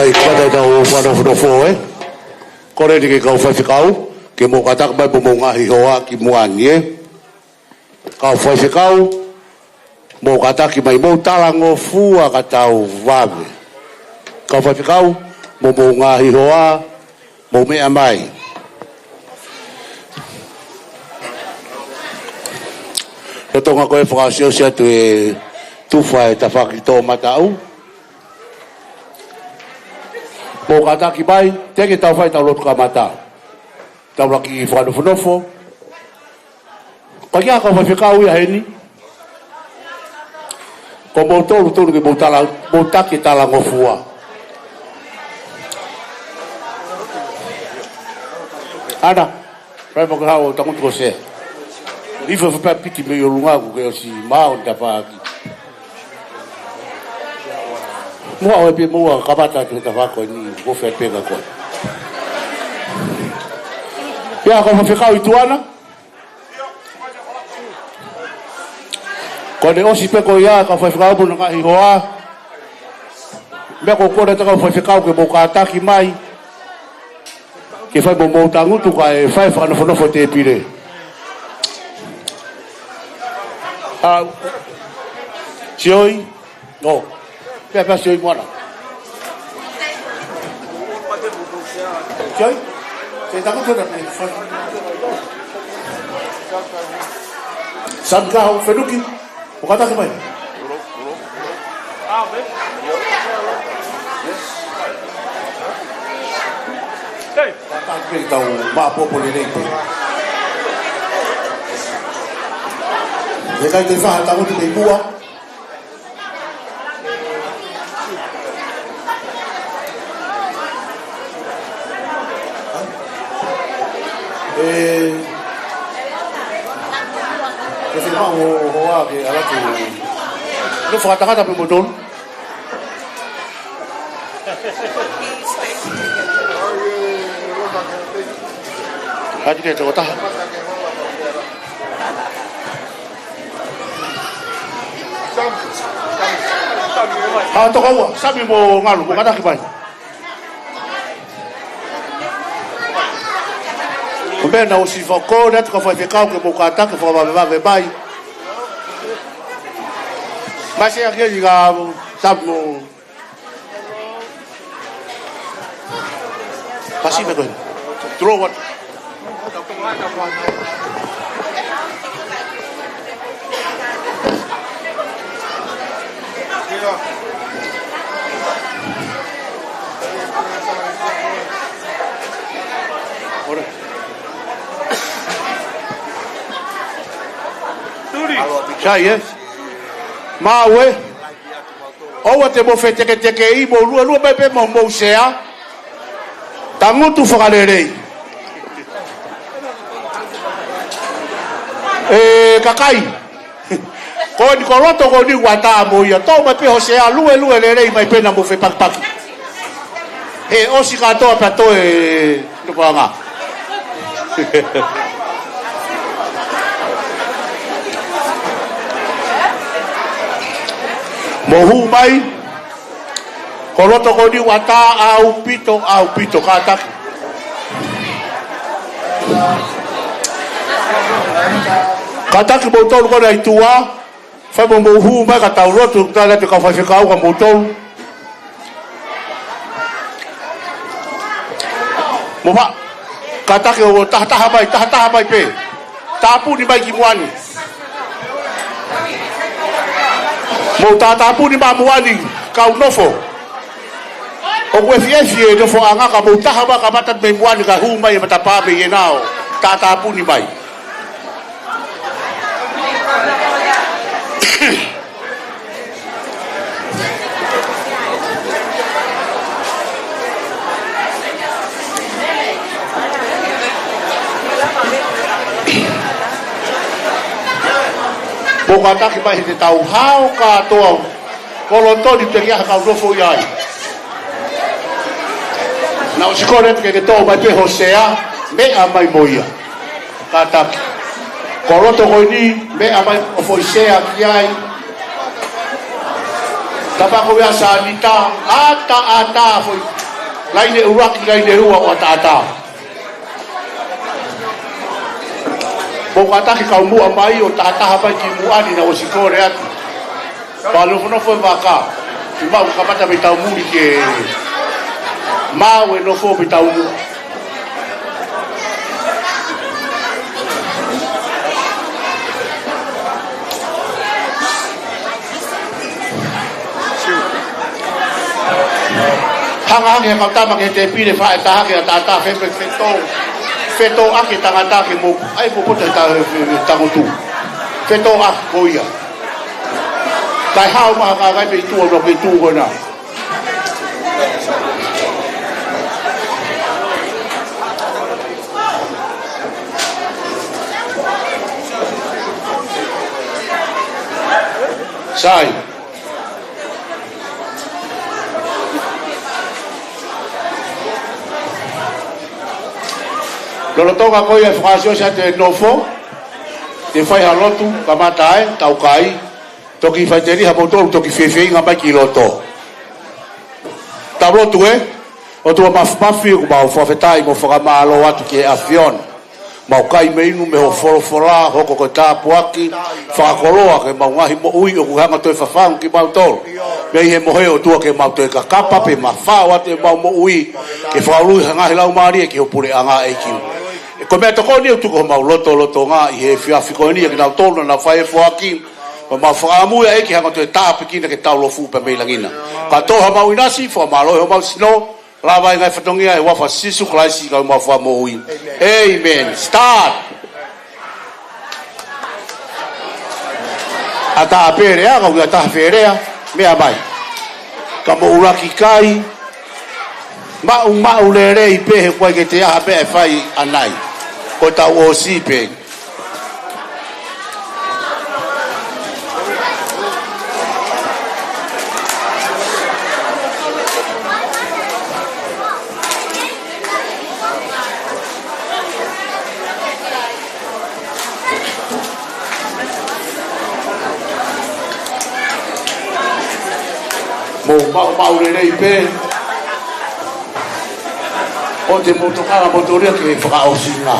ʻAi, kamata ʻetau fakanofonofo, ē. Kole eni ki he kau faifekau ke mou kātaki mai mo hoʻomou ngaahi hoa ki muʻa ni, ē. Kau faifekau, mou kātaki mai, mou talangofua ka tau vave. Kau faifekau, mo hoʻomou ngaahi hoa, mou meʻa mai. Lolotonga ko e fakaʻosiʻosi atu e tufa e tafaʻaki toʻomataʻu. Mou kātaki mai, teʻeki ke tau fai ʻetau lotu kamata. Tau lava ke fakanofonofo. Ka ʻi ai ha kau faifekau ia heni, ko moutolu tonu ke mou tala, mou taki talangofua. Ana, fai mo ke haʻu ʻo tangutu ko Sea. Ifo fai pē piki mei ʻolunga ʻoku ke ʻosi maʻu e tafaʻaki. Muʻa ʻoe pē mou kamata atu he tafaʻaki ko eni, ko fē pē ka koe. Ia, kau faifekau ʻi tuʻa na. Ko ʻene ʻosi pē ko ia, kau faifekau mo hono ngaahi hoa. Meʻa ko ē, kole atu kau faifekau ke mou kātaki mai ke fai mo hoʻomou tangutu kae fai fakanofonofo tēpile. ʻA, Sioi. ʻO. Pea, pea Sioi Moana. Sioi. Sioi, tangutu na. Sami Kaho Fenuki. ʻO kātaki mai. Kātaki mai, tau maʻopoʻopo lelei pē. ʻIkai te faha tangutu mei muʻa. ʻE, ke fai mai ho hoa ke ʻalu atu. Nofo fakatangata pē moutolu. Kātaki ke tokotaha. Haʻa Tokoua, Sami mo Ngalu, mou kātaki mai. Ko e meʻa naʻe ʻosi fakakole atu kau faifekau ke mou kātaki fakavavevave mai. Mai Sea ki ai ka Sami mo Pasi me koe. Tulou atu. Sai, ē? Maʻu, ē? ʻOua te mou feteketekeʻi, mou luelue mai pē mo hoʻomou sea. Tangutu fakalelei. ʻE, kakai. Ko eni ko loto ko eni ʻoku ʻatā mo ia. Toʻo mai pē ho sea, luelue lelei mai pē naʻa mou fepakipaki. He ʻosi kātoa pea toe. Tupuʻanga. Mou hū mai. Ko loto ko eni ʻoku ʻatā ʻaupito, ʻaupito, kātaki. Kātaki moutolu ko ena ʻi tuʻa. Fai mo mou hū mai ka tau lotu, tala atu kau faifekau ka moutolu. Mo ma, kātaki ʻo tahataha mai, tahataha mai pē. Tāpuni mai ki muʻa ni. Mou tātāpuni mai muʻa ni, kau nofo. ʻOku ʻefiefi e nofoʻanga ka mou taha mai ka mata mei muʻa ni ka hū mai e matapā mei hena ʻo tātāpuni mai. Mou kātaki mai he te tau hao kātoa. Ko loto ni pē ke ʻi ai ha kau nofo ʻi ai. Naʻe ʻosi kole atu ke ke toʻo mai pē ho sea, meʻa mai mo ia. Kātaki. Ko loto ko eni, meʻa mai ho foʻi sea ki ai. Tapa ko ia Sanita, ʻataʻatā foʻi. Laine ʻuluaki, laine ua ʻo ʻataʻatā. Mou kātaki kau muʻa mai ʻo taha taha mai ki muʻa ni naʻa ʻosi kole atu. Pea nofonofo e vaka. Kimaʻu kamata mei taumuli ke maʻu e nofo mei taumuʻa. Hanga hake he kau tama ki he tēpile, faʻa ʻe taha ke ʻataʻatā, fefe, feto. Feto ake tangata ke mo, ʻai mo pota ta, tangutu. Feto ake ko ia. Kae hao maha ka kai pe i tua, no ke tu ko na. Sai. Lolotonga ko ia e fakaʻosiʻosi atu e nofo, te fai ha lotu, kamata ai, tau kai, toki faiteliha mo tolu, toki fiefia mai ki loto. Tau lotu ē. ʻOtua mafimafi, ʻoku mau fakafetaʻi mo fakamālō atu ki he ʻAfiona. Mau kai mo inu mei ho folofola, hoko ko e tāpuaki fakakoloa ki heʻemau ngaahi moʻui, ʻoku hanga ʻo toe fafangu kimautolu mei he mohe, ʻOtua, ke mau toe kakapa pea mafaʻo atu ʻemau moʻui ke fakaului ha ngaahi laumālie ki ho puleʻanga, ʻEiki. Ko e meʻatokoni ʻoku tuku homau lotolotonga ʻi he efiafi ko eni ʻa kinautolu naʻa nau fai e foaki. Pea mau fakaʻamu ia, ʻEiki, hanga ʻo toe tāpuekina ke tau lofu pea mei langi na. Ka toʻo hamau ʻinasi, fakamālohi homau sino, lava e ngaahi fatongia, ʻi he huafa ʻo Sīsū Kalaisi ko homau Fakamoʻui. ʻĒmeni. Start. ʻAtā pē lea, ka ʻoku ʻi ai ha taha fie lea, meʻa mai. Ka mou ʻuluaki kai, maʻumaʻu lelei pē he ʻoku ʻikai ke toe ʻi ai ha meʻa ʻe fai ʻanai. Ko ʻetau ʻosi pē. Mou maʻumaʻu lelei pē. ʻOua te mou tokanga moutolu ia ki he fakaʻosinga.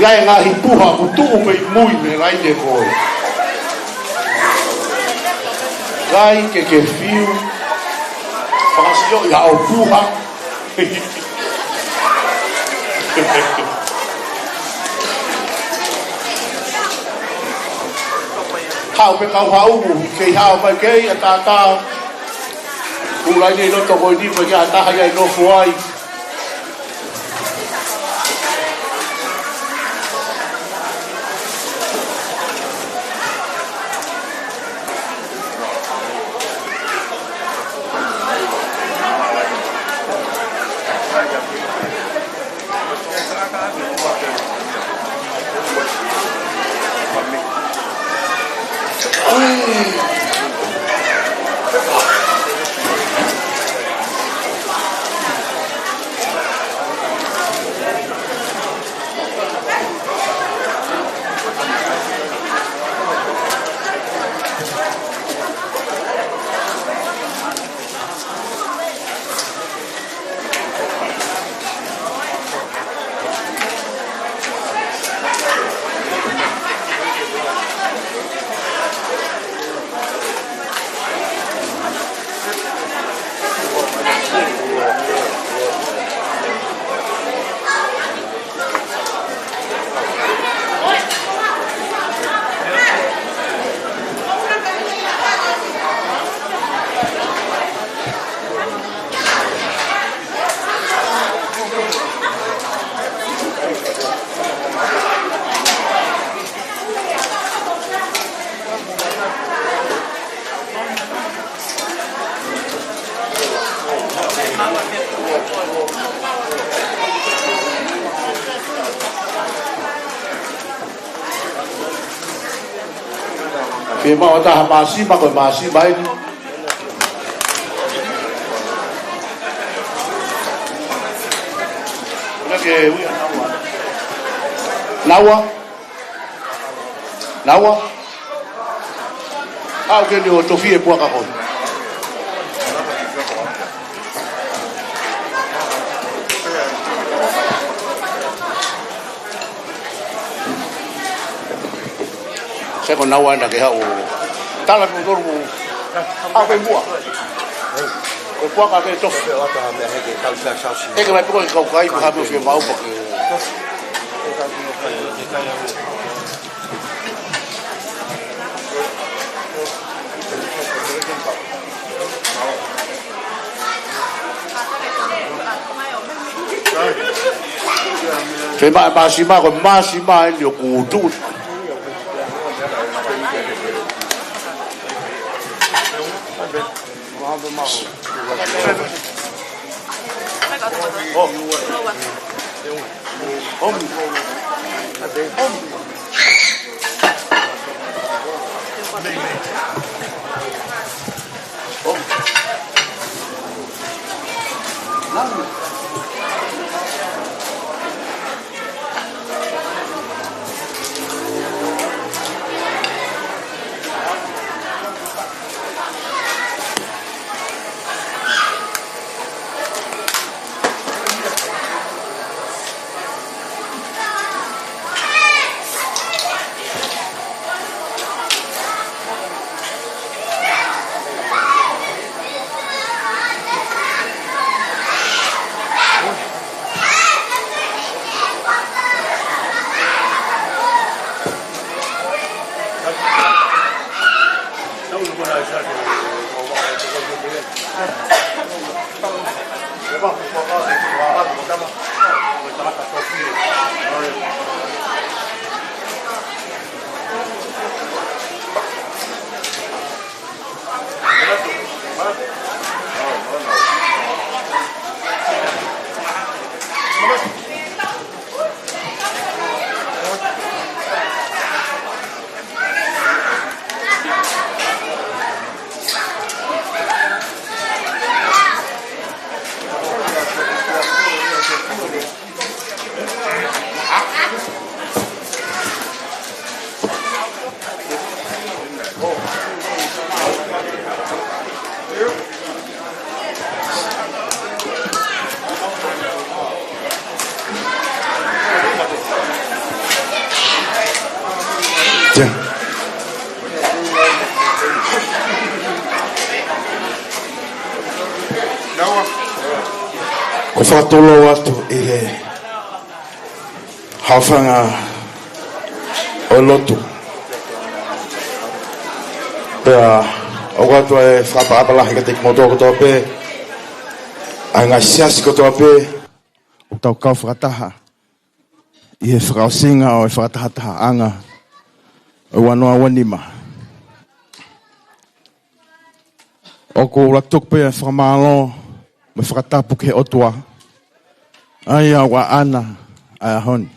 ʻI ai e ngaahi puha ʻoku tuʻu mei mui mei he laine ko ē. Kai ke ke fiu. Fakasioʻi haʻo puha. Haʻu pē kau haʻu, kei haʻu mai kei ʻataʻatā. Kuo laine ʻi loto ko eni, ʻikai ha taha ia ʻe nofo ai. Fiemaʻu ha taha māsima, ko e māsima eni. Naua. Naua. Naua. Aʻu ke ni ʻo tofi e puaka ko ē. Sai ko naua ena ke haʻu. Tala ko tolu ko. Aʻu ke mua. Ko e puaka ke tofi. ʻEke mai pē ko e kau kai, ko ha meʻa fiemaʻu pē ke. Fiemaʻu e māsima, ko e māsima eni ʻoku tuʻu. Ko e fakatulou atu ʻi he haʻofanga ʻo e lotu. Pea ʻoatu e fakaʻapaʻapa lahi kiate kimoutolu kotoa pē, ʻa e ngaahi siasi kotoa pē, ʻoku tau kau fakataha ʻi he fakaʻosinga ʻo e fakatahatahaʻanga ʻo e ua noa ua nima. ʻOku ou laka atu pē ʻa e fakamālō mo e fakatapu ki he ʻOtua, ʻa ia ʻoku ʻaʻana ʻa e ʻaho ni.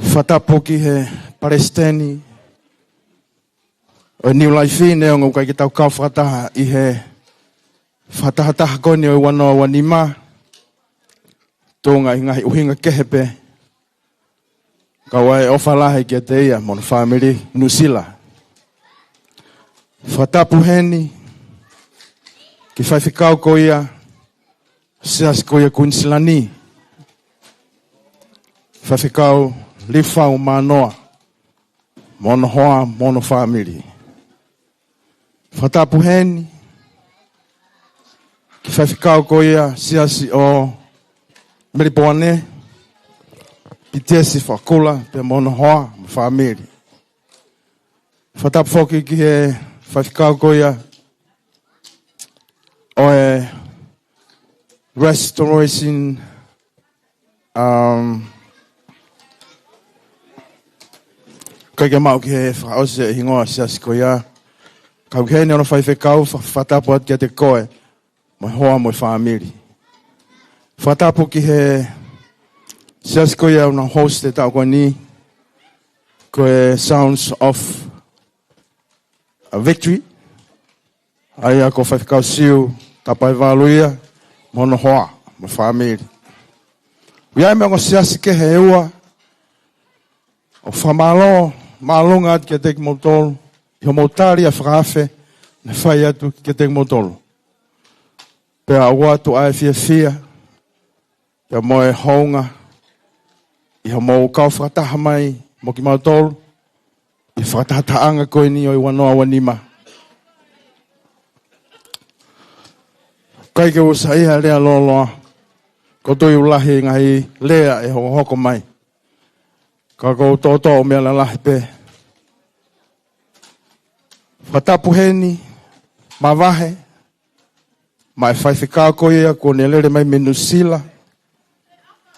Fakatapu ki he palesiteni ʻo e New Life, neongo ʻoku ʻikai ke tau kau fakataha ʻi he fakatahataha ko eni ʻo e ua noa ua nima, tuʻunga ʻi he ngaahi ʻuhinga kehe pē, ka ʻoku ʻi ai e ʻofa lahi kiate ia mo hono fāmili Nuʻusila. Fakatapu heni ki he faifekau ko ia, siasi ko ia Kuinisilani, Faifekau Liufau Manoa, mo hono hoa, mo hono fāmili. Fakatapu heni ki he faifekau ko ia, siasi ʻo Melipoane, Pitiesi Fakula, pea mo hono hoa mo e fāmili. Fakatapu foki ki he faifekau ko ia ʻo e Restoration, um, ʻikai ke maʻu ki he fakaʻosi e hingoa siasi ko ia. Kau ki heni hono faifekau, fa-, fakatapu atu kiate koe mo e hoa mo e fāmili. Fakatapu ki he siasi ko ia ʻoku nau host e taʻu ko eni, ko e Sounds of a Victory, ʻa ia ko Faifekau Siu Tapaevalu ia mo hono hoa mo e fāmili. ʻOku ʻi ai mo e ongo siasi kehe ʻe ua, ʻoku fakamālō māʻolunga atu kiate kimoutolu ʻi hoʻomou tali ʻa e fakaafe naʻe fai atu kiate kimoutolu. Pea ʻoatu ʻa e fiefia pea mo e hounga ʻi hoʻomou kau fakataha mai mo kimautolu ʻi he fakatahatahaʻanga ko eni ʻo e ua noa ua nima. ʻIkai ke u saiʻia he lea lōloa, ko e tui ʻoku lahi e ngaahi lea ʻe hokohoko mai. Ka ʻoku ou toʻotoʻo meʻa lalahi pē. Fakatapu heni, mavahe maʻa e faifekau ko ia kuo ne lele mai mei Nuʻusila, ʻi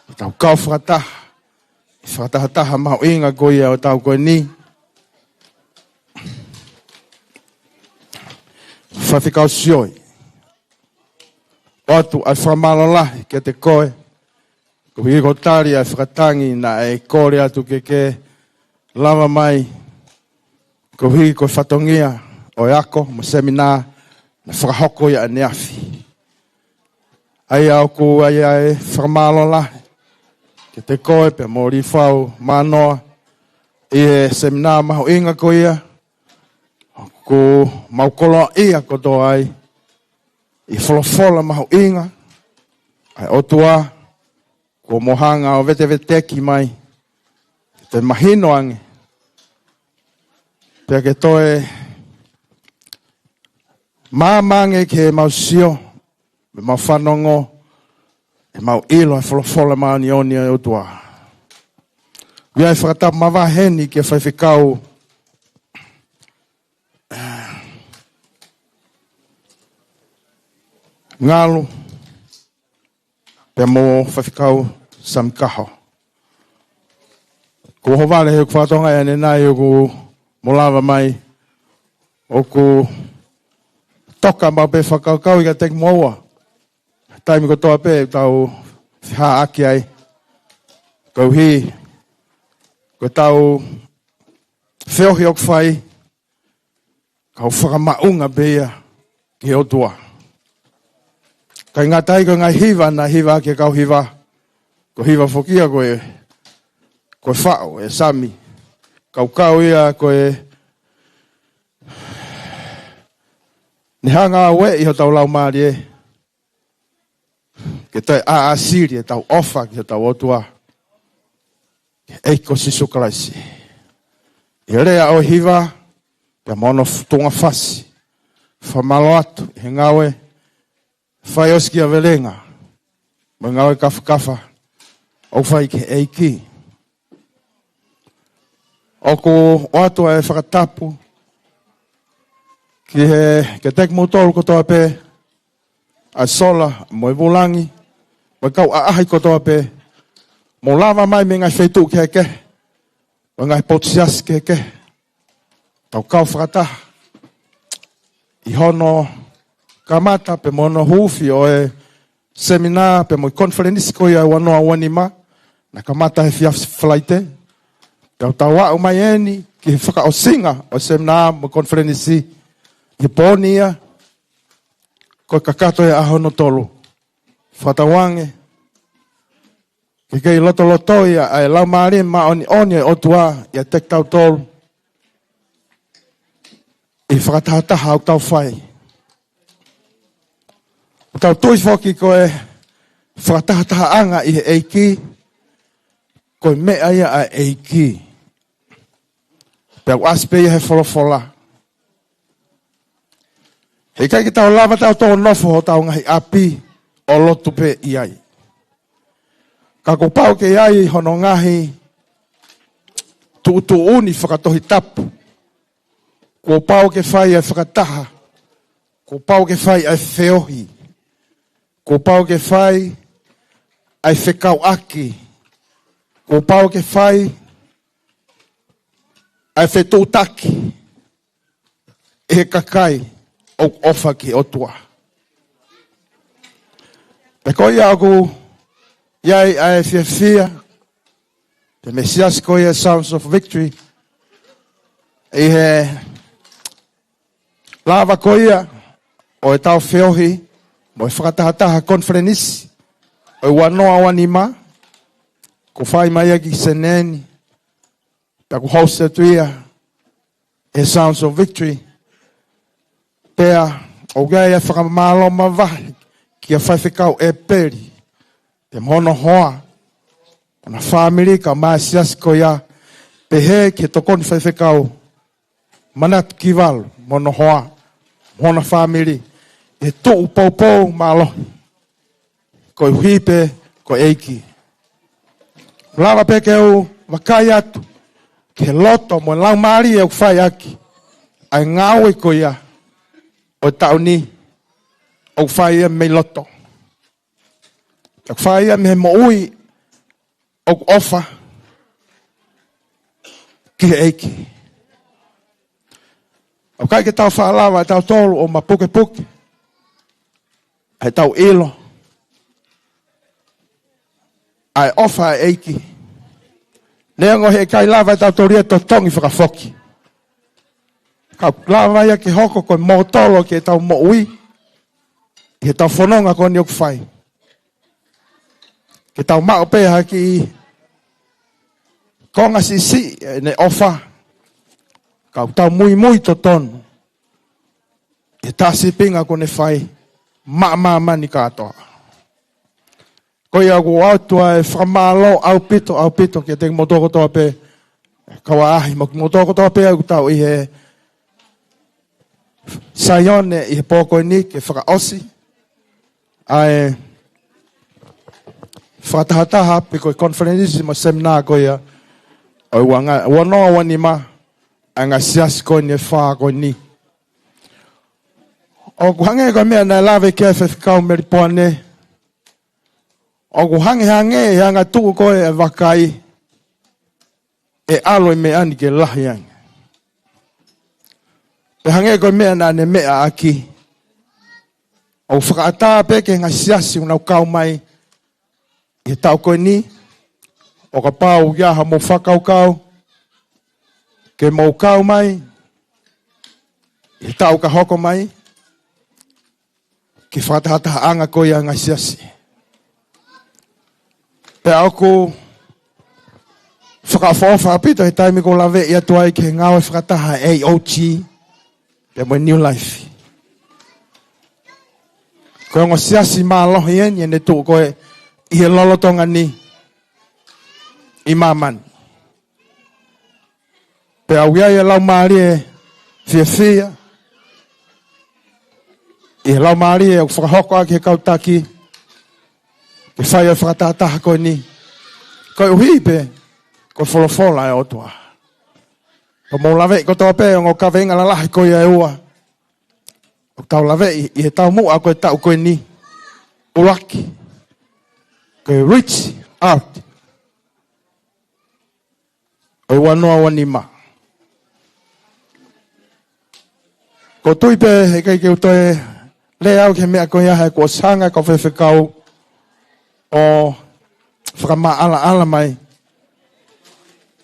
heʻetau kau fakataha ʻi he fakatahataha mahuʻinga ko ia ʻo e taʻu ko eni. Faifekau Sioi, ʻoatu ʻa e fakamālō lahi kiate koe, koeʻuhi ko e tali ʻa e fakatangi naʻe kole atu ke ke lava mai, koeʻuhi ko e fatongia ʻo e ako mo e seminā naʻe fakahoko ia ʻaneafi. ʻA ia ʻoku ʻi ai ʻa e fakamālō lahi kiate koe pea mo Lifau Mānoa ʻi he seminā mahuʻinga ko ia, ʻoku mau koloaʻia kotoa ai ʻi he folofola mahuʻinga ʻa e ʻOtua kuo mo hanga ʻo veteveteki mai, ke toe mahino ange, pea ke toe maama ange ke mau sio, ke mau fanongo, ke mau ʻilo ʻa e folofola māʻoniʻoni ʻa e ʻOtua. ʻOku ʻi ai e fakatapu mavahe heni kia Faifekau Ngalu pea mo Faifekau Samikaho. Ko e ʻohovale he ʻoku fakatokangaʻi ʻanenai ʻoku mo lava mai, ʻoku toka maʻu pē fakakaukau ʻiate kimoua. Taimi kotoa pē ʻoku tau fehāʻaki ai, koeʻuhi ko ʻetau feohi ʻoku fai, kau fakamaʻunga pē ia ki he ʻOtua. ʻIkai ngata ai ko e ngaahi hiva naʻe hiva ʻaki e kau hiva, ko e hiva foki ia ko e, ko e faʻu e sami. Kaukau ia ko e, ne hanga ʻo ueʻi hotau laumālie ke toe ʻāsili ʻetau ʻofa ki hotau ʻOtua, ki he ʻEiki ko Sīsū Kalaisi. ʻI he lea ʻo e hiva pea mo hono tuʻunga fasi, fakamālō atu ʻi he ngāue fai ʻosikiavelenga mo e ngāue kafakafa ʻoku fai ki he ʻEiki. ʻOku ʻoatu ʻa e fakatapu ki he, kiate kimoutolu kotoa pē, ʻa e sola mo e vūlangi mo e kau ʻaʻahi kotoa pē, mo lava mai mei he ngaahi feituʻu kehekehe, mo e ngaahi potu siasi kehekehe, tau kau fakataha ʻi hono kamata pea mo hono huufi ʻo e seminā pea mo e konifelenisi ko ia ua noa ua nima, naʻe kamata he efiafi Falaite. Tau tau aʻu mai eni ki he fakaʻosinga ʻo e seminā mo e konifelenisi ʻi he pō ni ia, ko e kakato ia ʻaho hono tolu. Fakatauange ke kei lotolotoi ʻa e Laumālie Māʻoniʻoni ʻo e ʻOtua ʻiate kitautolu ʻi he fakatahataha ʻoku tau fai. ʻOku tau tui foki ko e fakatahatahaʻanga ʻi he ʻEiki, ko e meʻa ia ʻa e ʻEiki. Pea ʻoku ʻasi pē ia he folofola. Heʻikai ke tau lava tautolu ʻo nofo hotau ngaahi ʻapi ʻo lotu pē ʻi ai. Ka kuo pau ke ʻi ai hono ngaahi tuʻutuʻuni fakatohitapu. Kuo pau ke fai ʻa e fakataha. Kuo pau ke fai ʻa e feohi. Kuo pau ke fai ʻa e fekauʻaki. Kuo pau ke fai ʻa e fetuʻutaki ʻe he kakai ʻoku ʻofa ki he ʻOtua. Pea ko ia ʻoku ʻi ai ʻa e fiefia, pea mo e siasi ko ia Sounds of Victory, ʻi he lava ko ia ʻo ʻetau feohi mo e fakatahataha konifelenisi ʻo e ua noa ua nima, kuo fai mai ia ki Senē ni. Pea ʻoku host atu ia ʻe Sounds of Victory. Pea ʻoku ʻi ai e fakamālō mavahe kia Faifekau ʻEpeli pea mo hono hoa, hono fāmili kae ʻumaʻā e siasi ko ia, pehē ki he Tokoni Faifekau Manatu Kivalu mo hono hoa, mo hono fāmili, ʻi he tuʻu poupou mālohi koeʻuhi pē ko e ʻEiki. Lava pē ke u vakai atu ki he loto mo e laumālie ʻoku fai ʻaki ʻa e ngāue ko ia ʻo e taʻu ni, ʻoku fai ia mei loto. ʻOku fai ia mei he moʻui ʻoku ʻofa ki he ʻEiki. ʻOku ʻikai ke tau faʻa lava ʻe tautolu ʻo mapukepuke ʻa ʻetau ʻilo ʻa e ʻofa ʻa e ʻEiki. Neongo he ʻikai lava ʻe tautolu ia ʻo totongi fakafoki, ka ʻoku lava ia ke hoko ko e mōtolo ki heʻetau moʻui, ʻi heʻetau fononga ko eni ʻoku fai, ke tau maʻu pē ha kiʻi konga siʻisiʻi ʻene ʻofa, ka ʻoku tau muimui totonu ʻi he tā sīpinga kuo ne fai maʻa māmani kātoa. Ko ia ʻoku ʻoatu ʻa e fakamālō ʻaupito, ʻaupito kiate kimoutolu kotoa pē, kau ʻaʻahi mo kimoutolu kotoa pē ʻoku tau ʻi he Saione ʻi he pō ko eni ke fakaʻosi ʻa e fakatahataha pe ko e konifelenisi mo e seminā ko ia ʻo e ua nga-, ua noa ua nima ʻa e ngaahi siasi ko eni ʻe fā ko eni. ʻOku hangē ko e meʻa naʻe lave ki ai e Faifekau Melipoane, ʻoku hangehangē he angatuʻu ko ē ʻa e vakai ʻe ʻalu e meʻa ni ke lahi ange. Pea hangē ko e meʻa naʻa ne meʻa ʻaki, ʻoku fakaʻatā pē ki he ngaahi siasi ʻoku nau kau mai ʻi he taʻu ko eni, ʻo kapau ʻoku ʻi ai haʻamou fakakaukau ke mou kau mai ʻi he taʻu ka hoko mai, ki he fakatahatahaʻanga ko ia ʻa e ngaahi siasi. Pea ʻoku fakaʻofoʻofa ʻaupito he taimi ʻoku ou laveʻi atu ai ki he ngāue fakataha ʻa e A O G pea mo e New Life. Ko e ongo siasi mālohi eni ʻene tuʻu ko ē ʻi he lolotonga ni ʻi māmani. Pea ʻoku ʻi ai e laumālie fiefia, ʻi he laumālie ʻoku fakahoko ʻaki ʻe he kau taki ke fai ʻa e fakatahataha ko eni, koeʻuhi pē ko e folofola ʻa e ʻOtua. Ko e mou laveʻi kotoa pē e ongo kaveinga lalahi ko ia ʻe ua ʻoku tau laveʻi ʻi he taumuʻa ko ē ʻo e taʻu ko eni, ʻuluaki, ko e Reach Out ʻo e ua noa ua nima. ʻOku ou tui pē he ʻikai ke u toe lea au ki he meʻa ko ia he kuo ʻosi hanga ʻe he kau faifekau ʻo fakamaʻalaʻala mai,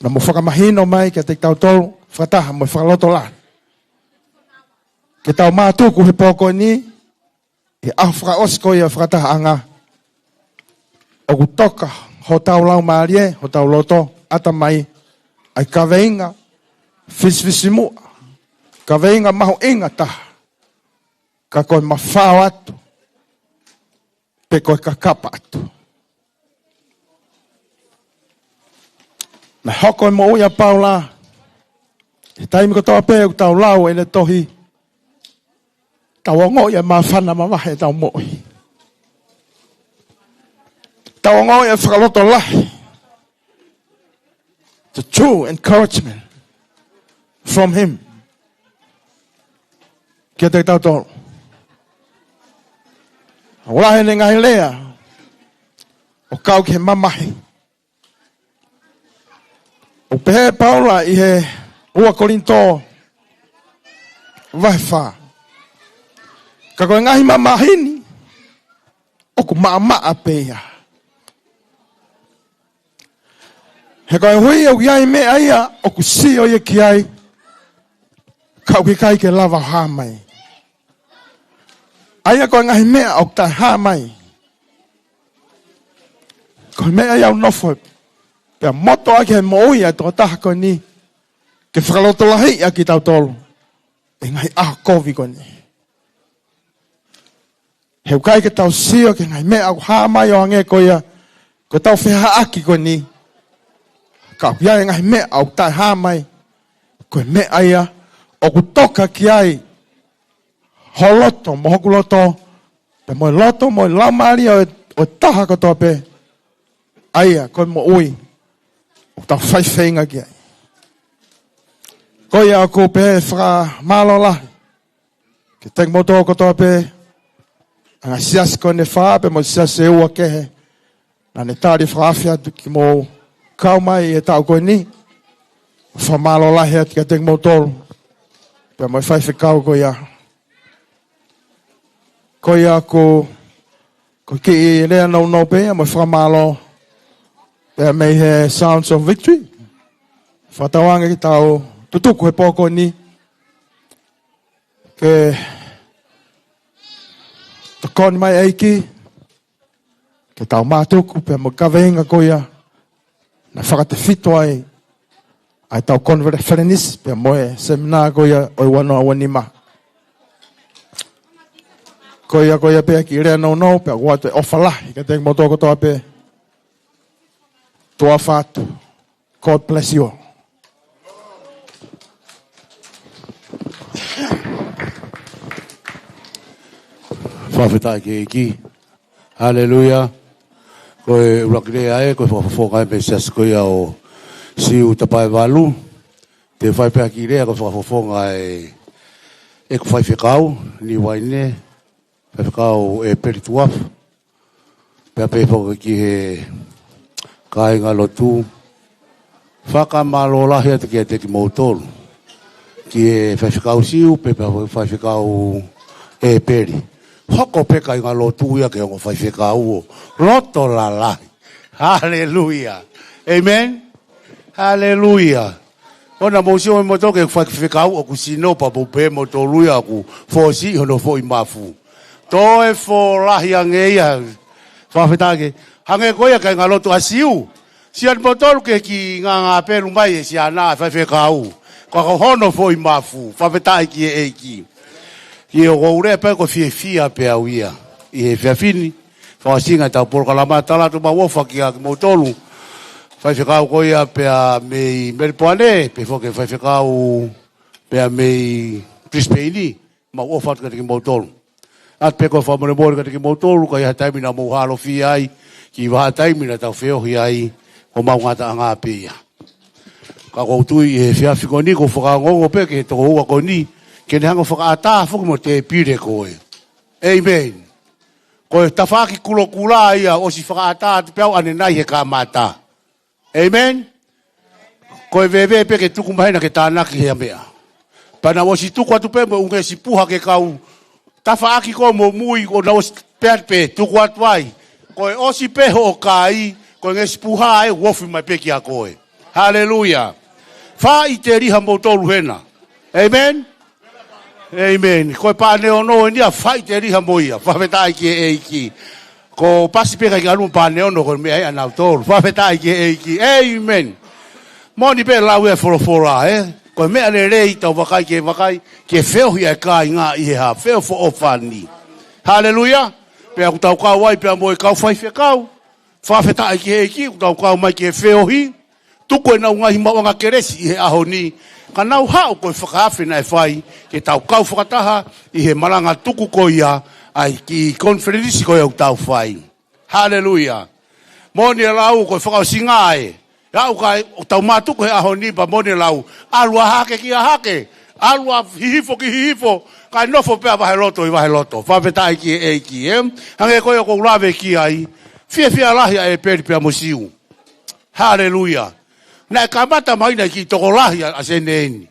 naʻa mo fakamahino mai kiate kitautolu fakataha mo e fakalotolahi ke tau mātuku he pō ko eni, he ʻaho fakaʻosi ko ia ʻo e fakatahaʻanga, ʻoku toka hotau laumālie, hotau loto, ʻatamai, ʻa e kaveinga fisifisimuʻa, kaveinga mahuʻinga taha, ka ko e mafao atu pe ko e kakapa atu. Naʻe hoko e moʻui ʻa Paula, he taimi kotoa pē ʻoku tau lau ʻene tohi, tau ongoʻi e māfana mavahe ʻetau moʻui. Tau ongoʻi e fakalotolahi, the true encouragement from him kiate kitautolu. ʻOku lahi ʻene ngaahi lea ʻoku kau ki he mamahi. ʻOku pehē ʻe Paula ʻi he ua Kolinitō vahe fā, ka ko e ngaahi mamahi ni ʻoku maʻamaʻa pē ia. He koeʻuhi ʻoku ʻi ai e meʻa ia ʻoku sio ia ki ai, ka ʻoku ʻikai ke lava ʻo hā mai. ʻA ia ko e ngaahi meʻa ʻoku taʻehā mai, ko e meʻa ia ʻoku nofo pea motuʻaki he moʻui ʻa e tokotaha ko eni, ke fakalotolahiʻi ʻa kitautolu ʻi he ngaahi ʻaho kovi ko eni. He ʻoku ʻikai ke tau sio ki he ngaahi meʻa ʻoku hā mai ʻo hangē ko ia ko ʻetau fehaʻaki ko eni. Ka ʻoku ʻi ai e ngaahi meʻa ʻoku taʻehā mai, ko e meʻa ia ʻoku toka ki ai ho loto mo hoku loto, pea mo e loto mo e laumālie ʻo e, ʻo e taha kotoa pē, ʻa ia ko e moʻui ʻoku tau faifeinga ki ai. Ko ia ʻoku ou pehē fakamālō lahi kiate kimoutolu kotoa pē, ʻa e ngaahi siasi ko eni ʻe fā pea mo e siasi ʻe ua kehe naʻa ne tali fakaafe atu ke mou kau mai he taʻu ko eni. Fakamālō lahi atu kiate kimoutolu pea mo e faifekau ko ia. Ko ia ko, ko e kiʻi lea nounou pē ia mo e fakamālō pea mei he Sounds of Victory. Fakatauange ke tau tutuku he pō ko eni ke tokoni mai ʻEiki ke tau mātuku pea mo e kaveinga ko ia naʻe fakatefito ai ʻa ʻetau konifelenisi pea mo e seminā ko ia ʻo e ua noa ua nima. Ko ia, ko ia pē kiʻi lea nounou pea ʻoatu e ʻofa lahi kiate kimoutolu kotoa pē. Tuʻa ʻofa atu. God bless you all. Fakafetaʻi ki he ʻEiki. Haleluia. Ko e ʻuluaki lea ē, ko e fakafofonga ē mei he siasi ko ia ʻo Siu Tapaevalu. Te u fai pē ha kiʻi lea ko e fakafofonga ē ʻeku faifekau, Niuaine, faifekau ʻEpeli Tuʻafu. Pea pehē foki ki he kāingalotu. Fakamālō lahi atu kiate kimoutolu. Ki he faifekau Siu, pea pehē foki faifekau ʻEpeli. Hoko pē kāingalotu ia ke ongo faifekau ʻo loto lalahi. Haleluia. Amen. Haleluia. ʻOua naʻa mou sio mai moutolu ki he faifekau ʻoku sino pea mou pehē moutolu ia ʻoku fōsiʻi hono foʻi mafu. Toe fōlahi ange ia. Fakafetaʻi ki he, hangē ko ia kāingalotu ʻa Siu. Sio atu moutolu ki he kiʻi ngangapelu mai ʻe Siana ʻa e faifekau. Ka ko hono foʻi mafu. Fakafetaʻi ki he ʻEiki. ʻIo, ʻoku ou lea pē ko e fiefia pē au ia ʻi he efiafi ni. Fakaʻosinga ʻetau polokalama, tala atu ʻemau ʻofa kia kimoutolu faifekau ko ia pea mei Melipoane, pehē foki ki he faifekau pea mei Brisbane, ʻemau ʻofa atu kiate kimoutolu. ʻOatu pē ko e fakamolemole kiate kimoutolu, ka ʻi ai ha taimi naʻa mou hālofia ai, kiʻi vahaʻa taimi naʻa tau feohi ai, ko homau ngataʻanga pē ia. Ka ʻoku ou tui ʻi he efiafi ko eni, ʻoku ou fakaongoongo pē ki he tokoua ko eni, ke ne hanga ʻo fakaʻatā foki mo e tēpile ko ē. Amen. Ko e tafaʻaki kulokula ia ʻosi fakaʻatā atu pē au ʻanenai he kamata. Amen. Ko e veve pē ke tuku mai hena ke tānaki he meʻa. Pea naʻa ʻosi tuku atu pē mo e ʻū ngeʻesi puha ke kau tafaʻaki ko ē mo mui, ko ʻena ʻosi pē atu pē tuku atu ai. Ko e ʻosi pē hoʻo kai, ko e ngeʻesi puha ē ʻoku ofi mai pē kia koe. Haleluia. Faʻiteliha moutolu hena. Amen. Amen. Ko e pane ono eni ia, faʻiteliha mo ia. Fakafetaʻi ki he ʻEiki. Ko Pasi pē ʻikai ke ʻalu mo pane ono, ko e meʻa ia ʻanautolu. Fakafetaʻi ki he ʻEiki. Amen. Moʻoni pē lau ʻa e folofola, ē? Ko e meʻa lelei tau vakai ke vakai, ke feohi ʻa e kāinga ʻi he hā, feʻofoʻofani. Haleluia. Pea ʻoku tau kau ai pea mo e kau faifekau. Fakafetaʻi ki he ʻEiki, ʻoku tau kau mai ke feohi. Tuku ʻenau ngaahi maʻuʻanga kelesi ʻi he ʻaho ni. Ka nau haʻu ko e fakaafe naʻe fai, ke tau kau fakataha ʻi he malanga tuku ko ia, ʻa e kiʻi konifelenisi ko ia ʻoku tau fai. Haleluia. Moʻoni e lau ko e fakaʻosinga ē. Aʻu ka ʻoku tau mātuku he ʻaho ni pea moʻoni e lau. ʻAlu ʻa Hahake ki Hahake. ʻAlu ʻa Hihifo ki Hihifo. Kae nofo pē ʻa Vaheloto ʻi Vaheloto. Fakafetaʻi ki he ʻEiki, ē. Hangē ko ia ʻoku ou lave ki ai. Fiefia lahi ʻa ʻEpeli pea mo Siu. Haleluia. Naʻe kamata mai naʻe kiʻi tokolahi ʻa, ʻa Sene eni.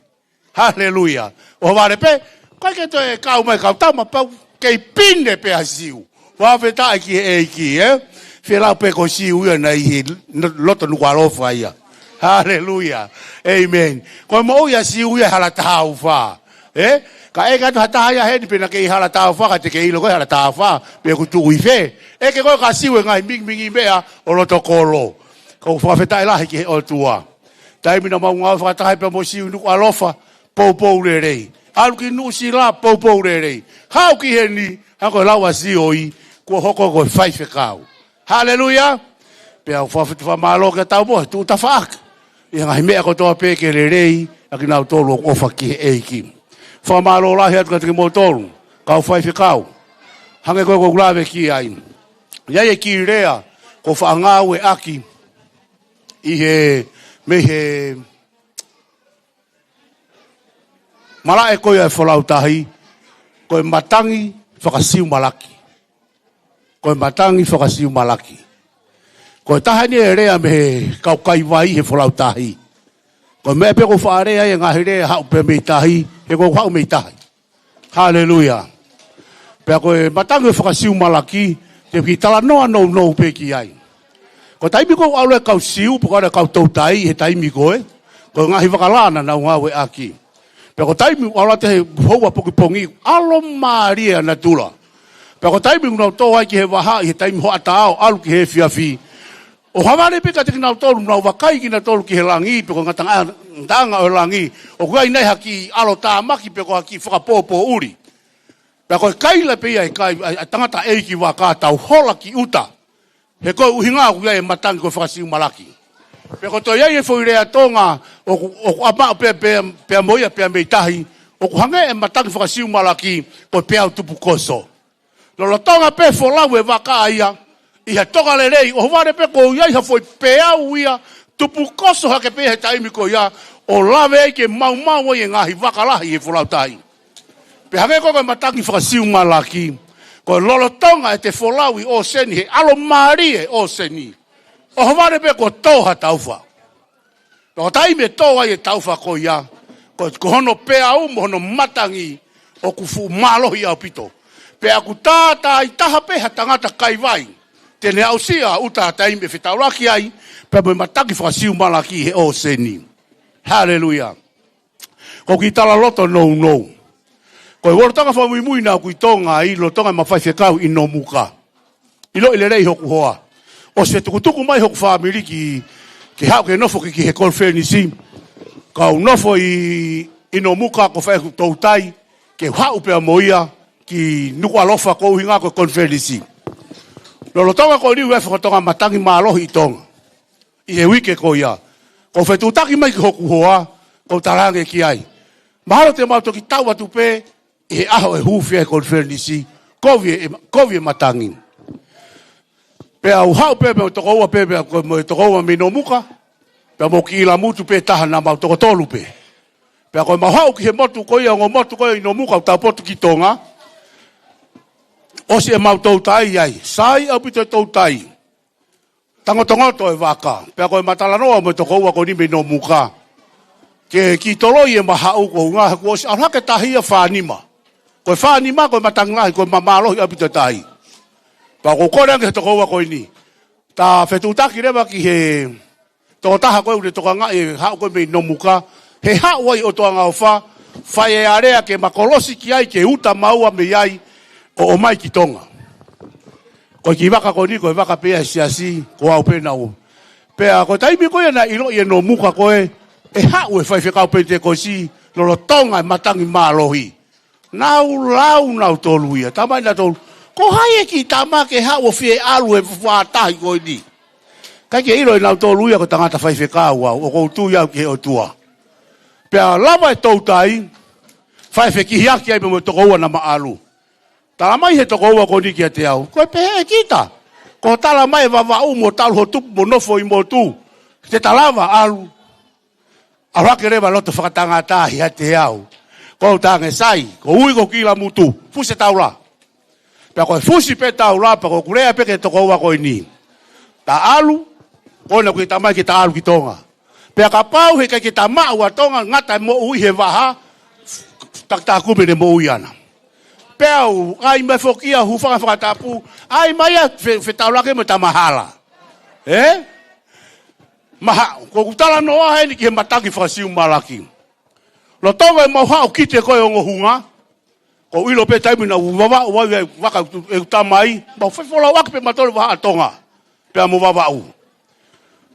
Haleluia. ʻO vale pē, ʻikai ke toe kau mai kau tama pau, kei pine pē ʻa Siu. Fakafetaʻi ki he ʻEiki, ē? Fielau pē ko Siu ia naʻe ʻi he no-, loto Nukuʻalofa ia. Haleluia. Amen. Ko e moʻui ʻa Siu ia hala taha ua fā. Ē? Ka ʻeke atu ha taha ia heni pe naʻe kei hala taha ua fā, ka te kei ʻilo ko e hala taha ua fā, pe ʻoku tuʻu ʻi fē. ʻEke ko e ka Siu e ngaahi mingimingi meʻa ʻo loto kolo. Ko e fakafetaʻi lahi ki he ʻOtua. Taimi naʻa mau ngāue fakataha pea mo Siu Nukuʻalofa, poupou lelei. ʻAlu ki Nuʻusila, poupou lelei. Haʻu ki heni, hangē ko e lau ʻa Siu ʻo ʻai, kuo hoko ko e faifekau. Haleluia. Pea ʻoku fakafetuʻu fakamālō ke tau mo e tuʻu tafaʻaki ʻi he ngaahi meʻa kotoa pē ke lelei ʻa kinautolu ʻoku ʻofa ki he ʻEiki. Fakamālō lahi atu kiate kimoutolu, kau faifekau. Hangē ko e ʻoku ou lave ki ai, ʻi ai e kiʻi lea ʻoku ou faʻa ngāueʻaki ʻi he, mei he malaʻe ko ia ʻo e folau tahi, ko e matangi fakasiumalaki. Ko e matangi fakasiumalaki. Ko e taha eni e lea mei he kau kaivai he folau tahi. Ko e meʻa pē ʻoku ou faʻa lea ai e ngaahi lea haʻu pē mei tahi, he ʻoku ou haʻu mei tahi. Haleluia. Pea ko e matangi fakasiumalaki, te u kiʻi talanoa nounou pē ki ai. Ko e taimi ʻoku ou ʻalu ai e kau Siu, pe ko e kau toutai, he taimi ko ē, ko e ngaahi vaka lahi naʻa nau ngāueʻaki. Pea ko e taimi ʻoku ʻalu atu he houa pongipongi, ʻalu mālie ʻa natula. Pea ko e taimi ʻoku nau tō ai ki he vahaʻa ʻi he taimi hoʻatā ʻo ʻalu ki he efiafi, ʻoku ʻaonga pē kiate kinautolu, nau vakai kinautolu ki he langi, pe ko e ngataʻanga, ngataʻanga ʻo e langi, ʻoku ʻi ai nai ha kiʻi ʻalotāmaki, pe ko ha kiʻi fakapōpōʻuli. Pea ko e kaila pē ia ʻa e kai, ʻa e, ʻa e tangataʻeiki vaka, tau hola ki ʻuta. He ko e ʻuhinga ʻoku ʻi ai e matangi ko e fakasiumalaki. Pea ko e toe ʻi ai e foʻi lea Tonga, ʻoku, ʻoku ʻapaʻo pē, pē, pea mo ia, pea mei tahi, ʻoku hangē e matangi fakasiumalaki ko e peau tupukoso. Lolotonga pē folau e vaka ia ʻi ha tonga lelei, ʻohovale pē kuo ʻi ai ha foʻi peau ia tupukoso hake pē he taimi ko ia, ʻo lave ai ke maumau ai e ngaahi vaka lahi he folau tahi. Pea hangē ko e matangi fakasiumalaki, ko e lolotonga ʻete folau ʻi ʻōseni, he ʻalo mālie ʻōseni, ʻohovale pē kuo tō ha taufa. Pea ko e taimi ʻe tō ai e taufa ko ia, ko, ko hono peau mo hono matangi ʻoku fuʻu mālohi ʻaupito. Pea ʻoku tātāitaha pē ha tangata kaivai te ne aʻusia ʻuta ha taimi ʻe fetaulaki ai pea mo e matangi fakasiumalaki he ʻōseni. Haleluia. Ko e kiʻi talaloto nounou. Ko e lolotonga fakamuimui naʻa ku ʻi Tonga ai, lolotonga ʻema faifekau ʻi Nomuka, ʻiloʻi lelei hoku hoa. ʻOsi fetukutuku mai hoku fāmili ki, ke haʻu ke nofo ki, ki he konifelenisi. Kau nofo ʻi, ʻi Nomuka, ko e fai ʻeku toutai ke haʻu pea mo ia ki Nukuʻalofa, ko e ʻuhinga ko e konifelenisi. Lolotonga ko eni ʻoku ʻi ai e fakatonga matangi mālohi ʻi Tonga ʻi he uike ko ia. Ko e fetuʻutaki mai ki hoku hoa, ko e talaange ki ai, mahalo te mau toki tau atu pē ʻi he ʻaho ʻe hūfia e konifelenisi, kovi e, kovi e matangi. Pea u haʻu pē mo e tokoua pē, pea ko e mo e tokoua mei Nomuka, pea mo Kiʻilamutu pē taha, naʻa mau toko tolu pē. Pea ko ʻemau haʻu ki he motu ko ia, ongo motu ko ia ʻi Nomuka, ʻo taupotu ki Tonga. ʻOsi ʻemau toutai ai, sai ʻaupito e toutai. Tangotongoto e vaka. Pea ko ʻema talanoa mo e tokoua ko eni mei Nomuka, ke kiʻi toloi ʻema haʻu, ko e ʻuhinga he kuo ʻosi ʻalu hake tahi ia fā nima. Ko e fā nima ko e matangi lahi, ko e mālohi ʻaupito e tahi. Pea ʻoku ou kole ange he tokoua ko eni, ta fetuʻutaki leva ki he tokotaha ko ē ʻoku ne tokangaʻi e haʻu ko ē mei Nomuka, he haʻu ai ʻo Tonga ʻo fai, fai e alea ke ma kolosi ki ai, ke uta maua mei ai ʻo ʻomai ki Tonga. Ko e kiʻi vaka ko eni, ko e vaka pē ia ʻa e siasi, ko au pē naʻa ku. Pea ko e taimi ko ia naʻe ʻiloʻi ʻe Nomuka ko ē ʻe haʻu e faifekau Penitekosi, lolotonga e matangi mālohi. Nau lau nautolu ia, tamai nautolu, ko hai e kiʻi tama ke haʻu ʻo fie ʻalu he fuʻu vaka tahi ko eni? ʻIkai ke ʻilo ʻe nautolu ia ko e tangata faifekau au, ʻoku ou tui au ki he ʻOtua. Pea lava e toutai, fai e fekihiaki ai pea mo e tokoua naʻa ma ʻalu. Talamai he tokoua ko eni kiate au, ko e pehē ʻe kita, ko e talamai e Vavaʻu mo talu hoʻo tupu mo nofo ʻi motu, te ta lava ʻalu? ʻAlu hake leva loto fakatangata ʻiate au. Ko u tange sai, ko u ui ko Kiʻilamutu, fusi e taula. Pea ko e fusi pē taula, pea ko ʻeku lea pē ki he tokoua ko eni, ta ʻalu, ko ena ʻoku ke talamai ke ta ʻalu ki Tonga. Pea kapau he ʻikai ke ta maʻu ʻa Tonga, ngata e moʻui he vaha, takitaha kumi ne moʻui ʻana. Pea u ʻai mai foki ia, hūfanga he fakatapu, ʻai mai ia, fe-, fetaulaki mo e tama hala. Ē? Maha, ko ʻeku talanoa heni ki he matangi fakasiumalaki. Lolotonga ʻemau haʻu ki he ko e ongo hunga, ko u ʻilo pē taimi naʻa ku Vavaʻu ai, e vaka ʻeku tamai, mau fai folauʻaki pē mautolu he vahaʻa Tonga pea mo Vavaʻu.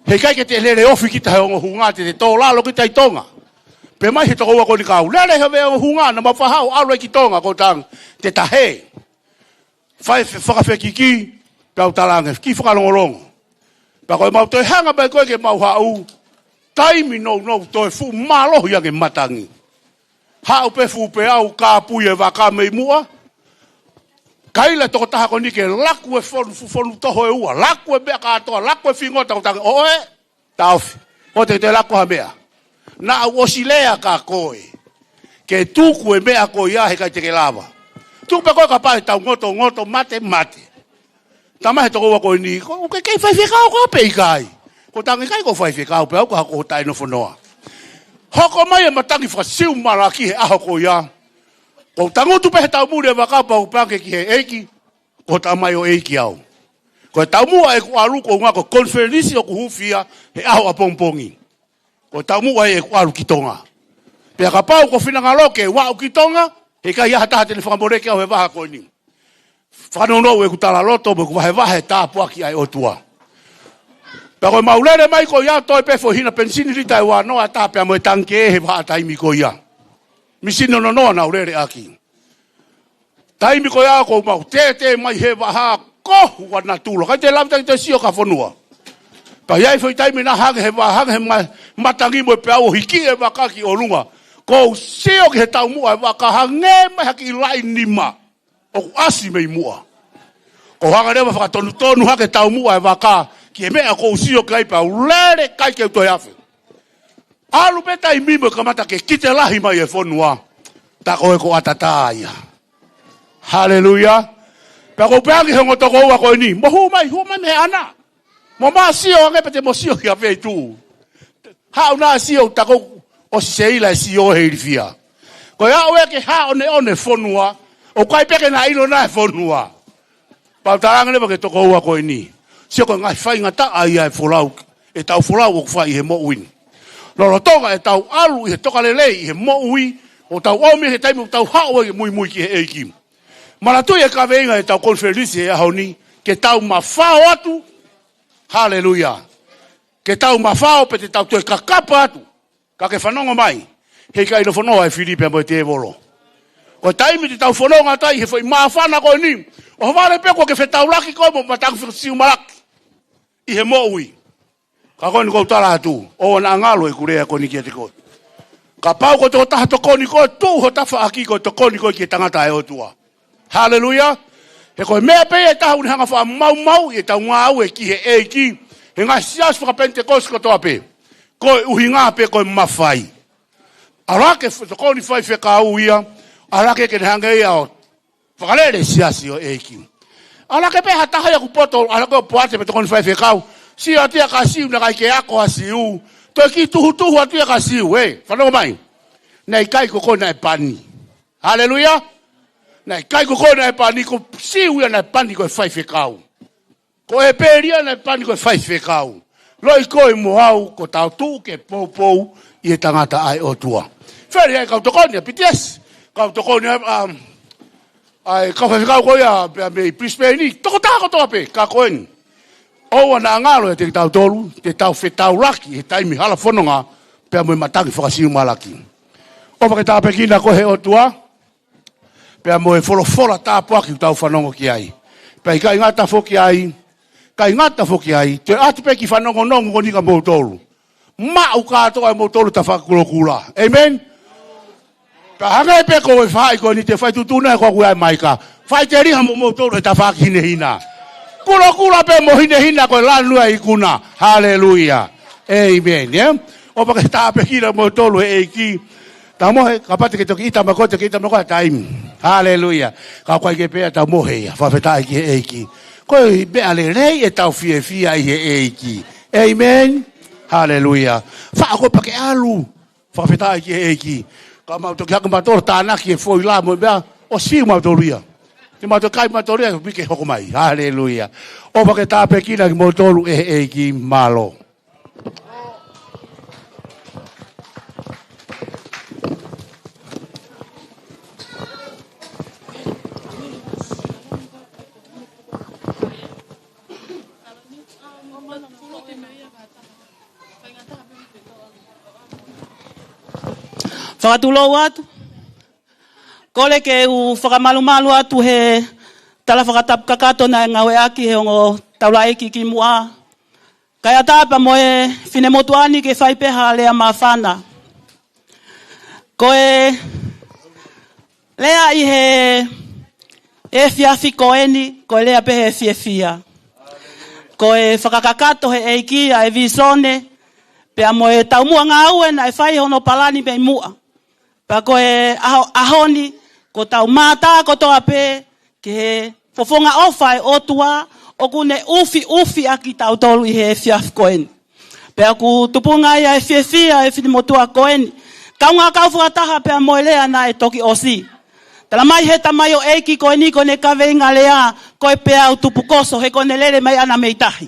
He ʻikai ke te lele ofi kita he ongo hunga, te te tō lalo kita ʻi Tonga. Pehē mai he tokoua ko eni, kau lele he ongo hunga, naʻa mau faʻa haʻu ʻalu ai ki Tonga, ko tang te ta hē. Fai fe-, fakafekiki, pea u talaange, kiʻi fakalongolongo. Pea ko ʻemau toe hanga mai ko ē ke mau haʻu, taimi nounou toe fuʻu mālohi ange matangi. Haʻu pē fuʻu peau, kāpui e vaka mei muʻa. Kaila e tokotaha ko eni ke laku e fonu, fuʻu fonu toho ʻe ua, laku e meʻa kātoa, laku e fingota, ko tang ʻoe, taʻofi. ʻOua te ke toe laku ha meʻa. Naʻa ku ʻosi lea kia koe ke tuku e meʻa ko ia, he ʻikai te ke lava. Tuku pē koe, kapau ʻe tau ngotongoto, mate, mate. Talamai he tokoua ko eni, ko, ko e kei faifekau koe pe ʻikai? Ko tang ʻikai ko faifekau, pea u ka ko taʻenofonoa. Hoko mai e matangi fakasiu malaki he ʻaho ko ia. Ko u tangutu pē he taumuli e vaka pea u pehē ange ki he ʻEiki, ko e tamai ʻo e ʻEiki au. Ko e taumuʻa ʻeku ʻalu, ko e ʻuhinga ko e konifelenisi ʻoku hūfia he ʻaho ʻapongipongi. Ko e taumuʻa ʻeku ʻalu ki Tonga. Pea kapau ko e finangalo ke u aʻu ki Tonga, he ʻikai ha taha te ne fakamoleki au he vaha ko eni. Fakanounou ʻeku talaloto mo ʻeku vahevahe e tāpuaki ʻa e ʻOtua. Pea ko ʻemau lele mai ko ia, toe pē foʻi hina penisini lita ʻe uanoa ʻe taha pea mo e tangikē he vahaʻa taimi ko ia. Misini nonoa naʻa ku lele ʻaki. Taimi ko ia ko ʻemau tētē mai he vaha, kohu ʻa natula. ʻIkai te lava taki te sio ki ha fonua. Pea ʻi ai e foʻi taimi naʻe hangē he vaha, hangē he ma-, matangi mo e peau ʻo hiki e vaka ki ʻolunga. Ko u sio ki he taumuʻa e vaka, hangē mai ha kiʻi laʻi nima ʻoku ʻasi mei muʻa. Ko u hanga leva ʻo fakatonutonu hake e taumuʻa e vaka ki he meʻa ko u sio ki ai, pea u lele, ʻikai ke u toe afe. ʻAlu pē taimi mo e kamata ke kite lahi mai e fonua, tā ko ē ko ʻAtatā ia. Haleluia. Pea ko u pehē ange ki he ongo tokoua ko eni, mo hū mai, hū mai mei he ʻana. Mo ma sio ange pē te mo sio ki ha feituʻu. Haʻu naʻa sio, tā ko ē ʻosi seila e sio he ilifia. Ko e aʻu ē ke haʻoneʻone fonua, ʻoku ʻikai pē ke na ʻilo naʻe fonua. Pea u talaange leva ki he tokoua ko eni, sio ko e ngaahi faingataʻa ia e folau, ʻetau folau ʻoku fai ʻi he moʻui ni. Lolotonga ʻetau ʻalu ʻi he tokalelei ʻi he moʻui, ʻo tau ʻomi he taimi ʻoku tau haʻu ai ke muimui ki he ʻEiki. Manatuʻi e kaveinga ʻetau konifelenisi he ʻaho ni, ke tau mafao atu. Haleluia. Ke tau mafao pe te tau toe kakapa atu. Ka ke fanongo mai, he ʻikai nofonoa e fili pea mo e tēvolo. Ko e taimi te tau fononga atu ai he foʻi māfana ko eni, ʻohovale pē kuo ke fetaulaki koe mo e matangi fakasiu malaki ʻi he moʻui. Ka ko eni ko u tala atu, ʻoua naʻa ngalo ʻeku lea ko eni kiate koe. Kapau ko e tokotaha tokoni koe, tuʻu ho tafaʻaki ko e tokoni koe ki he tangata ʻa e ʻOtua. Haleluia. He ko e meʻa pē ia ʻe taha ʻoku ne hanga ʻo fakamaumauʻi ʻetau ngāue ki he ʻEiki he ngaahi siasi fakapenitekosi kotoa pē. Ko e ʻuhinga pē ko e mafai. ʻAlu hake e tokoni faifekau ia, ʻalu hake ke ne hanga ia ʻo fakalele e siasi ʻo e ʻEiki. ʻAlu hake pē ha taha ia ʻoku poto, ʻalu hake ʻo poate pē tokoni faifekau. Sio atu ia kia Siu, naʻe ʻikai ke ako ʻa Siu. Toe kiʻi tuhutuhu atu ia kia Siu, ē. Fanongo mai. Naʻe ʻikai ko koe naʻe pani. Haleluia. Naʻe ʻikai ko koe naʻe pani, ko Siu ia naʻe pani ko e faifekau. Ko ʻEpeli ia naʻe pani ko e faifekau. Loi koe mo au, ko tau tuʻu ke poupou ʻi he tangata ʻa e ʻOtua. Feli ai kau tokoni ʻa e B T S, kau tokoni ʻa, um, ʻa e kau faifekau ko ia pea mei Brisbane, tokotaha kotoa pē, ka ko eni. ʻOua naʻa ngalo ia kiate kitautolu, te tau fetaulaki he taimi hala fononga pea mo e matangi fakasiu malaki. ʻOfa ke tāpuekina koe he ʻOtua, pea mo e folofola tāpuaki ʻoku tau fanongo ki ai. Pea ʻikai ngata foki ai, ʻikai ngata foki ai, toe ʻatu pē kiʻi fanongonongo ko eni kia moutolu. Maʻu kātoa ʻe moutolu e tafaʻaki kulokula. ʻĒmeni? Pea hangē pē ko e faʻahi ko eni te fai tuʻutuʻuni ko ē ʻa e maika. Fai teliha mo moutolu e tafaʻaki hinehina. Kulokula pē mo hinehina ko e lanu ʻa e ikuna. Haleluia. ʻĒmeni, ē? ʻOfa ke tāpuekina moutolu he ʻEiki. Tau mohe, kapau te ke toki ʻita mai koe, te ke ʻita mai koe ha taimi. Haleluia. Ka ʻoku ʻikai ke pehē ʻetau mohe ia, fakafetaʻi ki he ʻEiki. Ko e meʻa lelei ʻetau fiefia ʻi he ʻEiki. ʻĒmeni. Haleluia. Faʻa ko pea ke ʻalu. Fakafetaʻi ki he ʻEiki. Ka mau toki hake mautolu ʻo tānaki e foʻi lā mo e meʻa, ʻosi fiu mautolu ia. Te mau toki kai mautolu ia, pea ke hoko mai. Haleluia. ʻOfa ke tāpuekina kimoutolu ʻe he ʻEiki, mālō. Fakatulou atu. Kole ke u fakamalumalu atu he tala fakatapu kakato naʻe ngāueʻaki he ongo taulaʻeiki kimuʻa. Kae ʻatā pea mo e finemotuʻa ni ke fai pē ha lea māfana. Ko e lea ʻi he efiafi ko eni, ko e lea pē he fiefia. Ko e fakakakato he ʻEiki ʻa e visone, pea mo e taumuʻa ngāue naʻe fai hono palani mei muʻa. Pea ko e ʻaho, ʻaho ni, ko ʻetau mātā kotoa pē ki he fofonga ʻofa ʻa e ʻOtua, ʻoku ne ʻufiʻufi ʻa kitautolu ʻi he efiafi ko eni. Pea ʻoku tupunga ia e fiefia e finemotuʻa ko eni. Kaungā kau fakataha pea mo e lea naʻe toki ʻosi. Tala mai he tamaioʻeiki ko eni ko ʻene kaveinga lea, ko e peau tupukoso he ko ʻene lele mai ʻana mei tahi.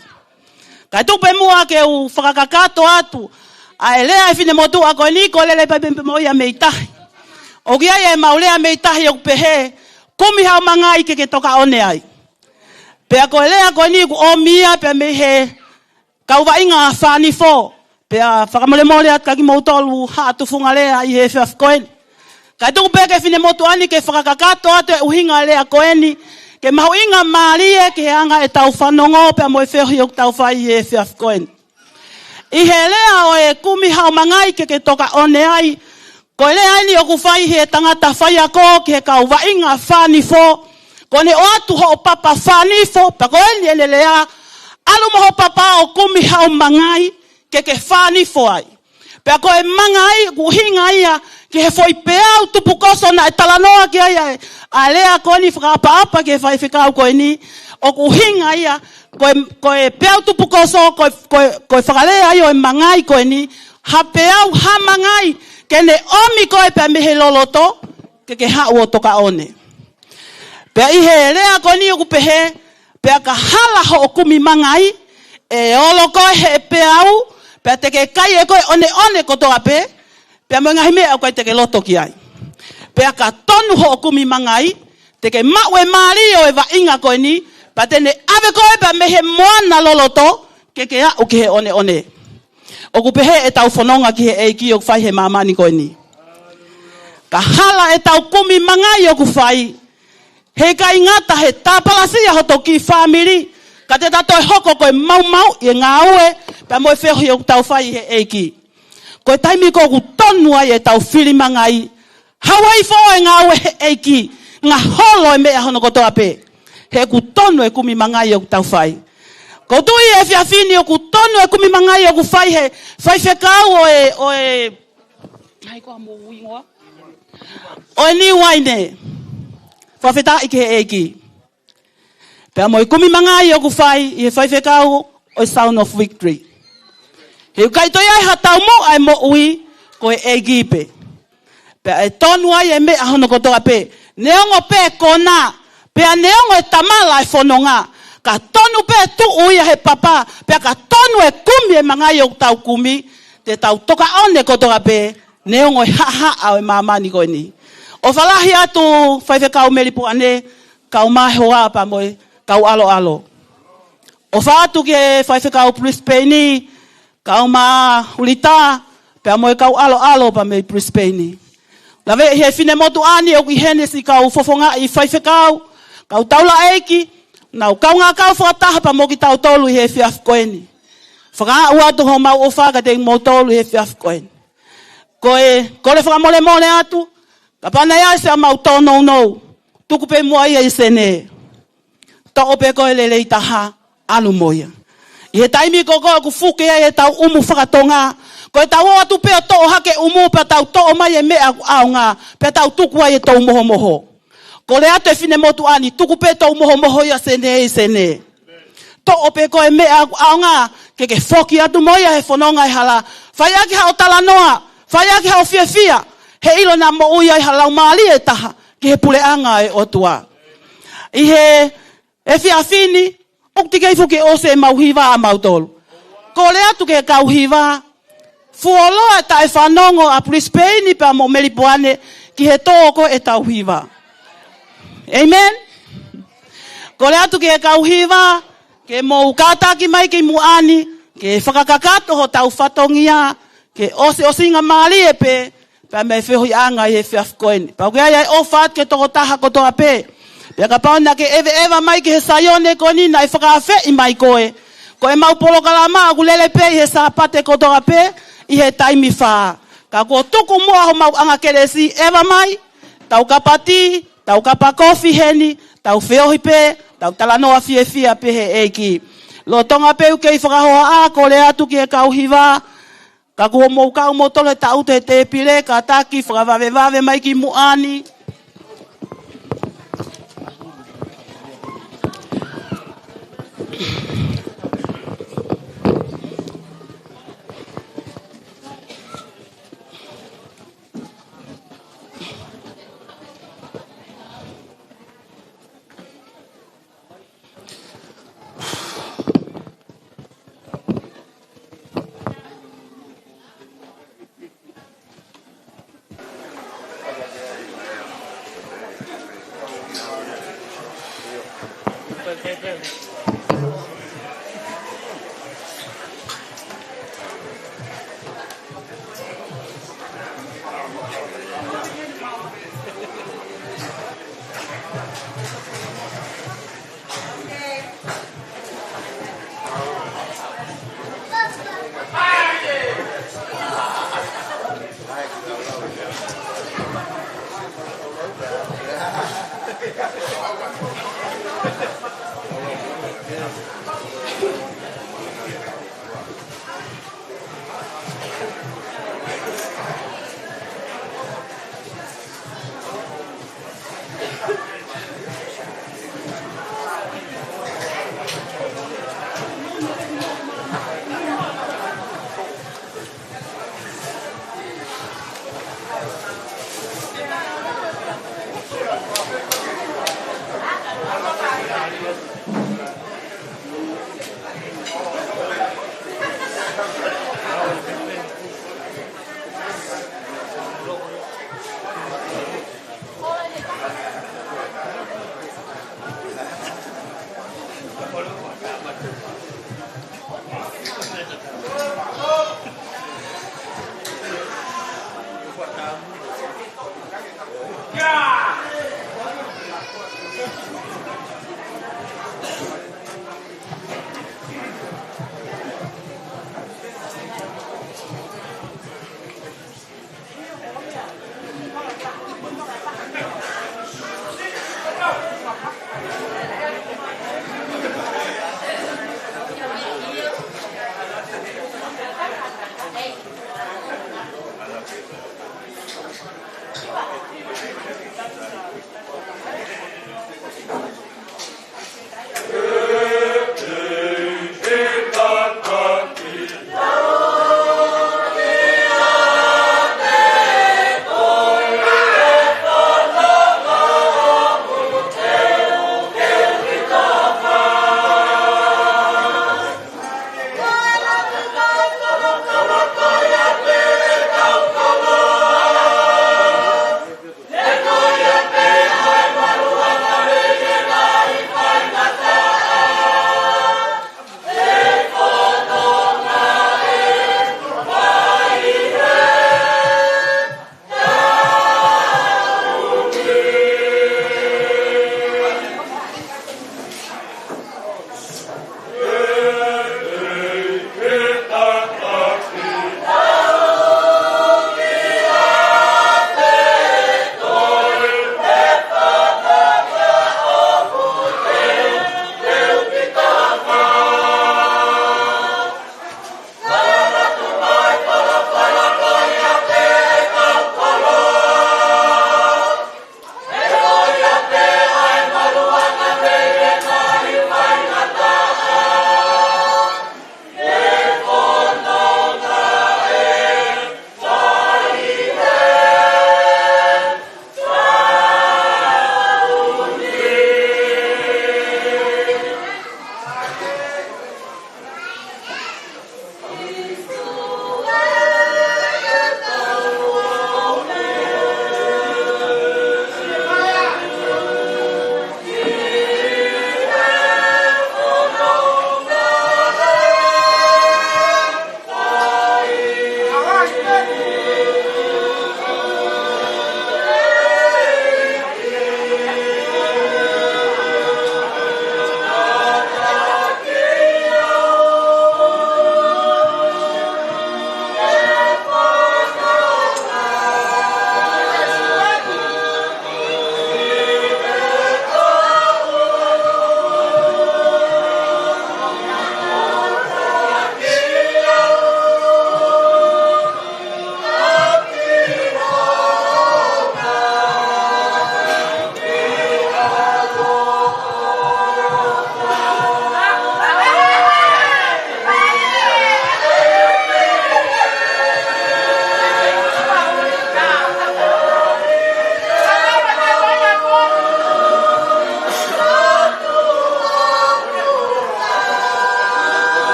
Kae tuku pē muʻa ke u fakakakato atu ʻa e lea e finemotuʻa ko eni ko e lele pē pē mo ia mei tahi. ʻOku ʻi ai ʻemau lea mei tahi ʻoku pehē, kumi haʻo mangai ke ke tokaʻone ai. Pea ko e lea ko eni ʻoku ʻomi ia pea mei he kau vaʻinga fānifo. Pea fakamolemole atu kiate kimoutolu haʻa tufunga lea ʻi he efiafi ko eni. Kae tuku pē ki he finemotuʻa ni ke fakakakato atu e ʻuhinga lea ko eni, ke mahuʻinga mālie ki he anga ʻetau fanongo pea mo e feohi ʻoku tau fai ʻi he efiafi ko eni. ʻI he lea ʻo e kumi haʻo mangai ke ke tokaʻone ai, ko e lea eni ʻoku fai he tangata faiako ki he kau vaʻinga fānifo, ko ʻene ʻoatu hoʻo papa fānifo, pea ko eni ʻene lea, ʻalu mo hoʻo papa ʻo kumi haʻo mangai ke ke fānifo ai. Pea ko e mangai ʻoku ʻuhinga ia ki he foʻi peau tupukoso naʻe talanoa ki ai ʻa e, ʻa e lea ko eni fakaʻapaʻapa ki he faifekau ko eni, ʻoku ʻuhinga ia, ko e, ko e peau tupukoso, ko e, ko e, ko e fakalea ia ʻo e mangai ko eni, ha peau, ha mangai, ke ne ʻomi koe pea mei he loloto, ke ke haʻu ʻo tokaʻone. Pea ʻi he lea ko eni ʻoku pehē, pea ka hala hoʻo kumi mangai, ʻe olo koe he peau, pea te ke kai ʻe koe ʻoneʻone kotoa pē, pea mo e ngaahi meʻa ʻoku ʻikai te ke loto ki ai. Pea ka tonu hoʻo kumi mangai, te ke maʻu e mālie ʻo e vaʻinga ko eni, pea te ne ʻave koe pea mei he moana loloto, ke ke aʻu ki he ʻoneʻone. ʻOku pehē ʻetau fononga ki he ʻEiki ʻoku fai he māmani ko eni. Ka hala ʻetau kumi mangai ʻoku fai, heʻikai ngata he tāpalasia hoto kiʻi fāmili, ka te ta toe hoko ko e maumauʻi e ngāue, pea mo e feohi ʻoku tau fai he ʻEiki. Ko e taimi ko ē ʻoku tonu ai ʻetau fili mangai, haʻu ai foʻi ngāue he ʻEiki, ngaholo e meʻa hono kotoa pē. He ʻoku tonu e kumi mangai ʻoku tau fai. ʻOku ou tui he efiafi ni ʻoku tonu e kumi mangai ʻoku fai he faifekau ʻo e, ʻo e, hai ko mo uingoa. ʻO e Niu Uaine. Fakafetaʻi ki he ʻEiki. Pea mo e kumi mangai ʻoku fai ʻi he faifekau ʻo e Sound of Victory. He ʻoku ʻikai toe ʻi ai ha taumuʻa e moʻui ko e ʻEiki pē. Pea ʻe tonu ai e meʻa hono kotoa pē. Neongo pē kona, pea neongo e tamala e fononga. Ka tonu pē tuʻu ia he papa, pea ka tonu e kumi e mangai ʻoku tau kumi, te tau tokaʻone kotoa pē, neongo e haʻahaʻa ʻo e māmani ko eni. ʻOfa lahi atu faifekau Melipuane, kau mai hoa pea mo e kau ʻaloʻalo. ʻOfa atu ki he faifekau Brisbane, kau mai Hulita, pea mo e kau ʻaloʻalo pea mei Brisbane. Laveʻi he finemotuʻa ni ʻoku ʻi heni siʻi kau fofongaʻi faifekau, kau taulaʻeiki, nau kaungā kau fakataha pea mo kitautolu ʻi he efiafi ko eni. Fakaaʻu atu homau ʻofa kiate kimoutolu ʻi he efiafi ko eni. Ko e, kole fakamolemole atu, kapau naʻe ʻi ai siʻa mau tōnounou, tuku pē muʻa ia ʻi Senē. Toʻo pē ko e lelei taha, ʻalu mo ia. ʻI he taimi ko ē ʻoku fuke ai ʻetau ʻumu fakatonga, ko ʻetau ō atu pē ʻo toʻo hake ʻumu pea tau toʻo mai e meʻa ʻoku ʻaonga, pea tau tuku ai e tou mohomoho. Kole atu e finemotuʻa ni, tuku pē tou mohomoho ia Senē ʻi Senē. Toʻo pē ko e meʻa ʻoku ʻaonga, ke ke foki atu mo ia he fononga ʻi he hala. Fai ʻaki haʻo talanoa, fai ʻaki haʻo fiefia, he ʻilo naʻa moʻui ai ha laumālie ʻe taha ki he puleʻanga ʻo e ʻOtua. ʻI he efiafi ni, ʻoku teʻeki ai foki ʻosi ʻemau hiva ʻamautolu. Kole atu ki he kau hiva, fuoloa e taʻefanongo ʻa Brisbane pea mo Melipuane ki he tō ko ē ʻetau hiva. ʻĒmeni. Kole atu ki he kau hiva, ke mou kātaki mai ki muʻa ni, ke fakakakato hotau fatongia, ke ʻosiʻosingamālie pē, pea mo e feohiʻanga ʻi he efiafi ko eni. Pea ʻoku ʻi ai ʻa e ʻofa atu ki he tokotaha kotoa pē. Pea kapau naʻa ke ʻeveʻeva mai ki he Saione ko eni naʻe fakaafeʻi mai koe, ko ʻemau polokalama ʻoku lele pē ʻi he Sāpate kotoa pē ʻi he taimi fā. Ka kuo tuku muʻa homau ʻanga kelesi, ʻeva mai, tau kapa tī, tau kapa kofi heni, tau feohi pē, tau talanoa fiefia pē he ʻEiki. Lolotonga pē ʻeku kei fakahohaʻa, kole atu ki he kau hiva, ka kuo mou kau moutolu he taʻu he tēpile, kātaki fakavavevave mai ki muʻa ni.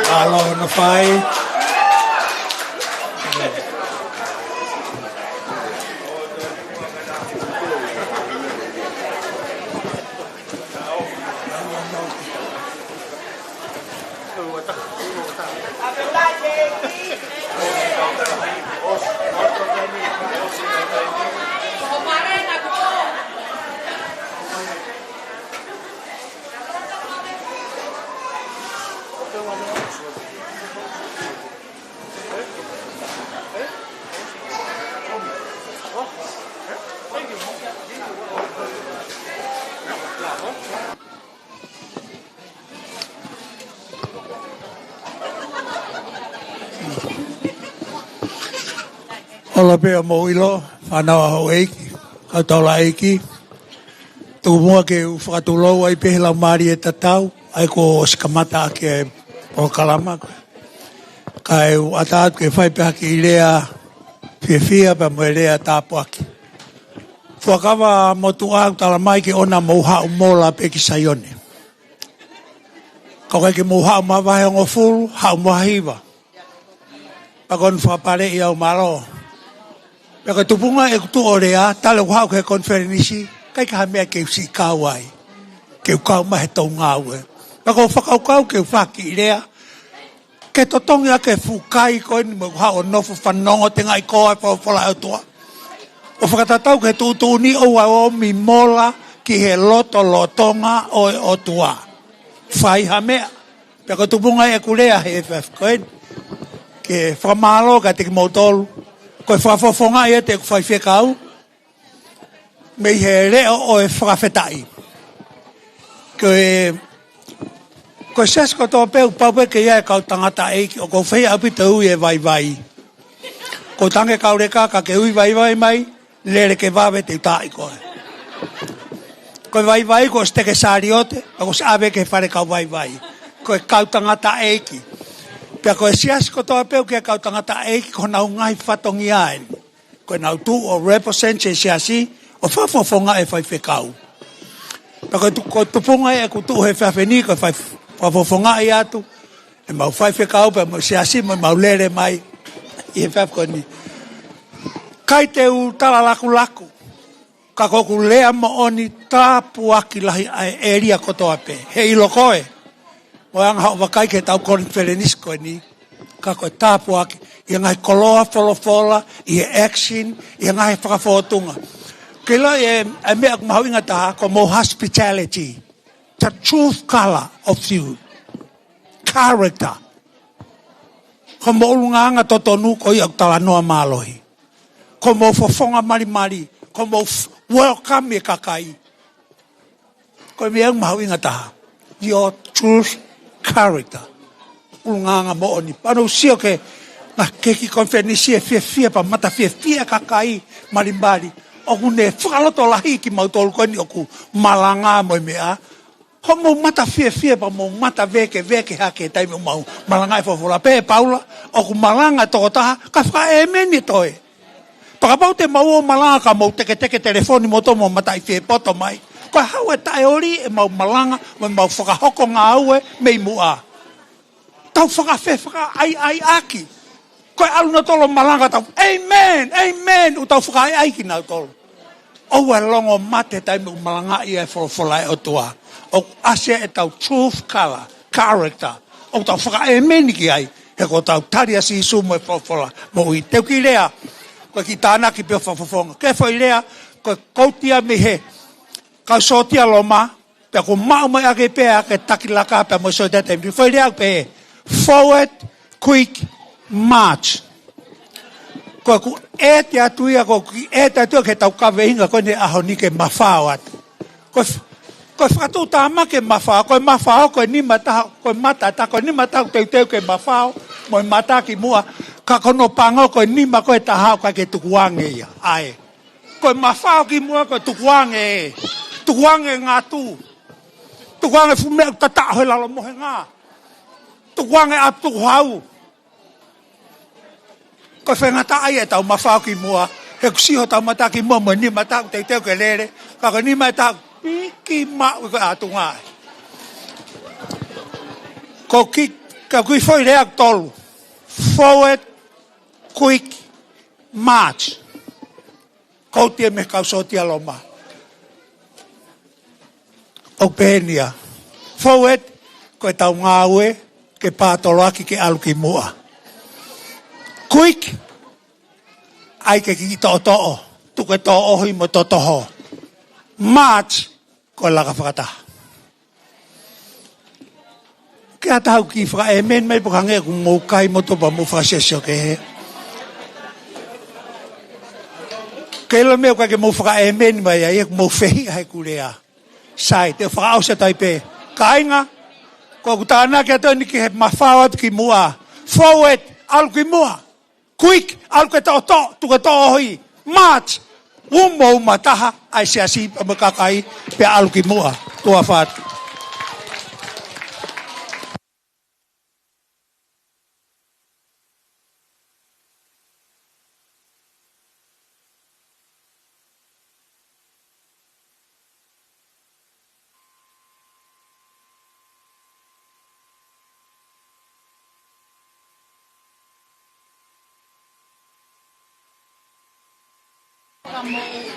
Alo na fai. Ola pē ʻa mou ʻilo, fānau ʻa houʻeiki, kau taulaʻeiki. Tuku muʻa ke u fakatulou ai pē he laumālie tatau, ʻa ia kuo ʻosi kamata ʻaki e polokalama. Kae ʻoatu ke fai pē ha kiʻi lea fiefia pea mo e lea tāpuaki. Fuakava motuʻa ʻoku tala mai ke ʻoua mou haʻu mola pē ki Saione. Ka ʻoku ʻikai ke mou haʻu mo ha vahehongofulu, haʻu mo ha hiva. Pea ko ʻeni fakapaleʻi au mālō. Pea ko e tupunga ʻeku tuʻu ʻo lea, talu ʻeku haʻu ki he konifelenisi, ʻikai ke ha meʻa ke u siʻi kau ai. Ke u kau mai he tau ngāue. Pea ko e fakakaukau ke u fai ha kiʻi lea, ke totongi ʻaki e fuʻu kai ko ʻeni mo ʻeku haʻu ʻo nofo fanongo tengaʻi ko e folofola ʻa e ʻOtua. ʻO fakatatau ki he tuʻutuʻuni ʻoua ʻe ō mai mola ki he lotolotonga ʻo e ʻOtua. Fai ha meʻa. Pea ko e tupunga ʻeku lea he efiafi ko ʻeni. Ke fakamālō kiate kimoutolu. Ko e fakafofongaʻi ʻeku faifekau. Mei he leʻo ʻo e fakafetaʻi. Ko e, ko e siasi kotoa pē ʻoku pau pē ke ʻi ai e kau tangataʻeiki ʻoku ou fehiʻa ʻaupito ui e vaivai. Ko e tange kau leka ka ke ui vaivai mai, lele ke vave te u taaʻi koe. Ko e vaivai kuo ʻosi teke saliote, kuo ʻosi ʻave ki he fale kau vaivai. Ko e kau tangataʻeiki. Pea ko e siasi kotoa pē ʻoku ʻi ai e kau tangataʻeiki ko honau ngaahi fatongia ʻeni. Ko ʻenau tuʻu ʻo represent e siasi ʻo fakafofongaʻi e faifekau. Pea ko e tu-, ko e tupunga ʻeku tuʻu he efiafi ni ko e fai fakafofongaʻi atu ʻemau faifekau pea mo e siasi mo ʻemau lele mai ʻi he efiafi ko ʻeni. ʻIkai te u tala lakulaku, ka ko ʻeku lea moʻoni tāpuaki lahi ʻa e ʻēlia kotoa pē. He ʻilo ko ē, mo e anga hoʻo vakai ki he tau konifelenisi ko ʻeni, ka ko e tāpuaki, ʻi he ngaahi koloa folofola, ʻi he action, ʻi he ngaahi fakafōtunga. Ke ʻilo e, e meʻa ʻoku mahuʻinga taha, ko hoʻomou hospitality, the truth color of you, character. Ko hoʻomou ʻulungaanga totonu ko ia ʻoku talanoa mālohi. Ko hoʻomou fofonga malimali, ko hoʻomou f-, welcome e kakai. Ko e meʻa ʻoku mahuʻinga taha. Your truth character. ʻUlungaanga moʻoni. Pea ʻoku ou sio ki he ngaahi konifelenisi ʻe fiefia pea mata fiefia e kakai malimali. ʻOku ne fakalotolahi kimautolu ko ʻeni ʻoku malanga mo e meʻa. Hoʻomou mata fiefia pea mou mata vēkeveke hake he taimi ʻoku mau malangaʻi e folofola. Pehē ʻe Paula, ʻoku malanga e tokotaha, ka fakaʻēmeni e toe. Pea kapau te mau ō ʻo malanga ka mou teketeke telefoni moutolu mo mataʻi fie poto mai. Ko e hau e taʻeoli ʻemau malanga, mo ʻemau fakahoko ngāue mei muʻa. Tau fakafefakaʻaiʻaiʻaki. Ko e ʻalu nautolu ʻo malanga tau, amen, amen, ʻoku tau fakaʻaiʻai kinautolu. ʻOua ʻe longo mate taimi ʻoku malangaʻi ai e folofola ʻa e ʻOtua. ʻOku ʻasi ai ʻetau truth color, character. ʻOku tau fakaʻēmeni ki ai, he ʻoku tau tali ʻa Sīsū mo e folofola. Moʻui te u kiʻi lea, ko e kiʻi tānaki pē ʻo fakafofonga. Ko e foʻi lea, ko e koutia mei he kau sōtia Loma, pea ʻoku maʻu mai ʻaki pē ʻa e taki laka pea mo e sōtia taimi. Foʻi lea pē, forward, quick, march. Ko ʻeku ʻēte atu ia, ko ʻeku ʻēte atu ia ki he tau kaveinga ko ʻeni he ʻaho ni ke mafao atu. Ko e f-, ko e fakatuʻutāmaki e mafao, ko e mafao, ko e nima taha, ko e mata taha, ko e nima taha ʻoku teuteu ke mafao, mo e mata ki muʻa, ka ko hono pango ko e nima ko ē taha ʻoku ʻikai ke tukuange ia, ʻa ē. Ko e mafao ki muʻa, ko e tukuange ē. Tukuange ngatu. Tukuange fuʻu meʻa ʻoku tataʻo he lalo mohenga. Tukuange ʻapi tukuhau. Ko e faingataʻa ia ʻetau mafao ki muʻa. He ʻoku siʻi hotau mata ki muʻa mo e nima taha ʻoku teuteu ke lele. Ka ko e nima taha ʻoku piki maʻu ʻi ko ē ʻatunga. Ko e kiʻi Ka ʻoku ʻi ai e foʻi lea ʻe tolu. Forward, quick, march. Kouti e meʻa kau sōtia Loma. ʻOku pehē ni ia. Forward, ko ʻetau ngāue ke pātoloaki ke ʻalu ki muʻa. Quick, ʻai ke kiʻi toʻotoʻo, tuku e tōʻohi mo e toʻotoʻo. March, ko e laka fakataha. Ke ʻatā ʻeku kiʻi fakaʻēmeni mai, pea hangē ʻoku mou kai motu pea mou fakasiosio kehe. Ke ʻilo e meʻa ʻoku ʻikai ke mou fakaʻēmeni mai ai, ʻoku mou fehiʻa heʻeku lea. Sai, te u fakaʻosi atu ai pē. Kāinga, ko ʻeku tānaki atu eni ki he mafao atu ki muʻa. Forward, ʻalu ki muʻa. Quick, ʻalu ke toʻotoʻo, tuku e tōʻohi. March, umo umo taha, ʻai siasi, pea mo e kakai, pea ʻalu ki muʻa. Tuʻa ʻofa atu.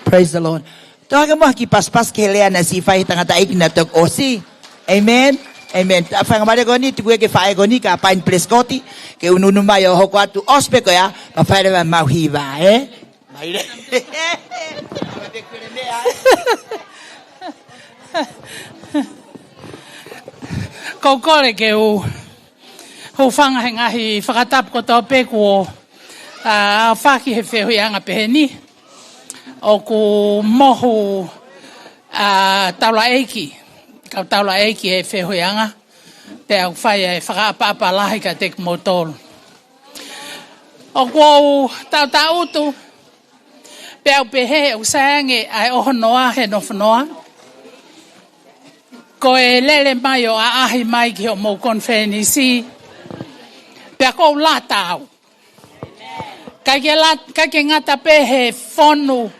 Praise the Lord. Toʻo hake muʻa ha kiʻi pasipasi ki he lea naʻe siʻi fai he tangataʻeiki naʻe toki ʻosi. Amen. Amen. Faingamālie ko eni, tuku ia ki he faʻē ko eni, Kapaini Pelesikoti, ke ʻunuʻunu mai ʻo hoko atu, ʻosi pē ko ia, pea fai leva ʻemau hiva, ē? Mai le. Ko u kole ke u hūfanga he ngaahi fakatapu kotoa pē kuo, ā, aofaki he feohiʻanga pehē ni. ʻOku mohu, ā, taulaʻeiki, kau taulaʻeiki he feohiʻanga. Pea ʻoku fai e fakaʻapaʻapa lahi kiate kimoutolu. ʻOku ou taʻutaʻutu, pea u pehē ʻoku sai ange ʻa e ʻohonoa he nofonoa. Ko e lele mai ʻo ʻaʻahi mai ki hoʻomou konifelenisi. Pea ʻoku ou lata au. ʻIkai ke la-, ʻikai ke ngata pē he fonu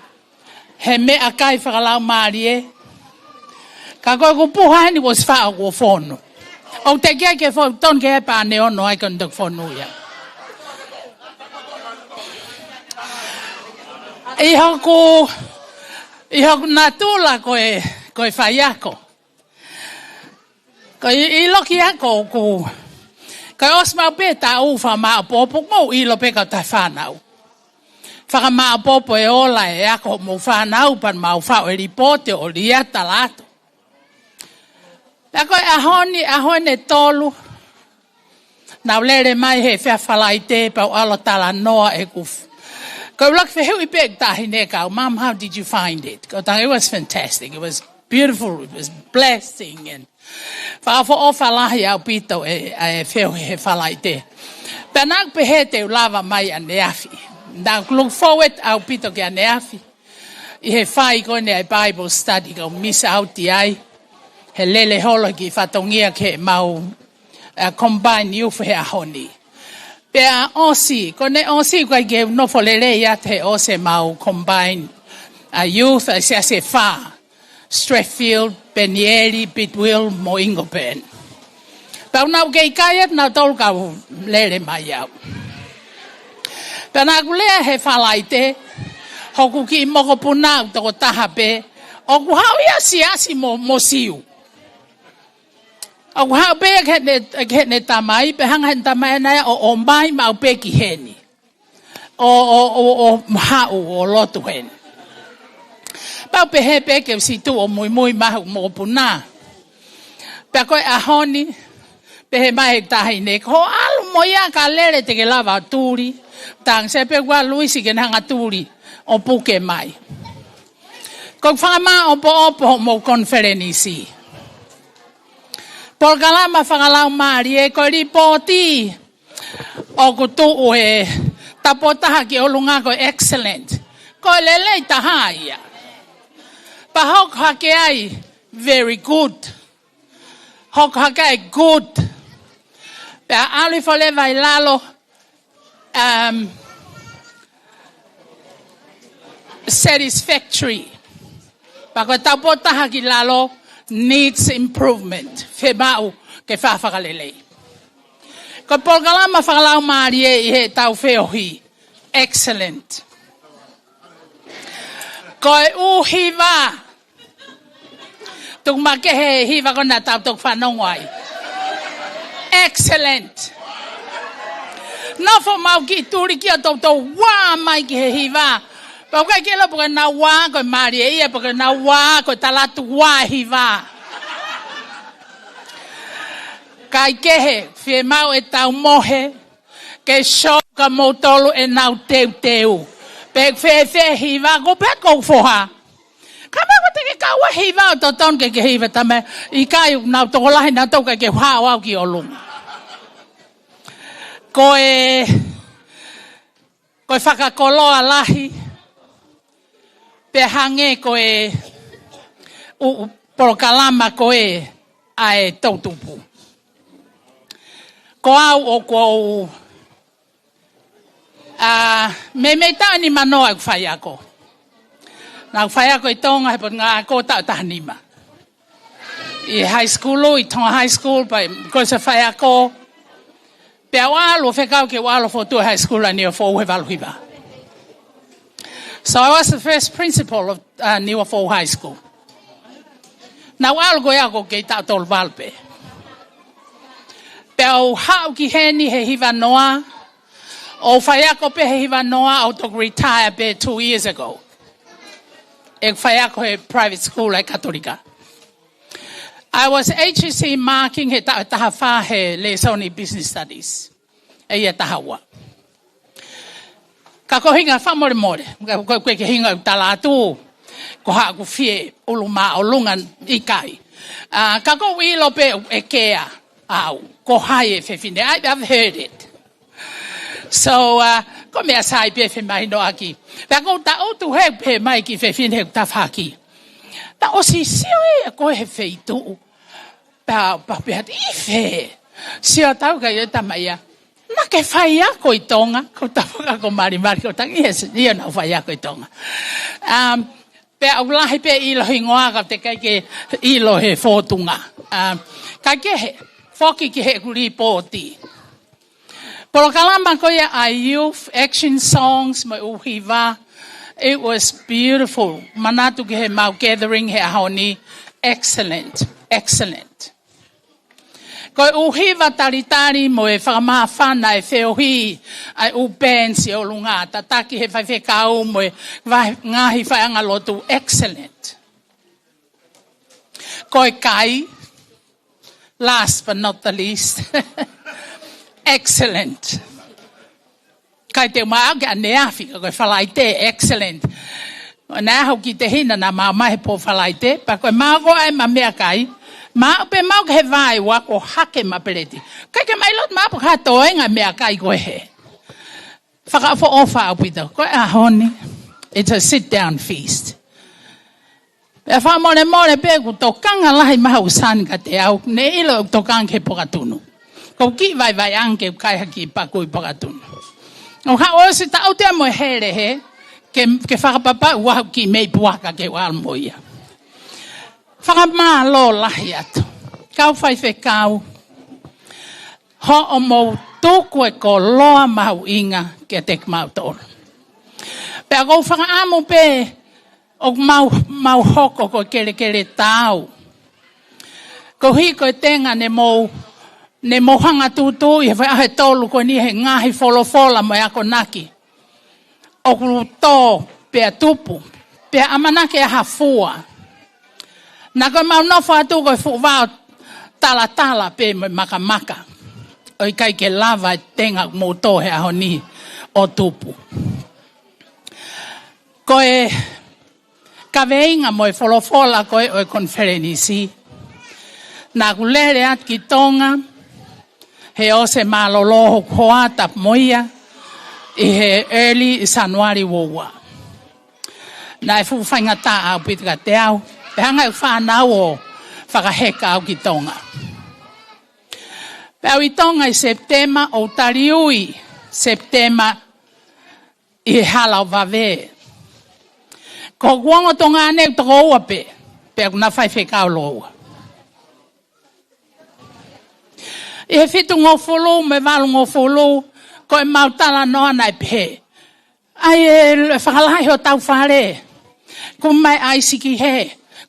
he meʻakai fakalaumālie. Ka ko ʻeku puha heni kuo ʻosi faʻo kuo fonu. ʻOku teʻeki ai ke fonu, tonu ke ʻai pā ne ono ai ko ʻene toki fonu ia. ʻI hoku, ʻi hoku natula ko e, ko e faiako. Ko e, ʻilo ki ai ko ʻeku, ko e ʻosi maʻu pē taʻu fakamāʻopoʻopo, mou ʻilo pē kau taʻe fānau. Fakamāʻopoʻopo e ola e ako hoʻomou fānau, pea mau faʻo e lipooti ʻo lia tala atu. Pea ko e ʻaho ni, ʻaho eni ʻe tolu, naʻa ku lele mai he efiafi Falaite, pea u ʻalu ʻo talanoa ʻeku f-, ko e ʻuluaki fehuʻi pē ʻeku taʻahine kia au, "Mum, how did you find it?" Ko e tanga, "It was fantastic. It was beautiful. It was blessing." And fakaʻofoʻofa lahi ʻaupito e, e feohi he Falaite. Pea naʻa ku pehē te u lava mai ʻaneafi. Naʻa ku look forward ʻaupito ki ʻaneafi. ʻI he fai ko eni ʻa e Bible study, ka u miss out ai. He lele holo ki fatongia ke mau, uh, combine youth he ʻaho ni. Pea ʻosi, ko ʻene ʻosi, ʻikai ke u nofo lelei atu he ʻosi ʻemau combine, uh, youth, ʻa e siasi ʻe fā. Strathfield, Penieli, Bidwell, mo Ingleburn. Pea naʻa ku kei kai atu nautolu ka u lele mai au. Pea naʻa ku lea he Falaite, hoku kiʻi mokopuna ʻoku toko taha pē, ʻoku haʻu ia ʻo siasi mo, mo Siu. ʻOku haʻu pē ia ki heʻene, ki heʻene tamai, pea hanga heʻene tamai ʻana ia ʻo, ʻo ʻomai maʻu pē ki heni. ʻO, ʻo, ʻo, ʻo haʻu ʻo lotu heni. Pea u pehē pē ke u siʻi tuʻu ʻo muimui maʻa hoku mokopuna. Pea ko e ʻaho ni, pehē mai he taʻahine, "Ko hoʻo ʻalu mo ia ka lele te ke lava ʻo tuli." Tanga, sai pē ʻoku ʻalu Luisi ke ne hanga ʻo tuli ʻo puke mai. Ko e fakamāʻopoʻopo hoʻomou konifelenisi. Polokalama fakalaumālie, ko e lipooti ʻoku tuʻu he taupotu taha ki ʻolunga ko e excellent. Ko e lelei taha ia. Pea hoko hake ai very good. Hoko hake ai good. Pea ʻalu hifo leva ʻi lalo, um, satisfactory. Pea ko e taupotu taha ki lalo, needs improvement. Fiemaʻu ke faʻa fakalelei. Ko e polokalama fakalaumālie ʻi heʻetau feohi. Excellent. Ko e ʻū hiva. Tuku mai ke he hiva ko ena tau toki fanongo ai. Excellent. Nofo mau kiʻi tuli ki ʻo toutou ua mai ki he hiva. Pea ʻoku ʻikai ke ʻilo pe ko ʻenau ua ko e mālie ia, pe ko ʻenau ua ko e talatuku ua e hiva. Kaikehe, fiemaʻu ʻetau mohe ke show kia moutolu ʻenau teuteu. Pe fēfē hiva, ko pē ko e foha. Ka mau ko te ke kau ʻa e hiva ʻo totonu ke ke hiva tama. ʻIkai, nau tokolahi nautolu ka ke hao au ki ʻolunga. Ko e, ko e fakakoloa lahi, pea hangē ko e ʻū, ʻū polokalama ko ē ʻa e toʻutupu. Ko au ʻoku ou, ʻa, meimei taʻu nimanoa ʻeku faiako. Naʻá ku faiako ʻi Tonga he potungāue ako taʻu taha nima. ʻI high school, ʻi Tonga High School, pea ko e faiako. Pea u ʻalu ʻo fekau ke u ʻalu ʻo fokotuʻu e high school ʻa Niuafoʻou he valu hiva. So I was the first principal of, uh, Niuafoʻou High School. Naʻá ku ʻalu ko ia ʻoku ou kei taʻu tolu valu pē. Pea u haʻu ki heni he hiva noa, ʻo faiako pē he hiva noa, ʻo toki retire pē two years ago. ʻEku faiako he private school ʻa e Katolika. I was H E C marking he taʻu taha fā he lēsoni business studies. ʻE ia taha ua. Ka ko e hinga fakamolemole, ka ko, ko e hinga ʻoku tala atu, ko haʻaku fie ʻulu māʻolunga ʻikai. Ah, ka ʻoku ou ʻilo pē ʻe kea au, ko hai e fefine, I, I've heard it. So, uh, ko e meʻa sai pē femahinoʻaki. Pea ʻoku ou taʻutu he pehē mai ki he fefine he tafaʻaki. Naʻá ku ʻosi sio ʻe koe he feituʻu. Pea, pea, pea, ʻi fē? Sio atu ka ʻi ai e tama ia. Naʻá ke faiako ʻi Tonga, ko e tafaʻaki ko Malimali, ko e tangi he si-, ia naʻá ku faiako ʻi Tonga. Um, pea ʻoku lahi pē ʻilo hingoa ka ʻoku teʻeki ai ke ʻilo he fōtunga. Um, kaikehe, foki ki heʻeku lipooti. Polokalama ko ia ʻa e Youth Action Songs mo e ʻū hiva. It was beautiful. Manatu ki heʻemau gathering he ʻaho ni. Excellent. Excellent. Ko e ʻū hiva talitali mo e fakamāfana e feohi ʻa e ʻū bands ʻi ʻolunga, tataki he faifekau mo e va-, ngaahi faiʻanga lotu. Excellent. Ko e kai, last but not the least. Excellent. Kai te u maʻu ke ʻaneafi, ko e Falaite, excellent. Naʻe ʻaho ki te hina naʻa mau mai he pō Falaite, pea ko e mau ko ai ma meʻakai, mau pē mau ke he vai ua ko hake ma peleti. Kai ke mai lot mau pē ka toenga meʻakai ko e he. Fakaʻofoʻofa ʻaupito, ko e ʻaho ni, it's a sit down feast. Pea fakamolemole pē ʻoku tokanga lahi maha ʻusani ka te au, ne ʻilo ʻoku tokanga ki he pokatunu. Ko e kiʻi vaivai ange ke u kai ha kiʻi paku ʻi pokatunu. ʻO haʻu ʻosi taʻu te mo e hele he, ke, ke fakapapau ʻa e kiʻi mei puaka ke u ʻalu mo ia. Fakamālō lahi atu. Kau faifekau, hoʻomou tuku e koloa mahuʻinga kiate kimautolu. Pea ʻoku ou fakaʻamu pē, ʻoku mau, mau hoko ko e kelekele taau. Koeʻuhi ko e tenga ne mou, ne mou hanga tuʻutuʻu ʻi he fai ʻaho ʻe tolu ko eni he ngaahi folofola mo e akonaki. ʻOku tō pea tupu, pea ʻamanaki ʻe ha fua. Naʻa ko ʻemau nofo atu ko e fuʻu vao talatala pē mo e makamaka. ʻOku ʻikai ke lava e tenga ʻoku mou tō he ʻaho ni ʻo tupu. Ko e kaveinga mo e folofola ko ē ʻo e konifelenisi. Naʻá ku lele atu ki Tonga, he ʻosi mālōlō hoku hoa tapu mo ia, ʻi he early ʻi Sānuali ua ua. Naʻe fuʻu faingataʻa ʻaupito kiate au, pea hanga ʻe he fānau ʻo fakaheka au ki Tonga. Pea u ʻi Tonga ʻi Sepitema, ʻo taliui Sepitema, ʻi he hala ʻo vave. Ko hoku ongo Tonga ne toko ua pē, pea ʻoku na faifekau lōua. ʻI he fitungofulu mo e valungofulu, ko ʻemau talanoa naʻe pehē: ʻAi e fakalahi hotau fale. Kumi mai ʻaisi ki hē.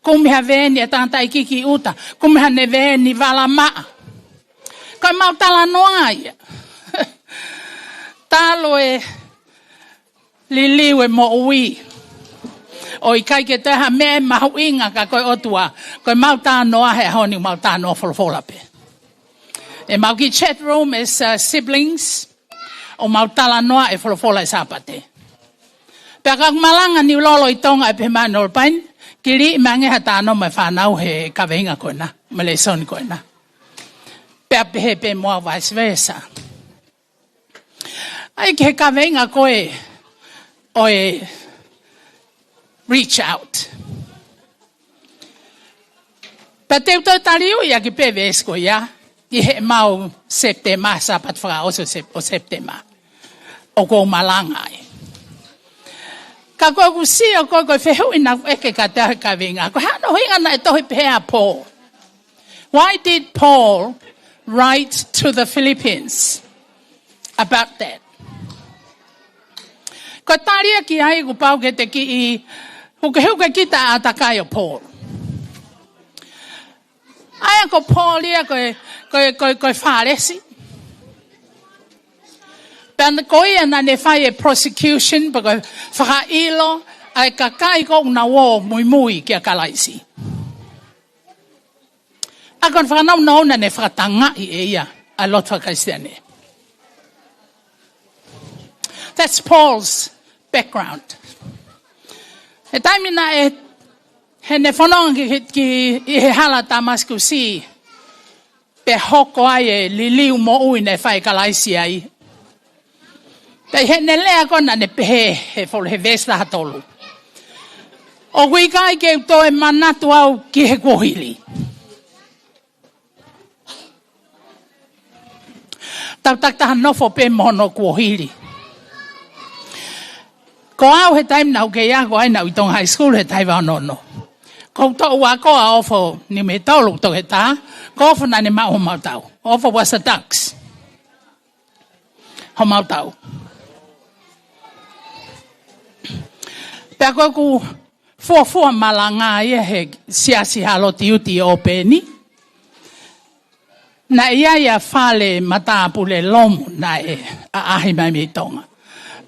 Kumi ha veeni ʻa e tangataʻeiki ki ʻuta. Kumi haʻane veeni vala maʻa. Ko ʻemau talanoa ia. Talu e liliu e moʻui, ʻoku ʻikai ke toe ha meʻa mahuʻinga ka ko e ʻOtua. Ko ʻemau talanoa he ʻaho ni, mau talanoa folofola pē. ʻEmau kiʻi chat room as, uh, siblings, ʻo mau talanoa e folofola ʻi Sāpate. Pea ka malanga Niu Lolo ʻi Tonga ʻe pehē mai Nolo Paini, kili mai ange ha talanoa mo e fānau he kaveinga ko ena, mo e lēsoni ko ena. Pea pehē pē mo au vice versa. ʻAi ki he kaveinga ko ē ʻo e reach out. Pea te u toe tali ui ʻaki pē veesi ko ia, ʻi heʻemau Sepitema, Sāpate fakaʻosi ʻo Sep-, ʻo Sepitema. ʻOku ou malanga ai. Ka ko ʻeku sio ko ē, ko e fehuʻi naʻe ʻeke kiate au he kaveinga: Ko e hā hono ʻuhinga naʻe tohi pehē ʻa Paul? Why did Paul write to the Philippians about that? Ko e tali ia ki ai, kuo pau ke te kiʻi hukehuke kita ʻa e ʻātakai ʻo Paul. ʻAi ko Paul ia ko e, ko e, ko e, ko e Fālesi. Pea ko ia naʻa ne fai e prosecution, pe ko e fakaʻilo ʻa e kakai ko ē naʻa nau ō muimui kia Kalaisi. ʻA ko e fakanounou naʻa ne fakatangaʻi ʻe ia ʻa e lotu faka-Kalisitiane. That's Paul's background. He taimi naʻe, heʻene fononga ki, ki, ʻi he hala Tamasikusi, pea hoko ai e liliu moʻui naʻe fai ʻe Kalaisi ai. Pea ʻi heʻene lea ko ē naʻa ne pehē he folo-, he veesi taha tolu: ʻOku ʻikai ke u toe manatu au ki he kuohili. Tau takitaha nofo pē mo hono kuohili. Ko au he taimi naʻa ku kei ako ai, naʻa ku ʻi Tonga High School he taha hiva ono ono. Ko u toʻu ako ʻa Ofo Niumeitolu, toʻu he taha, ko Ofo naʻa ne maʻu homau tau. Ofo was the Dux. Homau tau. Pea ko ʻeku fuofua malanga ia he siasi Halotiuti ʻi ʻŌpeni. Naʻe ʻi ai ʻa e fale matāpule lomu naʻe ʻaʻahi mai mei Tonga.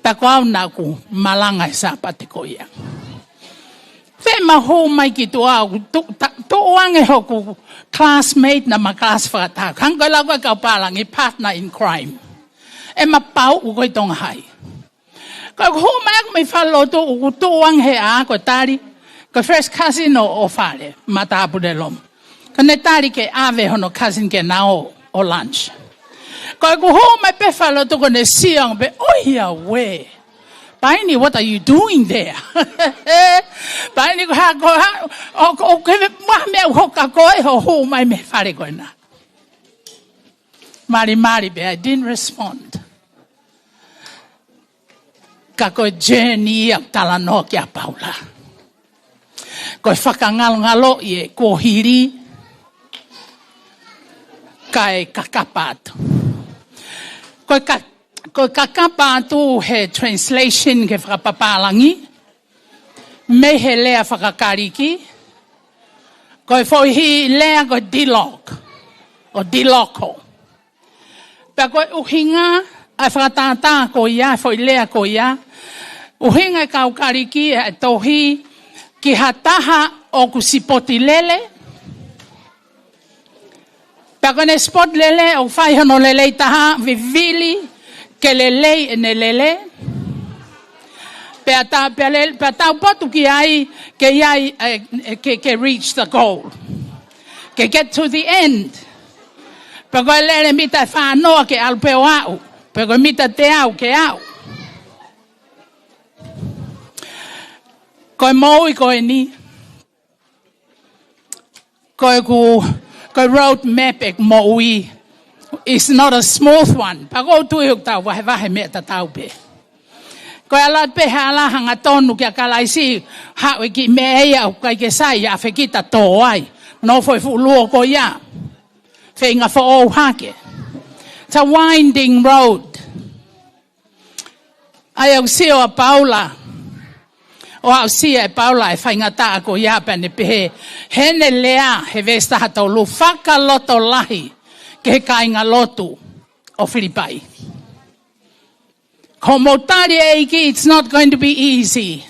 Pea ko au naʻa ku malanga he Sāpate ko ia. Pea mau hū mai ki tuʻa, ʻoku tu-, ta-, tuʻu ange hoku classmate naʻa ma kalasi fakataha. Hangē ko e lau ko ē ʻa e kau pālangi, partner in crime. ʻEma pauʻu ko ē ʻi Tonga High. Ka u hū mai ʻaku mei falelotu, ʻoku tuʻu ange he ʻā, ko e tali, ko e first cousin ʻo, ʻo fale matāpule lomu. Ka ne tali ke ʻave hono cousin ke na ō ʻo lunch. Ka u hū mai pē falelotu, ko ʻene sio ange pē, ʻoiauē. Paini, what are you doing there? Paini, ko e hā, ko e hā, ʻoku, ʻoku, ʻoku ʻi ai ha meʻa ʻoku hoko ko ē hoʻo hū mai mei he fale ko ena? Malimali pē, I didn't respond. Ka ko e journey ia ʻoku talanoa ki ai ʻa Paula. Ko e fakangalongaloʻi e kuohili, kae kakapa atu. Ko e ka-, ko e kakapa atu he translation ki he fakapapālangi, mei he lea fakaKalisi, ko e foʻi lea ko e dilok, ʻo diloko. Pea ko e ʻuhinga ʻa e fakatātā ko ia, foʻi lea ko ia, ʻuhinga ʻe he kau Kalisi ʻa e tohi ki ha taha ʻoku sipoti lele. Pea ko ʻene sipoti lele, ʻoku fai hono lelei taha, vivili ke lelei ʻene lele. Pea ta-, pea le-, pea taupotu ki ai, ke ʻi ai, eh, ke, ke reach the goal. Ke get to the end. Pea ko e lele mita ʻe fā noa ke ʻalu pē ʻo aʻu. Pea ko e mita teau ke aʻu. Ko e moʻui ko eni, ko ʻeku, ko e road map ʻeku moʻui is not a smooth one. Pea ʻoku ou tui ʻoku tau vahevahe meʻa tatau pē. Ko e ʻalu pē he ʻalu hangatonu kia Kalaisi, haʻu e kiʻi meʻa ia ʻoku ʻikai ke sai, ʻa fē kita tō ai. Nofo he fuʻu luo ko ia. Feinga foʻou hake. the winding road. ʻA ia ʻoku sio ʻa Paula, ʻo aʻusia ʻe Paula e faingataʻa ko ia pea ne pehē, heʻene lea he veesi taha tolu, fakalotolahi ki he kāingalotu ʻo Filipai. Ko hoʻomou tali ʻEiki, it's not going to be easy.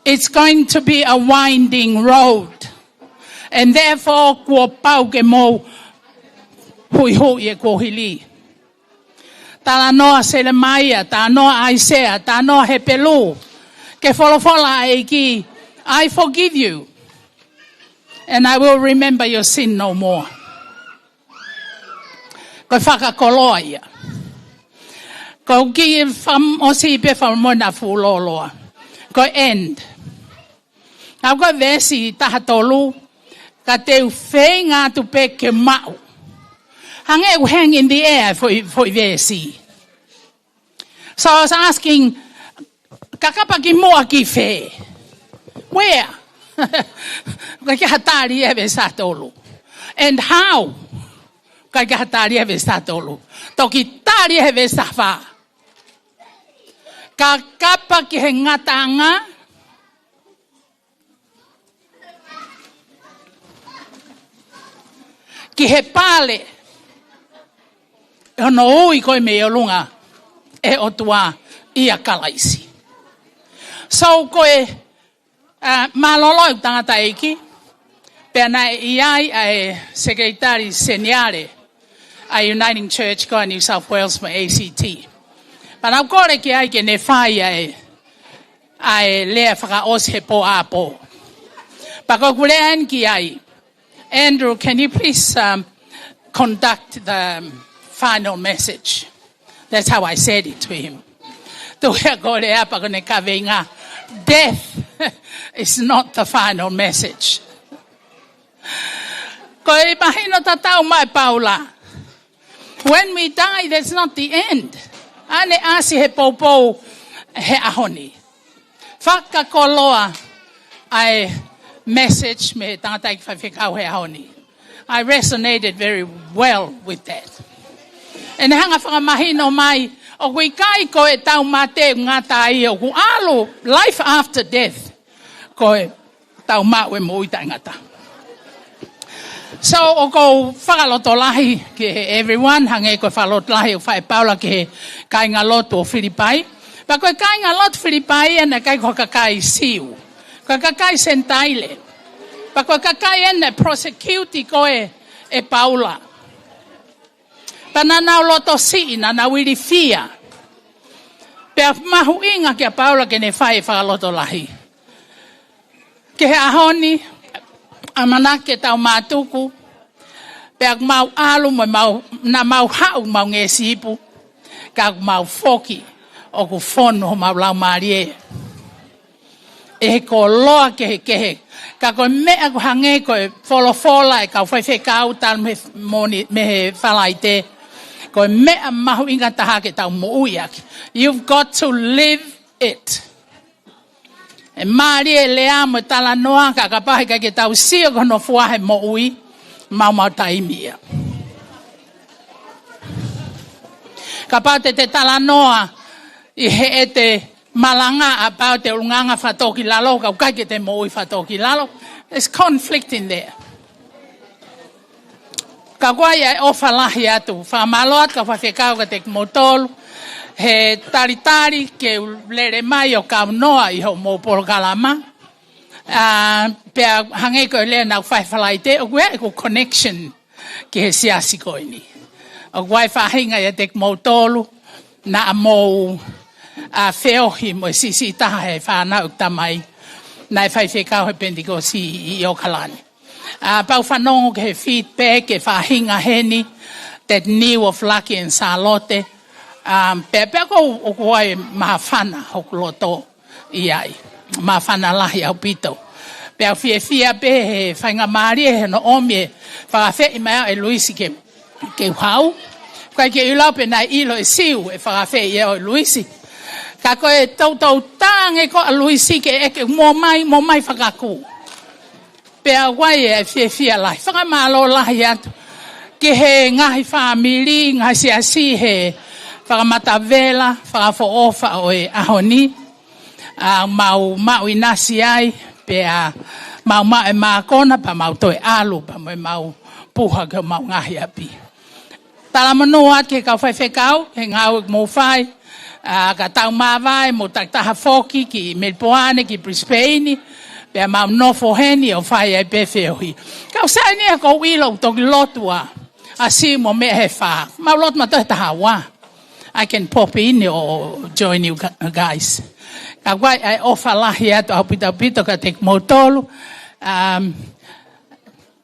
It's going to be a winding road. And therefore, kuo pau ke mou huihuiʻi e kuohili. Talanoa Selemaia, talanoa ʻAisea, talanoa Hepelū. Ke folofola ʻEiki, I forgive you. And I will remember your sin no more. Ko e fakakoloa ia. Ko e kiʻi fakaʻosi pē fakamoʻoni naʻa fuʻu lōloa. Ko e end. ʻA ia ko e veesi taha tolu, ka te u feinga atu pē ke maʻu. Hangē ʻoku hang in the air foʻi, foʻi veesi. So I was asking, kakapa ki muʻa ki fē? Where? ʻIkai ke ha tali he veesi taha tolu. And how? ʻIkai ke ha tali he veesi taha tolu. Toki tali he veesi taha fā. Kakapa ki he ngataʻanga, ki he pale ʻo hono ui ko ē mei ʻolunga ʻe he ʻOtua ʻia Kalaisi. So ko e, uh, mālōlō ʻeku tangataʻeiki, pea naʻe ʻi ai ʻa e Sekelitali Seniale ʻa e Uniting Church ko ē New South Wales mo e A C T. Pea naʻa ku kole ki ai ke ne fai ʻa e, ʻa e lea fakaʻosi he pō ʻapō. Pea ko ʻeku lea eni ki ai, Andrew, can you please, um, conduct the, um, final message? That's how I said it to him. Tuʻu hake ʻo lea pea ko ʻene kaveinga, death is not the final message. Ko e mahino tatau mai Paula. When we die, that's not the end. ʻA ʻene ʻasi he poupou he ʻaho ni. Fakakoloa ʻa e message mei he tangataʻeiki faifekau he ʻaho ni. I resonated very well with that. ʻEne hanga fakamahino mai, ʻoku ʻikai ko e tau mate ngata ai, ʻoku ʻalu life after death. Ko e tau maʻu e moʻui taʻengata. So, ʻoku ou fakalotolahi ki he everyone, hangē ko e fakalotolahi ʻoku fai ʻe Paula ki he kāingalotu ʻo Filipai. Pea ko e kāingalotu Filipai ʻa ia naʻe ʻikai ko ha kakai Siu. Ko e kakai Senitaile. Pea ko e kakai ʻa ia naʻe prosecute ko ē ʻe Paula. Pea naʻa nau loto siʻi, naʻa nau ilifia. Pea mahuʻinga kia Paula ke ne fai e fakalotolahi. Ki he ʻaho ni, ʻamanaki ke tau mātuku, pea ʻoku mau ʻalu mo mau, naʻa mau haʻu mau ngeʻesi ipu, ka ʻoku mau foki, ʻoku fonu homau laumālie ʻi he koloa kehekehe. Ka ko e meʻa ʻoku hangē ko e folofola ʻa e kau faifekau talu mei he Mōni, mei he Falaite. Ko e meʻa mahuʻinga taha ke tau moʻui ʻaki. You've got to live it. ʻE mālie e lea mo e talanoa ka kapau he ʻikai ke tau sio ki hono fua he moʻui, maumau taimi ia. Kapau te te talanoa ʻi heʻete malanga ʻa pau te ʻulungaanga fakatōkilalo, ka ʻoku ʻikai ke te moʻui fakatōkilalo. There's conflict in there. Ka ko ia e ʻofa lahi atu, fakamālō atu kau faifekau kiate kimoutolu, he talitali ke u lele mai ʻo kaunoa ʻi hoʻomou polokalama. ʻA, pea hangē ko e lea naʻa ku fai Falaite, ʻoku ʻi ai ʻeku connection ki he siasi ko eni. ʻOku ʻi ai e faʻahinga ʻiate kimoutolu, naʻa mou, ʻa, feohi mo e siʻisiʻi taha he fānau ʻeku tamai, naʻe faifekau he Penitekosi ʻi, ʻi ʻOkalani. ʻA, pea u fanongo ki he feedback ʻa e faʻahinga heni, that knew of Lucky and Sālote. Um, pea, pea ʻoku, ʻoku ʻi ai e māfana hoku loto ʻi ai. Māfana lahi ʻaupito. Pea u fiefia pē he faingamālie he naʻe ʻomi e fakafeʻi mai ʻe Luisi ke, ke u haʻu. ʻIkai ke u ʻilo pe naʻe ʻilo ʻe Siu e fakafeʻi ʻe Luisi. Ka ko e toutou tange ko ē ʻa Luisi ke ʻeke mo mai, mo mai fakakū. Pea ʻoku ʻi ai e fiefia lahi. Fakamālō lahi atu ki he ngaahi fāmili, ngaahi siasi he fakamatavela, fakaʻofoʻofa ʻo e ʻaho ni. ʻA, mau maʻu ʻinasi ai, pea mau maʻu e mākona, pea mau toe ʻalu, pea mo e mau puha ki homau ngaahi ʻapi. Talamonū atu ki he kau faifekau, he ngāue ʻoku mou fai, ʻa, ka tau māvae, mou takitaha foki ki Melipoane, ki Brisbane, pea mau nofo heni ʻo fai ai pē feohi. Kau sai ni ʻoku ou ʻilo ʻoku toki lotu ʻa, ʻa Simu mo meʻa he fā. Mau lotu mautolu he taha ua. I can pop in or join you gu-, guys. Ka ʻoku ʻi ai e ʻofa lahi atu ʻaupito ʻaupito kiate kimoutolu. Um,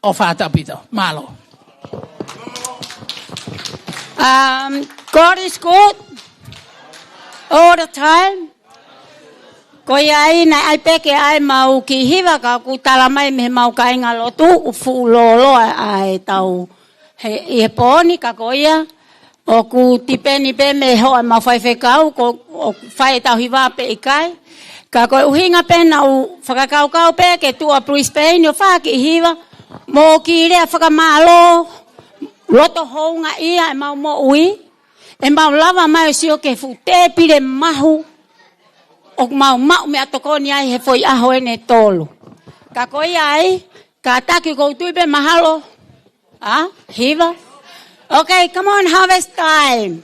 ʻofa atu ʻaupito. Mālō. Um, God is good all the time. Ko ia ai, naʻe ʻai pē ke ʻai mau kiʻi hiva ka ʻoku tala mai mei he mau kāinga lotu, ʻoku fuʻu lōloa ʻa e tau he, ʻi he pō ni ka ko ia, ʻoku tipeni pē mei he hoa ʻemau faifekau, ko, ʻoku fai ʻetau hiva pe ʻikai. Ka ko e ʻuhinga pē naʻá ku fakakaukau pē ke tuʻu ʻa Brisbane ʻo fai ha kiʻi hiva, mo kiʻi lea fakamālō, loto houngaʻia ʻemau moʻui, ʻemau lava mai ʻo sio ki he fuʻu tēpile mahu, ʻoku mau maʻu meʻatokoni ai he foʻi ʻaho ʻeni ʻe tolu. Ka ko ia ai, kātaki ʻoku ou tui pē mahalo, ʻa, hiva. Okay, come on, harvest time.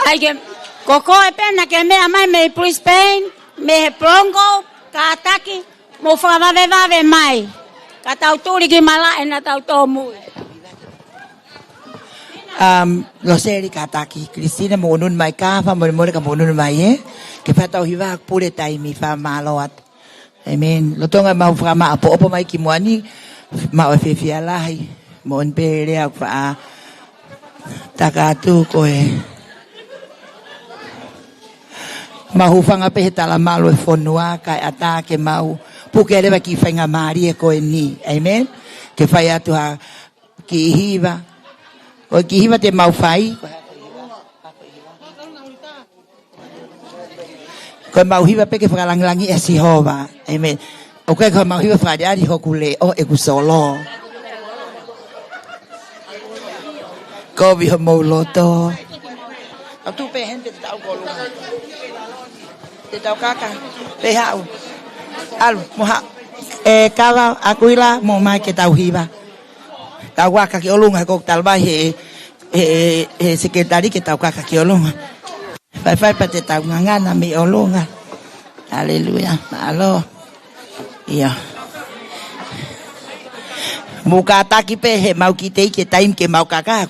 ʻAi ke, ko koe pē naʻá ke meʻa mai mei Brisbane, mei he Bronco, kātaki, mou fakavavevave mai. Ka tau tuli ki malaʻe naʻa tau tōmui. Um, Loseli kātaki, Kilisina mo ʻunuʻunu mai ka fakamolemole ka mo ʻunuʻunu mai ē. Ke fai ʻetau hiva pule taimi fakamālō atu. Amen. Lolotonga ʻemau fakamaʻopoʻopo mai ki muʻa ni, maʻu e fiefia lahi, moʻoni pē lea ʻoku faʻa taka atu ko e mau hūfanga pē he talamalu e fonua, kae ʻatā ke mau puke leva e kiʻi faingamālie ko eni. Amen. Ke fai atu ha kiʻi hiva. Ko e kiʻi hiva te mau fai, ko ʻemau hiva pē ke fakalangilangiʻi ʻa Sihova. Amen. ʻOku ʻikai ko ʻemau hiva fakaʻaliʻali hoku leʻo ʻeku solo. Kovi homou loto. Tau tuʻu pē heni te tau kolu. Te tau kaka. Pē haʻu. ʻAlu, mo haʻu. ʻE Kava, ʻAkuila, mou mai ke tau hiva. Tau kaka ki ʻolunga, he ʻoku tala mai he, he, he sekelitali ke tau kaka ki ʻolunga. Faifai pea te tau ngangana mei ʻolunga. Haleluia. Mālō. ʻIo. Mou kātaki pē he ʻemau kiʻi teʻeki taimi ke mau kaka.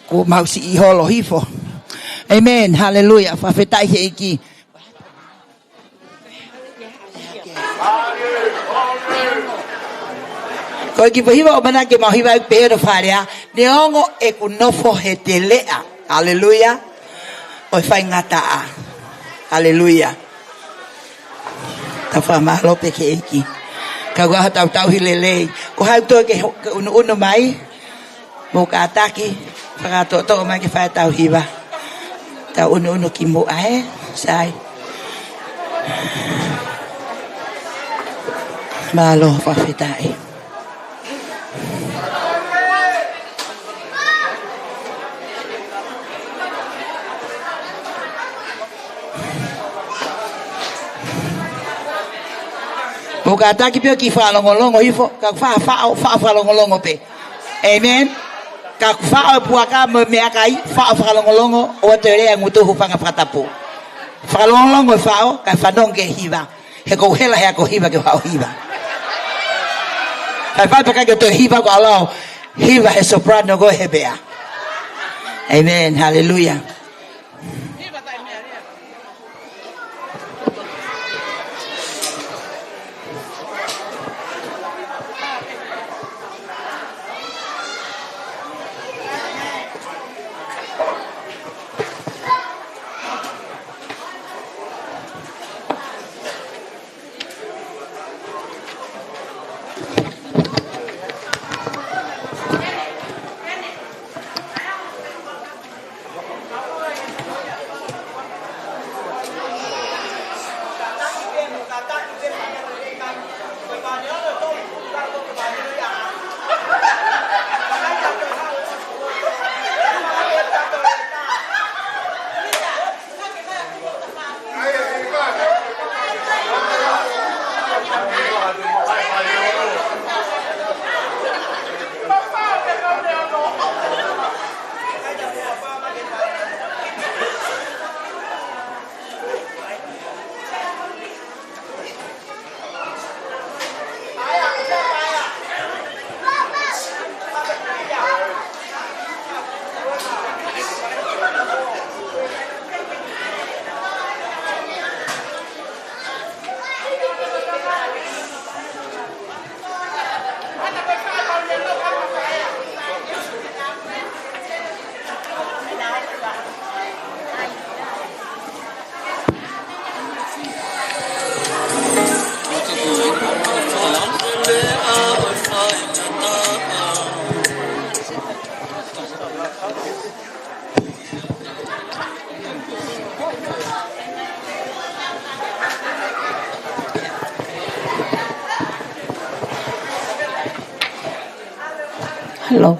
Kuo mau siʻi holo hifo. Amen. Haleluia. Fakafetaʻi he ʻEiki. Ko e kiʻi hiva ʻoku ʻamanaki ke mau hiva ʻi he pehē ʻo fale ā, neongo ʻeku nofo he teleʻa. Haleluia. ʻO e faingataʻa. Haleluia. Tau fakamālō pē ki he ʻEiki. Ka ʻoku ʻi ai hotau tauhi lelei. Ko hai toe ke ho-, ke ʻunuʻunu mai. Mou kātaki, fakatoʻotoʻo mai ke fai ʻetau hiva. Tau ʻunuʻunu ki muʻa, ē? Sai. Mālō, fakafetaʻi. Mou kātaki pē ʻo kiʻi fakalongolongo hifo, ka faʻo, faʻo, faʻo fakalongolongo pē. Amen. Ka ʻoku faʻo e puaka mo e meʻakai, faʻo fakalongolongo, ʻoua toe lea e ngutu, hūfanga he fakatapu. Fakalongolongo e faʻo, kae fanongo ki he hiva. He ʻoku ou hela he ako hiva ke u haʻu ʻo hiva. Kae fai pē ka ke toe hiva ko alo, hiva he soprano ko e he pea. Amen. Haleluia. Hello.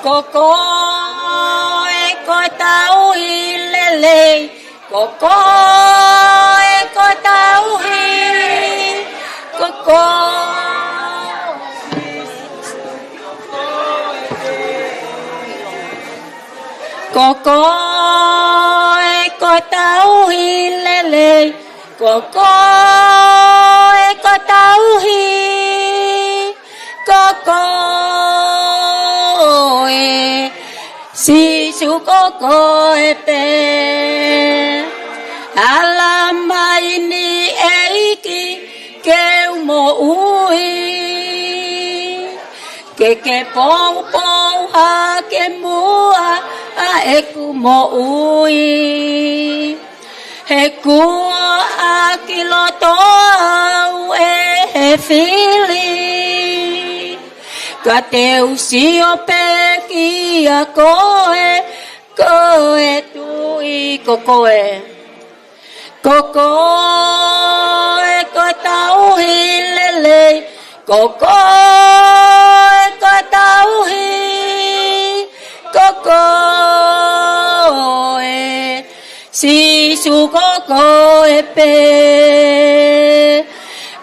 Ko koe ko e tauhi lelei, ko koe ko e tauhi, ko koe. Ko koe ko e tauhi lelei, ko koe ko e tauhi, ko koe. Sīsū ko koe pē. Ala mai ni ʻEiki ke u moʻui. Ke ke poupou hake muʻa ʻa ʻeku moʻui. He kuo ʻākilotoa au ʻe he fili. Ka te u sio pē kia koe, ko e Tuʻi ko koe. Ko koe ko e tauhi lelei, ko koe ko e tauhi, ko koe. Sīsū ko koe pē.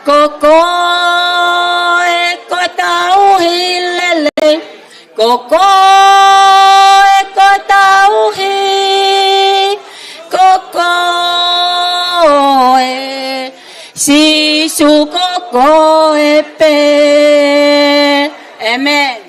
Ko koe ko e tauhi lelei, ko koe ko e tauhi, ko koe, Sīsū ko koe pē. ʻĒmeni.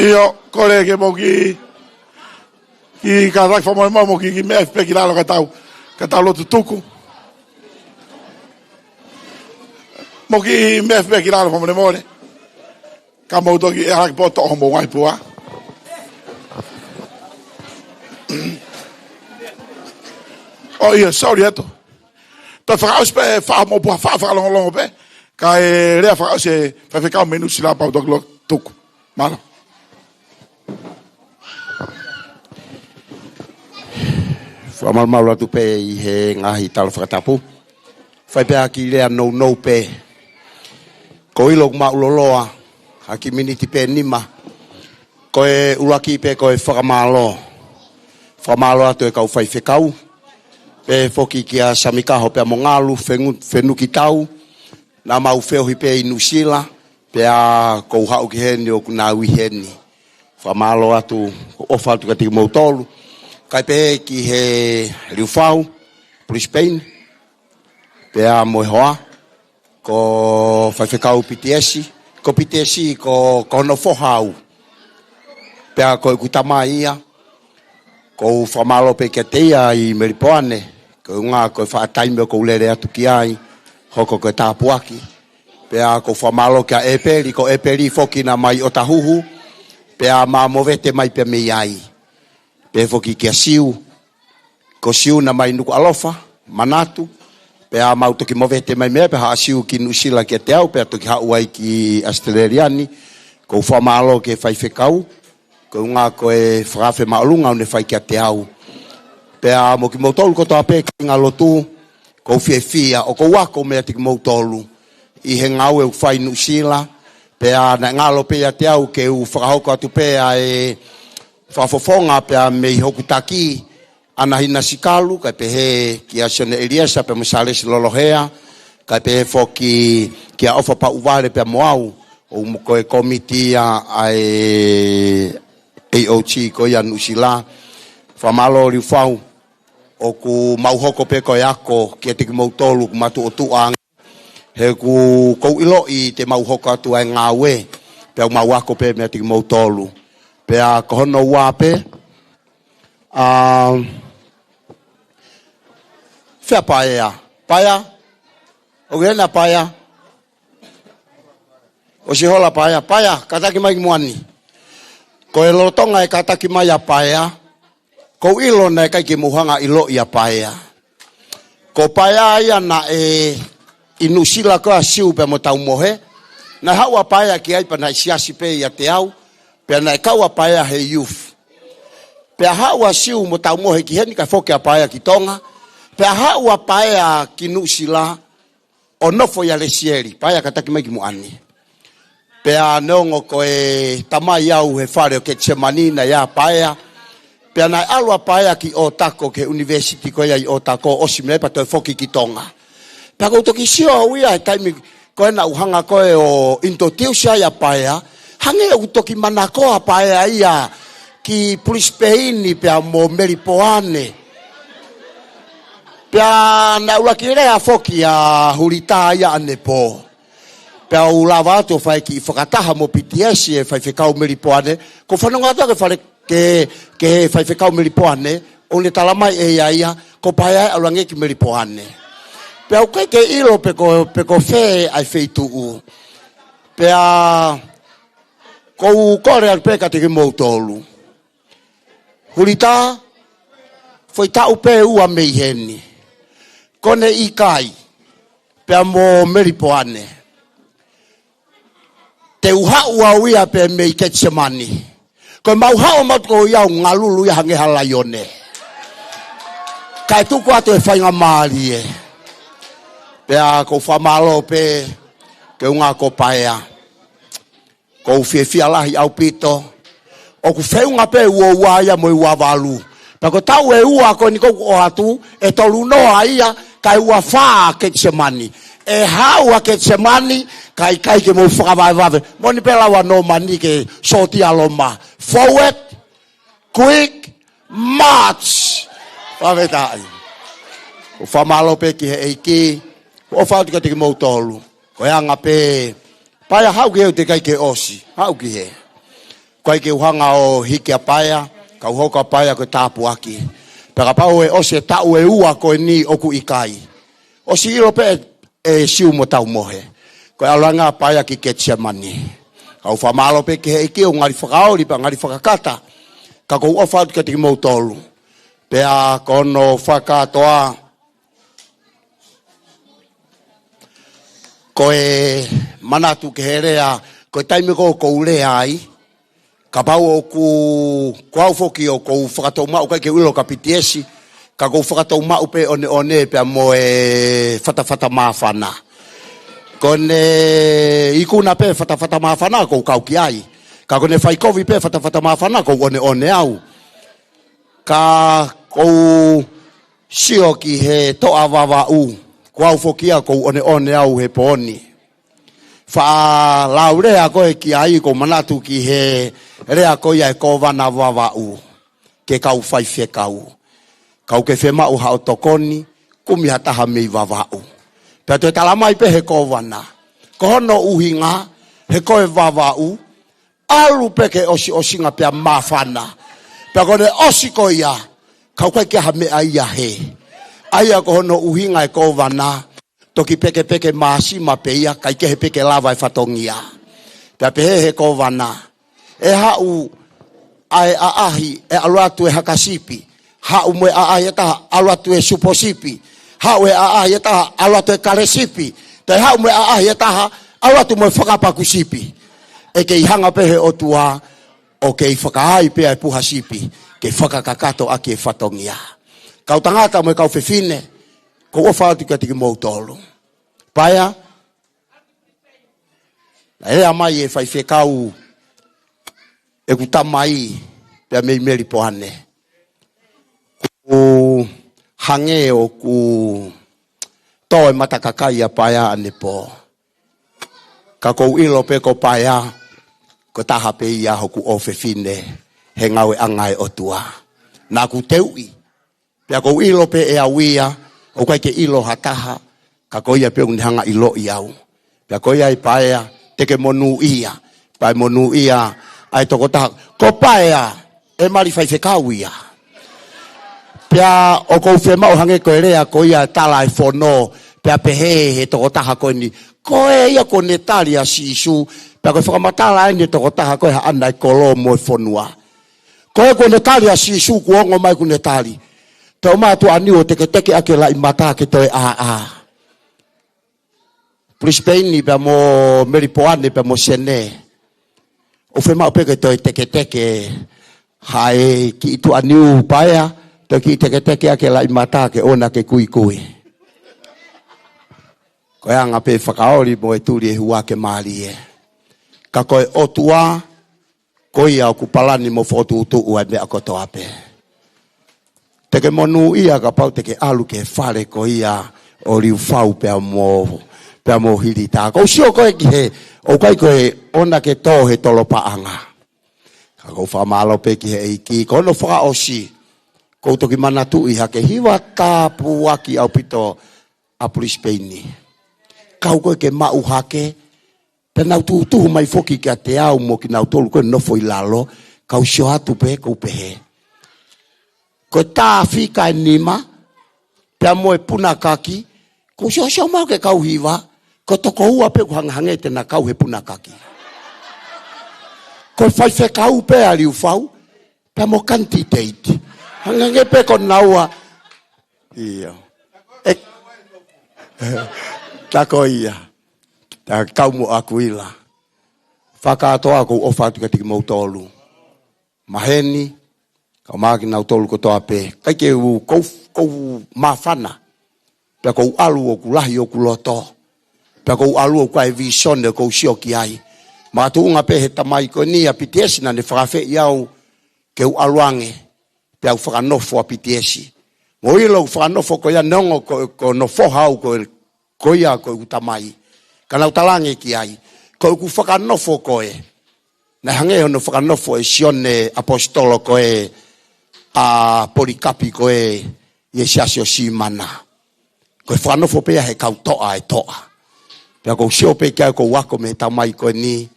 ʻIo, kole ke mou kiʻi, kiʻi kātaki fakamolemole, mou kiʻi, kiʻi meʻa pē ki lalo ka tau, ka tau lotu tuku. Mou kiʻi meʻa pē ki lalo fakamolemole. Ka mou toki ʻalu hake poto ʻo mou ngaahi pua. ʻOi, sorry atu. Toe fakaʻosi pē faʻa mo pua faʻa fakalongolongo pē. Kae lea fakaʻosi e faifekau mei Nuʻu Sila pea u toki lotu tuku. Mālō. Fakamalumalu atu pē ʻi he ngaahi tala fakatapu. Fai pē ha kiʻi lea nounou pē. Ko e ʻilo ʻoku māʻuloloa ha kiʻi miniti pē nima. Ko e ʻuluaki pē ko e fakamālō. Fakamālō atu e kau faifekau. Pehē foki kia Samikaho pea mo Ngalu, Fengu-, Fenuki Tau, naʻa mau feohi pē ʻi Nuʻusila, pea ʻoku ou haʻu ki heni ʻoku nau ʻi heni. Fakamālō atu, ʻofa atu kiate kimoutolu. Kae pehē ki he Liufau, Brisbane, pea mo e hoa, ko Faifekau Pitiesi, ko Pitiesi ko, ko hono foha au. Pea ko ʻeku tamai ia, ʻoku ou fakamālō pē kiate ia ʻi Melipoane, koeʻuhi ko e faʻa taimi ʻoku ou lele atu ki ai, hoko ko e tāpuaki. Pea ʻoku ou fakamālō kia ʻEpeli, ko ʻEpeli foki naʻa mai ʻo tahuhu, pea ma movete mai pea mei ai. Pehē foki kia Siu, ko Siu naʻa mai Nukuʻalofa, Manatu, pea mau toki movete mai mei ai, pea haʻu ʻa Siu ki Nuʻusila kiate au, pea toki haʻu ai ki ʻAositelēlia ni, ʻoku ou fakamālō ki he faifekau, koeʻuhi ko e fakaafe māʻolunga ʻoku ne fai kiate au. Pea mo kimoutolu kotoa pē kāinga lotu, ʻoku ou fiefia, ʻoku ou ako meiate kimoutolu, ʻi he ngāue ʻoku fai ʻi Nuʻusila, pea naʻe ngalo pē ʻiate au ke u fakahoko atu pē ʻa e fakafofonga pea mei hoku taki, ʻAna Hina Sikalu, kae pehē kia Sione ʻEliesa pea mo Sālesi Lolohea, kae pehē foki kia ʻOfa Pauvale pea mo au, ʻoku mo ko e kōmiti ia ʻa e A O G ko ia Nuʻusila. Fakamālō Liufau, ʻoku mau hoko pē ko e ako kiate kimoutolu, ʻoku mau tuʻotuʻa ange. He ʻoku ou ʻiloʻi te mau hoko atu ʻa e ngāue, pea ʻoku mau ako pē meiate kimoutolu. Pea ko hono ua pē, ʻa, fē ʻa Paea? Paea? ʻOku ʻi hena Paea? ʻOsi hola Paea? Paea, kātaki mai ki muʻa ni. Ko e lolotonga e kātaki mai ʻa Paea, ʻoku ou ʻilo naʻe ʻikai ke mou hanga ʻo ʻiloʻi ʻa Paea. Ko Paea ia naʻe ʻi Nuʻusila ko ē ʻa Siu pea mo Taumohe. Naʻe haʻu ʻa Paea ki ai pea naʻe siasi pē ʻiate au. Pea naʻe kau ʻa Paea he youth. Pea haʻu ʻa Siu mo Taumohe ki heni kae foki ʻa Paea ki Tonga. Pea haʻu ʻa Paea ki Nuʻusila ʻo nofo ʻia Lesieli, Paea kātaki mai ki muʻa ni. Pea neongo ko e tamai au he fale ʻo Ketisemani naʻe ʻi ai ʻa Paea. Pea naʻe ʻalu ʻa Paea ki Ōtako ki he ʻunivēsiti ko ia ʻi Ōtako ʻosi mei ai pea toe foki ki Tonga. Pea ʻoku ou toki sio au ia he taimi ko ē naʻa ku hanga ko ē ʻo introduce ai ʻa Paea. Hangē ʻoku toki manakoa ʻa Paea ia ki Pulisipeni pea mo Melipoane. Pea naʻe ʻuluaki lea foki ʻa Hulitā ia ʻanepō. Pea u lava atu ʻo fai kiʻi fakataha mo Pitiesi ʻe faifekau Melipoane. ʻOku ou fanongo atu ki he fale ke, ki he faifekau Melipoane, ʻoku ne tala mai ʻe ia ia, ko Paea ʻe ʻalu ange ki Melipoane. Pea ʻoku ʻikai ke ʻilo pe ko, pe ko fē ʻa e feituʻu. Pea ʻoku ou kole atu pē kiate kimoutolu. Hulitā, foʻi taʻu pē ʻe ua mei heni. Ko ʻene ʻikai, pea mo Melipoane. Te u haʻu au ia pē mei Ketisemani. Ko e mau haʻu ʻa mautolu ia ʻo ngalulu ia hangē ha laione. Kae tuku atu e faingamālie. Pea ʻoku ou fakamālō pē, koeʻuhi ko Paea. ʻOku ou fiefia lahi ʻaupito. ʻOku feʻunga pē ua ua ia mo e ua valu. Pea ko e taʻu ʻe ua ko eni ʻoku ou ʻoatu, ʻe tolu noa ia, kae ua fā Ketisemani. ʻE haʻu ʻa Ketisemani, kae ʻikai ke mou fakavavevave. Moʻoni pē lau ʻa Nōmani ke sōtia Loma. Forward, quick, march. Fakafetaʻi. ʻOku ou fakamālō pē ki he ʻEiki. ʻOfa atu kiate kimoutolu. Ko e anga pē, Paea haʻu ki hē ʻoku teʻeki ai ke ʻosi. Haʻu ki hē. ʻOku ʻikai ke u hanga ʻo hiki ʻa Paea, ka u hoko ʻa Paea ko e tāpuaki. Pea kapau ʻe ʻosi e taʻu ʻe ua ko eni ʻoku ʻikai. ʻOsi ʻilo pē ʻe Siu mo Taumohe. Ko e ʻalu ange ʻa Paea ki Ketisemani. Ka ʻoku ou fakamālō pē ki he ʻEiki ʻoku ngali fakaoli pea ngali fakakata. Ka ʻoku ou ʻofa atu kiate kimoutolu. Pea ko hono fakakātoa, ko e manatu ki he lea, ko e taimi ko ē ʻoku ou lea ai, kapau ʻoku, ko au foki ʻoku ou fakatou maʻu, ʻikai ke u ʻilo kia Pitiesi, ka ʻoku ou fakatou maʻu pē ʻoneʻone pea mo e fatafata māfana. Ko ʻene ikuna pē fatafata māfana ʻoku ou kau ki ai. Ka ko ʻene fai kovi pē fatafata māfana ʻoku ou ʻoneʻone au. Ka ʻoku ou Sio ki he toʻa Vavaʻu, ko au foki ia ʻoku ou ʻoneʻone au he pō ni. Faʻa laulea ko ē ki ai, ʻoku ou manatu ki he lea ko ia ʻa e kōvana Vavaʻu ki he kau faifekau. Kapau ʻoku ke fiemaʻu haʻo tokoni, kumi ha taha mei Vavaʻu. Pea toe tala mai pē ʻe he kōvana, ko hono ʻuhinga, he ko e Vavaʻu, ʻalu pē ki he ʻosiʻosinga pea māfana. Pea ko ʻene ʻosi ko ia, ka ʻoku ʻikai ke ʻi ai ha meʻa ia hē. ʻA ia ko hono ʻuhinga ʻa e kōvana, toki pekepeke māsima pē ia, kae kehe pē ke lava e fatongia. Pea pehē ʻe he kōvana, ʻe haʻu ʻa e ʻaʻahi, ʻe ʻalu atu e haka sipi. Haʻu mo e ʻaʻahi ʻe taha, ʻalu atu e supo sipi. Haʻu e ʻaʻahi ʻe taha, ʻalu atu e kale sipi. Toe haʻu mo e ʻaʻahi ʻe taha, ʻalu atu mo e fakapaku sipi. ʻE kei hanga pē ʻe he ʻOtua ʻo kei fakaai pē ʻa e puha sipi, ke fakakakato ʻaki e fatongia. Kau tangata mo e kau fefine, ʻoku ou ʻofa atu kiate kimoutolu. Paea, naʻe lea mai e faifekau ʻeku tamai, pea mei Melipoane. ʻOku hangē ʻoku tō e mata kakai ʻa Paea ʻanepō. Ka ʻoku ou ʻilo pē ko Paea, ko e taha pē ia hoku ʻofefine he ngāueʻanga ʻa e ʻOtua. Naʻá ku teuʻi, pea ʻoku ou ʻilo pē ʻe au ia, ʻoku ʻikai ke ʻilo ha taha, ka ko ia pē ʻoku ne hanga ʻo ʻiloʻi au. Pea ko ia ʻa Paea, te ke monūʻia, pea monūʻia ʻa e tokotaha, ko Paea, ʻe mali faifekau ia. Pea ʻoku ou fiemaʻu hangē ko e lea ko ia ʻa e tala ʻa e fono, pea pehē ʻe he tokotaha ko eni, ko e ia kuo ne tali ʻa Sīsū, pea ko e fakamatala eni ʻa e tokotaha ko ē haʻana e kolo mo e fonua. Ko e kuo ne tali ʻa Sīsū, kuo ongo mai kuo ne tali. Tau mātuʻa niu ʻo teketeke ʻaki e laʻi mata ke toe ʻāʻā. Pulisipeini pea mo Melipoane pea mo Senē. ʻOku fiemaʻu pē ke toe teketeke, hae kiʻi tuʻa niu Paea, toe kiʻi teketeke ʻaki e laʻi mata ke ʻoua naʻá ke kuikui. Ko e anga pē fakaoli mo e tuli e hua ke mālie. Ka ko e ʻOtua, ko ia ʻoku palani mo fokotuʻutuʻu ʻa e meʻa kotoa pē. Te ke monūʻia kapau te ke ʻalu ki he fale ko ia ʻo Liufau pea mo, pea mo Hilita. ʻOku ou sio ko ē ki he, ʻoku ʻikai ko e ʻoua ke tō he tolo paʻanga. Ka ʻoku ou fakamālō pē ki he ʻEiki, ko hono fakaʻosi, ʻoku ou toki manatuʻi hake hiva tāpuaki ʻaupito ʻa Pulisipeini. Kau ko ē ke maʻu hake, pea nau tuʻutuʻu mai foki kiate au mo kinautolu ko ē nofo ʻi lalo, kau sio atu pē ʻoku ou pehē. Ko e tā fika ʻe nima, pea mo e punakaki, ʻoku ou siosio mai au ki he kau hiva, ko e toko ua pē ʻoku hangehangē te na kau he punakaki. Ko e faifekau pē ʻa Liufau, pea mo e kanititeiti. Hangehangē pē ko naua. ʻIo. ʻE, tā ko ia. Tā kau mo ʻAkuila. Fakakātoa ʻoku ou ʻofa atu kiate kimoutolu. Maheni, kau mai kinautolu kotoa pē. ʻIkai ke u, ʻoku ou, ʻoku ou māfana. Pea ʻoku ou ʻalu ʻoku lahi hoku loto. Pea ʻoku ou ʻalu ʻoku ʻi ai e visone ʻoku ou sio ki ai. Makatuʻunga pē he tamai ko eni ʻa Pitesi naʻá ne fakaafeʻi au ke u ʻalu ange. Pea u fakanofo ʻa Pitesi. Mo ʻilo ʻeku fakanofo ko ia neongo ko, ko hono foha au ko, ko ia ko ʻeku tamai. Ka naʻá ku talaange ki ai, ko ʻeku fakanofo ko ē, naʻe hangē hono fakanofo ʻe Sione ʻAposetolo ko ē ʻa Polikapi ko ē ʻi he siasi ʻo Simana. Ko e fakanofo pē ia ʻa e kau toʻa ʻa e toʻa. Pea ʻoku ou sio pē ki ai ʻoku ou ako mei he tamai ko eni,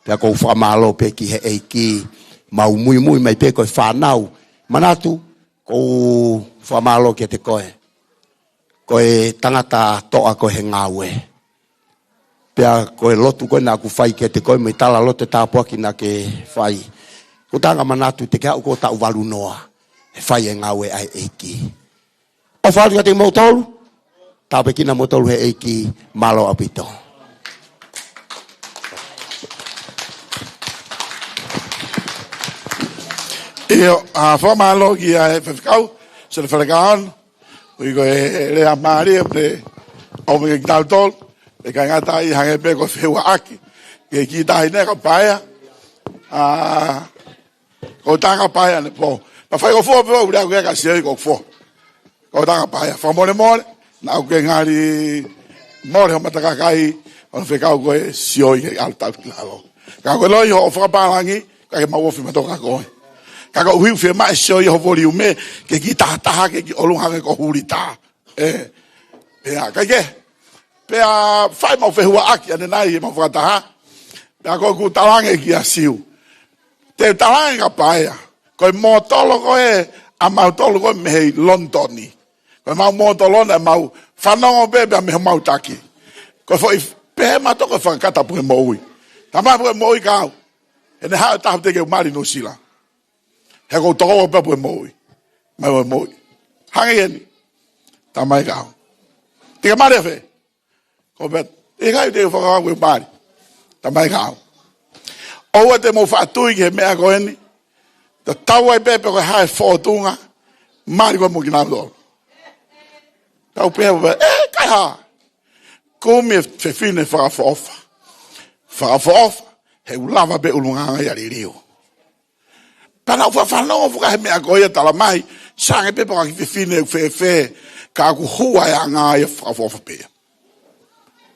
pea ʻoku ou fakamālō pē ki he ʻEiki, mau muimui mai pē ko e fānau. Manatu, ʻoku ou fakamālō kiate koe. Ko e tangata toʻa ko ē he ngāue. Pea ko e lotu ko ē naʻá ku fai kiate koe mo e talaloto tāpuaki naʻá ke fai. Ko e tangata manatu te ke aʻu ko e taʻu valu noa. ʻE fai e ngāue ʻa e ʻEiki. ʻOfa atu kiate kimoutolu. Tāpuekina kimoutolu ʻe he ʻEiki, mālō ʻaupito. ʻIo, ʻa, fakamālō ki he faifekau, Sene Falekaon, ui ko e lea mālie, pea ʻomai kiate kitautolu, pea ʻikai ngata ai hangē pē ko e fehuʻaki, ke kiʻi taʻahine ko Paea, ʻa, ko e tangata Paea ʻanepō. Pea fai ko fua pē ʻoku lea ko ē ka sio ko fua. Pau tanga paea, fakamolemole, naʻa ku ke ngali mole ho matakakai, ʻo fekau ko e sio ʻi he ʻalu tau ki lalo. Ka ko e loi hoʻo fakapālangi, ka ke mau ofi matoka koe. Ka ko uhi ufi e maʻe sio ʻi ho voliume, ke ki tahataha, ke ki ʻolunga ke ko huli tā. ʻE, pea, kai ke, pea fai mau fehuaʻaki ʻanenai ʻe mau fakataha, pea ko ʻeku talange kia Siu. Te talange ka paea, ko e mōtolo ko ē, ʻa mautolu ko ē mei Lonitoni. Ko e mau mōtolo na mau fanongo pē pea mei homau taki. Ko e foʻi pē mautolu ko e fakakata Pukemoʻui. Tama Pukemoʻui kau. ʻE ne haʻu taha te ke mali Nuʻusila. He ko toko pē Pukemoʻui. Mai Pukemoʻui. Hangē eni. Tamai kau. Te ke mali ʻa fē? Ko pē, ʻikai te u fakakaukau ke mali. Tamai kau. ʻOua te mou faʻa tui ki he meʻa ko eni. Tatau ai pē pe ko e hā e fōtunga. Mali ko e mo kinautolu. Tau pehē pē, ʻe, kai hā. Kumi e fefine fakaʻofoʻofa. Fakaʻofoʻofa. He ʻoku lava pē ʻulungaanga ia liliu. Pea naʻa ku fafanongo foki he meʻa ko ia talamai, sange pē pe ko e kiʻi fefine ʻoku fēfē, ka ʻoku hua e anga ia fakaʻofoʻofa pē.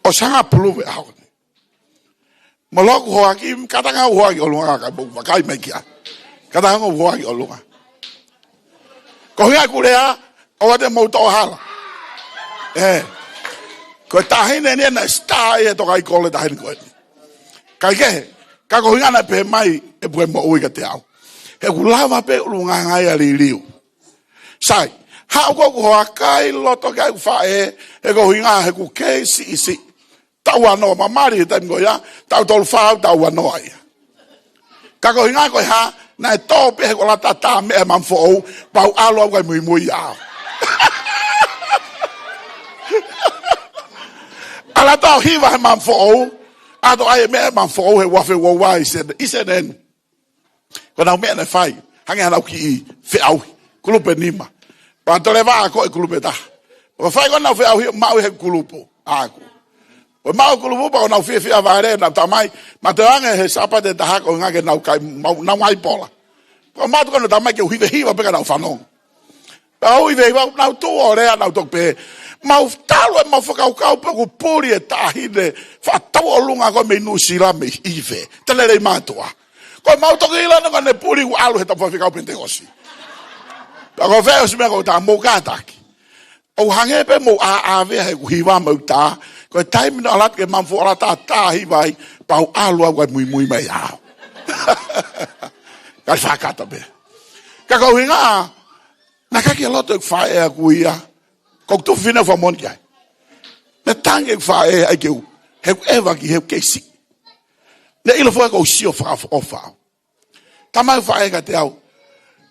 ʻOsi hanga puluve ʻaho ni. Mo loku hoaki, kātaki hoaki ʻolunga ka mou vakai mai ki ai. Kātaki hoaki ʻolunga. Ko hinga kulea, ʻoua te mou toʻo hala. ʻE. Ko e taʻahine ni ena star ia toka i kole taʻahine ko eni. Kai kehe, ka ko hinga naʻe pehē mai ʻe Pukemoʻui kiate au. He ʻoku lava pē ʻulungaanga ia liliu. Sai, haʻu ko ʻeku hoaka ʻi loto ki ai ʻeku faʻē, he ko hinga he ʻoku kei siʻisiʻi. Taʻu uanoa, ma mali he taimi ko ia, taʻu tolu fā, taʻu uanoa ia. Ka ko hinga ko e hā, naʻe tō pē he ko e ʻalu ʻo tā meʻa ʻa e mama foʻou, pea u ʻalu au kae muimui au. ʻAlu ʻo hiva he mama foʻou, ʻalu ʻo ʻai e meʻa ʻa e mama foʻou he uafe uaua ʻi Sen-, ʻi Seneni. Ko ʻenau meʻa naʻe fai, hangē haʻanau kiʻi feʻauhi, kulupu ʻe nima. Pea toe leva ko e kulupu ʻe taha. Pea fai ko ʻenau feʻauhi, maʻu he kulupu, ʻaku. Ko e maʻu kulupu, pea ko ʻenau fiefia vale, ʻenau tamai, ma te ange he Sāpate ʻe taha ko e ngaahi ke nau kai, mau, nau ngai pola. Pea ma tuku ʻenau tamai ke u hivehiva pē ka nau fanongo. Pea u hivehiva, nau tuʻu ʻo lea, nau toki pehē. Mau talu ʻemau fakakaukau pē ʻoku puli e taʻahine, fakatau ʻolunga ko ē mei Nuʻusila mei ʻIve. Te ne lei mātuʻa. Ko e mau toki ʻilo naʻa ne puli ʻoku ʻalu he tapu faifekau Penitekosi. Pea ko fē ʻosi meʻa ko tā mou kātaki. ʻOku hangē pē mou ʻāʻāvea he ʻoku hiva mo tā. Ko e taimi naʻe ʻalu atu ke mama foʻou ʻalu ʻo tā tā hiva ai, pea u ʻalu au kae muimui mai au. Kae fakata pē. Ka ko hinga, naʻe ʻikai ke loto ʻeku faʻē ʻaku ia. Ko ʻeku tuofefine fakamoʻoni ki ai. Naʻe tangi ʻeku faʻē ai ke u, he ʻeku ʻeva ki he ʻeku kei siʻi. Naʻe ʻilo foki ʻoku ou sio fakaʻofoʻofa au. Tamai faʻē kiate au.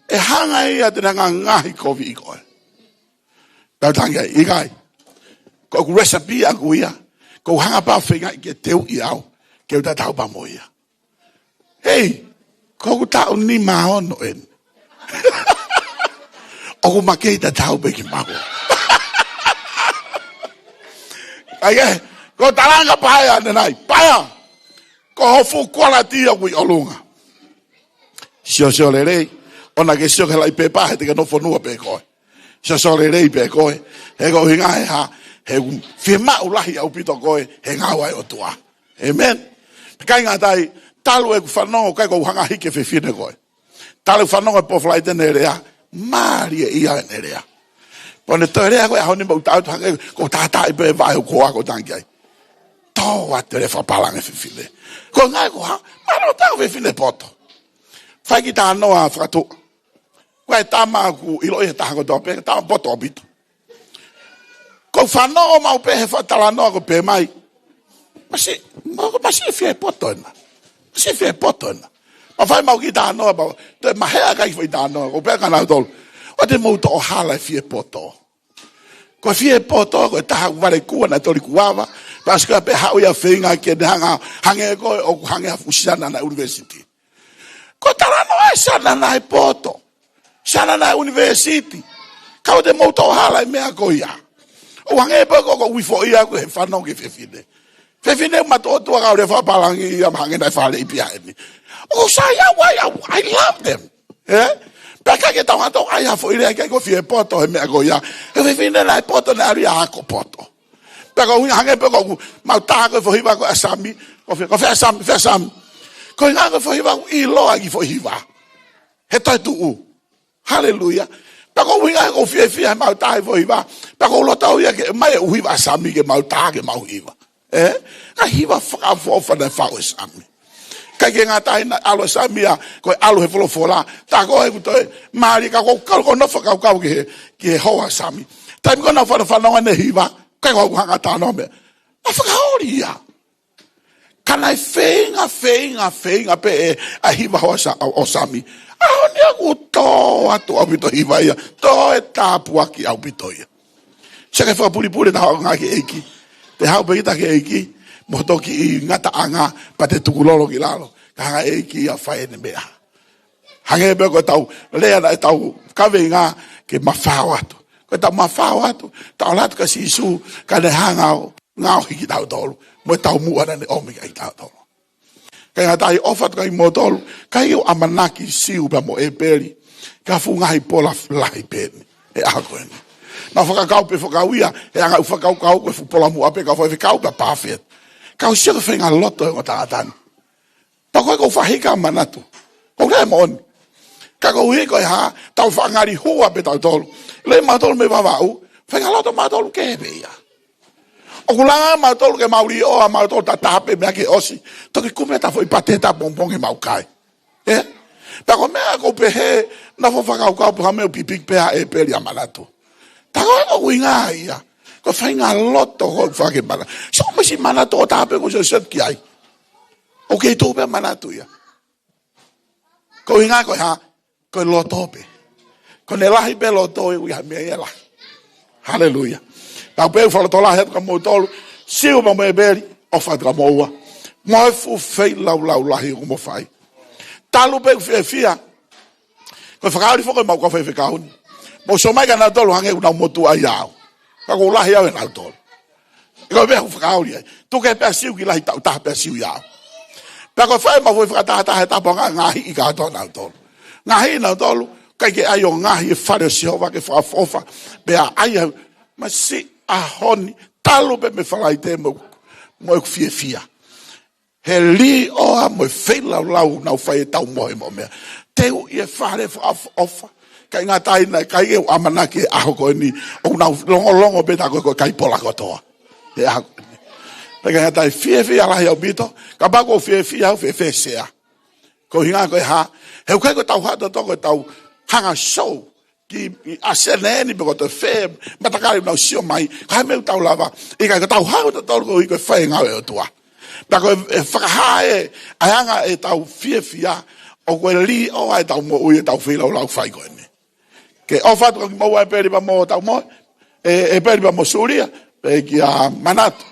ʻE hanga ia te ne hanga ngaohi kovi ʻi koe. Tau tangi ai, ʻikai. Ko ʻeku recipe ʻaku ia. Ko u hanga pē ʻo feinga ke teuʻi au. Ke u tatau pē mo ia. Hei, ko ʻeku taʻu nima ono eni. ʻOku ma kei tatau pē ki maua. Ai e, ko talanga paea ʻanenai, paea. Ko ho fuʻu kualiti ʻoku ʻi ʻolunga. Siosio lelei, ʻoua ke sio ki he laʻi pepa, he te ke nofo fonua pē koe. Siosio lelei pē koe, he ko hinga he hā, he ʻoku fiemaʻu lahi ʻaupito koe, he ngāue ʻa e ʻOtua. ʻĒmeni. Kāinga, talu ʻeku fanongo, ʻikai ko u hanga hiki e fefine ko ē. Talu ʻeku fanongo e pō Falaite ne lea, mālie ia ʻene lea. Pea ne toe lea ko e ʻaho ni mo u tau tu hangē, ko u tātaaʻi pē vaʻe ʻoku ou ako tangi ai. Tō atu e lea fakapālangi e fefine. Ko e ngaahi ko ha, mano tau fefine poto. Fai kiʻi talanoa fakatuʻa. Ko e tama ʻoku ʻiloʻi he taha kotoa pē, tama poto ʻaupito. Ko u fanongo maʻu pē he fakatalanoa ko e pehē mai. Masiʻi, ma-, masiʻi fie poto ena. Masiʻi fie poto ena. Ma fai maʻu kiʻi talanoa, ma, te mahea kai fai talanoa, ko u pehē kia nautolu. ʻOua te mou toʻo hala e fie poto. Ko e fie poto, ko e taha ʻoku vale kua naʻe toli kuava, pasi ko ia pē haʻu ia ʻo feinga ke ne hanga, hangē ko ē ʻoku hangē ha fuʻu siana naʻe ʻunivēsiti. Ko e talanoa e siana naʻe poto. Siana naʻe ʻunivēsiti. Ka ʻoua te mou toʻo hala e meʻa ko ia. ʻOku hangē pē ko ʻeku ui foʻi ʻaku he fanongo ki he fefine. Fefine matuʻotuʻa kau lea fakapālangi ia ma hangē naʻe fālei pē ia eni. ʻOku sai au, I, I, I love them. Eh? Pea ʻikai ke tau hanga ʻo ʻai ha foʻi lea ʻikai ko e fie poto he meʻa ko ia. He fefine naʻe poto naʻe ʻalu ia ʻo ako poto. Pea ko e ʻuhinga hangē pē ko ʻemau tā ko e foʻi hiva ko ē ʻa Sami. Ko fē, ko fē ʻa Sami, fē ʻa Sami. Ko e ʻuhinga ko e foʻi hiva ʻoku ʻiloa e kiʻi foʻi hiva. He toetuʻu. Haleluia. Pea ko e ʻuhinga ʻoku ou fiefia he ʻemau tā e foʻi hiva. Pea ʻoku ou loto au ia ke ʻomai e ʻū hiva ʻa Sami ke mau tā ke mau hiva. Ē? Ka hiva fakaʻofoʻofa naʻe faʻu ʻe Sami. ʻIkai ke ngata ai naʻe ʻalu ʻa Sami ia, ko e ʻalu he folofola. Tā ko ē ʻoku toe mālie ka ʻoku ou kau, ʻoku ou nofo ʻo kau ki he, ki he hoa ʻa Sami. Taimi ko ē naʻa ku fanongo ʻene hiva, ʻikai ke u hanga ʻo talanoa mei ai. Naʻe fakaoli ia. Ka naʻe feinga, feinga, feinga pē ʻe, ʻa e hiva hoa ʻa Sa-, ʻo, ʻo Sami. ʻAho ni ʻoku tō atu ʻaupito e hiva ia, toe tāpuaki ʻaupito ia. Sio ki he fakapulipuli naʻa ku ngāueʻaki ʻe he ʻEiki. Te haʻu pē kita ki he ʻEiki, mo e toki ngataʻanga, pea te tukulolo ki lalo. Ka hanga ʻe he ʻEiki ia ʻo fai ʻene meʻa. Hangē pē ko ʻetau lea naʻe tau kaveinga ke mafao atu. Ko ʻetau mafao atu, tau ʻalu atu kia Sīsū, ka ne hanga ʻo ngaohi kitautolu. Mo e taumuʻa naʻa ne ʻomi kia kitautolu. Kae ngata ai ʻofa atu kia kimoutolu, ʻikai ke u ʻamanaki Siu pea mo ʻĒpeli, ka fuʻu ngaahi pola lahi pē eni, he ʻaho ko eni. Naʻa ku fakakau pē fakauia, he anga ʻeku fakakaukau ko e fuʻu pola muʻa pē ka u faifekau pea pāfeti. Ka u sio ki he faʻahinga loto ʻo e ongo tangata ni. Pea ko e ʻoku ou faʻa hika ʻo manatu. ʻOku ou lea moʻoni. Ka koeʻuhi ko e hā, tau faʻa ngali hua pē tautolu. Lele mautolu mei Vavaʻu, faʻahinga loto mautolu kehe pē ia. ʻOku langa mautolu ke mau līʻoa mautolu tatau pē meʻa ke ʻosi. Toki kumi ʻeta foʻi pate tapongipongi mau kai. Ē? Pea ko e meʻa ʻoku ou pehē, naʻa ku fakakaukau pē ha meʻa ʻoku pipiki pē ʻa ʻĒpeli ʻa manatu. Tā ko e ʻuhinga ia. Ko e faʻahinga loto ko ē ʻoku faʻa ke mana. Sio mai siʻi manatu ʻo tatau pē ko e sio sio ki ai. ʻOku kei tuʻu pē manatu ia. Ko e ʻuhinga ko e hā, ko e loto pē. Ko ʻene lahi pē loto ʻe ui ha meʻa ia lahi. Haleluia. Tau pē ʻoku fakalotolahi atu kia moutolu, Siu pea mo ʻĒpeli, ʻofa atu kia moua. Mo e fuʻu feilaulau lahi ʻoku mou fai. Talu pē ʻeku fiefia, ko e fakaoli foki ʻemau kau faifekau ni. Mou sio mai kia nautolu hangē ʻoku nau motuʻa ai au. Ka ʻoku ou lahi au ʻia nautolu. Ko e meʻa ʻoku fakaoli ai. Tuku kehe pē ʻa Siu ki lahi taʻu taha pē ʻa Siu ʻia au. Pea ko e fai ʻemau foʻi fakatahataha he tāpuaki ngaahi ʻi kātoa nautolu. Ngaahi nautolu, ʻikai ke ʻai ʻo ngaahi he fale ʻo Sihova ke fakaʻofoʻofa. Pea ʻai au, masiʻi ʻaho ni, talu pē mei Falaite mo, mo ʻeku fiefia. He līʻoa mo e feilaulau naʻa nau fai ʻetau mohe mo e meʻa. Teu ʻi he fale fakaʻofoʻofa. Kae ngata ai naʻe ʻikai ke u ʻamanaki he ʻaho ko eni. ʻOku nau longolongo pē tā ko ē ko e kai pola kotoa. He ʻaho ko eni. Pea ʻikai ngata ai fiefia lahi ʻaupito. Kapau ʻoku ou fiefia au fēfē Sea. Ko e ʻuhinga ko e hā. He ʻoku ʻikai ko ʻetau haʻu tautolu ko ʻetau hanga ʻo show ki ʻi ʻAsena ni pe ko e toe fē matakali ʻoku nau sio mai, ko e hā e meʻa ʻoku tau lava, ʻikai ko ʻetau haʻu tautolu koeʻuhi ko e fai e ngāue ʻa e ʻOtua. Pea ko e, e fakahā ē, ʻa e anga ʻetau fiefia, ʻoku ʻi he līʻoa ʻetau moʻui ʻetau feilaulau fai ko eni. Ke ʻofa atu kia kimoua ʻĒpeli pea mo Taumohe, ē, ʻĒpeli pea mo Sulia, pea kia Manatu,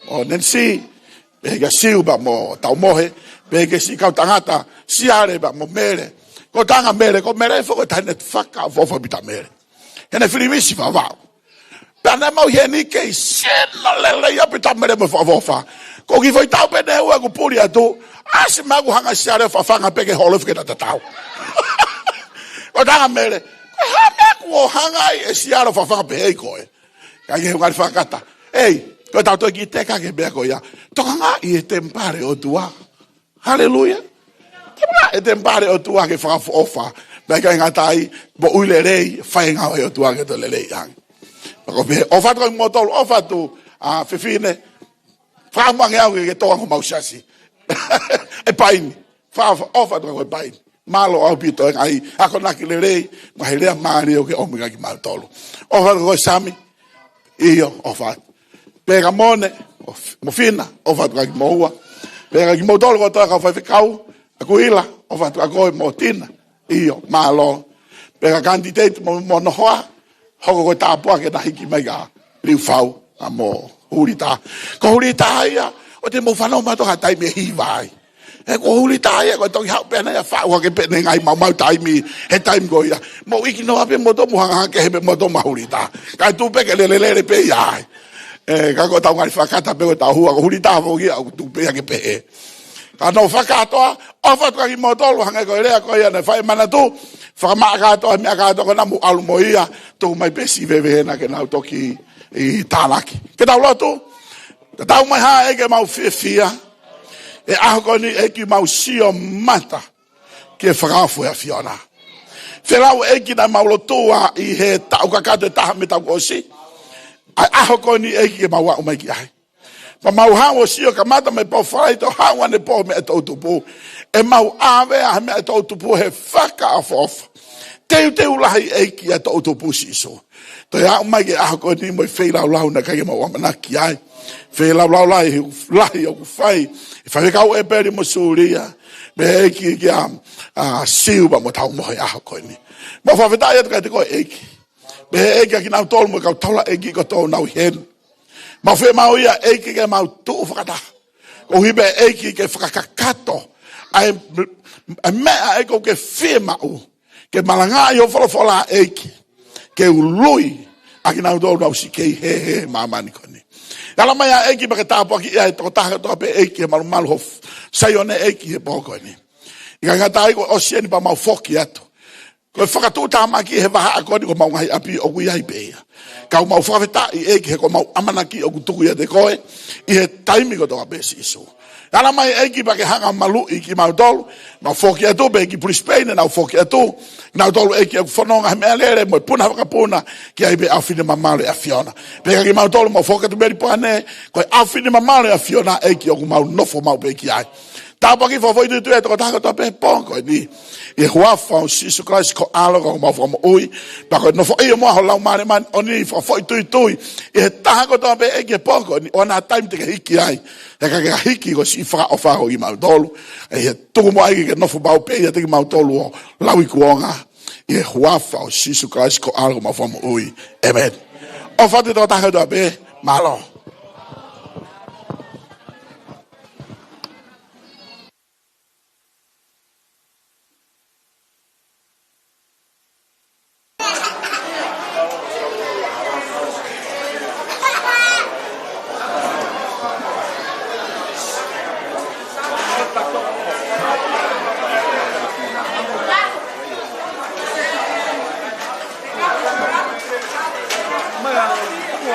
ʻo Nenisi, pea kia Siu pea mo Taumohe, pea kia siʻi kau tangata, Siale pea mo Mele. Ko e tangata Mele, ko Mele foki ko e taʻahine fakaʻofoʻofa pē ʻa Mele. Heʻene fili misi Vavaʻu. Pea naʻe maʻu ʻe heni kei sino lelei ʻaupito ʻa Mele mo e fakaʻofoʻofa. Ko e kiʻi foʻi taʻu pē ʻe ua ʻeku puli atu, ʻasi mai ʻeku hanga ʻe Siale ʻo fafanga pē ke holo fika tatau. Ko e tangata Mele, ko e hā e meʻa ʻoku hanga ai ʻe Siale ʻo fafanga pehē ʻi koe. Ka ke ngali fakakata. Ei, ko ʻetau toe kiʻi teka ki he meʻa ko ia. Tokangaʻi e temipale ʻo e ʻOtua. Haleluia. Temipale, e temipale ʻo e ʻOtua ke fakaʻofoʻofa. Pea ʻikai ngata ai, moʻui lelei, fai e ngāue ʻa e ʻOtua ke toe lelei ange. Pea ko e pehē, ʻofa atu kia kimoutolu, ʻofa atu, ʻa fefine, fakaʻamu ange au ke ke tō ange homau siasi. ʻE Paini, fakaʻofa atu kia koe Paini. Mālō ʻaupito e ngaahi akonaki lelei, ngaahi lea mālie ʻoku ke ʻomi kia kimautolu. ʻOfa atu kia koe Sami, ʻio, ʻofa atu. Pea kia Mone, ʻo F-, mo Fina, ʻofa atu kia kimoua. Pea kia kimoutolu kotoa kau faifekau, ʻa Kuila, ʻofa atu kia koe mo Tina, ʻio, mālō. Pea kia Kanditeti mo, mo Nohoa, hoko ko e tāpuaki ke na hiki mai kia Liufau, ʻa mo Hulita. Ko Hulita ia, ʻoua te mou fanongo mautolu ha taimi ʻe hiva ai. He ko Hulita ia, ko e toki haʻu pē ʻana ia ʻo faʻu hake pē ʻene ngaahi maumau taimi, he taimi ko ia. Mou ʻikiloa pē moutolu, mou hanga hake he pē moutolu mo Hulita. Kae tuʻu pē ke lelelele pē ia ai. Ē, ka ko ʻetau ngali fakakata pē ko ʻetau hua, ko Hulita foki ia, ʻoku tuʻu pē ia ke pehē. Ka nau fakakātoa, ʻofa atu kiate kimoutolu, hangē ko e lea ko ia naʻe fai ʻe Manatu, fakamaʻa kātoa, meʻa kātoa ko ena mou ʻalu mo ia, tuku mai pē siʻi veve hena ke nau toki ʻi tālaki. Ke tau lotu, tatau mai hā ʻEiki ʻemau fiefia, ʻi he ʻaho ko eni ʻEiki mau sio mata ki he fakaofo ʻa e ʻAfiona. Feʻiloaki ʻEiki naʻa mau lotua ʻi he taʻu kakato ʻe taha mei he taʻu kuo ʻosi. ʻA e ʻaho ko eni ʻEiki ke mau aʻu mai ki ai. Pea mau haʻu ʻo sio kamata mei he pō Falaite ʻo haʻu ʻanepō meʻa ʻa e toʻutupu. ʻEmau ʻave ʻa e meʻa ʻa e toʻutupu he fakaʻofoʻofa. Teuteu lahi ʻEiki ʻa e toʻutupu Sīsū. Toe aʻu mai ki he ʻaho ko eni mo e feilaulau naʻe ʻikai ke mau ʻamanaki ai. Feilaulau lahi, lahi ʻoku fai. ʻE Faifekau ʻEpeli mo Sulia. Pea ʻEiki kia, ʻa, Siu pea mo Taumohe ʻaho ko eni. Mau fakafetaʻi atu kiate koe ʻEiki. Pea ʻEiki kia kinautolu mo e kau taulaʻeiki kotoa ʻoku nau ʻi heni. Mau fiemaʻu ia ʻEiki ke mau tuʻu fakataha. Koeʻuhi pē ʻEiki ke fakakakato ʻa e, ʻa e meʻa ʻEiki ʻoku ke fiemaʻu ke malangaʻi ho folofola ʻEiki, ke ului ʻa kinautolu ʻoku nau siʻi kei hehe he māmani ko eni. Ala mai ʻa ʻEiki pea ke tāpuakiʻi ʻa e tokotaha kotoa pē ʻEiki he malumalu ho f-, Saione ʻEiki he pō ko eni. ʻIkai ngata ai kuo ʻosi eni pea mau foki atu. Ko e fakatuʻutāmaki he vahaʻa ko eni ko homau ngaahi ʻapi ʻoku ʻi ai pē ia. Ka ʻoku mau fakafetaʻi ʻEiki he ko homau ʻamanaki ʻoku tuku ʻiate koe ʻi he taimi kotoa pē Sīsū. Ala mai ʻEiki pea ke hanga ʻo maluʻi kimautolu. Mau foki atu pē ki Brisbane, nau foki atu. Nautolu ʻEiki ʻoku fononga he meʻalele mo e puna fakapuna ki ai pē ʻa e ʻAfio mamalu ʻa e ʻAfiona. Pea kia kimautolu mau foki atu Melipoane, ko e ʻAfio mamalu ʻa e ʻAfiona ʻEiki ʻoku mau nofo maʻu pē ki ai. Tāpuakiʻi fakafoʻituitui ʻa e tokotaha kotoa pē he pō ko eni. ʻI he huafa ʻo Sīsū Kalaisi ko e ʻAlo ko homau Fakamoʻui. Pea ko e nofoʻia muʻa ho Laumālie Māʻoniʻoni fakafoʻituitui ʻi he taha kotoa pē ʻEiki he pō ko eni. ʻOua naʻa taimi te ke hiki ai. He ka ke hiki ko e siʻi fakaʻofa ko kimautolu. ʻI he tuku muʻa ʻEiki ke nofo maʻu pē ʻiate kimautolu ʻo lauikuonga. ʻI he huafa ʻo Sīsū Kalaisi ko e ʻAlo ko homau Fakamoʻui. ʻĒmeni. ʻOfa atu ki he tokotaha kotoa pē, mālō.